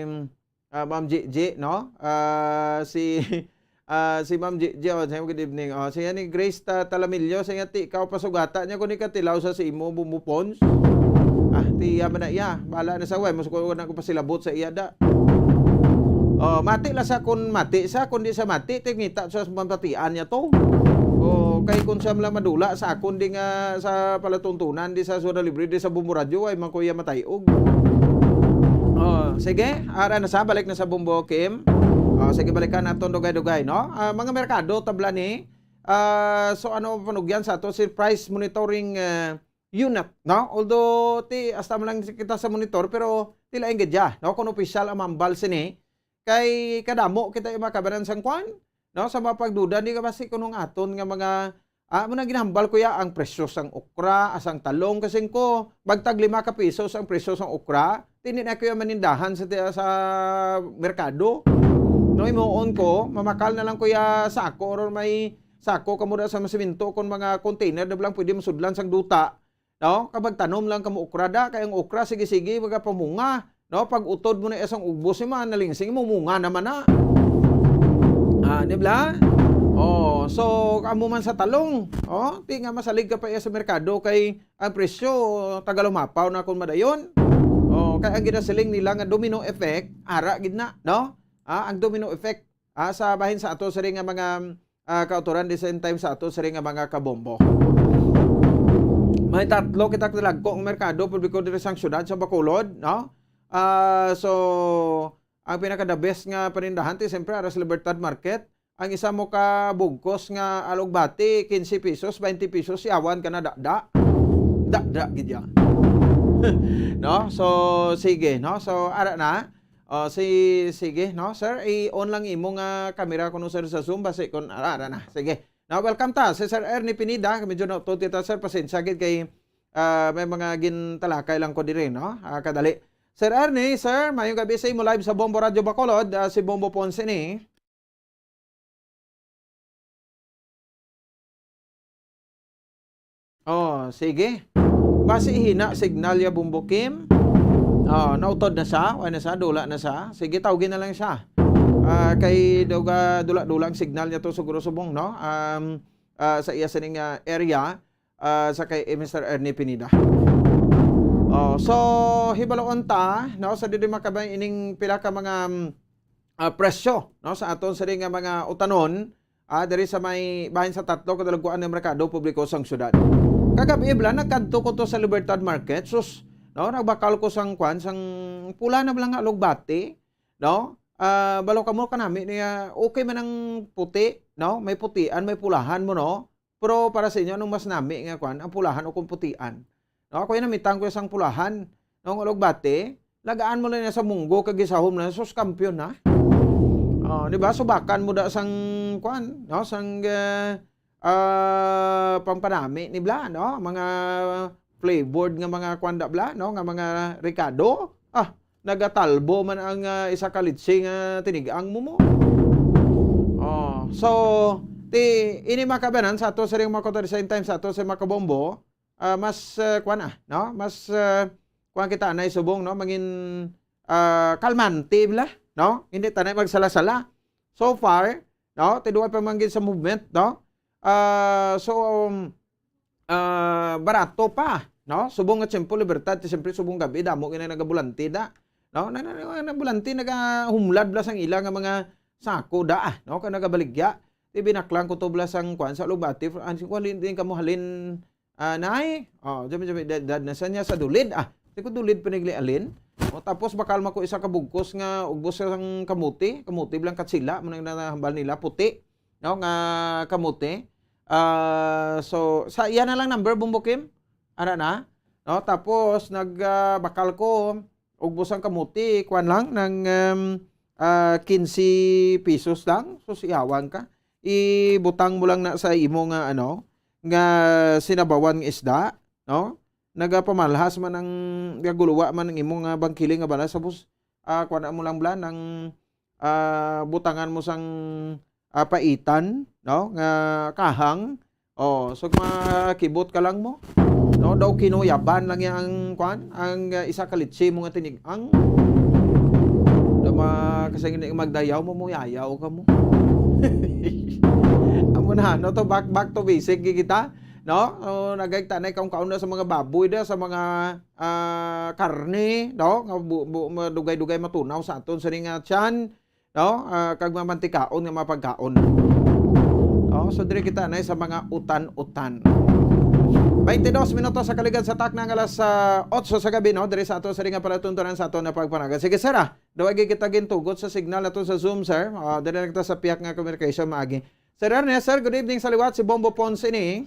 ah, Ma'am Gigi, no? Ah, si, ah, si Ma'am Gigi, oh, say good evening. Oh, si ni Grace Ta-, Talamillo, say nga, "Ti, ikaw pasugata niya kung ikatilaw sa si imo, Bumbo Pons." Ah, tiya man na iya. Bala na sa way, mas ko na ko pasilabot sa iya da. Oh, mati la sa kun mati sa, kun di sa mati, tingita sa mapatian niya to. Oh, kay kun siya lang madula sa akon di nga sa palatuntunan, di sa Zona Libre, di sa Bombo Radyo, ay man ko iya matay-og. Oh, sige, ara na sa, balik na sa Bombo, Kim. Oh, sige, balikan naton dugay-dugay, no? Ah, mga merkado, tabla ni. Ah, so ano panugyan sa ato si price monitoring, eh, unit, no? Although ti hasta man lang kita sa monitor, pero tila ang gadya, no? Kung opisyal ang mambal sini, kay kadamo kita yung makabaran sang kwan, no? Sa mga pagduda, di ka basi kunong aton nga mga, ah, mo na ginahambal ko ya ang presyo sang okra, asang talong, kasi ko, bagtag lima ka pesos ang presyo sang okra, tindi na ko yung manindahan sa, sa merkado. No, imuon ko, mamakal na lang ko ya sako, or may sako kamo da sa masimento, kung mga container na lang pwede masudlan sang duta. No? Kapag tanom lang kamo okra da, kay ang okra, sige-sige, magapamunga. No? Pag utod mo na isang ugbos, yung mga nalingsing mo, munga naman na. Ah, di ba? Oh, so, kamo man sa talong, oh, ti nga masalig ka pa iya sa merkado kay ang presyo, tagalumapaw na kung madayon. Oh, kay ang ginasiling nila nga domino effect, ara gid na, no? Ah, ang domino effect, ah, sa bahin sa ato siri nga mga, ah, kautoran, the same time sa ato siri nga mga kabombo. May tatlo kita kadalagko ang merkado publiko diri sang syudad sa Bacolod, no? Ah, so, ang pinaka the best nga panindahan ti siyempre ara sa Libertad Market. Ang isa mo ka bugkos nga alugbati, quince pesos, twenty pesos, yawan ka na, da, da. Da, da, gid yan. No? So, sige, no? So, ara na. Oh, si, sige, no, sir? I-on lang imo nga kamera kuno, sir, sa Zoom, basi kun, ara, ara na. Sige. Now, welcome ta, si Sir Ernie Pineda. Medyo nautod kita, sir. Pasensya gid kay, ah, may mga gintalakay lang ko diri, no? Ah, kadali. Sir Ernie, sir, mayong gabi sa imo, live sa Bombo Radio Bacolod. Ah, si Bombo Ponce ni. Oh, sige. Basi hina signal ya, Bombo Kim. Oh, nautod na sa, wala na sa, dula na sa. Sige, tawgi na lang siya. Ah, kay duga, dula-dula ang signal niya to, siguro, subong, no? Um, ah, sa iya sining, ah, area, ah, sa kay, eh, Mister Ernie Pineda. Oh, so, hibaloon ta, no, sa diri makabay ining pila ka mga, um, ah, presyo, no, sa aton sini nga mga utanon, ah, diri sa may bahin sa tatlo kadalagkuan nga merkado publiko sang syudad. Kagab-i bala, nagkadto ko to sa Libertad Market, sus, no, nagbakal ko sang kwan, sang pula na bala nga alugbati, no? Ah, balo kamo kanami niya, okay man ang puti, no? May putian, may pulahan mo, no? Pero para sa inyo, anong mas nami nga kwan? Ang pulahan o kung putian? No, ako yung namitang ko sang pulahan. No, ang alugbati, lagaan mo lang niya sa munggo, kag gisahom na, sus, kampiyon na. Oh, di ba? Subakan mo da sang kwan, no? Sang, eh, ah, pampanami ni bla, no? Mga flavored nga mga kwan da bla, no? Nga mga rekado. Ah, nagatalbo man ang, ah, isa ka litsi nga tinigang mo mo. Oh, so, ti, ini makabanan sa ato sa ring mga kuto, the same time sa ato sa mga kabombo, ah, mas, ah, kwan, ah, no? Mas, ah, kwan kita anay subong, no? Mangin, ah, kalmante bla, no? Hindi tanay magsala-sala. So far, no? Tiduwa pa man gid sa movement, no? Ah, so, um, ah, barato pa, no? Subong nga tiyempo, Libertad, ti siyempre subong gabi, damo gina nagabulante da, no? Na, na, na, na bulante, nagahumlad bla sang ila nga mga sako da, ah, no? Kag nagabaligya. Ti binaklang ko to bla sang kwan sa lubati, ang singko halin din kamo halin, ah, nay? Oh, jami, jami, dad, dad, nasa niya sa dulid, ah. Di ko dulid pinigli alin. O, tapos bakal man ko isa ka bugkos nga ugbos sang kamuti, kamuti blang katsila, mo nang nahambal nila, puti, no, nga kamuti. Ah, so, sa iya na lang number, Bombo Kim. Ana na. No, tapos nag, ah, bakal ko, ugbos ang kamuti, kwan lang, ng, um, ah, quince pesos lang. So, siyawan ka. Ibutang mo lang na sa imo nga, ano, nga sinabawan nga isda, no? Nagapamalhas man ang, gaguluwa man ang imo nga bangkili nga balas, tapos, ah, kuwan mo lang bla, nang, ah, butangan mo sang, ah, paitan, no? Nga kahang. Oh, so makibot ka lang mo. No, daw kinuyaban lang ya ang kuwan, ang, ah, isa ka litsi mo nga tinig-ang. Daw ma-, kasi nga magdayaw mo, muyayaw ka mo. Amo na, no, to back, back to basic, gi kita, no? O, nagay tanay kaon-kaon na sa mga baboy da, sa mga, ah, karne, no? Nga bu-, bu-, madugay-dugay matunaw sa aton sini nga tiyan, no? Ah, kag mamantikaon nga mga pagkaon. No? So, diri kita na sa mga utan-utan. Twenty-dos minutos sa kaligad sa takna nga alas, ah, otso sa gabi, no? Diri sa ato sini nga palatuntunan sa aton na pagpanaga. Sige, sir, ah. Daw agi kita gintugot sa signal nato sa Zoom, sir. Ah, diri na kita sa piyak nga communication maagi. Sir Ernest, sir, good evening sa liwat. Si Bombo Ponce ini.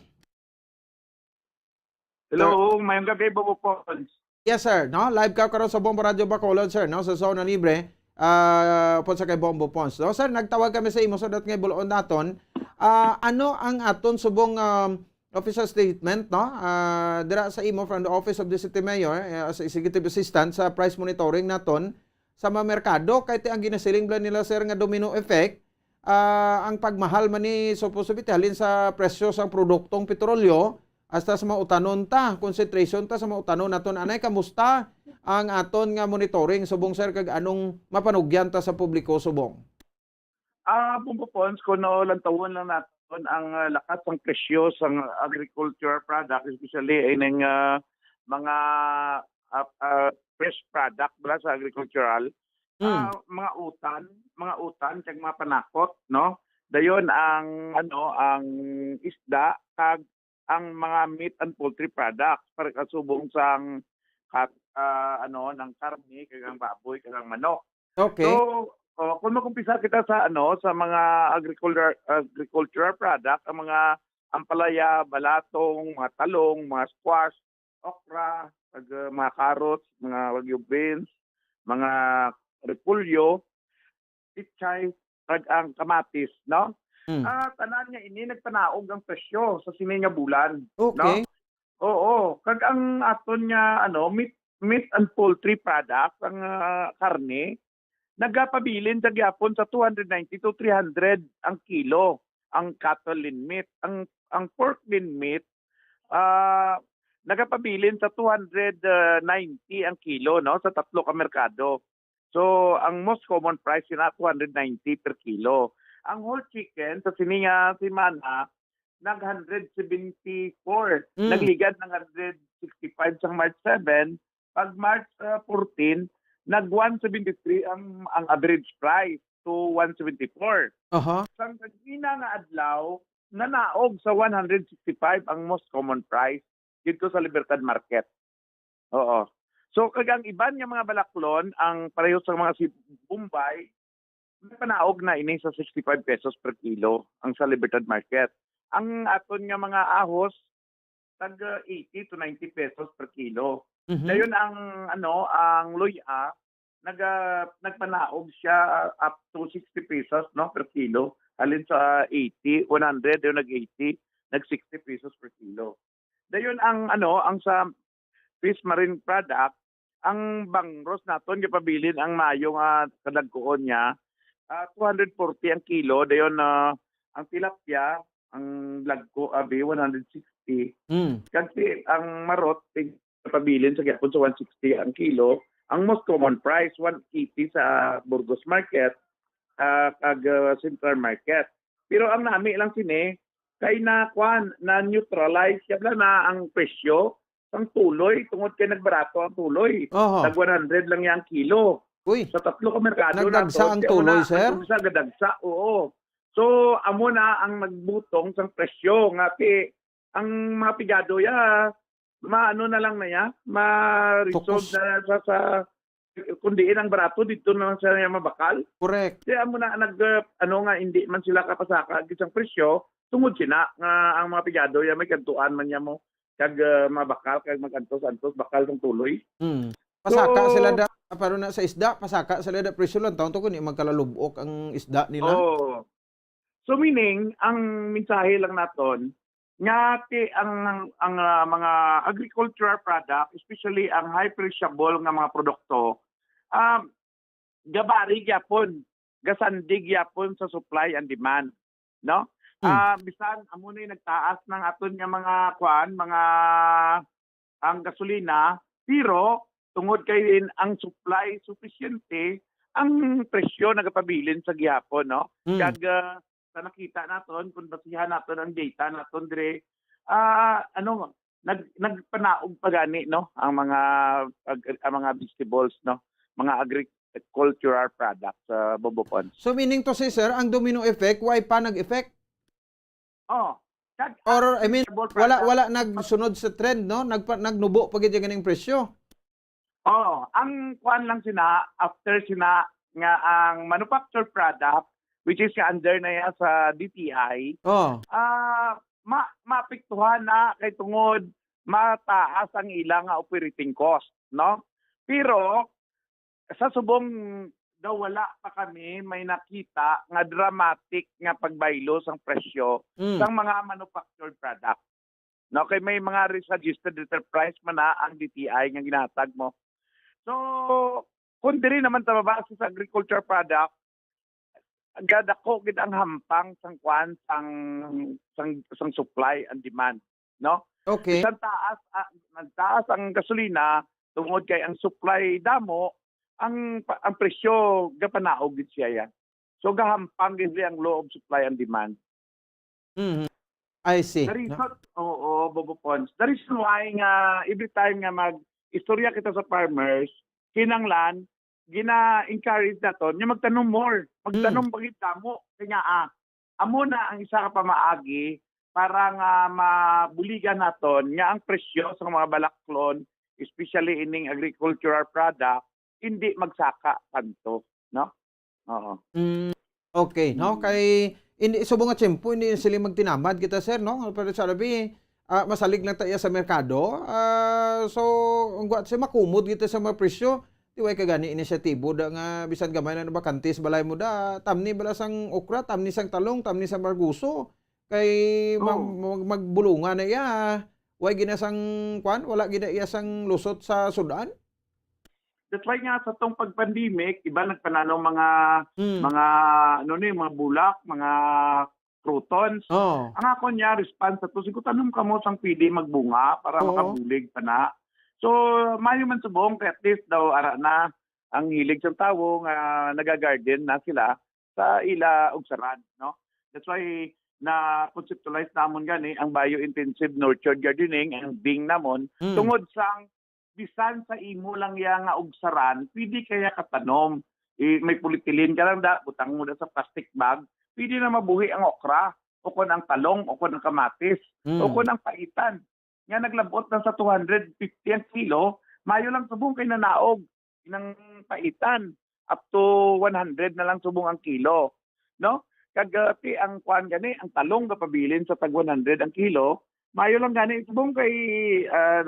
Hello, mayong gabi, Bombo Ponce. Yes, sir. No? Live ka karon sa Bombo Radio Bacolod, sir, no? Sa Zona Libre. Ah, upod sa kay Bombo Ponce. No? Sir, nagtawag kami sa imo so that nga buloon naton. Ah, ano ang aton subong, um, official statement, no? Ah, dira sa imo from the Office of the City Mayor, eh, as Executive Assistant sa price monitoring naton sa mga merkado, kay ti ang ginasiling bala nila, sir, nga domino effect, ah, ang pagmahal man ni supposed to be halin sa presyo sa produktong petrolyo hasta sa mga utanon ta, concentration ta sa mga utanon naton. Anay, kamusta ang aton nga monitoring subong, sir, kag anong mapanugyan ta sa publiko subong? Ah, Bombo Ponce, kuno lantawon lang naton ang, ah, lakat sang presyo sang agricultural product, especially ining, ah, mga, ah, ah, fresh product bala sa agricultural. Mm. Ah, mga utan, mga utan kag mga panakot, no? Dayon ang, ano, ang isda kag ang mga meat and poultry products para kasubong sang kat-, ah, ano, ng karne kag ang baboy kag ang manok. Okay. So, oh, kung mag-umpisa kita sa, ano, sa mga agriculture, agricultural product, ang mga ampalaya, balatong, mga talong, mga squash, okra, kag, uh, mga carrots, mga Wagyu beans, mga repolyo, pichay, kag ang kamatis, no? Mm. Ah, tanan nga ini nagpanaog ang presyo sa sini nga bulan, no? Okay. Oo, kag ang aton nga, ano, meat, meat and poultry products, ang, ah, karne, nagapabilin sa gihapon sa two hundred ninety to three hundred ang kilo, ang cattle lean meat. Ang, ang pork lean meat, ah, nagapabilin sa two hundred ninety ang kilo, no, sa tatlo ka merkado. So, ang most common price na two hundred ninety per kilo. Ang whole chicken sa sini nga semana, nag hundred seventy-four, Mm. nagligad ng hundred sixty-five sang March seven, pag March, ah, fourteen, nag one seventy-three ang, ang average price to one seventy-four. Aha. Sang gagina nga adlaw, nanaog sa one hundred sixty-five ang most common price dito sa Libertad Market. Oo. So, kag ang iban nga mga balaklon, ang pareho sa mga si Bombay, nagpanaog na ini sa sixty-five pesos per kilo ang sa Libertad Market. Ang aton nga mga ahos, tag, uh, eighty to ninety pesos per kilo. Mhm. Dayon ang, ano, ang luya, naga-, nagpanaog siya up to sixty pesos, no, per kilo. Halin sa eighty, one hundred, dayon nag eighty, nag sixty pesos per kilo. Dayon ang, ano, ang sa fish marine product, ang bangros naton gapabilin ang maayo nga kadagkoon niya, ah, two hundred forty ang kilo. Dayon, ah, ang tilapia, ang lagko, abi, one hundred sixty. Mm. Kag si, ang marot, tig-, gapabilin sa gihapon sa one sixty ang kilo. Ang most common price, one eighty sa Burgos Market, ah, kag, ah, Central Market. Pero ang nami lang sini, kay na, kwan, na-neutralize siya bala na ang presyo sang tuloy tungod kay nagbarato ang tuloy. Oho. Tag one hundred lang yang kilo. Uy. Sa tatlo ka merkado Nagdagsa naton, ang kaya tuloy, una, sir? Nagdagsa, gadagsa, oo. So, amo na ang nagbutong sang presyo nga ti ang mga pigado ya, maano na lang na ya, ma-resolve Focus. na sa, sa, kung diin ang barato, dito na lang sila mabakal. Correct. Kaya amo na nag, uh, ano nga, hindi man sila kapasaka gid sang presyo, tungod sina nga ang mga pigado ya may kadtuan man niya mo, kag, uh, mabakal, kag mag-antos-antos, bakal sang tuloy. Mm. Pasaka So, sila da, pero na sa isda, pasaka sila da presyo lang, taon to kung di magkalalubok ang isda nila. Oo. So, meaning, ang mensahe lang naton, nga ti ang, ang, ah, mga agricultural product, especially ang high perishable nga mga produkto, um, gabari gyapon, gasandig gyapon sa supply and demand, no? Hmm. Ah, bisan amo na yung nagtaas ng aton nga mga, kuan, mga, ang gasolina, pero tungod kay ang supply sufisyente, ang presyo nagapabilin sa gihapon, no? Hmm. Kag, ah, sa nakita naton, kung basihan naton ang data naton dire, ah, ano, nag-, nagpanaog pa gani, no, ang mga ag-, ang mga vegetables, no, mga agricultural products sa Bobopons. So, meaning to say, sir, ang domino effect, why pa nag-effect? Oh, kag Or, I mean, vegetable wala, products, wala nagsunod sa trend, no? Nagpa-, nagnubo pa gid yung ganing presyo. Oh, ang kuan lang sina, after sina nga ang manufactured product, which is nga under na ya sa D T I, Oh. ah, ma-, maapektuhan na kay tungod mataas ang ila nga operating cost, no? Pero sa subong daw wala pa kami may nakita nga dramatic nga pagbaylo sang presyo Mm. sang mga manufactured product. No, kay may mga re-, suggested retail price man na ang D T I nga ginahatag mo. So, kung diri naman ta mabase sa agriculture product, gadako gid ang hampang sang kuan, sang, sang, sang supply and demand, no? Okay. Bisan taas, ah, nagtaas ang gasolina tungod kay ang supply damo, ang pa-, ang presyo gapanaog gid siya ya. So, gahampang gid ang law of supply and demand. Mhm. I see. The No? reason, oo, Bobo Pons. The reason why nga every time nga mag-istorya kita sa farmers, kinanglan gina-encourage naton nga magtanom more, magtanom Mm. pa gid damo. Kay nga, ah, amo na ang isa ka pamaagi para nga mabuligan naton nga ang presyo sa mga balaklon, especially ining agricultural product, hindi magsaka tanto, no? Oo. Mm, okay, no? Mm. Kay, hindi, subong nga tiyempo, hindi sila magtinamad kita, sir, no? Pero sa labi, ah, masalig lang ta iya sa merkado. Ah, so, ang guwat siya, makumod kita sa mga presyo. Di way ka gani inisyatibo da nga bisan gamay na nabakante sa balay mo da, tamni bala sang okra, tamni sang talong, tamni sang marguso. Kay ma-, Oo. mag-, magbulungan na iya. Way gina sang, kwan, wala gina iya sang lusot sa sudan? That's why nga sa tong pag-pandemic, iba nagpananom mga, Mm. mga, ano ni, mga bulak, mga croutons. Oh. Ang ako niya, response sa to, "Sige, tanom kamo sang pwede magbunga para Oo. makabulig pa na." So, mayo man subong, kay at least daw, ara na, ang hilig sa tawo nga nagagarden na sila sa ila ugsaran, no? That's why na-conceptualize namon gani ang bio-intensive nurtured gardening, ang bing namon, Mm. tungod sang bisan sa imo lang ya nga ugsaran, pwede kaya katanom. Eh, may polyethylene ka lang da, butang mo da sa plastic bag, pwede na mabuhi ang okra, o kon ang talong, o kon ang kamatis, Mm. o kon ang paitan. Nga naglabot na sa two hundred fifty ang kilo, mayo lang subong kay nanaog inang paitan, up to one hundred na lang subong ang kilo, no? Kag, ah, ti ang kuan gani, ang talong gapabilin sa tag one hundred ang kilo, mayo lang gani subong kay, ah,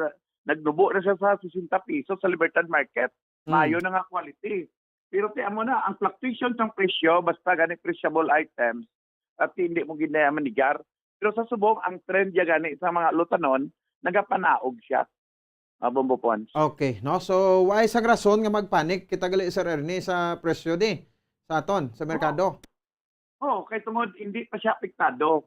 nagnubo na siya sa sesenta pesos sa Libertad Market. Mm. Mayo na nga quality. Pero ti amo na, ang fluctuation sang presyo, basta gani perishable items, at hindi mo gid na manigar. Pero sa subong, ang trend ya gani sa mga alutanon, nagapanaog siya. Ah, Bombo Pons. Okay, no? So, wala sang rason nga magpanik kita gali, Sir Ernie, sa presyo di sa aton, sa merkado. Oo, kay tungod hindi pa siya apektado.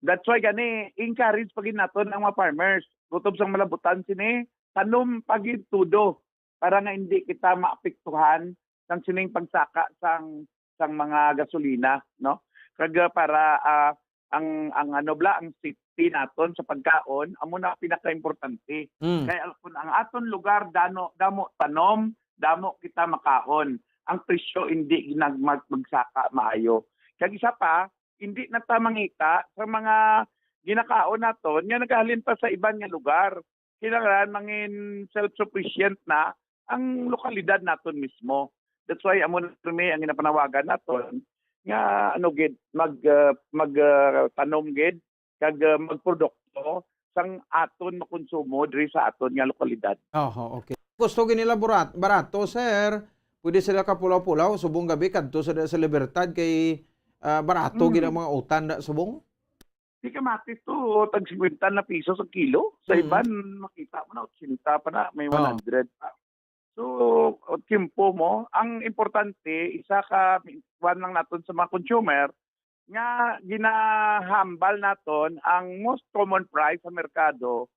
That's why gani, encourage pa gid naton ang mga farmers. Kutob sang malabutan sini, tanom pa gid tudo para nga hindi kita maapektuhan sang sining pagsaka sang, sang mga gasolina, no? Kag, ah, para, ah, ang, ang ano bala, ang safety naton sa pagkaon, amo na pinakaimportante. Mm. Kay al-, kung ang aton lugar dano, damo tanom, damo kita makaon. Ang presyo hindi nag-, mag-, magsaka maayo. Kag isa pa, hindi na ta mangita sa mga ginakaon naton nga nagahalin pa sa iban nga lugar. Kinahanglan mangin self-sufficient na ang lokalidad naton mismo. That's why amo na kami ang ginapanawagan naton nga, ano gid, mag, ah, mag, ah, tanom gid kag, ah, magprodukto sang aton makonsumo diri sa aton nga lokalidad. Oho, okay. Gusto gid nila burat-, barato, sir. Pwede sila kapulaw-pulaw, subong gani kadto sa, sa Libertad kay, ah, barato gid ang Mm. mga utan da subong. Di kamatis to, tag singkwenta na piso sa kilo. Sa Mm. iban, makita mo na, otsenta pa na, may Oh. one hundred pa. So, o, tiyempo mo. Ang importante, isa ka, kuwan lang naton sa mga consumer, nga ginahambal naton ang most common price sa merkado,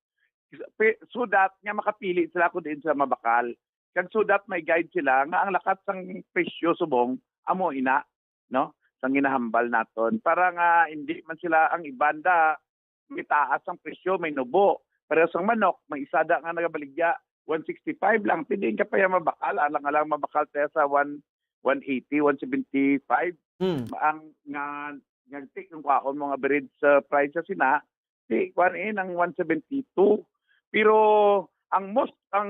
pi-, so that nga makapili sila kung diin sila mabakal. Kag so that may guide sila nga ang lakat sang presyo subong amo ina, no? Sang ginahambal naton. Para nga hindi man sila ang iban da, may taas ang presyo, may nubo. Pareho sang manok, may isa da nga nagabaligya, one sixty-five lang. Pwede ka pa yan mabakal, alang-alang mabakal tayo sa one, one eighty, one seventy-five. Hmm. Ang nga, nga tik ang kwaon mo nga average, uh, price sa sina, si kuan, eh, ng one seventy-two. Pero ang most, ang,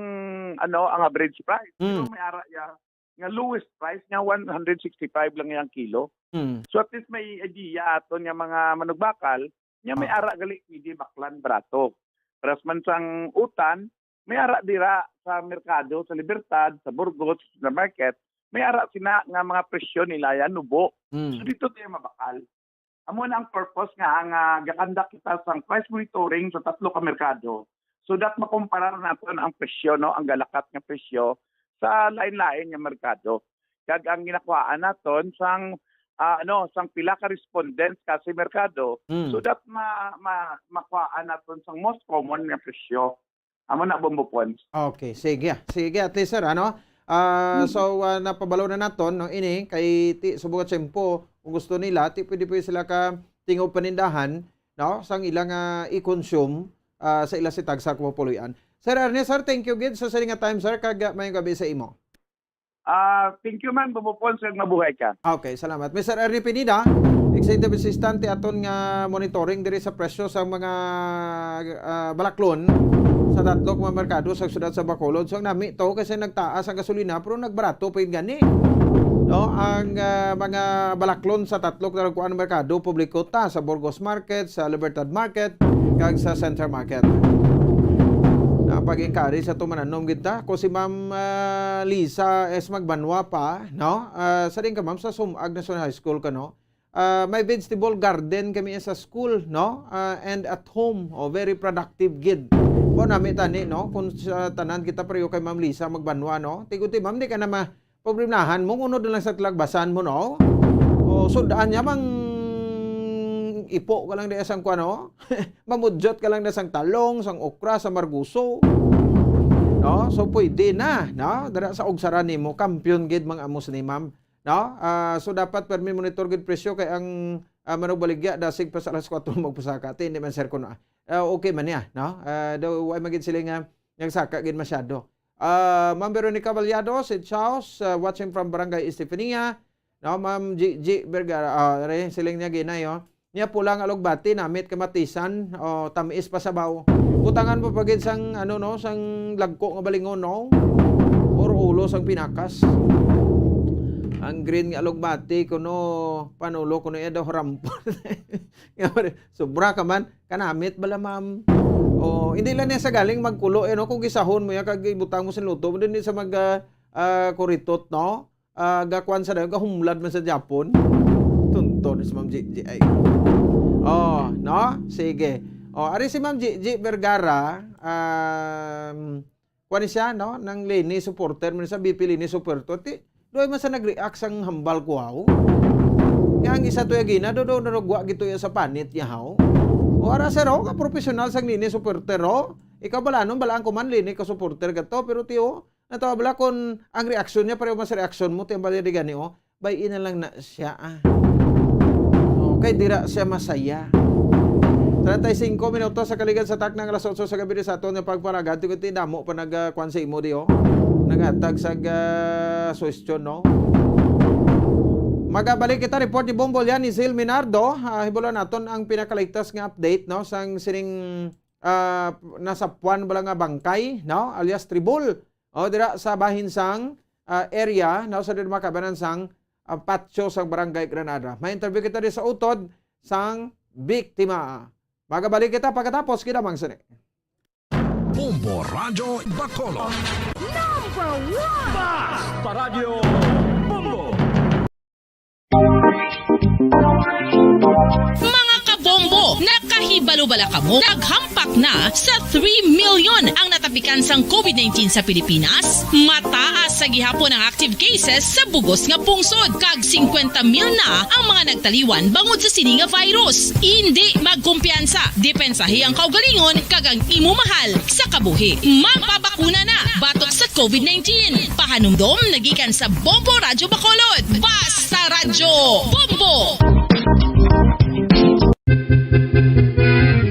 ano, ang average price, pero Hmm. may ara ya nga lowest price nga one hundred sixty-five lang yang kilo. Hmm. So at least may idea aton nga mga manugbakal, nga may Ah. ara gali pwede baklan barato. Paras man sang utan, may ara dira sa merkado, sa Libertad, sa Burgos, sa market, may ara sina nga mga presyo nila yan, nubo. Hmm. So dito tayo mabakal. Amo na ang purpose nga ang, ah, gakandak kita sang price monitoring sa tatlo ka merkado. So that makumparar naton ang presyo, no, ang galakat nga presyo sa lain-lain nga merkado. Kag ang ginakuhaan naton sang, ah, ano, sang pila ka respondents ka sa merkado, Mm. so that ma-, ma-, makuhaan naton sang most common nga presyo. Amo na, Bombo Pons. Okay, sige. Sige, at least, sir, ano? Ah, Mm. so, ah, napabalo na naton, no, ini, kay ti-, subong nga tiyempo, kung gusto nila, ti-, pwede, pwede sila ka tingob panindahan, no? Sang ilang, ah, i-consume, ah, sa ila si tagsa ka pupuloy-an. Sir Ernest, sir, thank you gid sa sini nga time, sir, kag, ah, mayong gabi sa imo. Ah, thank you, ma'am. Bumupon sa mabuhay ka. Okay, salamat. Mister Ernie Pineda, Executive Assistant, ti aton nga monitoring diri sa presyo sa mga, ah, balaklon sa tatlo ka mga merkado sa siyudad sa Bacolod. So, ang nami to kasi nagtaas ang gasolina, pero nagbarato pa yun gani. No, ang, ah, mga balaklon sa tatlo ka kuan merkado, publiko ta sa Burgos Market, sa Libertad Market, kag sa Central Market. Na pag-encourage sa tumanan-, Nom gid ta, ko si Ma'am, ah, Lisa S. Magbanwa pa, no? Ah, sa din ka, ma'am, sa Sumag National High School ka, no? Ah, may vegetable garden kami sa school, no? Ah, and at home. Oh, very productive gid. Mo nami tani, no? Kung sa tanan kita pareho kay Ma'am Lisa Magbanwa, no? Tigo ti, ma'am, di ka na ma-, problemahan mo, unod na lang sa talagbasan mo, no? O, sud-an niya mang ipo ka lang diya sang kuan, no? Mamudyot ka lang na sang talong, sang okra, sa marguso. No? So, pwede na, no? Dara sa ugsaran nimo, kampiyon gid mga amos ni ma'am. No? Ah, so, dapat permi monitor gid presyo kay ang, ah, manugbaligya, dasig pa sa alas kuwatro magpusaka. Ti, hindi man, sir, kuno, ah. Ah, okay man niya, no? Ah, daw, wa man gid sila nga nagsaka gid masyado. Ah, Ma'am Veronica Vallado, Saint Charles, ah, watching from Barangay Estefania. No, Ma'am G G Vergara, ah, are, siling niya ginay, oh. Niya pula nga alugbati, namit kamatisan, oh, tamis pa sabaw. Butangan mo pa gid sang, ano, no, sang lagko nga balingon, no? Or ulo sang pinakas. Ang green nga alugbati, kuno, panulo, kuno iya daw rampon. Sobra ka man, kanamit bala, ma'am. Oh, hindi lang niya sa galing magkulo, eh, no? Kung gisahon mo yan, kag ibutang mo sa luto, mo din sa mag, ah, ah, kuritot, no? Ah, gakuan sa dayon, gahumlad man sa Japon. Tunton si Ma'am G G ay. Oh, no? Sige. Oh, ari si Ma'am G G Vergara, um, kuan ni siya, no? Nang Leni supporter, man sa B P Leni supporter. Ti, doy man sa nag-react sang hambal ko, haw. Nga ang isa to ya gina, do, do, do, do, gwa gito ya sa panit niya, haw. O, ara, sir, oh, ka professional sang Leni supporter, oh. Ikaw bala, nung balaan ko man, Leni ka supporter ka to, pero ti, oh, natawa bala kung ang reaksyon niya, pareho man sa reaksyon mo, ti ang bali di gani, oh. Bay-i na lang na siya, ah. Oh, kay dira siya masaya. Treinta y cinco minutos sa kaligad sa takna nga alas otso sa gabi sa aton nga pagparagad. Ti, ti damo pa nag, ah, kwan sa imo di, oh. Naghatag sa, ah, suwestyon, no? Magabalik kita, report ni Bombo Lian, ni Zil Minardo. Ah, hibulan naton ang pinakaligtas nga update, no, sang sining, ah, nasapuan bala nga bangkay, no, alias tribol. O, dira sa bahin sang, ah, area, no, sa dira makabanan sang, ah, patio sang Barangay Granada. May interview kita di sa utod sang biktima. Magabalik kita pagkatapos, kinamang sini. Bombo Radyo Bacolod. Number one! Basta Radyo Bombo! Mga kabombo, nakahibalo bala kamo? Naghampak na sa three million ang natapikan sang covid nineteen sa Pilipinas. Mataas sa gihapon ang active cases sa bugos nga pungsod, kag singkwenta mil na ang mga nagtaliwan bangod sa sini nga virus. Indi magkumpiyansa, depensahi ang kaugalingon kag ang imo mahal sa kabuhi. Magpabakuna na batok sa covid nineteen. Pahanumdom nagikan sa Bombo Radyo Bacolod. Basta Radyo Bombo!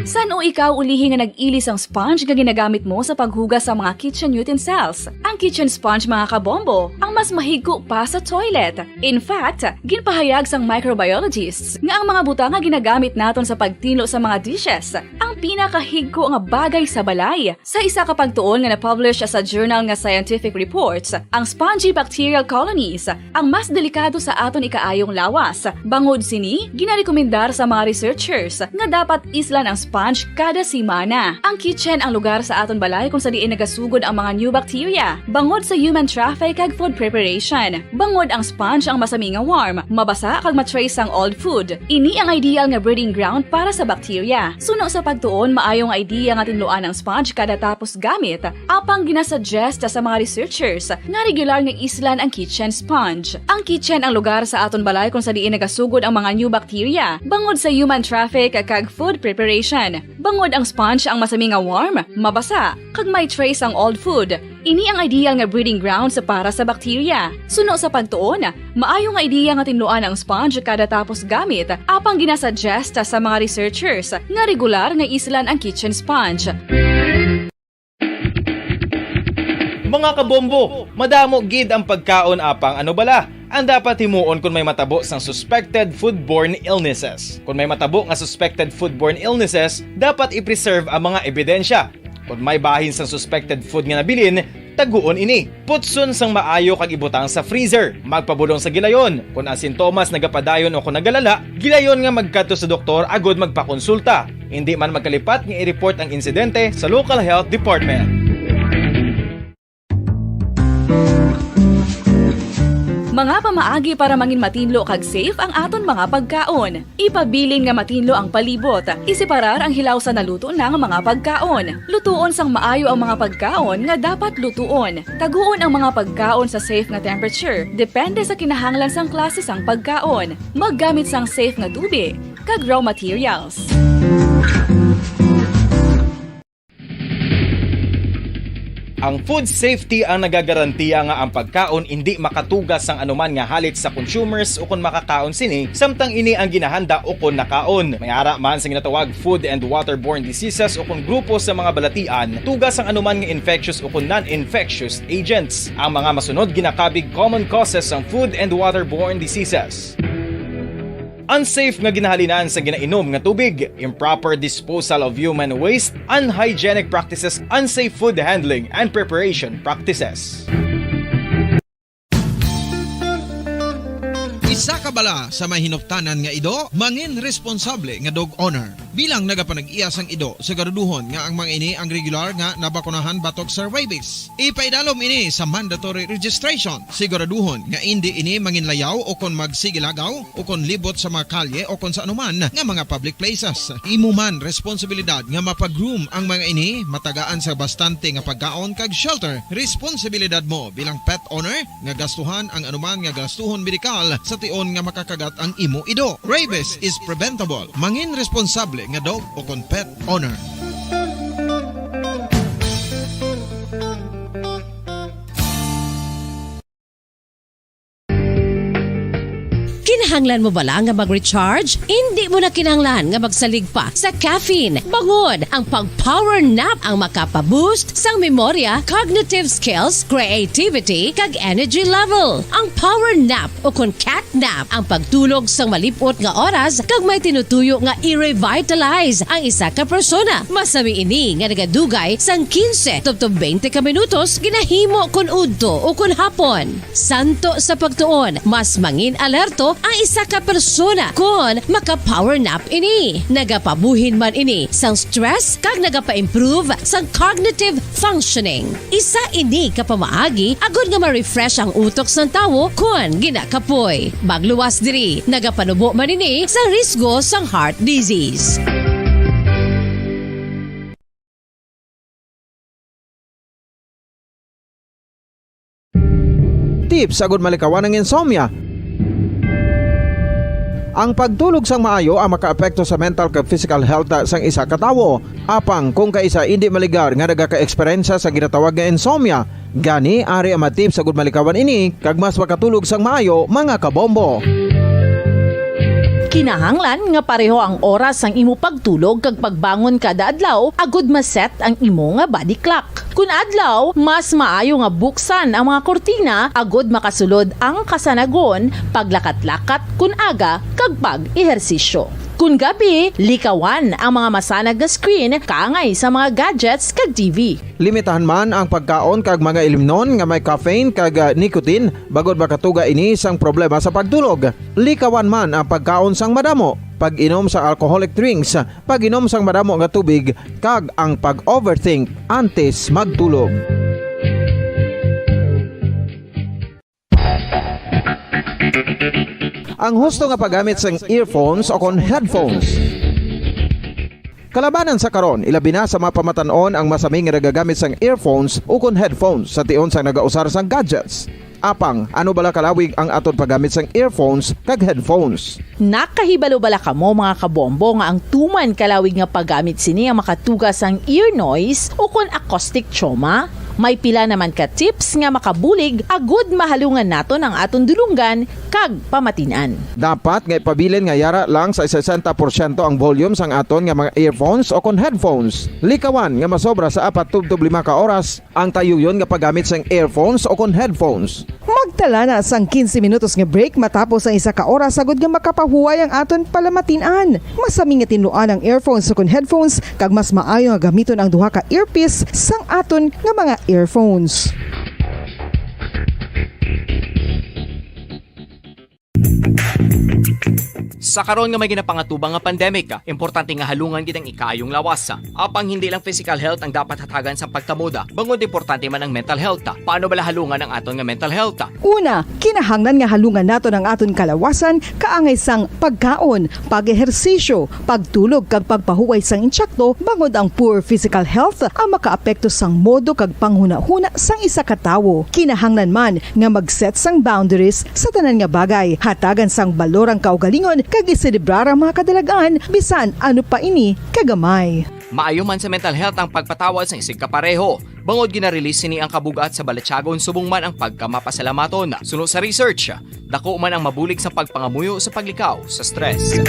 San-o ikaw ulihi nga nag-ili sang sponge nga ginagamit mo sa paghugas sa mga kitchen utensils? Ang kitchen sponge, mga kabombo, ang mas mahigko pa sa toilet. In fact, ginpahayag sang microbiologists nga ang mga butang nga ginagamit naton sa pagtinlo sa mga dishes ang pinakahigko nga bagay sa balay. Sa isa ka pagtuon nga na-publish sa journal nga Scientific Reports, ang spongy bacterial colonies ang mas delikado sa aton ikaayong lawas. Bangod sini, ginarekomendar sa mga researchers nga dapat islan ang sponge kada semana. Ang kitchen ang lugar sa aton balay kung sa diin nagasugod ang mga new bacteria bangod sa human traffic kag food preparation. Bangod ang sponge ang masami nga warm, mabasa kag ma-trace sang old food. Ini ang ideal nga breeding ground para sa bacteria. Suno sa pagtuon, maayo nga idea nga tinluan ang sponge kada tapos gamit. Apang ginasuggest sa mga researchers nga regular nga islan ang kitchen sponge. Ang kitchen ang lugar sa aton balay kung sa diin nagasugod ang mga new bacteria bangod sa human traffic kag food preparation. Bangod ang sponge ang masami nga warm, mabasa, kag may trace ang old food. Ini ang ideal nga breeding grounds para sa bacteria. Suno sa pagtuon, maayo nga ideya nga tinluan ang sponge kada tapos gamit, apang ginasuggest sa mga researchers nga regular nga islan ang kitchen sponge. Mga kabombo, madamo gid ang pagkaon, apang ano bala ang dapat himuon kon may matabo sang suspected foodborne illnesses? Kon may matabo nga suspected foodborne illnesses, dapat i-preserve ang mga ebidensya. Kon may bahin sang suspected food nga nabilin, taguon ini. Putson sang maayo kag ibutang sa freezer. Magpabulong sa gilayon. Kon ang sintomas nagapadayon o kon nagalala, gilayon nga magkadto sa doktor agud magpakonsulta. Indi man magkalipat nga i-report ang insidente sa local health department. Mga pamaagi para mangin matinlo kag safe ang aton mga pagkaon. Ipabilin nga matinlo ang palibot. Isiparar ang hilaw sa naluto na nga mga pagkaon. Lutuon sang maayo ang mga pagkaon nga dapat lutuon. Taguon ang mga pagkaon sa safe nga temperature, depende sa kinahanglan sang klase sang pagkaon. Maggamit sang safe nga tubig kag raw materials. Ang food safety ang nagagarantiya nga ang pagkaon indi makatuga sang anuman nga halit sa consumers ukon makakaon sini, samtang ini ang ginahanda ukon nakaon. May ara man sa ginatawag food and waterborne diseases ukon grupo sa mga balatian, tuga sang anuman nga infectious ukon non-infectious agents. Ang mga masunod ginakabig common causes sang food and waterborne diseases. Unsafe nga ginahalinan sa ginainom nga tubig, improper disposal of human waste, unhygienic practices, unsafe food handling and preparation practices. Isa ka bala sa may hinuptanan nga ido, mangin responsable nga dog owner. Bilang nagapanag-iya sang ido, siguraduhon nga ang mga ini ang regular nga nabakunahan batok sa rabies. Ipaidalom ini sa mandatory registration. Siguraduhon nga indi ini manginlayaw o kon magsigilagaw o kon libot sa mga kalye o kon sa anuman nga mga public places. Imo man responsibilidad nga mapa-groom ang mga ini, matagaan sa bastante nga pagkaon kag shelter. Responsibilidad mo bilang pet owner nga gastuhan ang anuman nga gastuhon medikal sa tion nga makakagat ang imo ido. Rabies is preventable. Mangin responsable nga dog o kon pet owner. Kinahanglan mo bala nga mag-recharge? Indi mo na kinahanglan nga magsalig pa sa caffeine. Bangod, ang pag-power nap ang makapa-boost sang memorya, cognitive skills, creativity, kag energy level. Ang power nap o kon cat nap ang pagtulog sang malip-ot nga oras kag may tinutuyo nga i-revitalize ang isa ka persona. Masami ini nga nagadugay sang quince tubtob twenty ka minutos ginahimo kon udto o kon hapon. Santo sa pagtuon, mas mangin alerto ang isa ka persona kon maka-power nap ini. Nagapabuhin man ini sang stress kag nagapa-improve sang cognitive functioning. Isa ini ka pamaagi agod nga ma-refresh ang utok sang tawo kon ginakapoy. Magluwas diri, nagapanubo man ini sa risgo sang heart disease. Tips agud malikawan ang insomnia. Ang pagtulog sang maayo ang makaapekto sa mental kag physical health sang isa ka tawo. Apang kung kaisa indi maligar nga nagaka-eksperyensya sa ginatawag nga insomnia, gani ari ang mga tips agud malikawan ini kag mas makatulog sang maayo, mga kabombo. Kinahanglan nga pareho ang oras sang imo pagtulog kag pagbangon kada adlaw agud ma-set ang imo nga body clock. Kun adlaw, mas maayo nga buksan ang mga kurtina agud makasulod ang kasanagon, paglakat-lakat kun aga, kag pag-ehersisyo. Kun gabi, likawan ang mga masanag nga screen kaangay sa mga gadgets kag T V. Limitahan man ang pagkaon kag mga ilimnon nga may caffeine kag, ah, nicotine, bangod makatuga ini sang problema sa pagtulog. Likawan man ang pagkaon sang madamo, pag-inom sa alcoholic drinks, pag-inom sang madamo nga tubig, kag ang pag-overthink antes magtulog. Ang husto nga paggamit sang earphones o kon headphones. Kalabanan sa karon, ilabi na sa mga pamatan-on ang masami nga nagagamit sang earphones o kon headphones sa tion sang nagausar sang gadgets. Apang, ano bala kalawig ang aton paggamit sang earphones kag headphones? Nakahibalo bala kamo, mga kabombo, nga ang tuman kalawig nga paggamit sini ang makatuga sang ear noise o kon acoustic trauma? May pila naman ka tips nga makabulig agud mahalungan naton ang aton dulonggan kag pamatin-an. Dapat nga ipabilin nga yara lang sa sesenta porsyento ang volume sang aton nga mga earphones o kon headphones. Likawan nga masobra sa apat tubtob lima ka oras ang tayuyon nga paggamit sang earphones o kon headphones. Magtala na sang quince minutos nga break matapos ang isa ka oras agud nga makapahuway ang aton palamatin-an. Masami nga tinluan ang earphones ukon headphones, kag mas maayo nga gamiton ang duha ka earpiece sang aton nga mga earphones. Sa karon nga may ginapangatubang nga pandemic, importante nga halungan gid ang ikaayong lawas. Apang hindi lang physical health ang dapat hatagan sang pagtamuda, bangod importante man ang mental health. Paano bala halungan ang aton nga mental health? Una, kinahanglan nga halungan naton ang aton kalawasan kaangay sang pagkaon, pag-ehersisyo, pagtulog kag pagpahuway sang insakto, bangod ang poor physical health ang makaapekto sang modo kag panghunahuna sang isa ka tawo. Kinahanglan man nga mag-set sang boundaries sa tanan nga bagay, hatagan sang balor ang kaugalingon kag iselebrar ang mga kadalag-an bisan ano pa ini kagamay. Maayo man sa mental health ang pagpatawad sang isigkapareho, bangod gina-release sini ang kabug-at sa balatyagon subong man ang pagkamapasalamaton. Suno sa research, dako man ang mabulig sa pagpangamuyo sa paglikaw sa stress.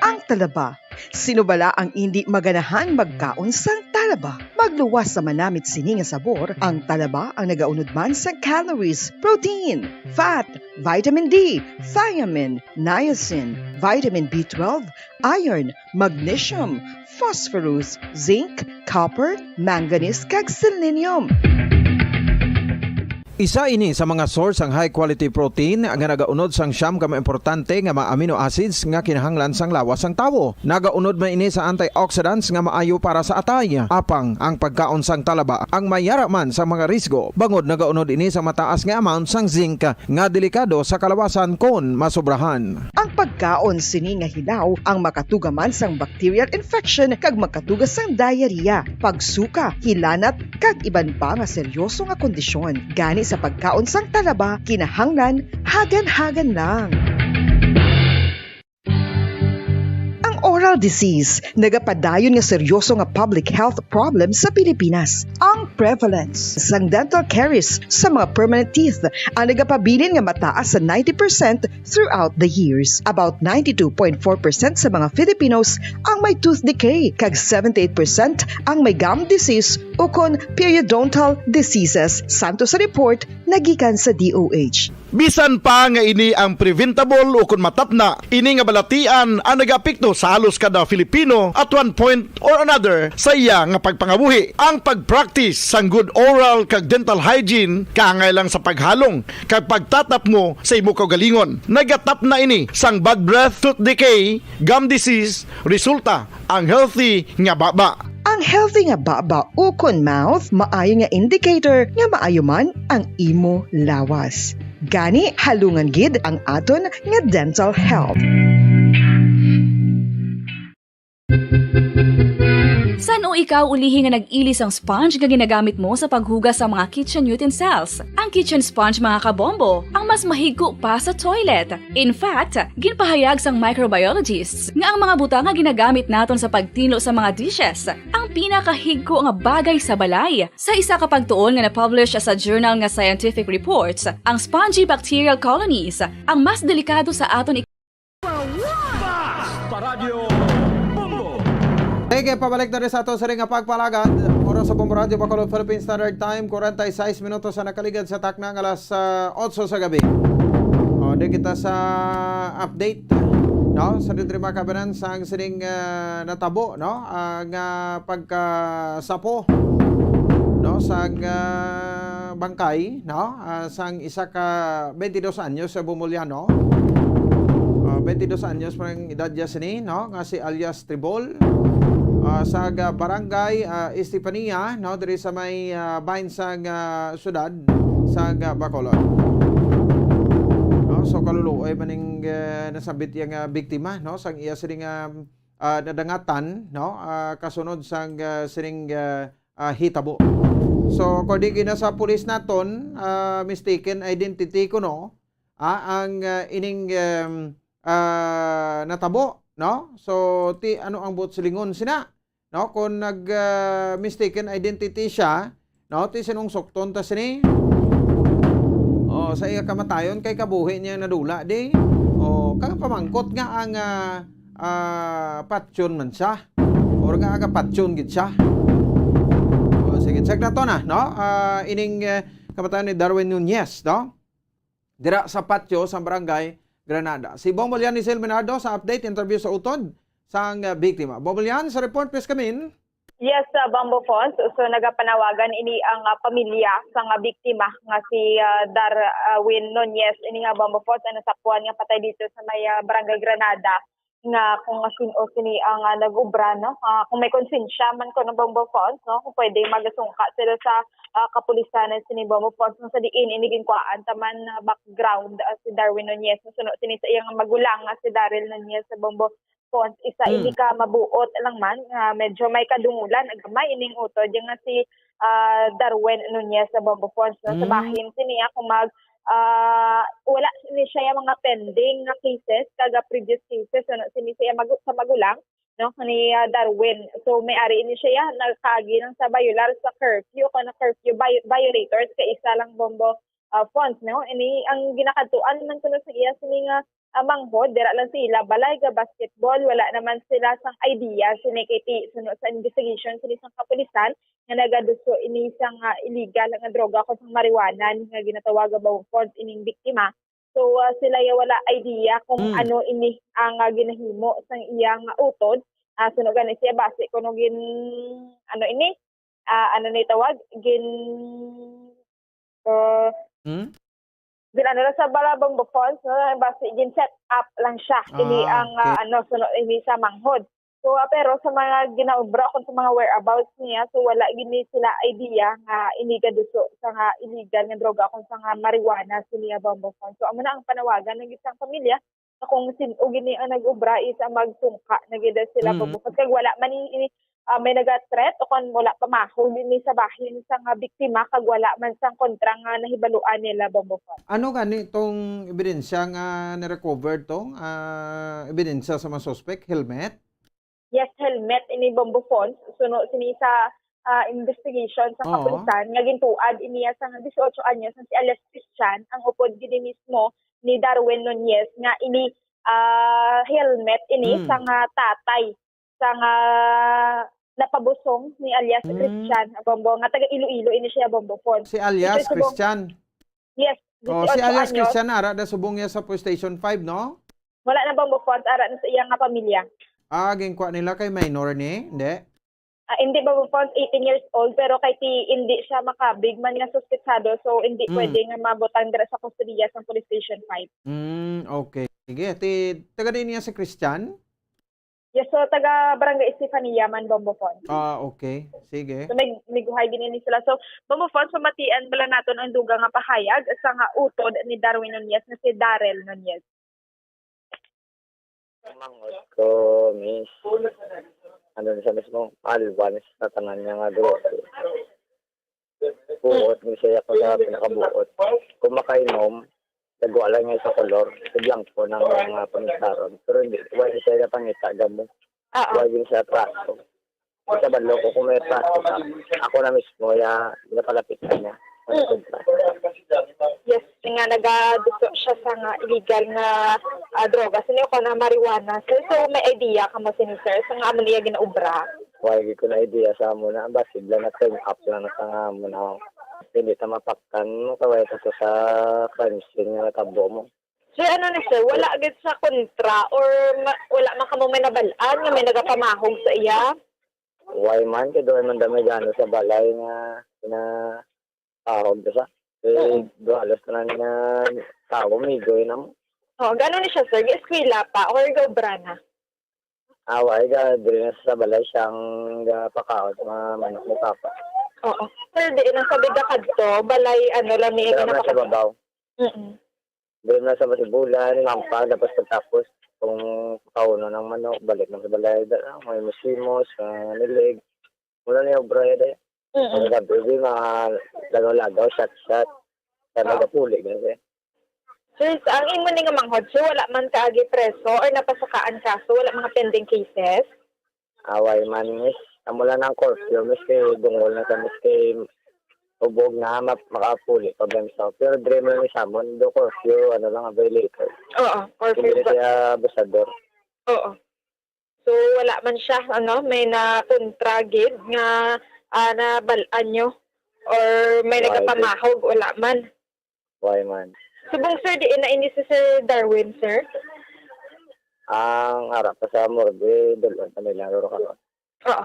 Ang talaba. Sino bala ang indi maganahan magkaon sang talaba? Magluwas sa manamit sini nga sabor, ang talaba ang nagaunod man sang calories, protein, fat, vitamin D, thiamine, niacin, vitamin B twelve, iron, magnesium, phosphorus, zinc, copper, manganese, kag selenium. Isa ini sa mga source sang high quality protein nga nagaunod sang siyam ka mga importante nga mga amino acids nga kinahanglan sang lawas sang tawo. Nagaunod man ini sa antioxidants nga maayo para sa atay. Apang ang pagkaon sang talaba ang may yara man sa mga risgo, bangod nagaunod ini sa mataas nga amount sang zinc nga delikado sa kalawasan kon masobrahan. Ang pagkaon sini nga hilaw ang makatuga man sang bacterial infection kag makatuga sang diarrhea, pagsuka, hilanat, kag iban pa nga seryoso nga kondisyon. Gani sa pagkaon sang talaba, kinahanglan hagan-hagan lang. Ang oral disease nagapadayon nga seryoso nga public health problem sa Pilipinas. Ang prevalence sang dental caries sa mga permanent teeth ang nagapabilin nga mataas sa ninety percent throughout the years. About ninety-two point four percent sa mga Filipinos ang may tooth decay, kag seventy-eight percent ang may gum disease ukon periodontal diseases, santo sa report nga gikan sa D O H. Bisan pa nga ini ang preventable ukon matapna, ini nga balatian ang nagaapekto sa halos kada Filipino at one point or another sa iya nga pagpangabuhi. Ang pag-practice sang good oral kag dental hygiene kaangay lang sa paghalong kag pagtatapmo sa imo kaugalingon. Nagatapna ini sang bad breath, tooth decay, gum disease, resulta ang healthy nga baba. Ang healthy nga baba ukon mouth maayo nga indicator nga maayo man ang imo lawas. Gani, halungan gid ang aton nga dental health. San-o ikaw ulihi nga nag-ili sang sponge nga ginagamit mo sa paghugas sa mga kitchen utensils? Ang kitchen sponge, mga kabombo, ang mas mahigko pa sa toilet. In fact, ginpahayag sang microbiologists nga ang mga butang nga ginagamit naton sa pagtinlo sa mga dishes ang pinakahigko nga bagay sa balay. Sa isa ka pagtuon nga na-publish sa journal nga Scientific Reports, ang spongy bacterial colonies ang mas delikado sa aton Basta Radyo Bombo. Sige, pabalik na rin sa ato sa ring nga pagpalagad. Oras sa Bombo Radyo Bacolod, Philippine Standard Time, forty-six minutos sa nakaligad sa takna nga alas, ah, otso sa gabi. O, di kita sa update, no? Sa diri mga kabanan, sa ang sining, ah, natabo, no? Ah, nga pagkasapo, no? Sa, ah, bangkay, no? Ah, sang isa ka twenty-dos anyos sa Bumuliano. Ah, twenty-dos anyos pa ang edad niya sini, no? Nga si alias Tribol. Ah, sa ga-, barangay, ah, Estefania, no? Diri sa may, ah, bahin sang, ah, syudad sang, ah, Bacolod. No? So, kaluluoy man ning, ah, nasambit iya nga biktima, no? Sang iya sini nga, ah, nadangatan, no? Ah, kasunod sang, ah, sining, ah, ah, hitabo. So, according gina sa pulis naton, ah, mistaken identity kuno, ah, ang, ah, ining, em, ah, natabo, no? So, ti ano ang buot silingon sina? No, kung nag, ah, mistaken identity siya, no, ti sinong sukton ta sini? Oh, sa iya kamatayon kay kabuhi niya nadula di. Oh, kag pamangkot nga ang, ah, ah, patyon man siya. Or nga aga patyon gid siya. Oh, sige, check nato na, no? Ah, ining, eh, kamatayon ni Darwin Nunez, no? Dira sa patio sang barangay Granada. Si Bong Bolian ni Sel Bernardo sa update, interview sa utod sang, ah, biktima. Bong Bolian, sa report, please come in. Yes, uh, Bombo Fons. So, nagapanawagan ini ang, ah, pamilya sang, ah, biktima nga si, ah, Darwin Nunez. Ini nga Bombo Fons ang nasapuan nga patay dito sa may, ah, Barangay Granada, nga kung sin-o sini ang, ah, nag-ubra, no? Ah, kung may konsensya man ko ng Bombo Fons, no? Kung pwede, magasungka sila sa, ah, kapulisan sini Bombo Fons, kung sa diin ini ginkuhaan taman, ah, background, ah, si Darwin Nunez, no? Suno sini sa iyang magulang nga si Daryl Nunez sa Bombo Fons, isa Mm. ini ka mabuot lang man, nga medyo may kadungulan, gamay ining utod, yung nga si, ah, Darwin Nunez sa Bombo Fons, no? Sa Mm. bahin sini, ah, kung mag, ah, wala ni siya yung mga pending nga cases, kaga previous cases, ano, sini siya magu-, sa magulang, no, ni, ah, Darwin. So, may ari ini siya, nagkaagi lang sa violar sa curfew, kung na curfew vi-, violators, kay isa lang Bombo, ah, Fons, no? Ini ang ginakadtuan man kuno sa iya sini nga, ah, manghod, dira lang sa ila balay, ga basketball, wala naman sila sang idea sini kay ti-, suno sa investigation sini sang kapulisan, nga nagaduso ini sang, ah, illegal nga droga kung sang marijuana ni nga ginatawag nga Bombo Fons ining biktima. So, ah, sila ya wala idea kung Mm. ano ini ang, ah, ginahimo sang iyang utod. Ah, suno gani siya, basi kuno gin-, ano ini, ah, ano ni tawag? Gin-, ah, Hmm? gin-, ano lang sa bala, Bombo Fons, no? Basi gin-set up lang siya. Ini Ah, ang, ah, okay. ano, suno ini sa manghod. So, ah, pero sa mga ginaobra kung sa mga whereabouts niya, so wala gini sila idea nga ini gaduso sa nga illegal nga droga kung sa nga marijuana sini nga Bombo Fons. So, amo na ang panawagan ng isang pamilya na kung sin-o gini ang nag-obra is, ah, magsungka na gid sila Mm. Bombo Fons. Kag wala man ni, ini, ah, may naga-threat o kung wala pamahog ini sa bahin sa nga biktima, kag wala man sang kontra nga nahibaluan nila Bombo Fons. Ano gani tong ebidensya nga na-recover to? Ah, ebidensya sa mga suspect? Helmet? Yes, helmet ini Bombo Fons. Suno sini sa, ah, investigation sa Oo. kapulisan nga gintuad ini sa disiotso anyos nga si alias Christian, ang upod gid mismo ni Darwin Nunez nga ini, ah, helmet ini Mm. sa nga tatay sa nga napabusong ni alias Mm. Christian Bombo, nga taga Iloilo ini siya, Bombo Fons. Si alias Ito si Bom-, Christian? Yes, Oh, si disiotso alias anyos. Christian, ara da subong niya sa Police Station five, no? Wala na, Bombo Fons, ara na sa iya nga pamilya. Ah, ginkuha nila kay minor ni? Hindi? Ah, hindi, Bombo Fons, eighteen years old, pero kay ti-, hindi siya makabig man nga suspetsado, so hindi Mm. pwede nga mabutang dira sa kustodiya sa Police Station five. Mm, okay. Sige, ti-, taga diin niya si Christian? Yes, so taga Barangay Estefania man, Bombo Fons. Ah, okay. Sige. So, may, may guhay gid ini sila. So, Bombo Fons, pamatian bala naton ang dugang nga pahayag sa nga utod ni Darwin Nunez nga si Daryl Nunez. Ang manghod ko, miss, ano na siya mismo, alwan sa tanan niya nga grupo. Buot ni siya ako sa pinakabuot. Kung makainom, nagwa lang niya sa kolor, sa blanco ng mga pangisaron. Pero hindi, wala siya napangita, gamo. Oo. Wala din siya trato. Sa balo ko, kung may trato ka, ako na mismo, ya, napalapitan niya. Mm. Yes, nga nagaduso siya sa nga illegal nga, ah, droga. Sino ko na marijuana. So, so, may idea ka mo, sini, sir, sa nga amo niya ginaobra? Wala gid ko na idea sa amo na. Basid lang na turn up lang na sa nga amo na. Hindi ta mapaktan mo, kaway ta sa, sa crime scene nga natabo mo. Sir, ano na, sir? Wala gid sa kontra or ma-, wala man kamo may nabalaan nga may nagapamahog sa iya? Why man, kay doon man damay gano sa balay nga na ahog sa. Eh, Mm. do halos tanan nga tao, migo yun amo. Oh, gano ni siya, sir? Eskwela pa or gaobra na? Awa, ay ga, diri na sa balay siyang gapakaon sa mga manok ni Papa. Oo. Sir, di na sabi ka kadto, balay, ano, lang ni Dira na sa ginapakaon. Babaw. Mm-mm. Diri na sa Masibulan, Lampag, tapos pagtapos, kung kauno ng manok, balik na sa balay, da, may musimos, ah, nilig. Wala na yung obra, eh. Mm-mm. Ang gabi, di, mga lagaw-lagaw, shot-shot. Sa Oo. nagapuli, ganun, eh. Sir, sa ang imo ni nga manghod, sir, wala man kaagi preso or napasakaan kaso, wala mga pending cases? Away man, miss. Amo lang ang curfew, miss, kay dungol na sa, miss, kay ubog na, ma-, makapuli pa ba sa. Pero diri man ni Samon, do curfew, ano lang, violator. Oo, curfew. Hindi ba siya abusador. Oo. So, wala man siya, ano, may nakontra gid nga, ah, nabal-an nyo? Or may Wala, sir. nagapamahog? Wala man. Why man? Subong, sir, di na ini si Sir Darwin, sir? Ang ara pa sa morgue, dulon pa nila, laro ka ron. Oo.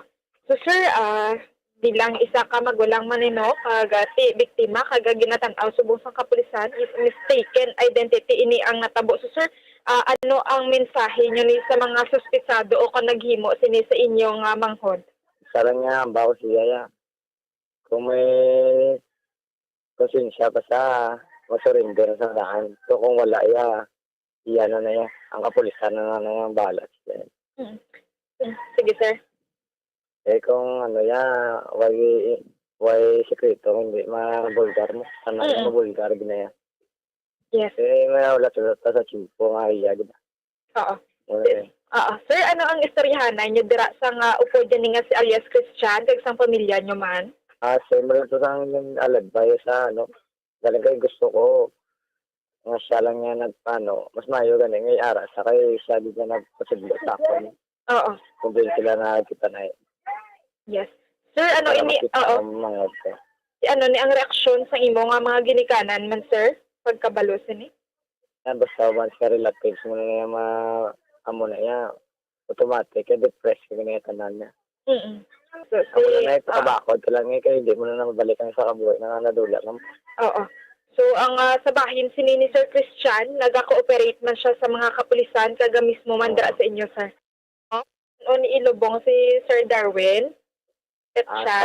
So, sir, ah, bilang isa ka magulang man, eh, no, kag, ah, ti-, biktima, kag, ah, ginatan-aw subong sang kapulisan, is mistaken identity ini ang natabo. So, sir, ah, ano ang mensahe nyo ni sa mga suspitsado o kon naghimo sini sa inyo nga manghod? Sarang nga, ang baho siya, ya. Kung may konsensya pa sa, mag-surrender sa daan. So, kung wala, ya, iya na na, ya. Ang kapulisan na na, na ang bahala sa yan. Mm. Sige, sir. Eh, kung ano, ya, way, way sekreto, hindi mabulgar mo. Sana Mm. mabulgar, gina, ya. Yes. Eh, may wala sa, sa, sa tiyempo nga iya, di ba? Oo. Okay. Oo. Sir, ano ang istoryahanay nyo dira sa nga upod yan nga si alias Christian, kag sang pamilya nyo man? Ah, sir, mula to sa ang alagba, ya, sa, ano, galing kay gusto ko nga siya lang nga nagpano, mas maayo gani nga iara sa kay siya gid nga nagpasudlo sa akon. Oo. Kung din sila nakakita na eh. Yes. Sir, ano Para ini, makita oo. ang mga ko. Si ano ni ang reaksyon sa imo nga mga ginikanan man, sir? Pagkabalo sini? Yan, basta once ka relatives mo na nga ma-, amo na yan, automatic, eh, depressed ka na yung tanan niya. Mm. So, Amo na si, na, ah, ipakabakod ka lang eh, kaya hindi mo na mabalikan sa kabuhi na nga nadula na mo. Oo. So, ang, ah, sa bahin sini ni Sir Christian, naga-cooperate man siya sa mga kapulisan, kaga mismo man Oo. dira sa inyo, sir. O, ni ilubong si Sir Darwin? Petsa? Ata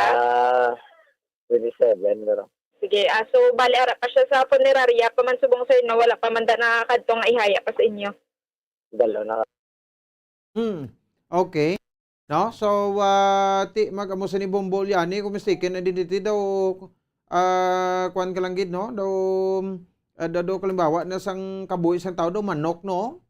twenty-seven, pero Sige, ah, so, bali, ara pa siya sa punerarya pa man subong, sir, no? Wala pa man da nakakadto nga ihaya pa sa inyo. Dalo na. Hmm. Okay. No? So, ah, ti, mag-amo sa ni Bombo Liani, kung mistaken, identity daw, ah, kuwan ka lang gid, no? Daw, ah, daw, daw, kalimbawa na sang kabuhi sang tao daw, manok, no?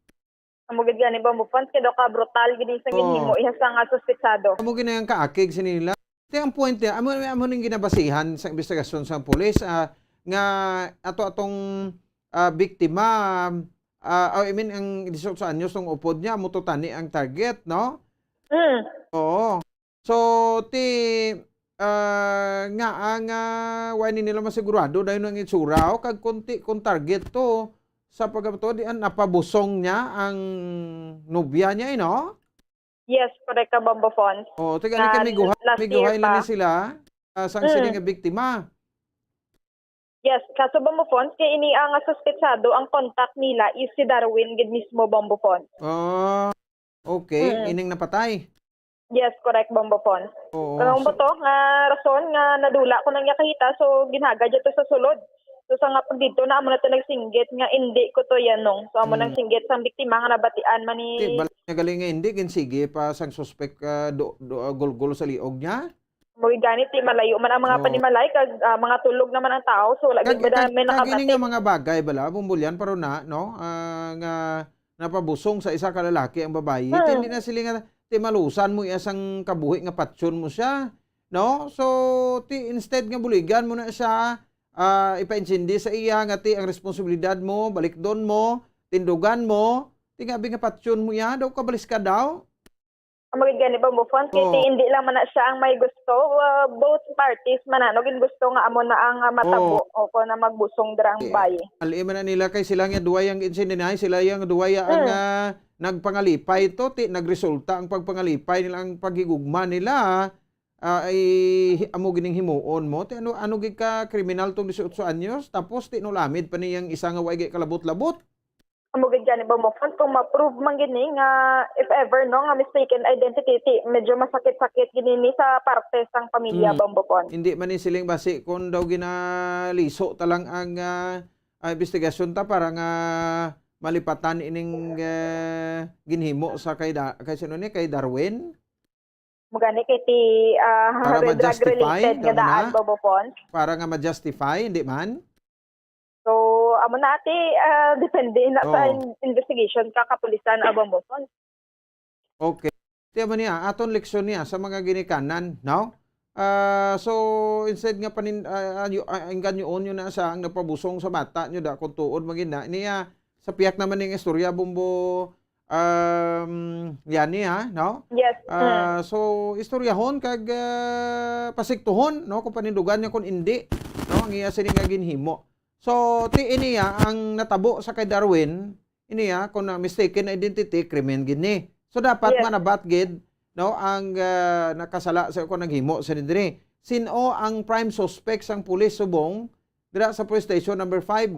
Amo gid gani, Bombo Fons, kay daw ka brutal gid sa Oo. ginhimo iya sa nga suspitsado. Amo gid na yung kaakig sa nila. Ti ang point niya, amo, amo ning ginabasihan sa investigasyon sa pulis, ah, nga ato atong, ah, biktima, ah, I mean, ang dieciocho anyos ng upod niya, amo to tani ang target, no? Mm. Oo. So, ti, ah, nga ang, ah, wala ni nila masigurado dayon ang itsura, o kag kung ti, kung target to, sa pagkatuo, di, ah, napabusong niya ang nobya niya, eh, no? Yes, correct ka, Bombo Fons. Oo, ti gani Na kay miguha-, last miguhay year lang pa. ni sila, ah, sa Mm. siling nga biktima. Yes, kaso, Bombo Fons, kay ini ang suspetsado, ang contact nila is si Darwin gid mismo, Bombo Fons. Ah, okay. Mm. Ining napatay? Yes, correct, Bombo Fons. Oo, Kung so buto nga rason nga nadula ko nang yakahita, so ginhagad niya to sa sulod. So sa nga pag dito na amo na to nagsinggit nga hindi ko to yan nung. So amo Mm. nang singgit sang biktima nga nabatian man ni Ti, bal-, nga galing nga hindi, ginsige pa sang suspek, ah, do, do, ah, gulgol sa liog niya? Mo gani, ti malayo man ang mga Oo. panimalay, kag, ah, mga tulog naman ang tao, so wala Kag, gid ba na kag, may kag ini nga nakabati? mga bagay bala, Bumbulyan, pero na, no? Ah, nga napabusong sa isa ka lalaki ang babayi. Hmm. Ti, hindi na sila nga, ti malusan mo iya sang kabuhi nga patyon mo siya, no? So, ti instead nga buligan mo na siya, ah, ipaintindi sa iya nga ti ang responsibilidad mo, balikdon mo, tindugan mo, ti nga abi nga patyon mo iya, daw kabalis ka daw. Ang magid gani, Bombo Fons, kay Oo. ti hindi lang man na siya ang may gusto, ah, both parties man na, no, gin gusto nga amo na ang, ah, matabo Oo. o kung na magbusong dira ang Eh, bayi. ali man na nila kay sila nga duway ang insininay, sila yang duway ang, Mm. ah, nagpangalipay to, ti nagresulta ang pagpangalipay nila, ang paghigugma nila, ah, ay hi-, amo gining himuon mo. Ti ano, ano gid ka kriminal tong dieciocho anyos, tapos ti nulamid pa niyang isa nga way gid kalabot-labot. Amo gid gani, Bombo Fons, kung ma-prove man gid ni nga if ever, no, nga mistaken identity, ti medyo masakit-sakit gid ni sa parte sang pamilya, Mm. Bombo Fons. Hindi man ni siling basi kung daw ginaliso ta lang ang, ah, ah, investigasyon ta para nga malipatan ining, eh, ginhimo sa kay Da-, kay sino ni, kay Darwin? Mo gani kay ti, ah, Para drug ma-justify, related nga daw na? daan, Bombo Fons. Para nga ma-justify, hindi man? So, Amo na, ate, ah, depende na sa Oo. in-, investigation ka kapulisan, ah, Bombo Fons. Okay. Tiya man niya, aton leksyon niya sa mga ginikanan, no? Ah, so, instead nga panin-, ah, ah, yu-, ah, engganyoon nyo na sa ang nagpabusong sa bata nyo da kung tuod magina. Niya, sa piyak naman ning istorya, Bombo, um, Yani, ha, no? Yes. Mm. Ah, so, istoryahon kag, ah, pasiktuhon, no, kung panindugan niya kung indi, no, ang iya sini nga ginhimo. So, ti iniya ang natabo sa kay Darwin, iniya, kung na mistaken na identity, krimen gid ni. So, dapat Yes. manabat gid, no, ang, ah, nakasala sa kung naghimo sa diri. Sin-o ang prime suspect sang pulis subong dira sa police station number five?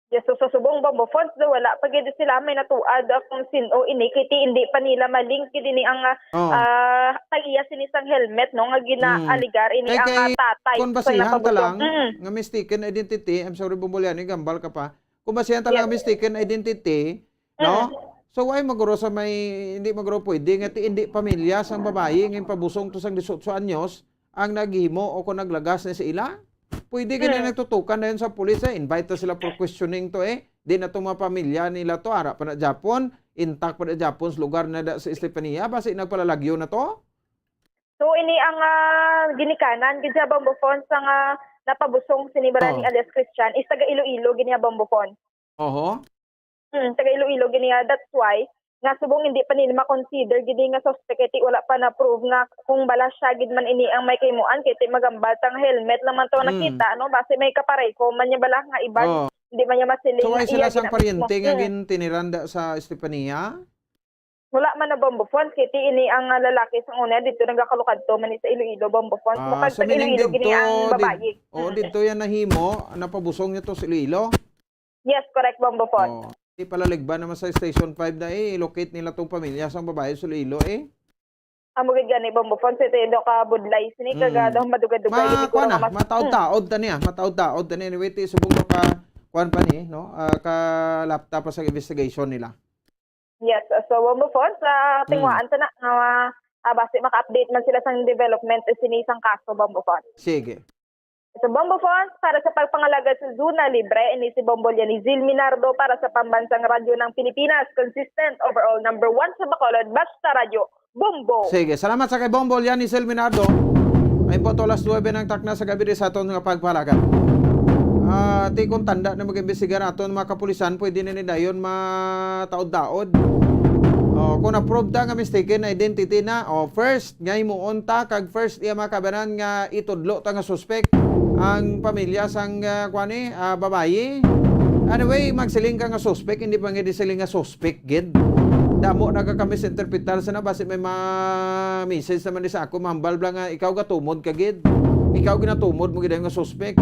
Yes, so sa subong, Bombo Fons, do, wala pa gid sila may natuad, ah, kung sin-o ini, kay ti indi pa nila ma-link gid ini ang, ah, Oh. ah, tag-iya sini sang helmet, no, nga gina-, Mm. aligar ini Kay, ang, kay, ah, tatay kung sa basihan ta napabusong. lang Mm. nga mistaken identity, I'm sorry, Bombo Yani, gambal ka pa. Kung basihan ta lang Yes. nga mistaken identity, no? Mm. So, why maguro sa may, hindi maguro pwede nga ti indi pamilya sang babayi nga pabusong to sang dieciocho anyos ang naghimo o kung naglagas na sa ila? Pwede gani Mm. nagtutukan dayon sa pulis, eh. Invite na sila for questioning to, eh. Di na to mga pamilya nila to, ara pa na Japon, intact pa na Japon sa lugar na da sa Estefania, basi nagpalalagyo na to? So, ini ang, ah, ginikanan gid sa Bombo Fons nga napabusong sini Barani Oh. alias Christian is taga Iloilo gid niya, Bombo Fons. Oho. Hmm, taga Iloilo gid niya. That's why nga subong hindi pa nila ma-consider gid nga suspect kay ti wala pa na-prove nga kung bala siya gid man ini ang may kahimuan kay ti magambal tang helmet lang man to Hmm. nakita, no? Basi may kapareho man niya bala nga iban. Oh. Hindi man niya masiling So, why nga sila iya sang gid na pariente mismo. nga Mm. gintiniranda sa Estefania? Wala man na, Bombo Fons, kay ti ini ang, ah, lalaki sa una dito nagakalukad to man ni sa Iloilo, Bombo Fons. Ah, Bukag so sa meaning Iloilo gid gini ang did-, babayi. oh, Mm. didto yan nahimo, napabusong niya to sa Iloilo? Yes, correct, Bombo Fons. Oh, di pala ligban naman sa Station five na, eh, i-locate nila tong pamilya sang babayi sa Iloilo, eh. Amo gid gani, Bombo Fons, ito yung ka budlay sini, Mm. kag, ah, daw madugay-dugay Ma-, gid siguro kuwan na, nga mas-, mataod-taod ta niya, mataod-taod ta niya. Anyway, ti subong mapa-, kuwan pa ni, no? Ah, kalapta pa sa investigation nila. Yes, uh, so, Bombo Fons, ah, Hmm. tinguhaan ta na nga, ah, basi maka-update man sila sang development, eh, sini sang kaso, Bombo Fons. Sige. So, Bombo Fons, para sa pagpangalagad sa Zona Libre, ini si Bombo Lianizil Minardo para sa Pambansang Radyo ng Pilipinas, consistent, overall number one sa Bacolod, basta radyo, Bombo. Sige, salamat sa kay Bombo Lianizil Minardo. Ay po to, alas nuebe ng takna sa gabi di sa aton nga pagpalagad. Ah, ti kung tanda na mag-imbestigar aton mga kapulisan, pwede na ni dayon mataod-taod. Oh, kung na-prove ta nga mistaken identity na, oh, first, nga himuon ta, kag first, iya mga kabanan nga itudlo ta nga suspect ang pamilya sang, ah, kuwan ni, ah, babayi. Anyway, magsiling ka nga suspect, hindi pa nga di siling nga suspect, gid. Damo na ka kami sa interpretar sa na, basi may ma-message naman ni sa ako, mahambal bala nga ikaw gatumod ka, gid. Ikaw ginatumod mo gid nga suspect.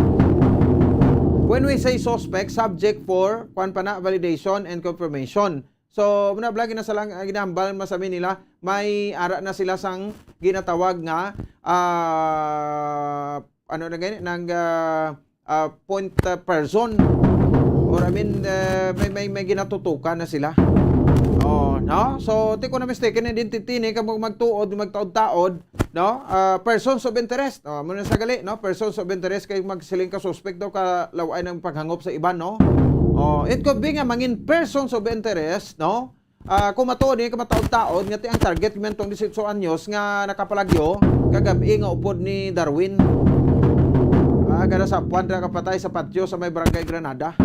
When we say suspect, subject for, kuwan pa na, validation and confirmation. So, muna bala ginasalang, ah, ginahambal, masami nila, may ara na sila sang ginatawag nga, ah, ano na gani, nang, ah, ah, point, ah, person. Or, I mean, eh, may, may, may ginatutukan na sila. Oh, no? So, ti ko na mistaken identity ni, kamo magtuod, magtaod-taod, no? Ah, persons of interest. Oh, muna sa gali, no? Persons of interest kay magsiling ka suspect daw ka law-ay ng paghangop sa iban, no? Oh, it could be nga mangin persons of interest, no? Ah, kung matuod ni kamataod-taod nga ti ang target man tong dieciocho anyos nga nakapalagyo kagab-i nga upod ni Darwin. Ah, gana sa puwan na kapatay sa patio sa may Barangay Granada.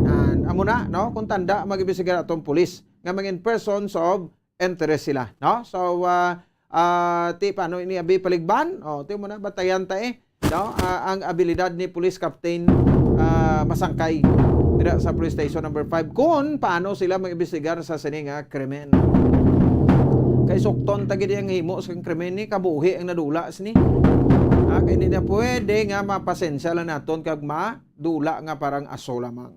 Yan. Amo na, no? Kung tanda, mag-imbestigar atong pulis nga mangin persons of interest sila, no? So, ah, ah, ti paano ini abi paligban? Oh, ti mo na batayan ta, eh. No? Ah, ang abilidad ni Police Captain, ah, Masangkay dira sa Police Station number five kung paano sila mag-imbestigar sa sini nga krimen. Kay sukton ta gid ang himo sa krimen ni, kabuhi ang nadula sini. Ah, kay hindi na pwede nga mapasensya lang naton kag madula nga parang aso lamang.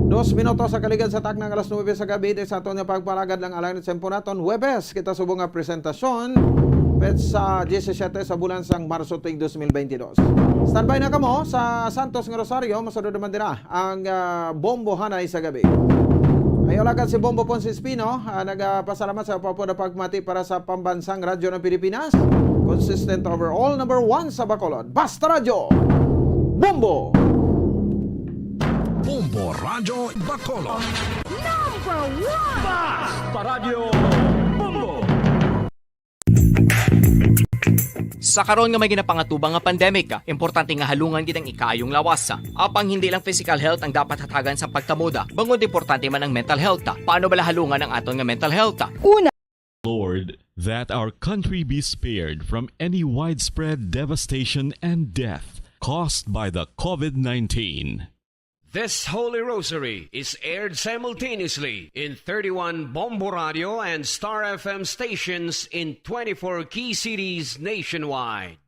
Dos minutos sa kaligad sa takna nga alas nuebe sa gabi, di sa aton nga pagpalagad lang alang ni tempo naton. Huwebes, kita subong nga presentasyon, petsa diyesisiete sa bulan sang Marso tuig dos mil bentidós. Standby na kamo sa Santos nga Rosario, masunod naman dira ang, ah, Bombo Hanay sa gabi. Ay, alagad si Bombo Ponce Espino, ah, nagapasalamat sa pagpapod na pagmati para sa Pambansang Radyo ng Pilipinas. Consistent overall, number one sa Bacolod. Basta Radyo, Bombo! Bombo Radyo Bacolod. Number one! Basta Radyo Bombo! Sa karon nga may ginapangatubang nga pandemic, importante nga halungan gid ang ikaayong lawas. Apang hindi lang physical health ang dapat hatagan sa pagkamuda, bangod importante man ang mental health. Paano bala halungan ang aton nga mental health? Una, Lord, that our country be spared from any widespread devastation and death caused by the COVID nineteen. This Holy Rosary is aired simultaneously in thirty-one Bombo Radio and Star F M stations in twenty-four key cities nationwide.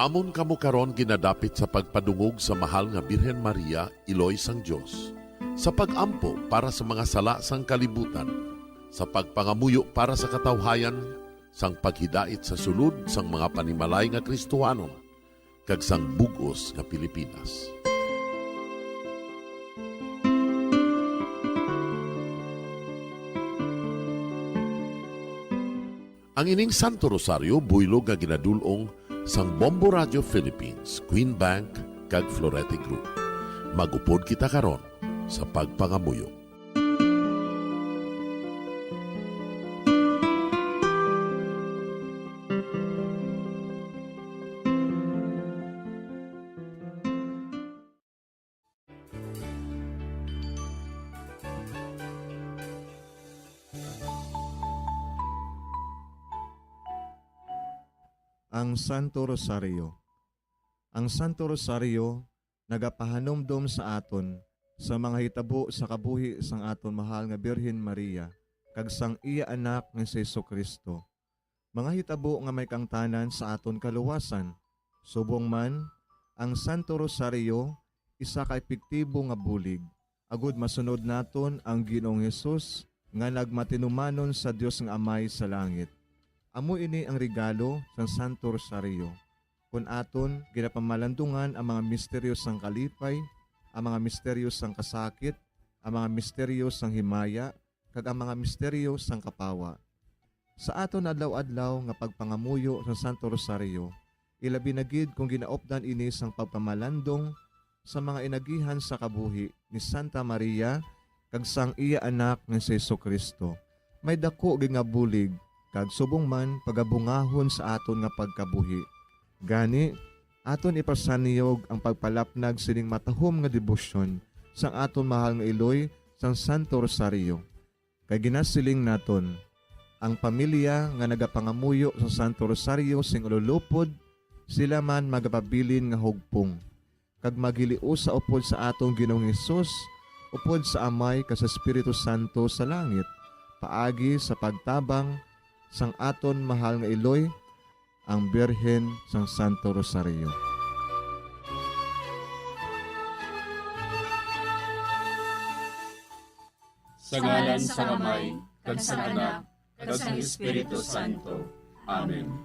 Amon kamo karon ginadapit sa pagpadungog sa Mahal nga Birhen Maria, Iloy sang Dios, sa pag-ampo para sa mga sala sang kalibutan, sa pagpangamuyo para sa katawhayan, sang paghidait sa sulod sang mga panimalay nga Kristohanon, kag sang bug-os nga Pilipinas. Ang ining Santo Rosario buylog nga ginadul-ong sang Bombo Radio Philippines, Queen Bank, kag Florete Group. Mag-upod kita karon sa pagpangamuyo. Ang Santo Rosario. Ang Santo Rosario nagapahanumdom sa aton sa mga hitabo sa kabuhi sang aton mahal nga Birhen Maria kag sang iya Anak nga si Jesu-Cristo, mga hitabo nga may kaangtanan sa aton kaluwasan. Subong man, ang Santo Rosario isa ka epektibo nga bulig agud masunod naton ang Ginoong Hesus nga nagmatinumanon sa Dios nga Amay sa langit. Amo ini ang regalo sang Santo Rosario. Kon aton ginapamalandungan ang mga misteryo sang kalipay, ang mga misteryo sang kasakit, ang mga misteryo sang himaya, kag ang mga misteryo sang kapawa. Sa aton adlaw-adlaw nga pagpangamuyo sa Santo Rosario, ilabi na gid kon ginaupdan ini sang pagpamalandong sa mga inagihan sa kabuhi ni Santa Maria kag sang iya Anak nga si Jesu-Cristo, may daku gid nga bulig kag subong man pagabungahon sa aton nga pagkabuhi. Gani, aton ipasanyog ang pagpalapnag sining matahom nga debosyon sang aton mahal nga iloy sang Santo Rosario. Kay ginasiling naton, ang pamilya nga nagapangamuyo sa Santo Rosario sing ululupod, sila man magapabilin nga hugpong, kag maghiliusa upod sa aton Ginoong Hesus, upod sa Amay kag sa Espiritu Santo sa langit, paagi sa pagtabang sang aton mahal nga iloy, ang Birhen sang Santo Rosario. Sa ngalan sang Amay, kag sang Anak, kag sang Espiritu Santo. Amen.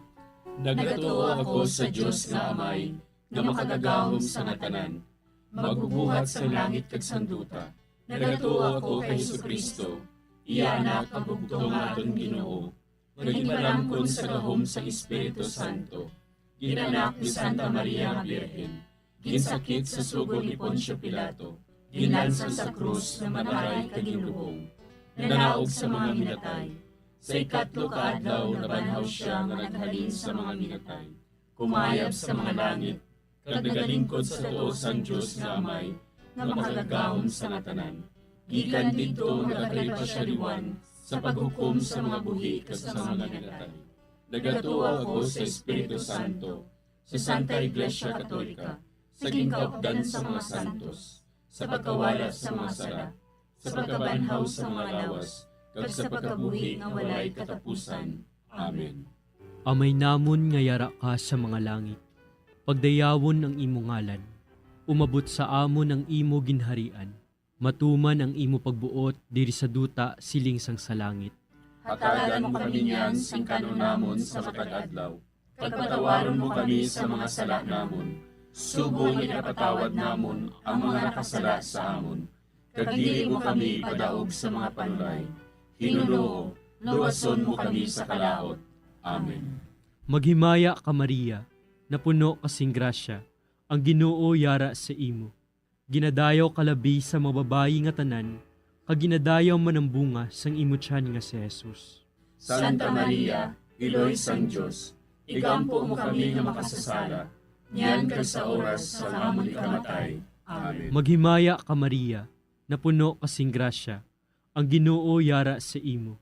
Nagatuo ako sa Dios nga Amay, nga makagagahom sa nga tanan, magbubuhat sang langit kag sang duta. Nagatuo ako kay Jesu-Cristo, iya Anak nga bugtong nga aton Ginoo, nga ginpalangkon sa gahom sang Espiritu Santo, ginanak ni Santa Maria nga Birhen, ginsakit sa sugo ni Poncio Pilato, ginlansang sa krus nga mataray kag ginlubong, nanaog sa mga minatay. Sa ikatlo ka adlaw nabanhaw sia nga naghalin sa mga minatay, kumayab sa mga langit, kag nagalingkod sa tuo sang Dios nga Amay, nga makagagahom sa nga tanan. Gikan didto nagakari pa sia liwat sa paghukom sa mga buhi kag sa mga minatay. Nagatuo ako sa Espiritu Santo, sa Santa Iglesia Katolika, sa ginkaupdan sa mga santos, sa pagkawala sa mga sala, sa pagkabanhaw sa mga lawas, kag sa pagkabuhi nga walay katapusan. Amen. Amay namon nga yara ka sa mga langit, pagdayawon ang imo ngalan. Umabot sa amon ang imo ginharian. Matuman ang imo pagbuot diri sa duta siling sang sa langit. Hatagan mo kami niyan sing kan-on namon sa matag adlaw, kag patawaron mo kami sa mga sala namon, Subong nga ginapatawad namon ang mga nakasala sa amon, kag dili mo kami ipadaog sa mga panulay. Hinunoo, luwason mo kami sa kalaut. Amen. Maghimaya ka, Maria, napuno ka sing grasya, ang Ginoo yara sa imo. Ginadayaw ka labi sa mga babayi nga tanan, kag ginadayaw man ang bunga sang imo tiyan nga si Jesus. Santa Maria, Iloy sang Dios, igampo mo kami nga makasasala, niyan kag sa oras sang amon ikamatay. Amen. Maghimaya ka, Maria, napuno ka sing grasya, ang Ginoo yara sa imo.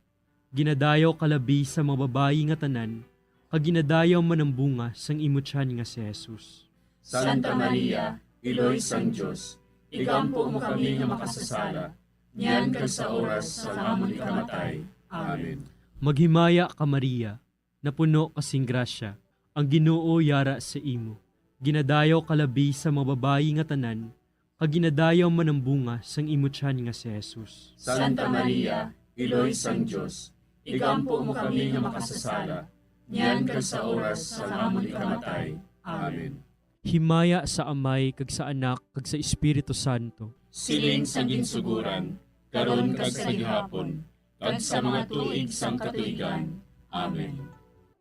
Ginadayaw ka labi sa mga babayi nga tanan, kag ginadayaw man ang bunga sang imo tiyan nga si Jesus. Santa Maria, Iloy sang Dios, igampo mo kami nga makasasala, niyan kag sa oras sang amon ikamatay. Amen. Maghimaya ka, Maria, napuno ka sing grasya, ang Ginoo yara sa imo. Ginadayaw ka labi sa mga babayi nga tanan, kag ginadayaw man ang bunga sang imo tiyan nga si Jesus. Santa Maria, Iloy sang Dios, igampo mo kami nga makasasala, niyan kag sa oras sang amon ikamatay. Amen. Himaya sa Amay, kag sa Anak, kag sa Espiritu Santo. Siling sa ginsuguran, karon kag sa gihapon, kag sa mga tuig sang katuigan. Amen.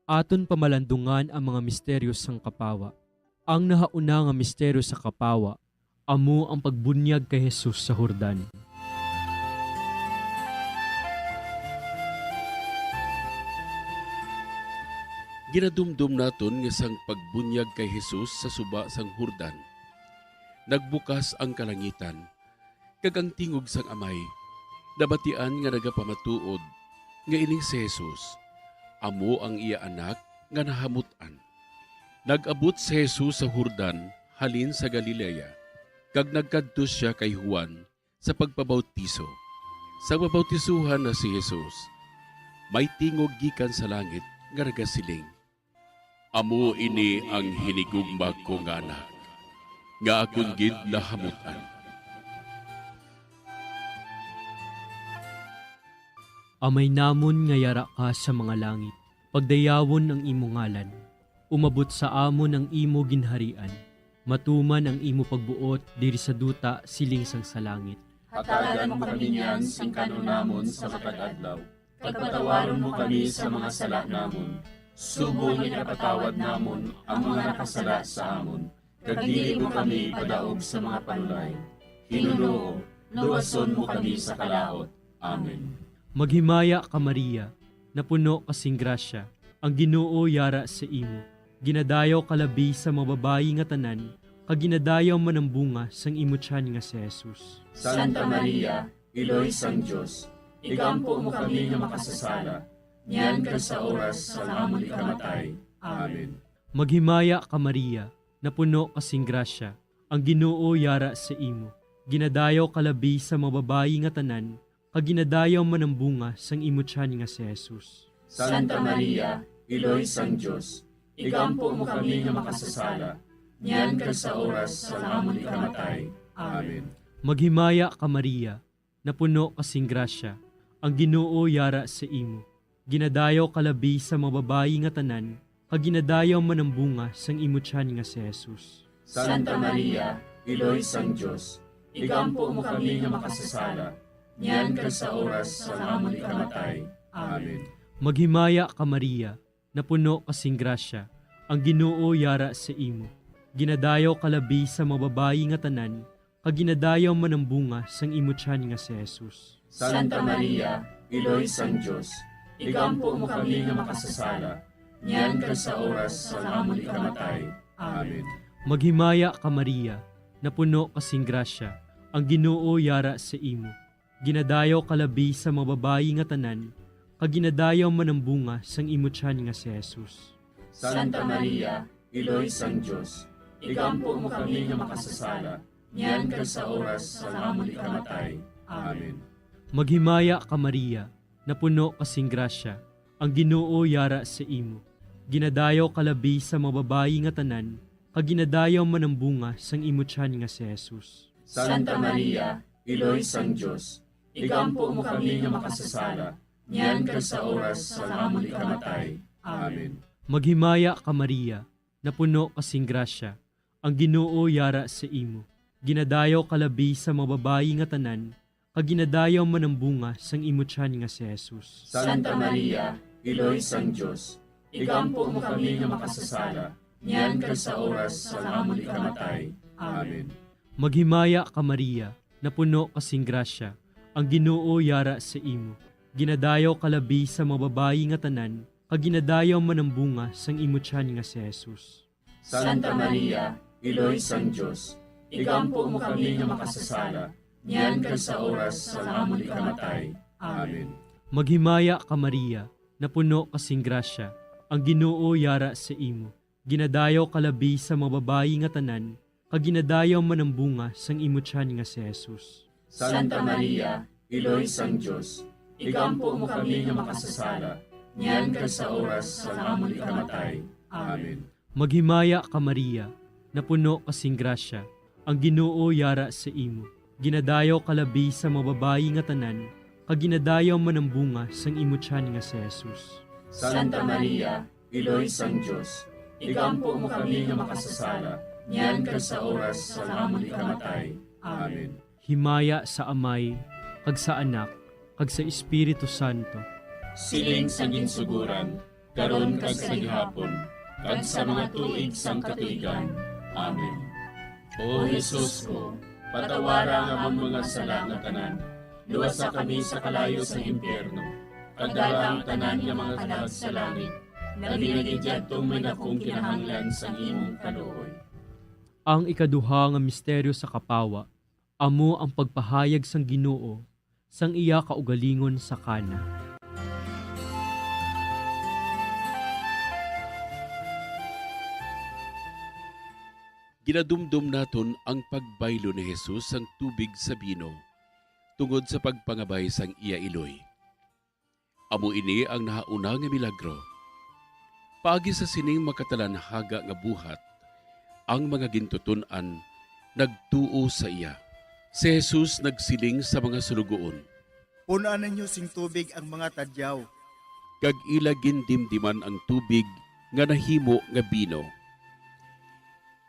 Aton pamalandungan ang mga misteryo sang kapawa. Ang nahauna nga misteryo sa kapawa amo ang pagbunyag kay Jesus sa Jordan. Ginadumdom naton nga sang pagbunyag kay Jesus sa suba sang Jordan, nagbukas ang kalangitan, kag ang tingog sang Amay nabatian nga nagapamatuod nga ining si Jesus amo ang iya Anak nga nahamut-an. Nag-abot si Jesus sa Jordan halin sa Galilea, kag nagkadto sia kay Juan sa pagpabautiso. Sa pabautisohan na si Jesus, may tingog gikan sa langit nga nagasiling, "Amo ini ang hinigugma ko nga Anak, nga akon gid nahamut-an." Amay namon nga yara ka sa mga langit, pagdayawon ang imo ngalan. Umabot sa amon ang imo ginharian. Matuman ang imo pagbuot diri sa duta siling sang sa langit. Hatagan mo kami niyan sing kan-on namon sa matag adlaw, kag patawaron mo kami sa mga sala namon, subong nga ginapatawad namon ang mga nakasala sa amon, kag dili mo kami ipadaog sa mga panulay. Ginoo, luwason mo kami sa kalaut. Amen. Maghimaya ka, Maria, napuno ka sing grasya, ang Ginoo yara sa imo. Ginadayaw ka labi sa mga babayi nga tanan, kag ginadayaw man ang bunga sang imo tiyan nga si Jesus. Santa Maria, Iloy sang Dios, igampo mo kami nga makasasala, niyan kag sa oras sang amon ikamatay. Amen. Maghimaya ka, Maria, napuno ka sing grasya, ang Ginoo yara sa imo. Ginadayaw ka labi sa mga babayi nga tanan, kag ginadayaw man ang bunga sang imo tiyan nga si Jesus. Santa Maria, Iloy sang Dios, igampo mo kami nga makasasala, niyan kag sa oras sang amon ikamatay. Amen. Maghimaya ka, Maria, napuno ka sing grasya, ang Ginoo yara sa imo. Ginadayaw ka labi sa mga babayi nga tanan, kag ginadayaw man ang bunga sang imo tiyan nga si Jesus. Santa Maria, Iloy sang Dios, igampo mo kami nga makasasala, niyan kag sa oras sang amon ikamatay. Amen. Maghimaya ka, Maria, napuno ka sing grasya, ang Ginoo yara sa imo. Ginadayaw ka labi sa mga babayi nga tanan, kag ginadayaw man ang bunga sang imo tiyan nga si Jesus. Santa Maria, Iloy sang Dios, igampo mo kami nga makasasala, niyan kag sa oras sang amon ikamatay. Amen. Maghimaya ka, Maria, napuno ka sing grasya, ang Ginoo yara sa imo. Ginadayaw ka labi sa mga babayi nga tanan, kag ginadayaw man ang bunga sang imo tiyan nga si Jesus. Santa Maria, Iloy sang Dios, igampo mo kami nga makasasala, niyan kag sa oras sang amon ikamatay. Amen. Maghimaya ka, Maria, napuno ka sing grasya, ang Ginoo yara sa imo. Ginadayaw ka labi sa mga babayi nga tanan, kag ginadayaw man ang bunga sang imo tiyan nga si Jesus. Santa Maria, Iloy sang Dios, igampo mo kami nga makasasala, niyan kag sa oras sang amon ikamatay. Amen. Maghimaya ka, Maria, napuno ka sing grasya, Ang Ginoo yara sa imo. Ginadayaw ka labi sa mga babayi nga tanan, kag ginadayaw man ang bunga sang imo tiyan nga si Jesus. Santa Maria, Iloy sang Dios, igampo mo kami nga makasasala, niyan kag sa oras sang amon ikamatay. Amen. Maghimaya ka, Maria, napuno ka sing grasya, ang Ginoo yara sa imo. Ginadayaw ka labi sa mga babayi nga tanan, kag ginadayaw man ang bunga sang imo tiyan nga si Jesus. Santa Maria, Iloy sang Dios, igampo mo kami nga makasasala, niyan kag sa oras sang amon ikamatay. Amen. Maghimaya ka, Maria, napuno ka sing grasya, ang Ginoo yara sa imo. Ginadayaw ka labi sa mga babayi nga tanan, kag ginadayaw man ang bunga sang imo tiyan nga si Jesus. Santa Maria, Iloy sang Dios, igampo mo kami nga makasasala, niyan kag sa oras sang amon ikamatay. Amen. Maghimaya ka, Maria, napuno ka sing grasya, ang Ginoo yara sa imo. Ginadayaw ka labi sa mga babayi nga tanan, kag ginadayaw man ang bunga sang imo tiyan nga si Jesus. Santa Maria, Iloy sang Dios, igampo mo kami nga makasasala, niyan kag sa oras sang amon ikamatay. Amen. Himaya sa Amay, kag sa Anak, kag sa Espiritu Santo. Siling sa ginsuguran, karon kag sa gihapon, kag sa mga tuig sang katuigan. Amen. O Jesus ko, patawara ang amon mga sala nga tanan, luwasa kami sa kalayo sang impyerno, kag dala ang tanan nga mga kalag sa langit, labi na gid yadtong may dakong kinahanglan sang imong kaluoy. Ang ikaduha nga misteryo sa kapawa, amo ang pagpahayag sang Ginoo sang iya kaugalingon sa Cana. Ginadumdom naton ang pagbaylo ni Jesus sang tubig sa bino tungod sa pagpangabay sang iya iloy. Amo ini ang nahauna nga milagro. Paagi sa sining makatalanhaga nga buhat, ang mga gintuton-an nagtuo sa iya. Si Jesus nagsiling sa mga suloguon, "Pun-an ninyo sing tubig ang mga tadyaw." Kag ila gindimdiman ang tubig nga nahimo nga bino.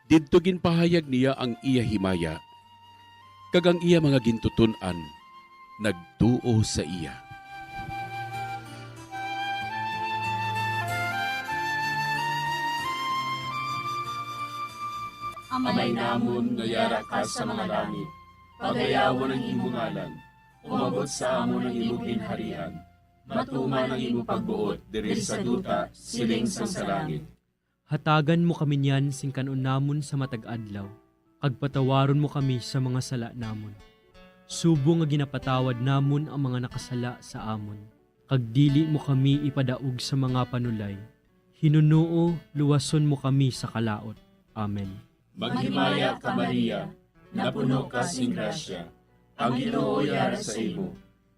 Didto ginpahayag niya ang iya himaya, kag ang iya mga gintuton-an nagtuo sa iya. Amay namon nga yara ka sa mga langit, pagayawon ang imo ngalan, umabot sa amon ang imo ginharian, matuman ang imo pagbuot diri sa duta, siling sang sa langit. Hatagan mo kami niyan sing kan-on namon sa matag adlaw, kag patawaron mo kami sa mga sala namon, subong nga ginapatawad namon ang mga nakasala sa amon, kag dili mo kami ipadaog sa mga panulay. Hinunoo, luwason mo kami sa kalaut. Amen. Maghimaya ka, Maria, napuno ka sing grasya, ang Ginoo yara sa imo.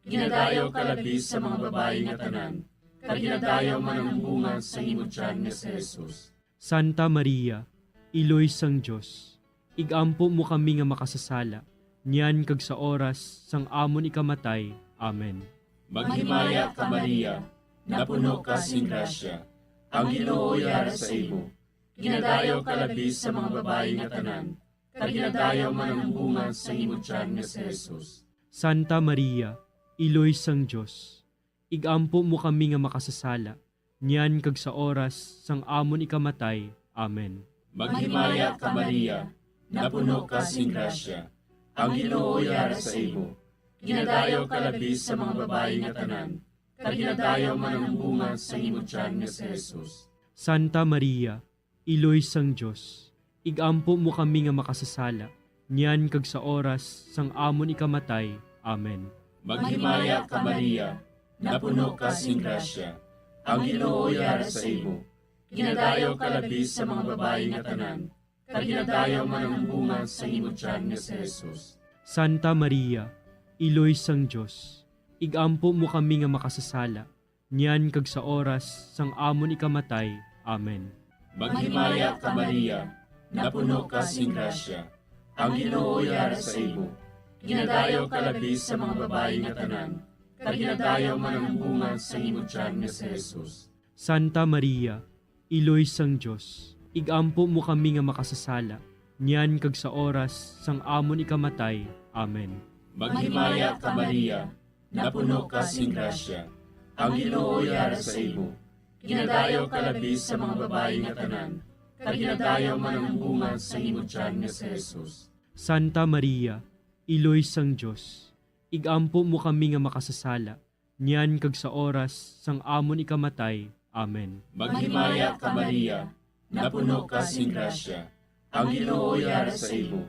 Ginadayaw ka labi sa mga babayi nga tanan, kag ginadayaw man ang bunga sang imo tiyan nga si Jesus. Santa Maria, Iloy sang Dios, ig-ampo mo kami nga makasasala, niyan kag sa oras sang amon ikamatay. Amen. Maghimaya ka, Maria, napuno ka sing grasya, ang Ginoo yara sa imo. Ginadayaw ka labi sa mga babayi nga tanan, kag ginadayaw man ang bunga sang imo tiyan nga si Jesus. Santa Maria, Iloy sang Dios, ig-ampo mo kami nga makasasala, niyan kag sa oras sang amon ikamatay. Amen. Maghimaya ka, Maria, napuno ka sing grasya, ang Ginoo yara sa imo. Ginadayaw ka labi sa mga babayi nga tanan, kag ginadayaw man ang bunga sang imo tiyan nga si Jesus. Santa Maria, Iloy sang Dios, ig-ampo mo kami nga makasasala, niyan kag sa oras sang amon ikamatay. Amen. Maghimaya ka, Maria, napuno ka sing grasya, ang Ginoo yara sa imo. Ginadayaw ka labi sa mga babayi nga tanan, kag ginadayaw man ang bunga sang imo tiyan nga si Jesus. Santa Maria, Iloy sang Dios, ig-ampo mo kami nga makasasala, niyan kag sa oras sang amon ikamatay. Amen. Maghimaya ka, Maria, napuno ka sing grasya, ang Ginoo yara sa imo. Ginadayaw ka labi sa mga babayi nga tanan, kag ginadayaw man ang bunga sang imo tiyan nga si Jesus. Santa Maria, Iloy sang Dios, ig-ampo mo kami nga makasasala, niyan kag sa oras sang amon ikamatay. Amen. Maghimaya ka, Maria, napuno ka sing grasya, ang Ginoo yara sa imo. Ginadayaw ka labi sa mga babayi nga tanan, kag ginadayaw man ang bunga sang imo tiyan nga si Jesus. Santa Maria, Iloy sang Dios, igampo mo kami nga makasasala, niyan kag sa oras sang amon ikamatay. Amen. Maghimaya ka, Maria, napuno ka sing grasya, ang Ginoo yara sa imo.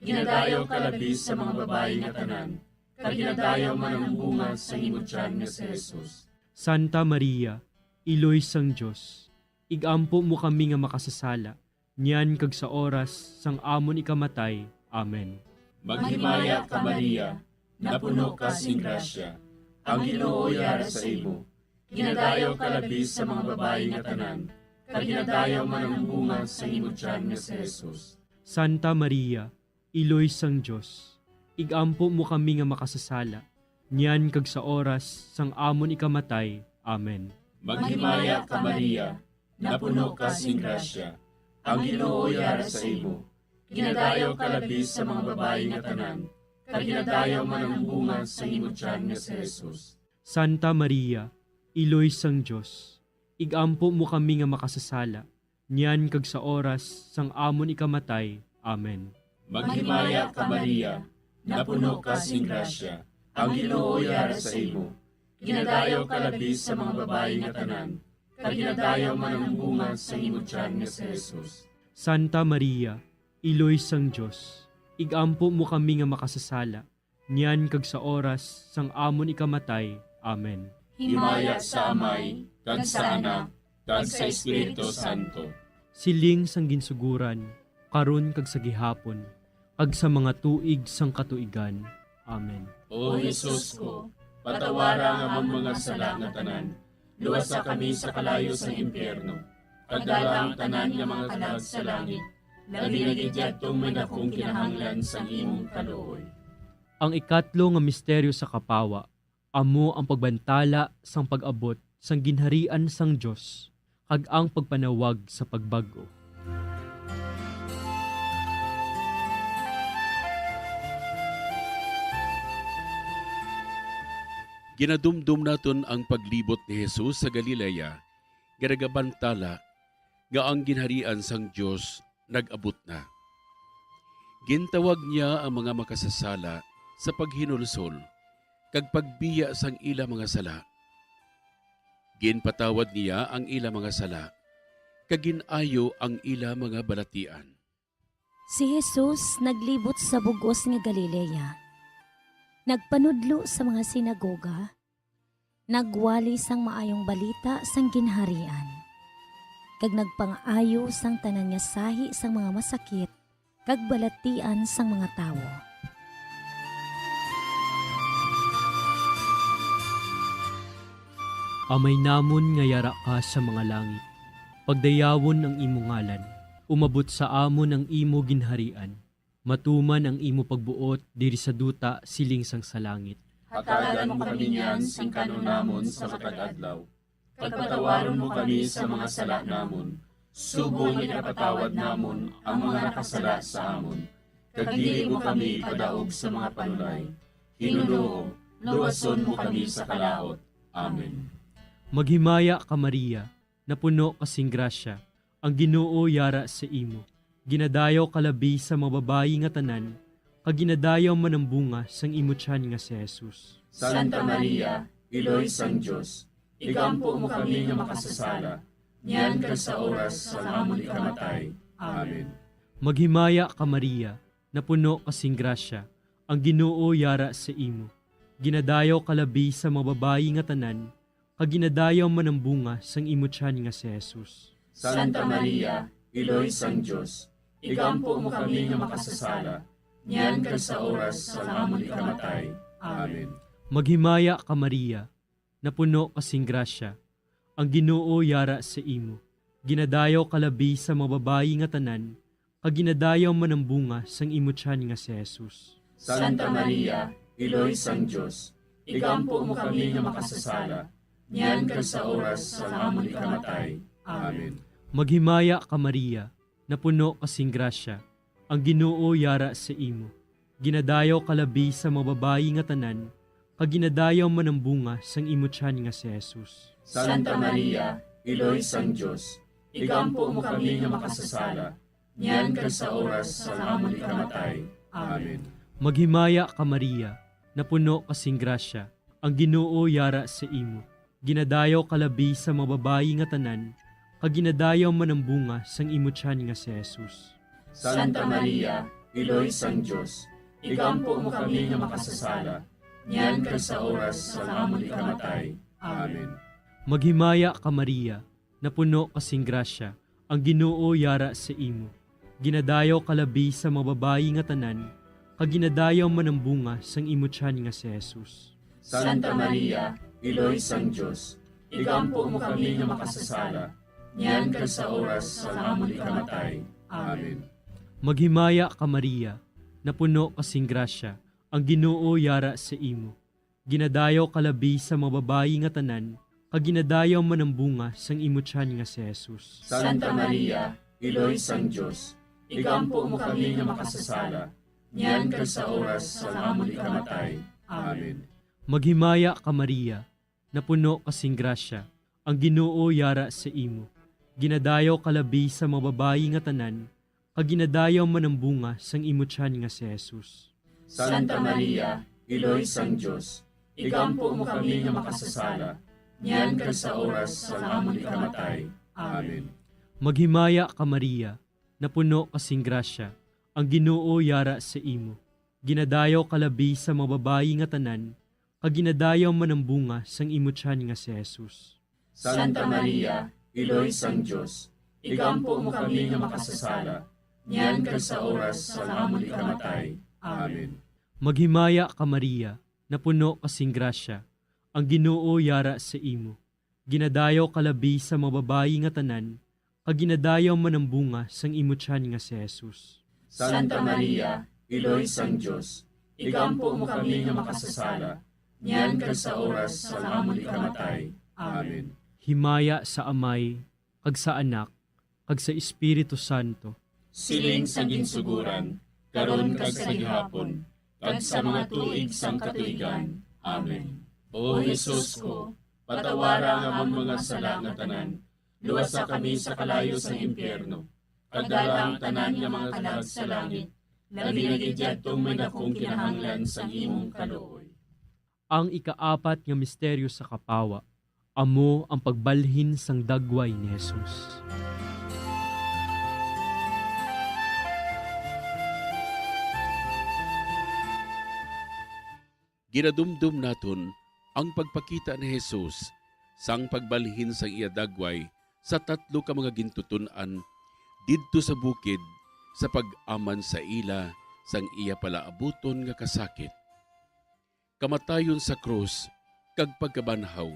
Ginadayaw ka labi sa mga babayi nga tanan, kag ginadayaw man ang bunga sang imo tiyan nga si Jesus. Santa Maria, Iloy sang Dios, igampo mo kami nga makasasala, niyan kag sa oras sang amon ikamatay. Amen. Maghimaya ka, Maria, napuno ka sing grasya, ang Ginoo yara sa imo. Ginadayaw ka labi sa mga babayi nga tanan, kag ginadayaw man ang bunga sang imo tiyan nga si Jesus. Santa Maria, Iloy sang Dios, igampo mo kami nga makasasala, niyan kag sa oras sang amon ikamatay. Amen. Maghimaya ka, Maria, napuno ka sing grasya, ang Ginoo yara sa imo. Ginadayaw ka labi sa mga babayi nga tanan, kag ginadayaw man ang bunga sang imo tiyan nga si Jesus. Santa Maria, Iloy sang Dios, igampo mo kami nga makasasala, niyan kag sa oras sang amon ikamatay. Amen. Maghimaya ka, Maria, napuno ka sing grasya, ang Ginoo yara sa imo. Ginadayaw ka labi sa mga babayi nga tanan, kag ginadayaw man ang bunga sang imo tiyan nga si Jesus. Santa Maria, Iloy sang Dios, igampo mo kami nga makasasala, niyan kag sa oras sang amon ikamatay. Amen. Himaya sa Amay, kag sa Anak, kag sa Espiritu Santo. Siling sang ginsuguran, karon kag sa gihapon, kag sa mga tuig sang katuigan. Amen. O Jesus ko, patawara ang amon mga sala nga tanan, luwasa kami sa kalayo sang impyerno, kag dala ang tanan nga mga kalag sa langit, labi na gid yadtong may dakong kinahanglan sang imong kaluoy. Ang ikatlo nga misteryo sa kapawa amo ang pagbantala sang pag-abot sang Ginharian sang Dios kag ang pagpanawag sa pagbag-o. Ginadumdom naton ang paglibot ni Jesus sa Galilea nga nagabantala nga ang Ginharian sang Dios nag-abot na. Gintawag niya ang mga makasasala sa paghinulsol kag pagbiya sang ila mga sala. Ginpatawad niya ang ila mga sala, kag gin-ayo ang ila mga balatian. Si Jesus naglibot sa bug-os nga Galilea, nagpanudlo sa mga sinagoga, nagwali sang Maayong Balita sang Ginharian, kag nagpangaayo sang tanan nga sahi sang mga masakit kag balatian sang mga tawo. Amay namon nga yara ka sa mga langit, pagdayawon ang imo ngalan, umabot sa amon ang imo ginharian, matuman ang imo pagbuot diri sa duta siling sang sa langit. Hatagan mo kami niyan sing kan-on namon sa matag adlaw, kag patawaron mo kami sa mga sala namon, subong nga ginapatawad namon ang mga nakasala sa amon, kag dili mo kami ipadaog sa mga panulay. Ginoo, luwason mo kami sa kalaut. Amen. Maghimaya ka, Maria, napuno ka sing grasya, ang Ginoo yara sa imo. Ginadayaw ka labi sa mga babayi nga tanan, kag ginadayaw man ang bunga sang imo tiyan nga si Jesus. Santa Maria, Iloy sang Dios, igampo mo kami nga makasasala, niyan kag sa oras sang amon ikamatay. Amen. Maghimaya ka, Maria, napuno ka sing grasya, ang Ginoo yara sa imo. Ginadayaw ka labi sa mga babayi nga tanan, kag ginadayaw man ang bunga sang imo tiyan nga si Jesus. Santa Maria, Iloy sang Dios, igampo mo kami nga makasasala, niyan kag sa oras sang amon ikamatay. Amen. Maghimaya ka, Maria, napuno ka sing grasya, ang Ginoo yara sa imo. Ginadayaw ka labi sa mga babayi nga tanan, kag ginadayaw man ang bunga sang imo tiyan nga si Jesus. Santa Maria, Iloy sang Dios, igampo mo kami nga makasasala, niyan kag sa oras sang amon ikamatay. Amen. Maghimaya ka, Maria, napuno ka sing grasya, Ang Ginoo yara sa imo. Ginadayaw ka labi sa mga babayi nga tanan, kag ginadayaw man ang bunga sang imo tiyan nga si Jesus. Santa Maria, Iloy sang Dios, igampo mo kami nga makasasala, niyan kag sa oras sang amon ikamatay. Amen. Maghimaya ka, Maria, napuno ka sing grasya, ang Ginoo yara sa imo. Ginadayaw ka labi sa mga babayi nga tanan, kag ginadayaw man ang bunga sang imo tiyan nga si Jesus. Santa Maria, Iloy sang Dios, igampo mo kami nga makasasala, niyan kag sa oras sang amon ikamatay. Amen. Maghimaya ka, Maria, napuno ka sing grasya, ang Ginoo yara sa imo. Ginadayaw ka labi sa mga babayi nga tanan, kag ginadayaw man ang bunga sang imo tiyan nga si Jesus. Santa Maria, Iloy sang Dios, igampo mo kami nga makasasala, niyan kag sa oras sang amon ikamatay. Amen. Maghimaya ka, Maria, napuno ka sing grasya, ang Ginoo yara sa imo. Ginadayaw ka labi sa mga babayi nga tanan, kag ginadayaw man ang bunga sang imo tiyan nga si Jesus. Santa Maria, Iloy sang Dios, igampo mo kami nga makasasala, niyan kag sa oras sang amon ikamatay. Amen. Maghimaya ka, Maria, napuno ka sing grasya, ang Ginoo yara sa imo. Ginadayaw ka labi sa mga babayi nga tanan, kag ginadayaw man ang bunga sang imo tiyan nga si Jesus. Santa Maria, Iloy sang Dios, igampo mo kami nga makasasala, niyan kag sa oras sang amon ikamatay. Amen. Maghimaya ka, Maria, napuno ka sing grasya, ang Ginoo yara sa imo. Ginadayaw ka labi sa mga babayi nga tanan, kag ginadayaw man ang bunga sang imo tiyan nga si Jesus. Santa Maria, Iloy sang Dios, igampo mo kami nga makasasala, niyan kag sa oras sang amon ikamatay. Amen. Maghimaya ka, Maria, napuno ka sing grasya, ang Ginoo yara sa imo. Ginadayaw ka labi sa mga babayi nga tanan, kag ginadayaw man ang bunga sang imo tiyan nga si Jesus. Santa Maria, Iloy sang Dios, igampo mo kami nga makasasala, niyan kag sa oras sang amon ikamatay. Amen. Himaya sa Amay, kag sa Anak, kag sa Espiritu Santo. Siling sa ginsuguran, karon kag sa gihapon, kag sa mga tuig sang katuigan. Amen. O Jesus ko, patawara ang amon mga sala nga tanan, luwasa kami sa kalayo sang impyerno, kag dala ang tanan nga mga kalag sa langit, labi na gid yadtong may dakong kinahanglan sang imong kaluoy. Ang ikaapat nga misteryo sa kapawa, amo ang pagbalhin sang dagway ni Jesus. Ginadumdom naton ang pagpakita ni Jesus sang pagbalhin sang iya dagway sa tatlo ka mga gintuton-an didto sa bukid sa pag-aman sa ila sang iya palaabuton nga kasakit. Kamatayon sa krus kag pagkabanhaw,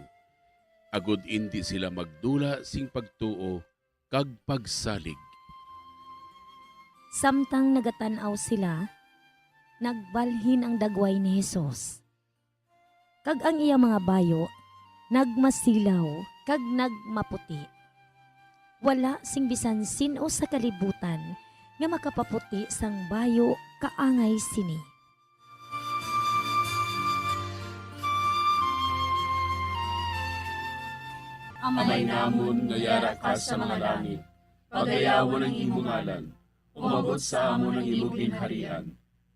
agod indi sila magdula sing pagtuo kag pagsalig. Samtang nagatan-aw sila, nagbalhin ang dagway ni Jesus, kag ang iya mga bayo nagmasilaw kag nagmaputi. Wala sing bisan sin-o sa kalibutan nga makapaputi sang bayo kaangay sini. Amay namon nga yara ka sa mga langit, pagayawon ang imo ngalan. Umabot sa amon ang imo ginharian.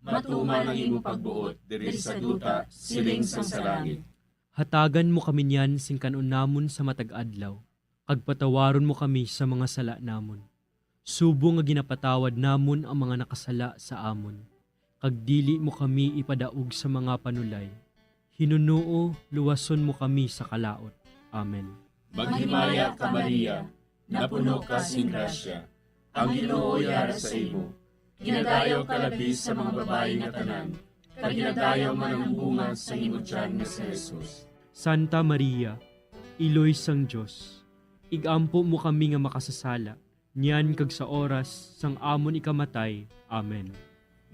Matuman ang imo pagbuot diri sa duta, siling sang sa langit. Hatagan mo kami niyan sing kan-on namon sa matag adlaw, kag patawaron mo kami sa mga sala namon, subong nga ginapatawad namon ang mga nakasala sa amon, kag dili mo kami ipadaog sa mga panulay. Hinunoo, luwason mo kami sa kalaut. Amen. Maghimaya ka, Maria, napuno ka sing grasya, ang Ginoo yara sa imo. Ginadayaw ka labi sa mga babayi nga tanan, kag ginadayaw man ang bunga sa imo tiyan nga si Jesus. Santa Maria, Iloy sang Dios, igampo mo kami nga makasasala, niyan kag sa oras sang amon ikamatay. Amen.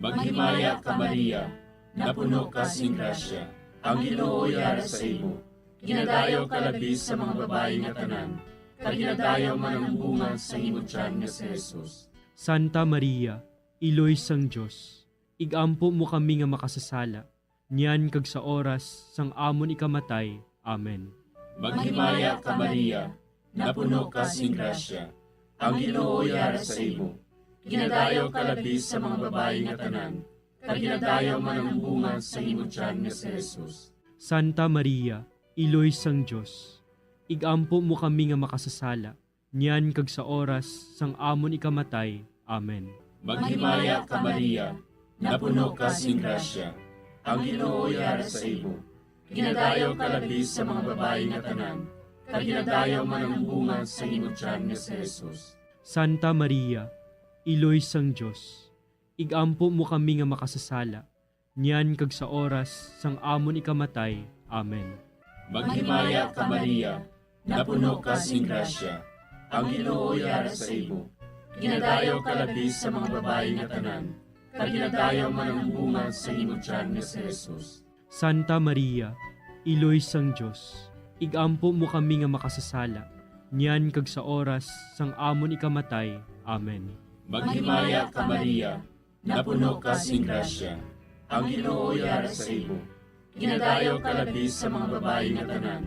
Maghimaya ka, Maria, napuno ka sing grasya, ang Ginoo yara sa imo. Ginadayaw ka labi sa mga babayi nga tanan, kag ginadayaw man ang bunga sa imo tiyan nga si Jesus. Santa Maria, Iloy sang Dios, ig-ampo mo kami nga makasasala, niyan kag sa oras sang amon ikamatay. Amen. Maghimaya ka, Maria, napuno ka sing grasya, ang Ginoo yara sa imo. Ginadayaw ka labi sa mga babayi nga tanan, kag ginadayaw man ang bunga sa imo tiyan nga si Jesus. Santa Maria, Iloy sang Dios, ig-ampo mo kami nga makasasala, niyan kag sa oras sang amon ikamatay. Amen. Maghimaya ka, Maria, napuno ka sing grasya, ang Ginoo yara sa imo. Ginadayaw ka labi sa mga babayi nga tanan, kag ginadayaw man ang bunga sa imo tiyan nga si Jesus. Santa Maria, Iloy sang Dios, ig-ampo mo kami nga makasasala, niyan kag sa oras sang amon ikamatay. Amen. Maghimaya ka, Maria, napuno ka sing grasya, ang Ginoo yara sa imo. Ginadayaw ka labi sa mga babayi nga tanan, kag ginadayaw man ang bunga sa imo tiyan nga si Jesus. Santa Maria, Iloy sang Dios, ig-ampo mo kami nga makasasala, niyan kag sa oras sang amon ikamatay. Amen. Maghimaya ka, Maria, napuno ka sing grasya, ang Ginoo yara sa imo. Ginadayaw ka labi sa mga babayi nga tanan,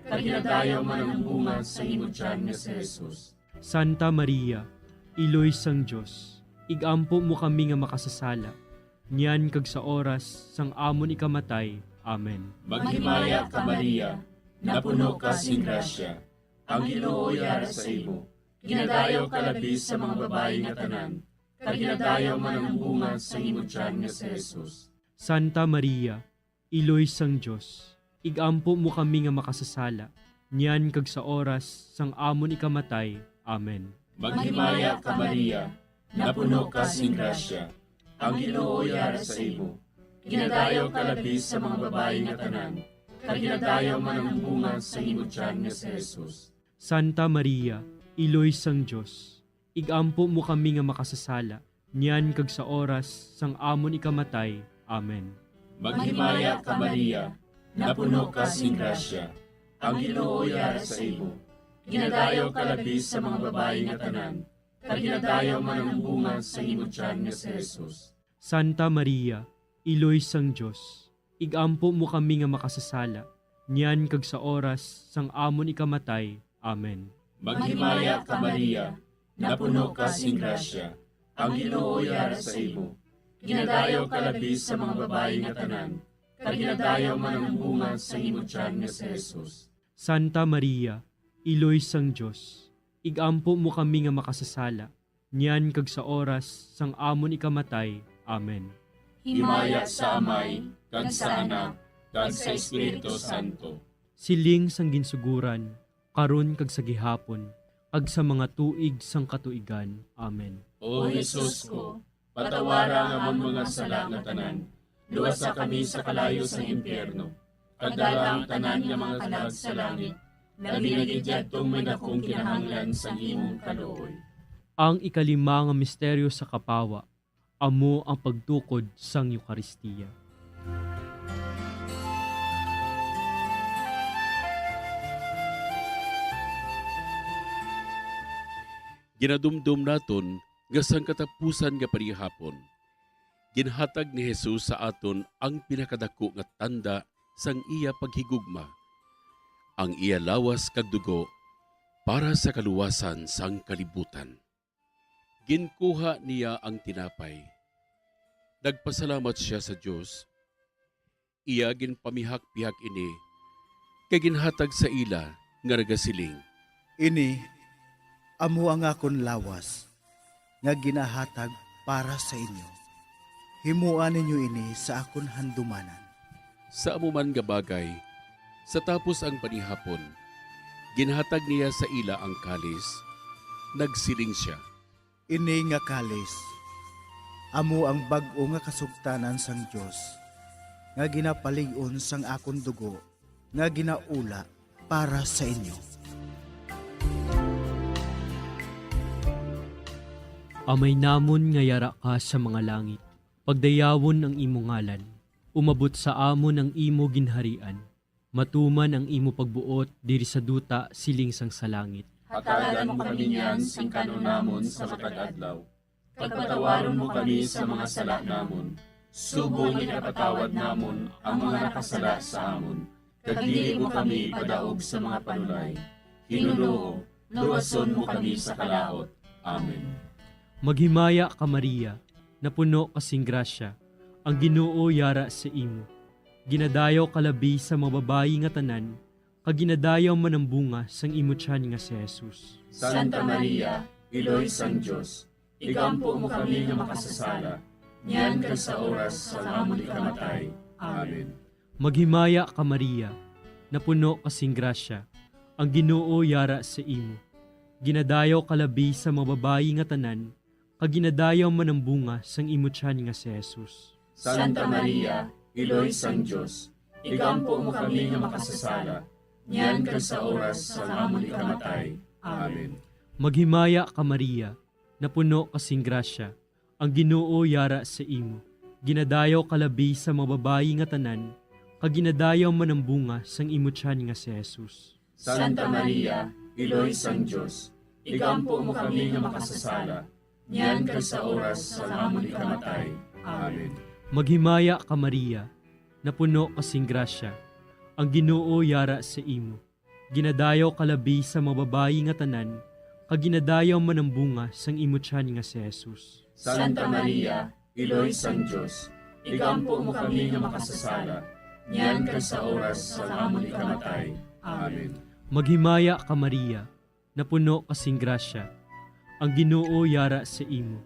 kag ginadayaw man ang bunga sa imo tiyan nga si Jesus. Santa Maria, Iloy sang Dios, ig-ampo mo kami nga makasasala, niyan kag sa oras sang amon ikamatay. Amen. Maghimaya ka, Maria, napuno ka sing grasya, ang Ginoo yara sa imo. Ginadayaw ka labi sa mga babayi nga tanan, kag ginadayaw man ang bunga sa imo tiyan nga si Jesus. Santa Maria, Iloy sang Dios, ig-ampo mo kami nga makasasala, niyan kag sa oras sang amon ikamatay. Amen. Maghimaya ka, Maria, napuno ka sing grasya, ang Ginoo yara sa imo. Ginadayaw ka labi sa mga babayi nga tanan, kag ginadayaw man ang bunga sa imo tiyan nga si Jesus. Santa Maria, Iloy sang Dios, ig-ampo mo kami nga makasasala, niyan kag sa oras sang amon ikamatay. Amen. Maghimaya ka, Maria, napuno ka sing grasya, ang Ginoo yara sa imo. Ginadayaw ka labi sa mga babayi nga tanan, kag ginadayaw man ang bunga sa imo tiyan nga si Jesus. Santa Maria, Iloy sang Dios, ig-ampo mo kami nga makasasala, niyan kag sa oras sang amon ikamatay. Amen. Maghimaya ka, Maria, napuno ka sing grasya, ang Ginoo yara sa imo. Ginadayaw ka labi sa mga babayi nga tanan, kag ginadayaw man ang bunga sa imo tiyan nga si Jesus. Santa Maria, Iloy sang Dios, ig-ampo mo kami nga makasasala, niyan kag sa oras sang amon ikamatay. Amen. Himaya sa Amay, kag sa Anak, kag sa Espiritu Santo. Siling sang ginsuguran, karon kag sa gihapon, kag sa mga tuig sang katuigan. Amen. O Jesus ko, patawara ang amon mga sala nga tanan, luwasa kami sa kalayo sang impyerno, kag dala ang tanan nga mga kalag sa langit, labi na gid yadtong may dakong kinahanglan sang imong kaluoy. Ang ikalima nga misteryo sa kapawa, amo ang pagtukod sang Eukaristia. Ginadumdom naton nga sang katapusan nga panihapon, ginhatag ni Jesus sa aton ang pinakadako nga tanda sang iya paghigugma, ang iya lawas kag dugo para sa kaluwasan sang kalibutan. Ginkuha niya ang tinapay, nagpasalamat sia sa Dios, iya ginpamihak-pihak ini, kag ginhatag sa ila nga nagasiling, "Ini amo ang akon lawas nga ginahatag para sa inyo. Himoa ninyo ini sa akon handumanan." Sa amo man nga bagay, sa tapos ang panihapon, ginhatag niya sa ila ang kalis, nagsiling sia, "Ini nga kalis amo ang bag-o nga kasugtanan sang Dios, nga ginapalig-on sang akon dugo, nga ginaula para sa inyo." Amay namon nga yara ka sa mga langit, pagdayawon ang imo ngalan. Umabot sa amon ang imo ginharian. Matuman ang imo pagbuot diri sa duta siling sang sa langit. Hatagan mo kami niyan sing kan-on namon sa matag adlaw. kag patawaron mo kami sa mga sala namon, subong nga ginapatawad namon ang mga nakasala sa amon, kag dili mo kami ipadaog sa mga panulay. Ginoo, luwason mo kami sa kalaut. Amen. Maghimaya ka, Maria, napuno ka sing grasya, ang Ginoo yara sa imo. Ginadayaw ka labi sa mga babayi nga tanan, kag ginadayaw man ang bunga sang imo tiyan nga si Jesus. Santa Maria, Iloy sang Dios, igampo mo kami nga makasasala, niyan kag sa oras sang amon ikamatay. Amen. Maghimaya ka, Maria, napuno ka sing grasya, ang Ginoo yara sa imo. Ginadayaw ka labi sa mga babayi nga tanan, kag ginadayaw man ang bunga sang imo tiyan nga si Jesus. Santa Maria, Iloy sang Dios, igampo mo kami nga makasasala, niyan kag sa oras sang amon ikamatay. Amen. Maghimaya ka, Maria, napuno ka sing grasya, ang Ginoo yara sa imo. Ginadayaw ka labi sa mga babayi nga tanan, kag ginadayaw man ang bunga sang imo tiyan nga si Jesus. Santa Maria, Iloy sang Dios, igampo mo kami nga makasasala, niyan kag sa oras sang amon ikamatay. Amen. Maghimaya ka, Maria, napuno ka sing grasya, ang Ginoo yara sa imo. Ginadayaw ka labi sa mga babayi nga tanan, kag ginadayaw man ang bunga sang imo tiyan nga si Jesus. Santa Maria, Iloy sang Dios, igampo mo kami nga makasasala, niyan kag sa oras sang amon ikamatay. Amen. Maghimaya ka, Maria, napuno ka sing grasya, ang Ginoo yara sa imo.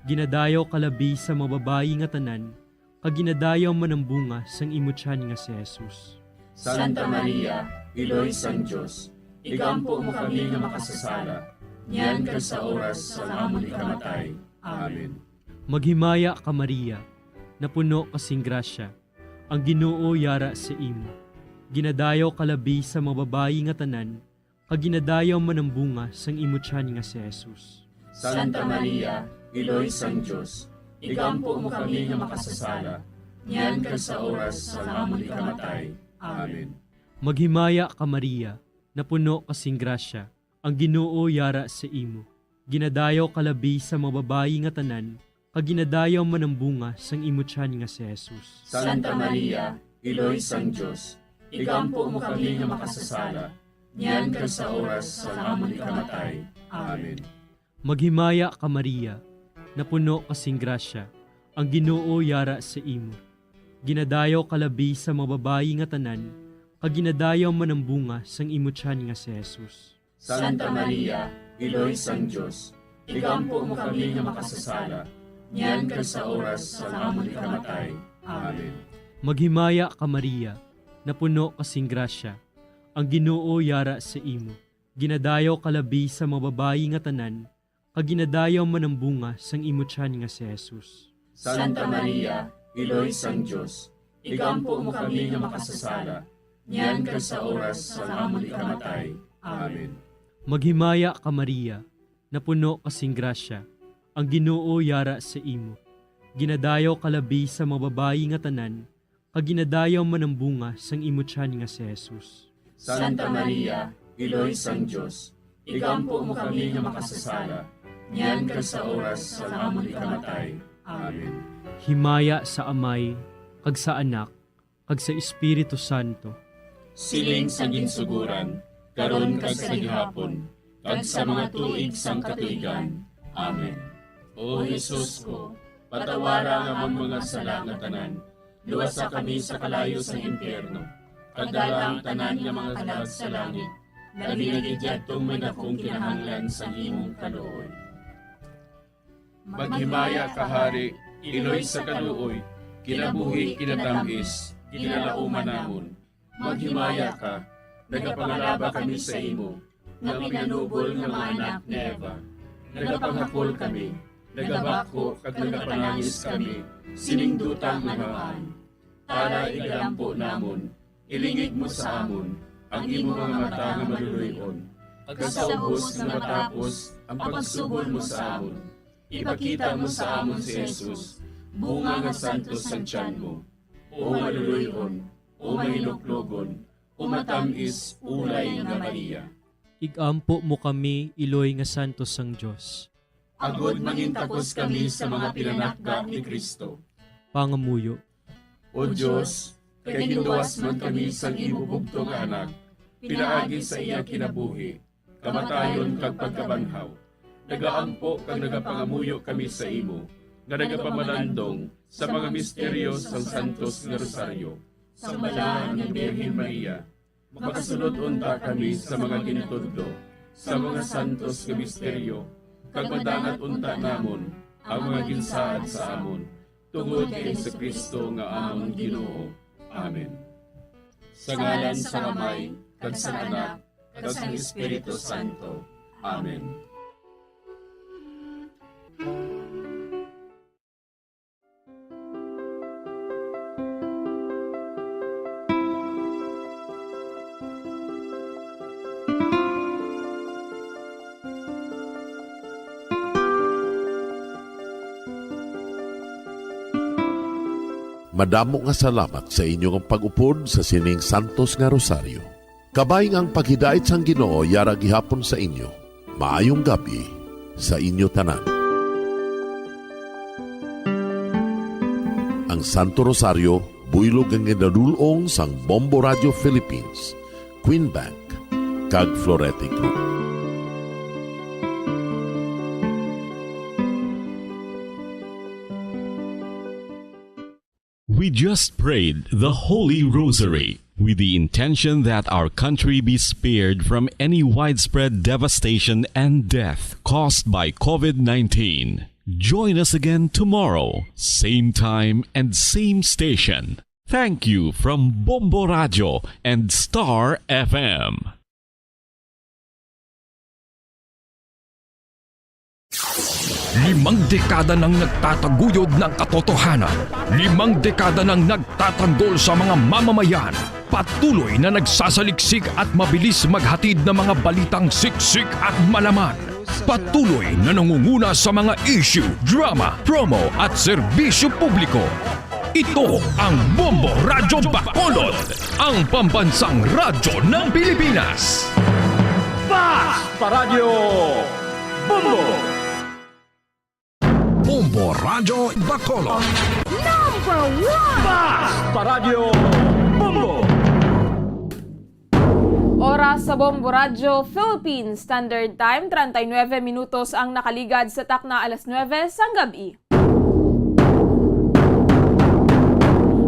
Ginadayaw ka labi sa mga babayi nga tanan, kag ginadayaw man ang bunga sang imo tiyan nga si Jesus. Santa Maria, Iloy sang Dios, igampo mo kami nga makasasala, niyan kag sa oras sang amon ikamatay. Amen. Maghimaya ka, Maria, napuno ka sing grasya, ang Ginoo yara sa imo. Ginadayaw ka labi sa mga babayi nga tanan, kag ginadayaw man ang bunga sang imo tiyan nga si Jesus. Santa Maria, Iloy sang Dios, igampo mo kami nga makasasala, niyan kag sa oras sang amon ikamatay. Amen. Maghimaya ka, Maria, napuno ka sing grasya, ang Ginoo yara sa imo. Ginadayaw ka labi sa mga babayi nga tanan, kag ginadayaw man ang bunga sang imo tiyan nga si Jesus. Santa Maria, Iloy sang Dios, igampo mo kami nga makasasala, niyan kag sa oras sang amon ikamatay. Amen. Maghimaya ka, Maria, napuno ka sing grasya, ang Ginoo yara sa imo. Ginadayaw ka labi sa mga babayi nga tanan, kag ginadayaw man ang bunga sang imo tiyan nga si Jesus. Santa Maria, Iloy sang Dios, igampo mo kami nga makasasala, niyan kag sa oras sang amon ikamatay. Amen. Maghimaya ka, Maria, napuno ka sing grasya, ang Ginoo yara sa imo. Ginadayaw ka labi sa mga babayi nga tanan, kag ginadayaw man ang bunga sang imo tiyan nga si Jesus. Santa Maria, Iloy sang Dios, igampo mo kami nga makasasala, niyan kag sa oras sang amon ikamatay. Amen. Maghimaya ka, Maria, napuno ka sing grasya, ang Ginoo yara sa imo. Ginadayaw ka labi sa mga babayi nga tanan, kag ginadayaw man ang bunga sang imo tiyan nga si Jesus. Santa Maria, Iloy sang Dios, igampo mo kami nga makasasala, niyan kag sa oras sang amon ikamatay. Amen. Himaya sa Amay, kag sa Anak, kag sa Espiritu Santo. Siling sa ginsuguran, karon kag sa gihapon, kag sa mga tuig sang katuigan. Amen. O Jesus ko, patawara ang amon mga sala nga tanan, luwasa kami sa kalayo sang impyerno, kag dala ang tanan nga mga kalag sa langit, labi na gid yadtong may dakong kinahanglan sang imong kaluoy. Maghimaya ka, Hari, Iloy sa kaluoy, Kinabuhi, Kinatamis, Ginalauman namon. Maghimaya ka, nagapangalaba kami sa imo, nga pinanubol nga mga anak ni Eva. Nagapanghakol kami, nagabakho kag nagapanangis kami sining dutang nga namaan. Tala, igalampo namon, ilingig mo sa amon ang imo mga mata nga maluloy-on, kag sa ubos nga matapos ang pagsugod mo sa amon, ipakita mo sa amon si Jesus, bunga nga santos sang tiyan mo. O maluloy-on, o mahinuklogon, o matam-is ulay nga Maria. Igampo mo kami, Iloy nga santos sang Dios. agod mangintakos kami sa mga pinanakda ni Cristo. Pangamuyo. O Dios, kay ginluwas man kami sang imo bugtong nga Anak, pinaagi sa iya kinabuhi, kamatayon, kag pagkabanhaw, nagaampo kag nagapangamuyo kami sa imo, nga nagapamalandong sa mga misteryo sang Santos nga Rosaryo, sang Balahan nga Birhen Maria. Makasulod unta kami sa mga ginatudlo sa mga santos nga misteryo, kag madangat unta namon ang mga ginsaad sa amon, tungod kay Jesu-Cristo nga amon Ginoo. Amen. Sa ngalan sang Amay, kag sang Anak, kag sang Espiritu Santo. Amen. Madamo nga salamat sa inyo nga pag-upod sa sining santos nga rosaryo. Kabay nga ang paghidait sang Ginoo yara gihapon sa inyo. Maayong gab-i sa inyo tanan. Ang Santo Rosario, buylog nga ginadul-ong sang Bombo Radio Philippines, Queen Bank, kag Florete Group. We just prayed the Holy Rosary with the intention that our country be spared from any widespread devastation and death caused by COVID nineteen. Join us again tomorrow, same time and same station. Thank you from Bombo Radio and Star F M. Limang dekada nang nagtataguyod ng katotohanan. Limang dekada nang nagtatanggol sa mga mamamayan. Patuloy na nagsasaliksik at mabilis maghatid ng mga balitang siksik at malaman. Patuloy na nangunguna sa mga issue, drama, promo at serbisyo publiko. Ito ang Bombo Radyo Bacolod, ang pambansang radyo ng Pilipinas. Fast Paradyo Bombo! Bombo Radyo Bacolod. Number one! Fast Paradyo Bombo! Oras sa Bombo Radyo Philippines Standard Time, treinta y nueve minutos ang nakaligad sa takna alas nuebe sang gab-i.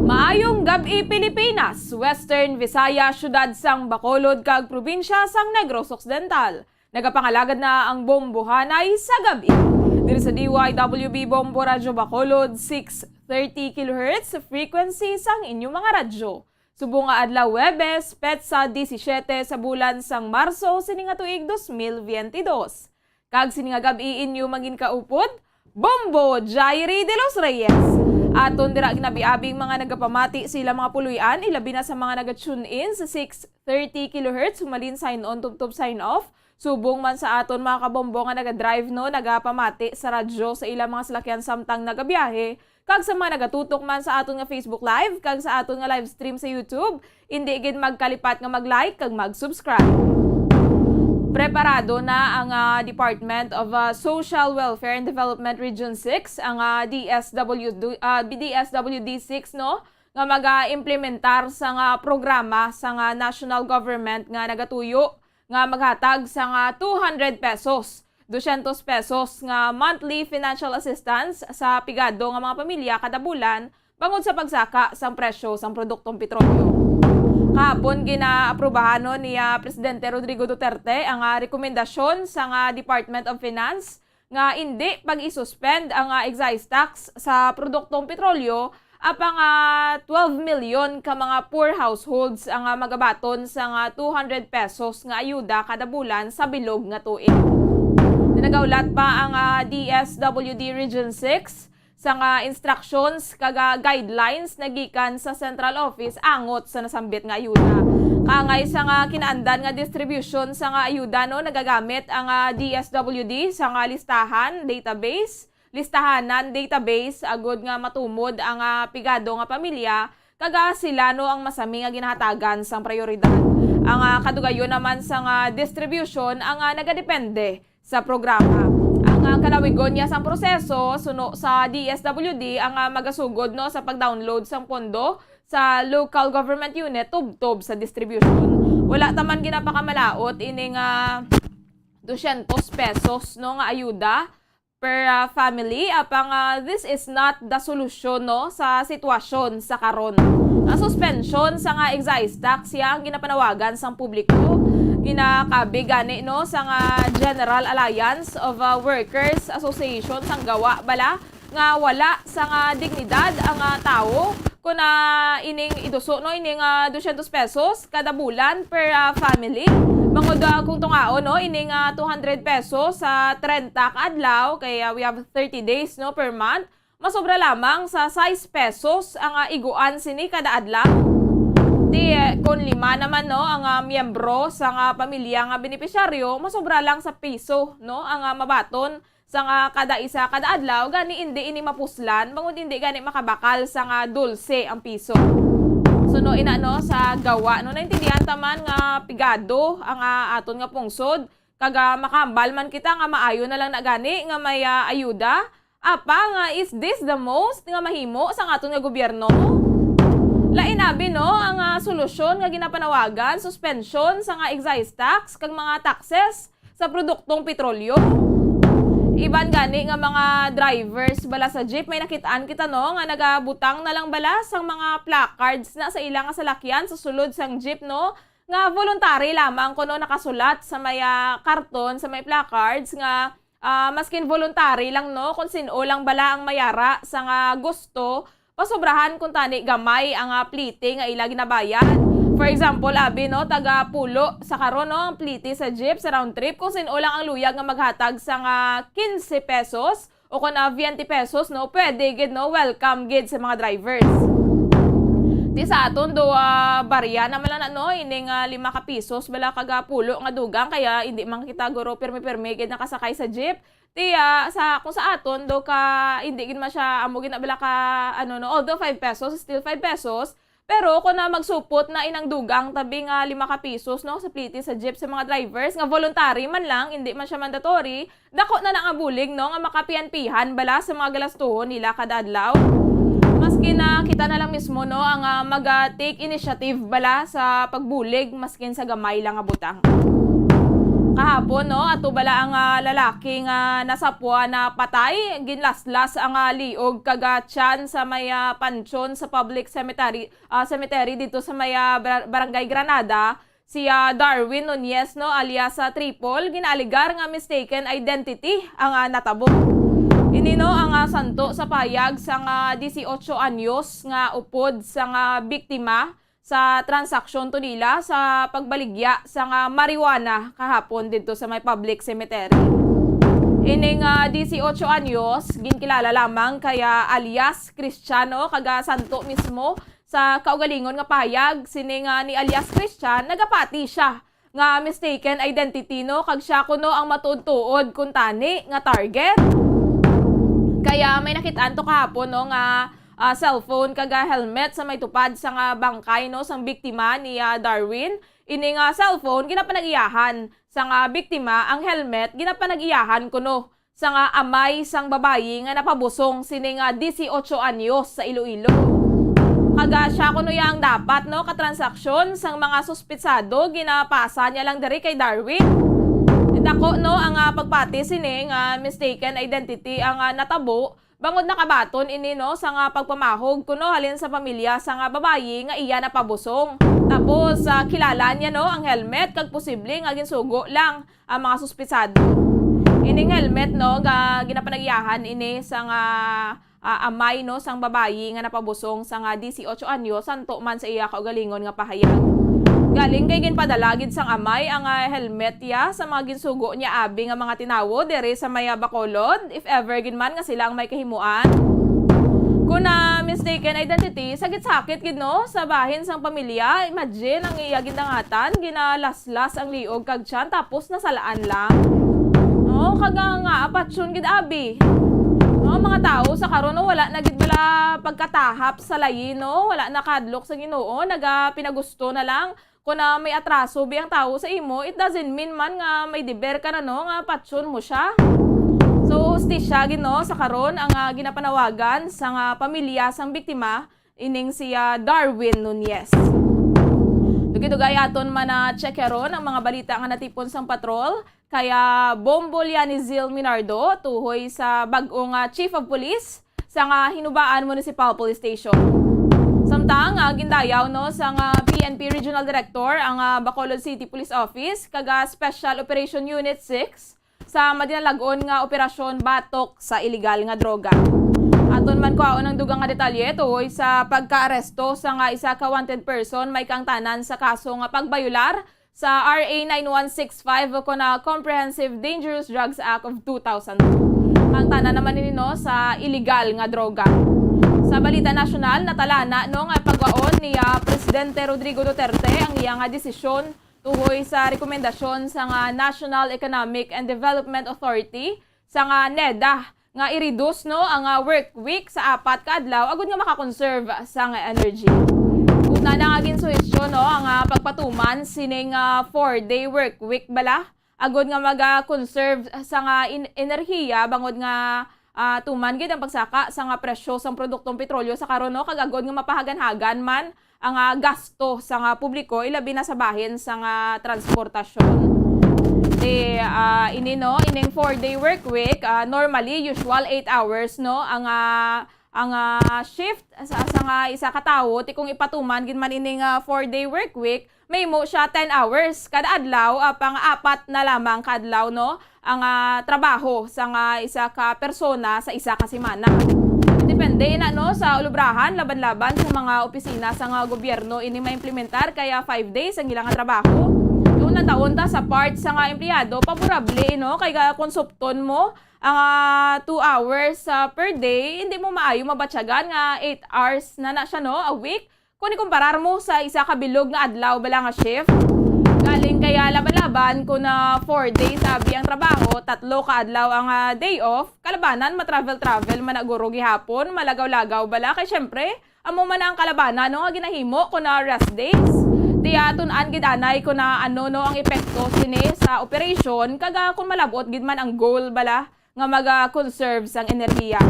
Maayong gab-i, Pilipinas, Western Visayas, siyudad sang Bacolod, kag probinsya sang Negros Occidental. Nagapangalagad na ang bombohanay sa gab-i. Diri sa D Y W B Bombo Radyo Bacolod, six thirty kilohertz frequency sang inyong mga radyo. Subong nga adlaw Huwebes, petsa disisiete sa bulan sang Marso sini nga tuig dos mil biyente dos. Kag sini nga gab-i inyo manginkaupod, Bombo Jairi de los Reyes. Aton dira ginabiabi ang mga nagapamati sa ilang mga puloy-an, ilabi na sa mga naga-tune in sa six thirty kilohertz, humalin sign on tubtob sign off. Subong man sa aton mga kabombo nga naga-drive, no, nagapamati sa radyo sa ilang mga salakyan samtang nagabiyahe, kag sa mga nagatutok man sa aton nga Facebook Live kag sa aton nga live stream sa YouTube, indi gid magkalipat nga mag-like kag mag-subscribe. Preparado na ang, ah, Department of, ah, Social Welfare and Development Region six, ang, ah, D S W D, ah, D S W D six, no, nga mag-implementar sa nga programa sa nga national government nga nagatuyo nga maghatag sa nga two hundred pesos, dosyentos pesos nga monthly financial assistance sa pigado nga mga pamilya kada bulan bangod sa pagsaka sang presyo sang produktong petrolyo. Kahapon, ginaaprubahanon ni, ah, Presidente Rodrigo Duterte ang, ah, rekomendasyon sa nga Department of Finance nga indi pag-isuspend ang, ah, excise tax sa produktong petrolyo, apang, ah, twelve milyon ka mga poor households ang, ah, magabaton sa nga two hundred pesos nga ayuda kada bulan sa bilog nga tuig. Nagaulat pa ang, ah, D S W D Region six sa nga instructions kag, ah, guidelines nagikan sa central office angot sa nasambit nga ayuda. Kaangay sa nga kinaandan nga distribution sa nga ayuda, no, nagagamit ang, ah, D S W D sa nga listahan, database, listahanan, database, agud nga matumod ang, ah, pigado nga pamilya, kag, ah, sila, no, ang masami nga ginahatagan sang prioridad. Ang, ah, kadugayon naman sa nga distribution ang, ah, nagadepende sa programa. Ang nga kalawigon niya sang proseso, suno sa D S W D ang, ah, magasugod, no, sa pag-download sang pondo sa local government unit tubtob sa distribution. Wala ta man ginapakamalaot ining, ah, dosyentos pesos, no, nga ayuda per, ah, family, apang, ah, this is not the solution, no, sa sitwasyon sa karon. Ang suspensyon sa nga excise tax ya ang ginapanawagan sang publiko. Ginakabig gani, no, sa nga General Alliance of, ah, Workers Association sang GAWA bala nga wala sa nga dignidad ang, ah, tawo kon, ah, ining iduso, no, ining, ah, dosyentos pesos kada bulan per, ah, family. Bangod, ah, kung tungaon, no, ining, ah, two hundred pesos sa trenta ka adlaw, kay, ah, we have thirty days, no, per month, masobra lamang sa sais pesos ang, ah, iguan sini kada adlaw. Ti, eh, kon lima naman, no, ang, ah, miyembro sa nga pamilya nga benepisyaryo, masobra lang sa piso, no, ang, ah, mabaton sa nga kada isa kada adlaw, gani indi ini mapuslan, bangod indi gani makabakal sa nga dulse ang piso. Suno ina, no, sa GAWA, no, naintindihan ta man nga pigado ang, ah, aton nga pungsod, kag, ah, makahambal man kita nga maayo na lang na gani nga may, ah, ayuda. Apa nga, is this the most nga mahimo sang aton nga gobyerno? Lain abi, no, ang, ah, solusyon nga ginapanawagan, suspensyon sa nga excise tax kag mga taxes sa produktong petrolyo. Iban gani nga mga drivers bala sa jeep, may nakit-an kita, no, nga nagabutang na lang bala sang mga placards na sa ila nga salakyan sa sulod sang jeep, no, nga voluntary lamang kuno nakasulat sa may, ah, karton, sa may placards nga, ah, maskin voluntary lang, no, kung sin-o lang bala ang mayara sa nga gusto, pasobrahan kuntani gamay ang, ah, plite nga ila ginabayad. For example, abi, no, taga pulo sa karon, no, ang plite sa jeep sa round trip, kung sin-o lang ang luyag nga maghatag sa nga quince pesos o kon, ah, veinte pesos, no, pwede gid, no, welcome gid sa mga drivers. Di sa aton do, ah, barya naman lang na, no, ining, ah, lima ka pisos bala kag, ah, pulo nga dugang, kaya hindi man kita guro pirmi-pirmi gid nakasakay sa jeep. Ti, ah, sa, kung sa aton do ka, hindi gid man siya amo gid na bala ka, ano, no, although five pesos, still five pesos, pero kung na magsupot na inang dugang tabi nga lima ka pisos, no, sa plite sa jeep sa mga drivers nga voluntary man lang, hindi man siya mandatory, dako na na nga bulig, no, nga makapihan-pihan bala sa mga galastuhon nila kada adlaw. Maski na kita na lang mismo, no, ang, ah, mag, ah, take initiative bala sa pagbulig, maskin sa gamay lang nga butang. Kahapon, no, ato bala ang, ah, lalaki nga nasapwa na patay, ginlaslas ang, ah, liog kag, ah, tiyan sa may, ah, pansyon sa public cemetery, ah, cemetery dito sa may, ah, Bar-, Barangay Granada, si, ah, Darwin Nunez, no, alias, ah, Triple, ginaaligar nga mistaken identity ang, ah, natabo. Ini, no, ang, ah, santo sa payag sang, ah, dieciocho anyos nga upod sang, ah, biktima sa transaksyon to nila sa pagbaligya sang, ah, marijuana kahapon didto sa may public cemetery. Ining, ah, dieciocho anyos, ginkilala lamang kay, ah, alias Cristiano, kag, ah, santo mismo sa kaugalingon nga pahayag, sini nga ni alias Christian, nagapati sia nga mistaken identity, no, kag sia kuno ang matuod-tuod kuntani nga target. Kaya may nakit-an to kahapon, no, nga, ah, cellphone kag, ah, helmet sa may tupad sa nga bangkay, no, sang biktima ni, ah, Darwin. Ini nga cellphone ginapanag-iyahan sang, ah, biktima, ang helmet ginapanag-iyahan kuno sang, ah, amay sang babayi nga napabusong sini nga dieciocho anyos sa Iloilo. Kag, ah, sia kuno ya ang dapat, no, katransaksyon sang mga suspitsado ginapasa niya lang diri kay Darwin. Dako, no, ang, ah, pagpati sini nga mistaken identity ang, ah, natabo, bangod nakabaton ini, no, sa nga pagpamahog kuno halin sa pamilya sa nga babayi nga iya napabusong. Tapos, ah, kilala niya, no, ang helmet kag posible nga ginsugo lang ang mga suspitsado. Ining helmet, no, ga-, ginapanag-iyahan ini sa nga, ah, amay, no, sang babayi nga napabusong sa nga dieciocho anyo, santo man sa iya kaugalingon nga pahayag. Galing kay ginpadala gid sang amay ang, ah, helmet ya sa mga ginsugo niya abi nga mga tinawo diri sa may, ah, Bacolod, if ever gid man nga sila ang may kahimuan. Kung na mistaken identity, sakit-sakit gid, no, sa bahin sang pamilya. Imagine ang iya gindangatan, ginalaslas ang liog kag tiyan, tapos nasalaan lang. No, kag nga, nga apatyon gid abi. No, mga tawo sa karon, no, wala na gid bala pagkatahap sa layi, no, wala na kahadlok sa Ginoo, naga pinagusto na lang. Kung na may atraso bi ang tawo sa imo, it doesn't mean man nga may deber ka na, no, nga patyon mo siya. So, Hustisya gid, no, sa karon ang, ah, ginapanawagan sang, ah, pamilya sang biktima, ining si, ah, Darwin Nunez. Dugay-dugay aton man na check karon ang mga balita nga natipon sang patrol kay, ah, Bombo Lianizil Minardo tuhoy sa bag-ong, ah, Chief of Police sang, ah, Hinubaan Municipal Police Station. Samtang, ah, gindayaw, no, sang, ah, P N P Regional Director ang, ah, Bacolod City Police Office kag, ah, Special Operation Unit six sa madinalag-on nga operasyon batok sa iligal nga droga. Aton man kuhaon ang dugang nga detalye tuhoy sa pagkaaresto sa nga isa ka wanted person may kaangtanan sa kaso nga pagbayular sa R A nine one six five o kon, ah, Comprehensive Dangerous Drugs Act of two thousand two. Kaangtanan naman ini, no, sa iligal nga droga. Sa balita nasyonal, natalana, no, nga pagwaon ni, ah, Presidente Rodrigo Duterte ang iya nga desisyon tuhoy sa rekomendasyon sang, ah, National Economic and Development Authority sang, ah, NEDA nga i-reduce, no, ang, ah, work week sa apat ka adlaw agud nga maka-conserve sang energy. Una na nga ginsuhestyon, no, ang, ah, pagpatuman sining, ah, four-day work week bala agud nga maga-conserve sang, ah, in-, enerhiya bangod nga, ah, tuman gid ang pagsaka sang, ah, presyo sang produktong petrolyo sa karon, no, kag agud nga mapahaganhagan man ang, ah, gasto sang, ah, publiko, ilabi na sa bahin sang, ah, transportasyon. Di, ah, ini, no, ining four-day work week, ah, normally, usual eight hours, no, ang, ah, ang, ah, shift sa, sa nga isa ka tawo, ti kung ipatuman gid man ining, ah, four-day work week, mahimo siya ten hours kada adlaw, ah, pang apat na lamang ka adlaw, no, ang, ah, trabaho sang, ah, isa ka persona sa isa ka semana. Depende na, no, sa ulubrahan, laban-laban sa mga opisina sang, ah, gobyerno ini maimplementar, kaya five days ang ila nga trabaho. Kung natawon ta sa part sang, ah, empleyado, paborable, no, kay, ah, kung supton mo ang, ah, two hours, ah, per day, hindi mo maayo mabatyagan nga eight hours na na siya, no, a week. Kung ikumparar mo sa isa ka bilog nga adlaw bala nga shift, galing kaya laban-laban kung na four days abi ang trabaho, tatlo ka adlaw ang, ah, day off, kalabanan ma-travel-travel man na guro gihapon, malagaw-lagaw bala kay syempre amo man na ang kalabanan, no, nga ginahimo kung na rest days. Tiya tun-an gid anay kung na ano, no, ang epekto sini sa operation kag, ah, kung malab-ot gid man ang goal bala nga maga-conserve sang enerhiya.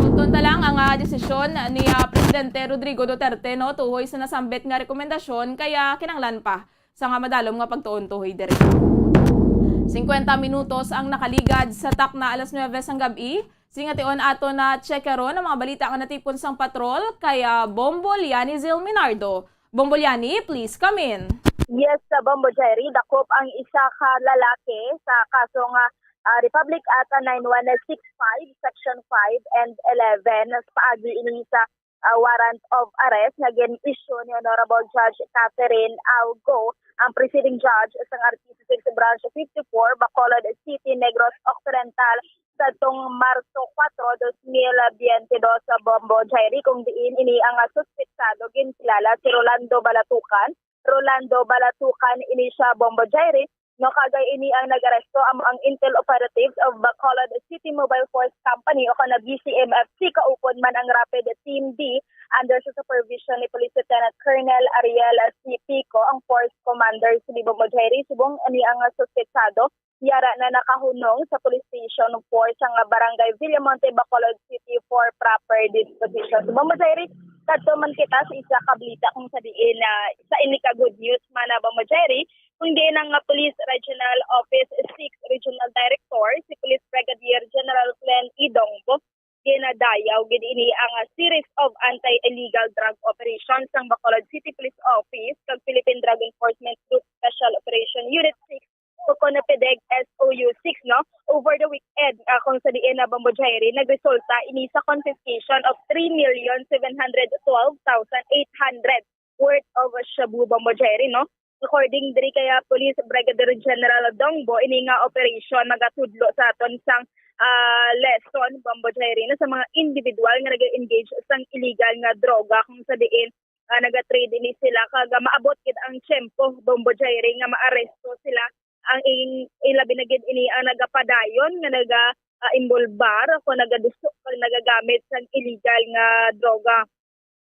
Tungton ta lang ang, ah, desisyon ni, ah, Presidente Rodrigo Duterte, no, tuhoy sa nasambit nga rekomendasyon, kaya kinahanglan pa sa nga madalom nga pagtuon tuhoy diri. Singkwenta minutos ang nakaligad sa takna alas nuebe sang gab-i. Singation aton na check karon ang mga balita nga natipon sang patrol kay, ah, Bombo Liani Zil Minardo. Bombo Liani, please come in. Yes, sa Bombo Jerry, dakop ang isa ka lalaki sa kaso nga, ah, Republic Act nine one six five, Section five and eleven, paagi ini sa, ah, warrant of arrest nga gin-issue ni Honorable Judge Catherine Augo, ang presiding judge sang R T C six Branch fifty-four, Bacolod City, Negros Occidental, sadtong Marso kuwatro, dos mil biyente dos, sa Bombo Jerry, kung diin ini ang, ah, suspetsado ginkilala si Rolando Balatukan. Rolando Balatukan ini siya, Bombo Jerry, no, kag ini ang nag-aresto amo ang Intel Operatives of Bacolod City Mobile Force Company o kon B C M F C, kaupod man ang Rapid Team D under sa supervision ni Police Lieutenant Colonel Ariel C. Pico, ang Force Commander sa Bombo Jerry. Subong ini ang, ah, suspetsado, yara na nakahunong sa Police Station four sa nga Barangay Villamonte, Bacolod City for proper disposition. So, Bombo Jerry, kadto man kita sa isa ka balita kung sa diin na sa ini ka good news man na, Bombo Jerry, kung diin ang, ah, Police Regional Office six Regional Director, si Police Brigadier General Glenn Idongbo, ginadayaw gid ini ang, ah, series of anti-illegal drug operations sang Bacolod City Police Office kag Philippine Drug Enforcement Group Special Operation Unit six o kon PDEG S O U six, no? Over the weekend, ah, kung sa diin na, Bombo Jerry, nagresulta ini sa confiscation of three million seven hundred twelve thousand eight hundred worth of shabu, Bombo Jerry, no? According diri kay, ah, Police Brigadier General Dongbo, ini nga operation magatudlo sa aton sang, ah, lesson, Bombo Jerry, no, sa mga individual nga nag-engage sang illegal nga droga, kung sa diin, ah, nagatrade ini sila, kag, ah, maabot gid ang tiyempo, Bombo Jerry, nga maaresto sila, ang in-, ilabi na gid ini ang nagapadayon nga naga, ah, imbolbar o nagaduso kag nagagamit sang illegal nga droga.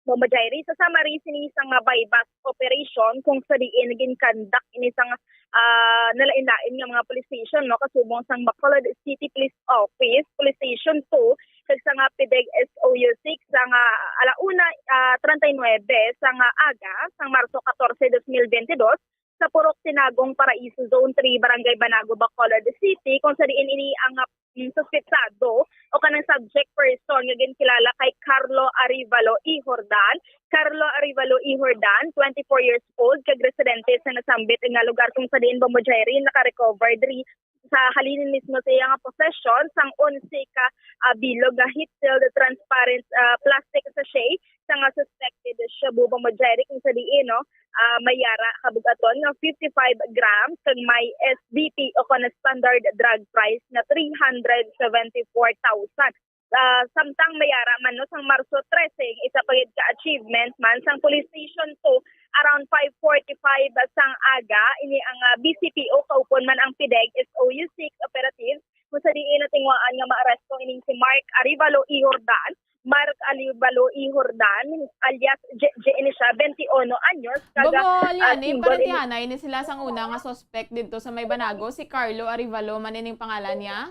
Bombo Jairi, sa summary sini sang buy-bust operation kung sa diin gin-conduct ini sang, ah, nalain-lain nga mga police station, no, kasubong sang Bacolod City Police Office, Police Station two, kag sang PDEG S O U six sang, ah, ala una, ah, treinta y nueve sang, ah, aga, sang Marso catorce, dos mil veintidós, sa Purok Tinagong, Paraiso, Zone three, Barangay Banago, Bacolod City, kung sa diin ini ang, ah, mm, suspetsado o kanang subject person nga ginkilala kay Carlo Arivalo E. Jordan. Carlo Arivalo E. Jordan, twenty-four years old, kag residente sa nasambit nga lugar kung sa diin, Bombo Jairi, naka-recover diri sa halin mismo sa iya nga possession sang onse ka, ah, bilog nga heat-sealed transparent, ah, plastic sachet sa nga suspected shabu, Bombo Jairi, kung sa diin, no, ah, may yara kabug-aton nga fifty-five grams kag may S D P o kon standard drug price nga three hundred seventy-four thousand. Ah, samtang may yara man, no, sang Marso trese, isa pa gid ka achievement man sang Police Station two, around five forty-five sang aga, ini ang, ah, B C P O, kaupod man ang PDEG S O U six operatives, kung sa diin natinguhaan nga maaresto ining si Mark Arivalo E. Jordan, Mark Arivalo E. Jordan, alias J J ini siya, twenty-one anyos, kag, Bobo ah, Liani, single pero ini. Tiana, ini sila sang una nga suspect didto sa may Banago, si Carlo Arivalo man ining pangalan niya?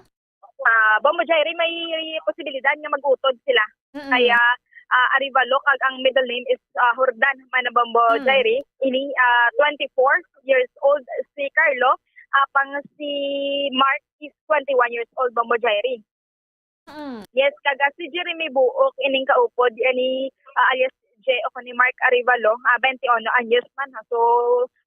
Ah, Bombo Jairi, may posibilidad nga mag-utod sila. Mm-mm. Kaya, ah, Arivalo kag ang middle name is, ah, Jordan man, Bombo Mm. Jairi. Ini, ah, twenty-four years old si Carlo, apang si Mark is twenty-one years old, Bombo Jairi. Mm. Yes, kag, ah, si Jeremy Buok ining kaupod, ani, ah, alias J o ni Mark Arivalo, ah, twenty-one anyos man, ha. So,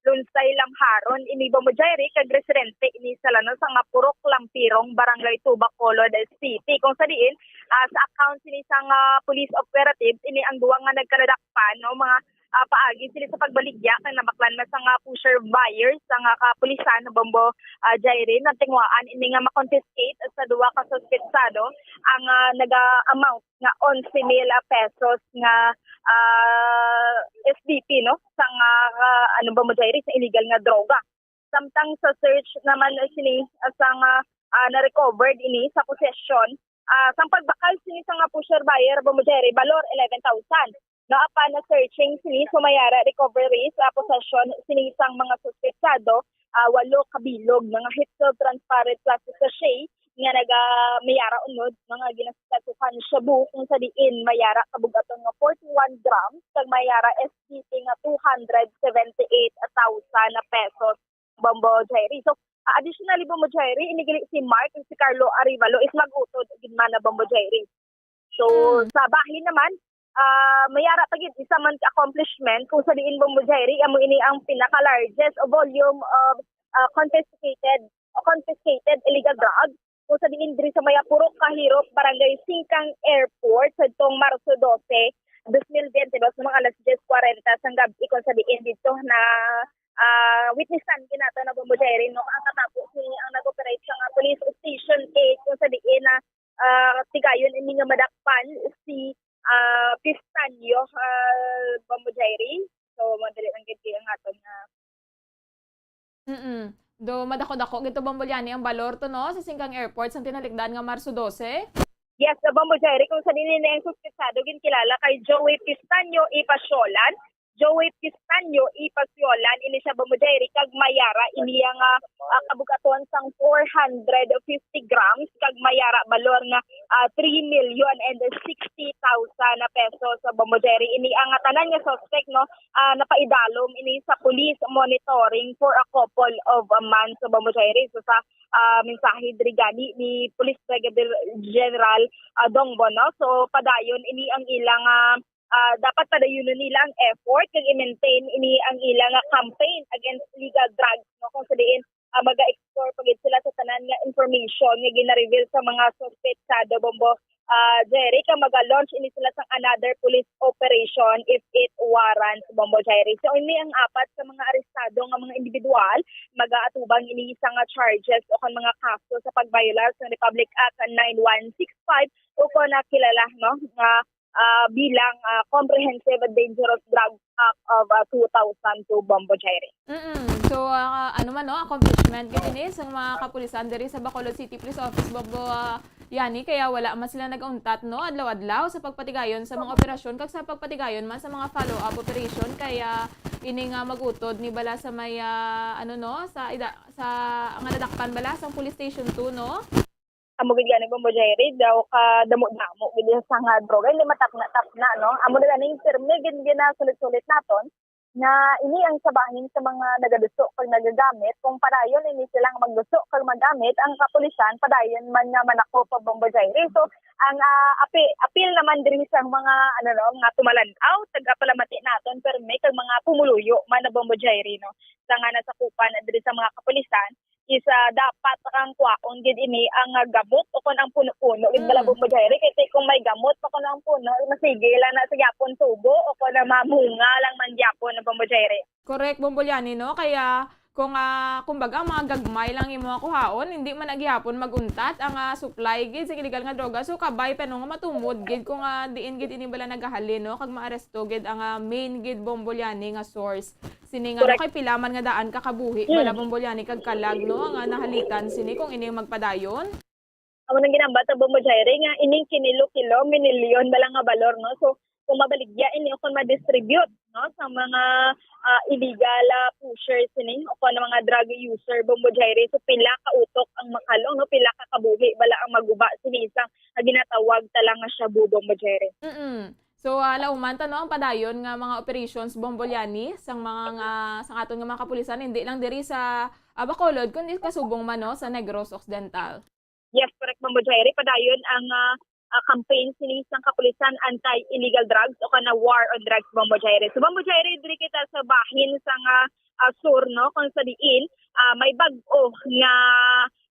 Lunsay Lamharon ini, Bombo Jairi, kag residente ini sa lanos nga Purok Lampirong, Barangay two, Bacolod City. Kung sa diin, ah, sa account sini sang, ah, police operatives, ini ang duwa nga nagkaladakpan, no, mga, ah, paagi sila sa pagbaligya kay nabaklan man sang, ah, pusher buyer sang, ah, kapulisan, Bombo, ah, Jairi, natinguhaan ini nga ma-confiscate sa duwa ka suspetsado ang, ah, naga-amount nga onse mil pesos nga, ah, S D P, no, sang, ah, ano, Bombo Jairi, sa illegal nga droga. Samtang sa search naman sini, ah, sang, ah, ah, na-recovered ini sa possession, ah, sang pagbakal sini sang pusher buyer, Bombo Jairi, balor eleven thousand. No, apan na-searching sini, so may ara recovery sa possession sini sang mga suspetsado, ah, walo ka bilog nga heat-sealed transparent plastic sachet nga naga, may ara unod, mga ginasaktuhan shabu, kung sa diin may ara kabug-aton nga forty-one grams kag may ara S D P nga two hundred seventy-eight thousand pesos, Bombo Jairi. So, ah, additionally, Bombo Jairi, ini gali si Mark, si Carlo Arivalo is mag-utod gid man na, Bombo Jairi. So, Mm. sa bahin naman, ah, may ara pa gid isa man ka accomplishment kung sa diin, Bombo Jairi, amo ini ang pinaka-largest volume of, ah, confiscated o confiscated illegal drugs kung sa diin diri sa may Purok Kahirop, Barangay Singkang Airport, sa itong Marso dose, dos mil veintidós, mga alas diyes kwarenta sang gab-i, kung sa diin dito na, ah, witnessan ginato na, Bombo Jairi, no, ang katapos ni ang nag-operate sa nga Police Station eight, kung sa diin na, ah, tigayon ini nga madakpan si, ah, Pistanyo, ah, Bombo Jairi. So, madali lang gid ang aton nga Mm-mm. Do madako-dako gid to, Bombo Liani, ang balor to, no, sa Singkang Airport sang tinalikdan nga Marso dose? Yes, Bombo Jairi, kung sa diin ang suspetsado ginkilala kay Joey Pistanyo Ipasiolan. Joey Pistanyo Ipasiolan, ini siya, Bombo Jairi, kag may ara ini ang, ah, ah, kabug-aton sang four hundred fifty grams, kag may ara balor nga, ah, three million and sixty thousand pesos, Bombo Jairi. Ini ang tanan nga suspect, no, ah, napaidalom ini sa police monitoring for a couple of, ah, months, Bombo Jairi. So, sa, ah, mensahe diri gani ni Police Brigadier General, ah, Dongbo, no? So, padayon ini ang ilang, ah, ah, dapat padayunon nila ang effort kag i-maintain ini ang ilang, ah, campaign against illegal drugs, no? Kung sa diin, ah, maga-explore pa gid sila sa tanan nga information nga gina-reveal sa mga suspetsado, Bombo, ah, Jerry, kag maga-launch ini sila sang another police operation if it warrants, Bombo Jerry. So, ini ang apat sa mga arestado nga mga individual, mag-aatubang ini sa nga charges o kon mga kaso sa pag-violate sa Republic Act nine one six five o kon nakilala, no, nga, ah, bilang, ah, Comprehensive Dangerous Drugs Act of, ah, two thousand two, Bombo Jerry. Mm-mm. So, ah, ano man, no, accomplishment gid ini sa mga kapulisan diri sa Bacolod City Police Office, Bombo, ah, Yani, kaya wala man sila nagauntat, no, adlaw-adlaw sa pagpatigayon sa mga operasyon kag sa pagpatigayon man sa mga follow-up operation. Kaya ini nga mag-utod ni bala sa may, ah, ano, no, sa ida-, sa nga nadakpan bala sa Police Station two, no? Amo gid gani, Bombo Jerry, daw kadamo-damo gid sa nga droga, hindi matapna-tapna, no? Amo na ganing pirme gid ginasulit-sulit naton nga ini ang sa bahin sa mga nagaduso kag nagagamit. Kung padayon ini silang magduso kag magamit, ang kapulisan padayon man nga manakop pa, Bombo Jerry. So, ang, ah, api-, apil naman diri sa mga, ano, no, mga tumalan-aw, tagapalamati naton, pirme kag mga pumuluyo man na, Bombo Jerry, no, sa nga nasakupan diri sa mga kapulisan, is, ah, dapat ang kwaon gid ini ang, ah, gamot o kon ang puno-puno gid bala, Mm. Bombo Jerry, kay kung may gamot pa kuno ang puno, masige lang na sa gyapon tubo o kon na mamunga lang man gyapon, Bombo Jerry. Correct, Bombo Liani, no? Kaya kung, ah, kumbaga, mga gagmay lang imo kuhaon, hindi man na gihapon maguntat ang, ah, supply gid sa illegal nga droga. So, kabay pa, no, nga matumod gid kung, ah, diin gid ini bala nagahalin, no? Kag maaresto gid ang, ah, main gid, Bombo Liani, nga source sini nga, no, Correct. Kay pila man nga daan ka kabuhi, Mm. Bala, Bombo Liani, kag kalag, no, nga nahalitan sini kung ini magpadayon. Amo nang ginambat sa Bombo Jerry nga ining kinilo-kilo, minilyon bala nga balor, no? So, kung mabaligya ini o kung ma-distribute, no, sa mga, ah, illegal, ah, pusher sini o kung mga drug user, Bombo Jerry, so pila ka utok ang makalong, no? Pila ka kabuhi bala ang maguba sini sa nga ginatawag ta lang nga shabu, Bombo Jerry. Mm-mm. So, ah, lauman ta, no, ang padayon nga mga operations, Bombo Liani, sang mga nga, sang aton nga mga kapulisan, hindi lang diri sa, ah, Bacolod, kundi kasubong man, no, sa Negros Occidental. Yes, correct, Bombo Jerry. Padayon ang, ah, ah, campaign sini sang kapulisan anti-illegal drugs o kana war on drugs, Bombo Jerry. So, Bombo Jerry, diri kita sa bahin sang, ah, ah, sur, no, kung sa diin, ah, may bag-o nga,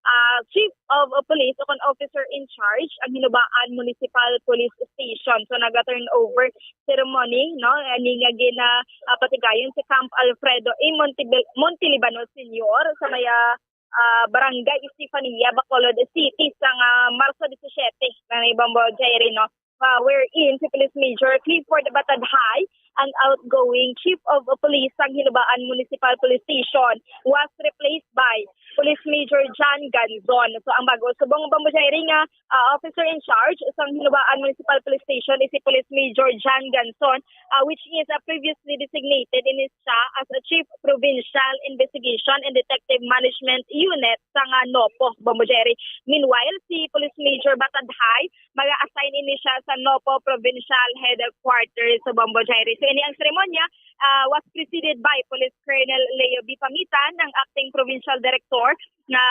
ah, chief of, of police o kon officer in charge ang Hinubaan Municipal Police Station. So, naga-turnover ceremony, no, ani nga gina, ah, patigayon si Camp Alfredo A. Montebel-, Montelibano Senior sa may, ah, ah, Barangay Estefania, Bacolod City, sang, ah, Marso disisiete, na ni Bombo Jerry, no? Ah, wherein si Police Major Clifford Batadhay, ang outgoing Chief of Police sang Hinubaan Municipal Police Station, was replaced by Police Major John Ganzon. So, ang bago subong, Bombo Jerry, nga, ah, officer in charge sang Hinubaan Municipal Police Station is si Police Major John Ganzon, ah, which is, ah, previously designated in his siya as a Chief Provincial Investigation and Detective Management Unit sang, ah, NOPO, Bombo Jerry. Meanwhile, si Police Major Batadhay, mag-assign ini siya sa NOPO Provincial Headquarters sa Bombo Jerry. So, ini ang seremonya, ah, was preceded by Police Colonel Leo B. Pamitan, ang Acting Provincial Director nga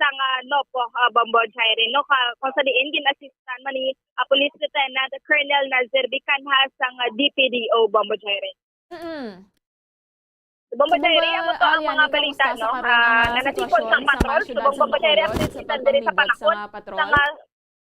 sang, ah, NOPO, ah, Bombo Jerry, no? Ka-, kung sa diin, gin-assistan man ni, ah, Police Lieutenant Colonel Nazir Bicanha sang, ah, D P D O, Bombo Jerry. Mm. Bombo Jerry, amo to ang mga balita, no? Ah, nga natipon sang patrol. Subong, Bombo Jerry, ang sitwasyon diri sa panahon sang, ah,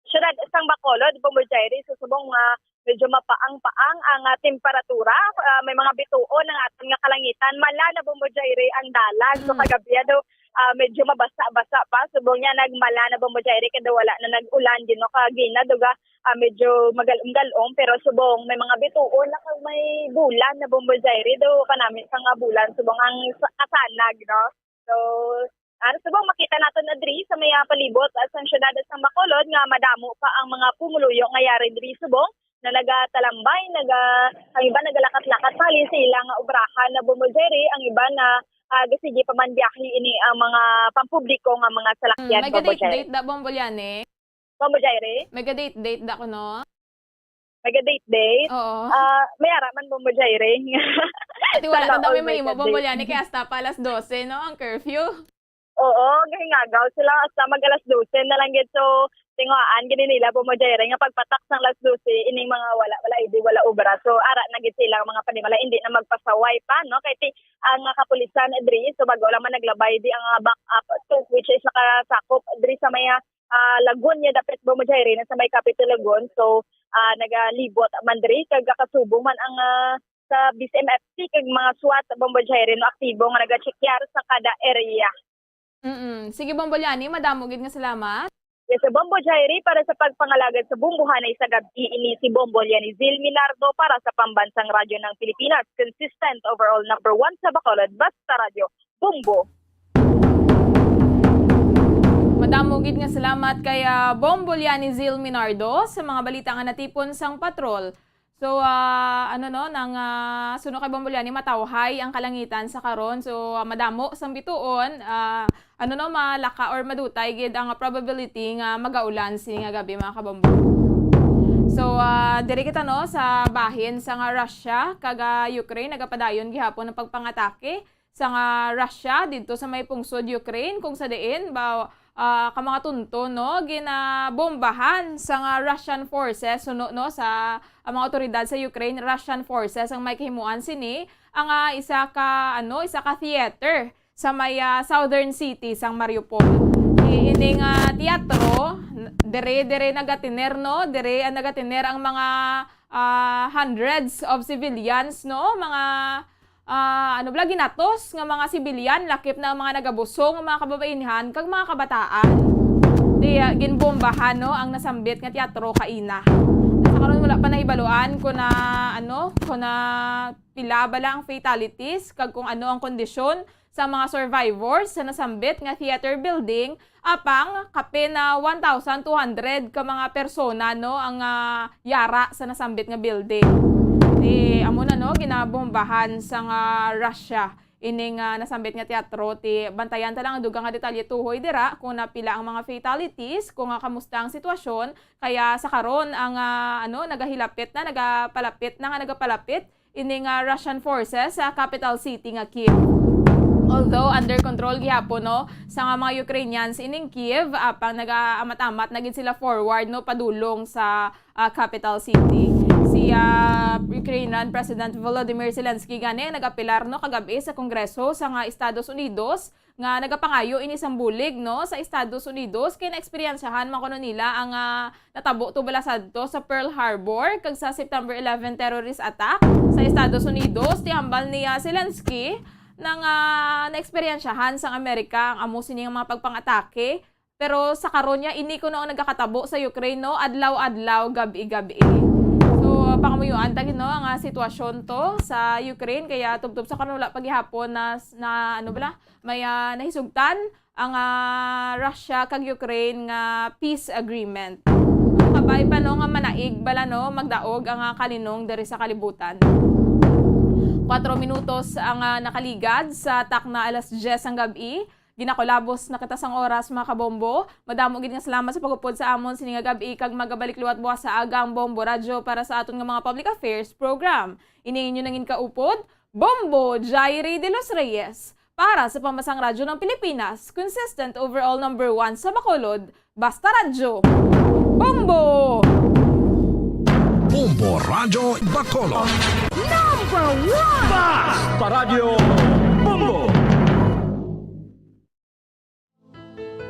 siyudad sang Bacolod, Bombo Jerry, so subong nga medyo mapaang-paang ang, ah, temperatura. Ah, may mga bituon ang aton nga kalangitan. Mala na, Bombo Jerry, ang dalan. So, kagabi, ano, ah, medyo mabasa-basa pa. Subong niya, nagmala na, Bombo Jerry, kay daw wala na nag-ulan, di, no? Kagina, duga, ah, medyo magalom-galom, pero subong may mga bituon na kag may bulan na, Bombo Jerry, do kanami sa nga bulan, subong ang sa-, kasanag, no? So, ah, subong makita naton na diri sa may, ah, palibot, ah, sang siyudad sang Bacolod nga madamo pa ang mga pumuluyo nga yari diri subong na nagatalambay, naga-, ang iba nagalakat-lakat pa halin sa ilang obrahan na, Bombo Jerry, ang iba na, ah, gasige pa man biyahe ini ang mga pampubliko nga mga salakyan, Bombo Jerry. Mm, may ga-date-date da, Bombo Liani? Bombo Jerry? May ga-date-date da kuno? May ga-date-date? Oo. Ah, may ara man, Bombo Jerry. Ati wala na daw may mahimo, Bombo Liani, kay hasta pa alas dose, no, ang curfew. Oo, gahingagaw sila hasta mag alas dose na lang gid. So, tinguhaan gid nila, Bombo Jerry, nga pagpatak sang alas dose, ining mga wala, wala, hindi, wala obra. So, ara na gid sila mga panimalay, hindi na magpasaway pa, no? Kay ti-, ang, ah, kapulisan, eh, diri, so, bago lang man naglabay, di ang, ah, back up to, which is nakasakop diri sa may, ah, ah, Lagun niya dapit, Bombo Jerry, na sa may Capitol Lagun. So, ah, nagalibot man diri, kag kasubong man ang, ah, sa B C M F C, kag mga SWAT, Bombo Jerry, no, aktibo nga nagachekyar sa kada area. Mm-mm. Sige, Bombo Liani, madamo gid nga salamat. Yes, Bombo Jerry, para sa pagpangalagad sa bumbuhanay sa gab-i, ini si Bombo Liani Zil Minardo para sa Pambansang Radyo ng Pilipinas, consistent, overall number one sa Bacolod, basta radyo. Bombo. Damo gid nga salamat kay, ah, Bombo Liani Zil Minardo sa mga balita nga natipon sang patrol. So, ah, ano no, nang, ah, suno kay Bombo Liani, matawhay ang kalangitan sa karon. So, ah, madamo sang bituon, ah, ano no, malaka or madutay gid ang probability nga magaulan sini nga gabi, mga kabombo. So, ah, diri kita no sa bahin sa nga Russia kag, ah, Ukraine, nagapadayon gihapon ang pagpangatake sa nga Russia didto sa may pungsod Ukraine, kung sa diin ba, ah, ka mga tunto, no, ginabombahan sa nga Russian forces, suno no sa, ang mga awtoridad sa Ukraine, Russian forces ang may kahimuan sini, ang, ah, isa ka, ano, isa ka theater sa may, ah, southern city sang Mariupol. I-, ini nga teatro, n-, dire dire nagatiner, no, dire ang nagatiner ang mga, ah, hundreds of civilians, no, mga, ah, ano bala, ginatos nga mga sibilyan, lakip na ang mga nagabusong nga mga kababainhan kag mga kabataan. Di, ah, ginbombahan, no, ang nasambit nga teatro kaina. Sa karon, wala pa nahibaluan kung na, ano, kung na pila bala ang fatalities kag kung ano ang kondisyon sa mga survivors sa nasambit nga theater building, apang kapin na one thousand two hundred ka mga persona, no, ang, ah, yara sa nasambit nga building. Ti amo na, no, ginabombahan sa nga Russia ining, ah, nasambit nga teatro. Ti bantayan ta lang ang dugang nga detalye tuhoy dira kung napila ang mga fatalities, kung, ah, kamusta ang sitwasyon. Kaya sa karon ang, ah, ano, nagahilapit na, nagapalapit na nga nagapalapit ini nga Russian forces sa capital city nga Kyiv. Although under control gihapon, no, sa nga mga Ukrainians ining Kyiv, apang nagaamat-amat na gid sila forward, no, padulong sa, ah, capital city. Si, ah, Ukrainian President Volodymyr Zelensky gani nag-apelar, no, kagabi sa Kongreso sa nga Estados Unidos nga nagapangayo ini sang bulig, no, sa Estados Unidos kay naeksperyensyahan man kuno nila ang, ah, natabo to bala sadto sa Pearl Harbor kag sa September eleven terrorist attack sa Estados Unidos. Ti hambal ni, ah, Zelensky nang, ah, naeksperyensyahan sang Amerika ang amo sini nga mga pagpangatake. Pero sa karon niya, ini kuno ang nagakatabo sa Ukraine, no, adlaw-adlaw, gab-i-gab-i. So, pangamuyoan ta gid, no, ang, ah, sitwasyon to sa Ukraine, kaya tubtob sa karon wala pa gihapon na, na ano bala, may, ah, nahisugtan ang, ah, Russia kag Ukraine nga peace agreement. Kabay pa, no, nga manaig bala, no, magdaog ang, ah, kalinong diri sa kalibutan. Kuwatro minutos ang, ah, nakaligad sa takna alas diyes ang gab-i. Ginakulabos na kita sang oras, mga kabombo. Madamo gid nga salamat sa pag-upod sa amon sini nga gab-i, kag magabalik liwat buwas sa aga ang Bombo Radyo para sa aton nga mga public affairs program. Ini ang inyo nangin kaupod, Bombo Jairi de los Reyes. Para sa Pambansang Radyo ng Pilipinas, consistent overall number one sa Bacolod, basta radyo. Bombo! Bombo Radyo Bacolod. Number one! Basta Radyo Bombo!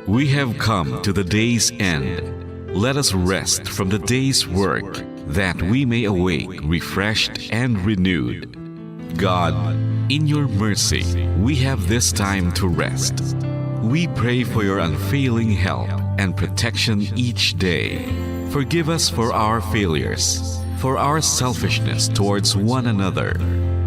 We have come to the day's end. Let us rest from the day's work, that we may awake refreshed and renewed. God, in your mercy, we have this time to rest. We pray for your unfailing help and protection each day. Forgive us for our failures, for our selfishness towards one another.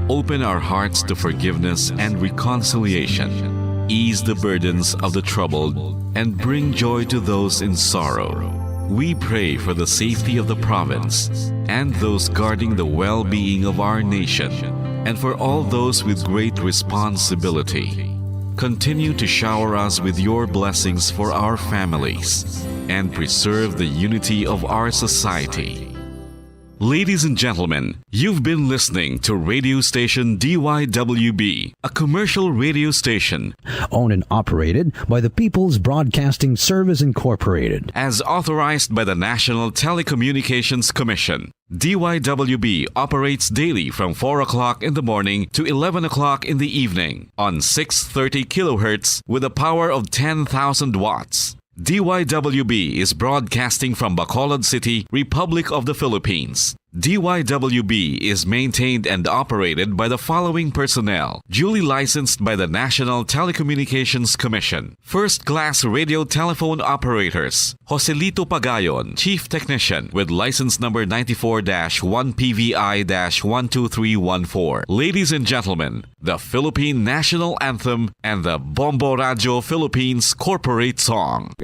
Open our hearts to forgiveness and reconciliation. Ease the burdens of the troubled and bring joy to those in sorrow. We pray for the safety of the province and those guarding the well-being of our nation, and for all those with great responsibility. Continue to shower us with your blessings for our families and preserve the unity of our society. Ladies and gentlemen, you've been listening to radio station D Y W B, a commercial radio station owned and operated by the People's Broadcasting Service Incorporated. As authorized by the National Telecommunications Commission. D Y W B operates daily from four o'clock in the morning to eleven o'clock in the evening on six thirty kilohertz with a power of ten thousand watts. D Y W B is broadcasting from Bacolod City, Republic of the Philippines. D Y W B is maintained and operated by the following personnel, duly licensed by the National Telecommunications Commission. First class radio telephone operators, Joselito Pagayon, Chief Technician, with license number ninety-four dash one P V I dash one two three one four. Ladies and gentlemen, the Philippine National Anthem and the Bombo Radio Philippines Corporate Song.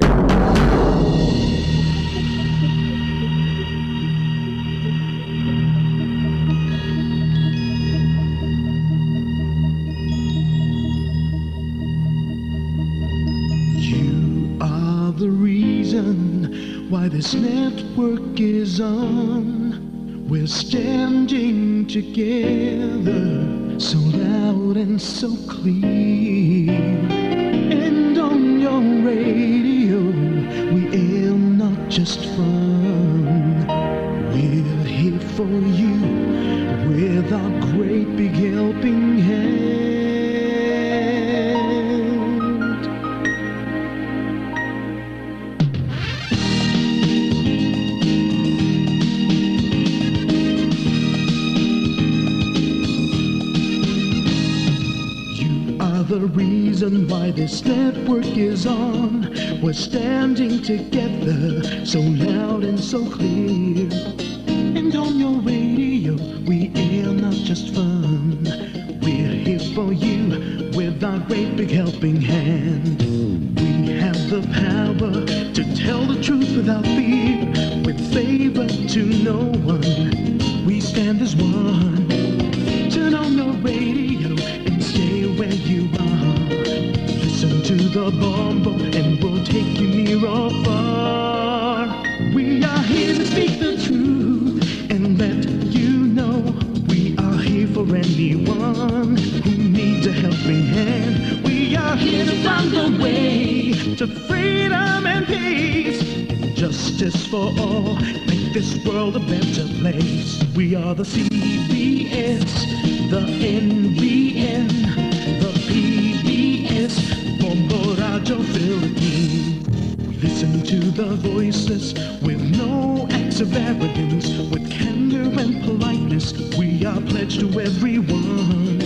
You are the reason why this network is on. We're standing together, so loud and so clear. And on your radio, we air not just fun. We're here for you with our great big helping hand. You are the reason why this network is on. We're standing together, so loud and so clear. And on your radio, we air not just fun. We're here for you with our great big helping hand. We have the power to tell the truth without fear, with favor to no one. We stand as one. Turn on your radio and stay where you are. Listen to the Bombo and we'll take you near or far. We are here to speak the truth and let you know we are here for anyone who needs a helping hand. We are here to find the way to freedom and peace and justice for all. Make this world a better place. We are the C B S, the N B N, the P B S, Bombo Radio Philippines. We listen to the voices with no acts of arrogance, with candor and politeness. We are pledged to everyone.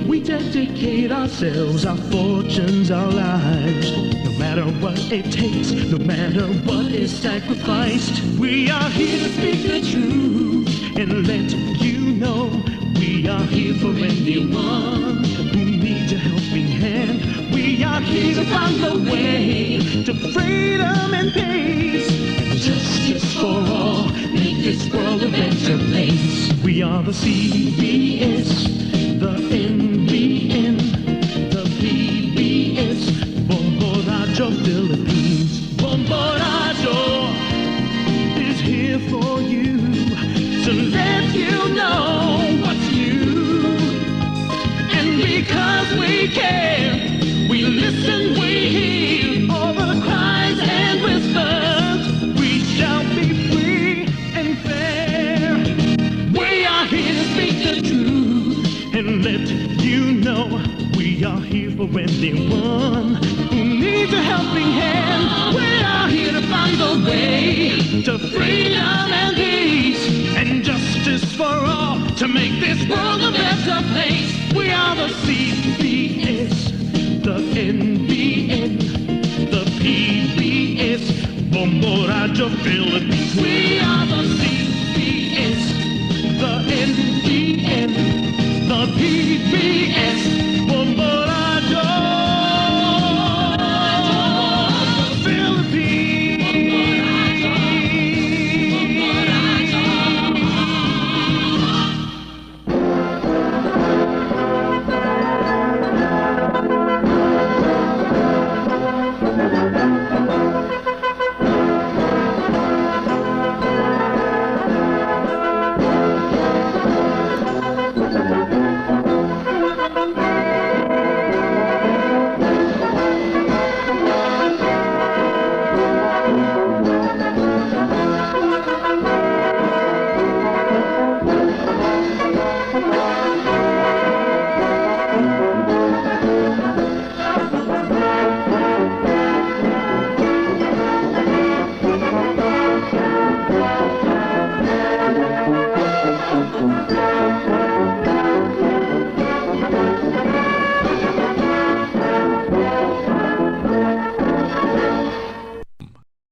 We dedicate ourselves, our fortunes, our lives. No matter what it takes, no matter what is sacrificed, we are here to speak the truth and let you know we are here for anyone who needs a helping hand. We are here to find the way to freedom and peace and justice for all. Make this world a better place. We are the C B S, the N B N, the P B S, Bombo Radio Philippines. Bombo Radio is here for you to let you know what's new. And because we care, we listen, we hear all the cries and whispers. We shall be free and fair. We are here to speak the truth and let you know we are here for anyone who needs a helping hand. We are here to find the way to freedom and peace and justice for all, to make this world a better place. We are the C B S, the N B N, the P B S, Bombo Radio Philippines. We are the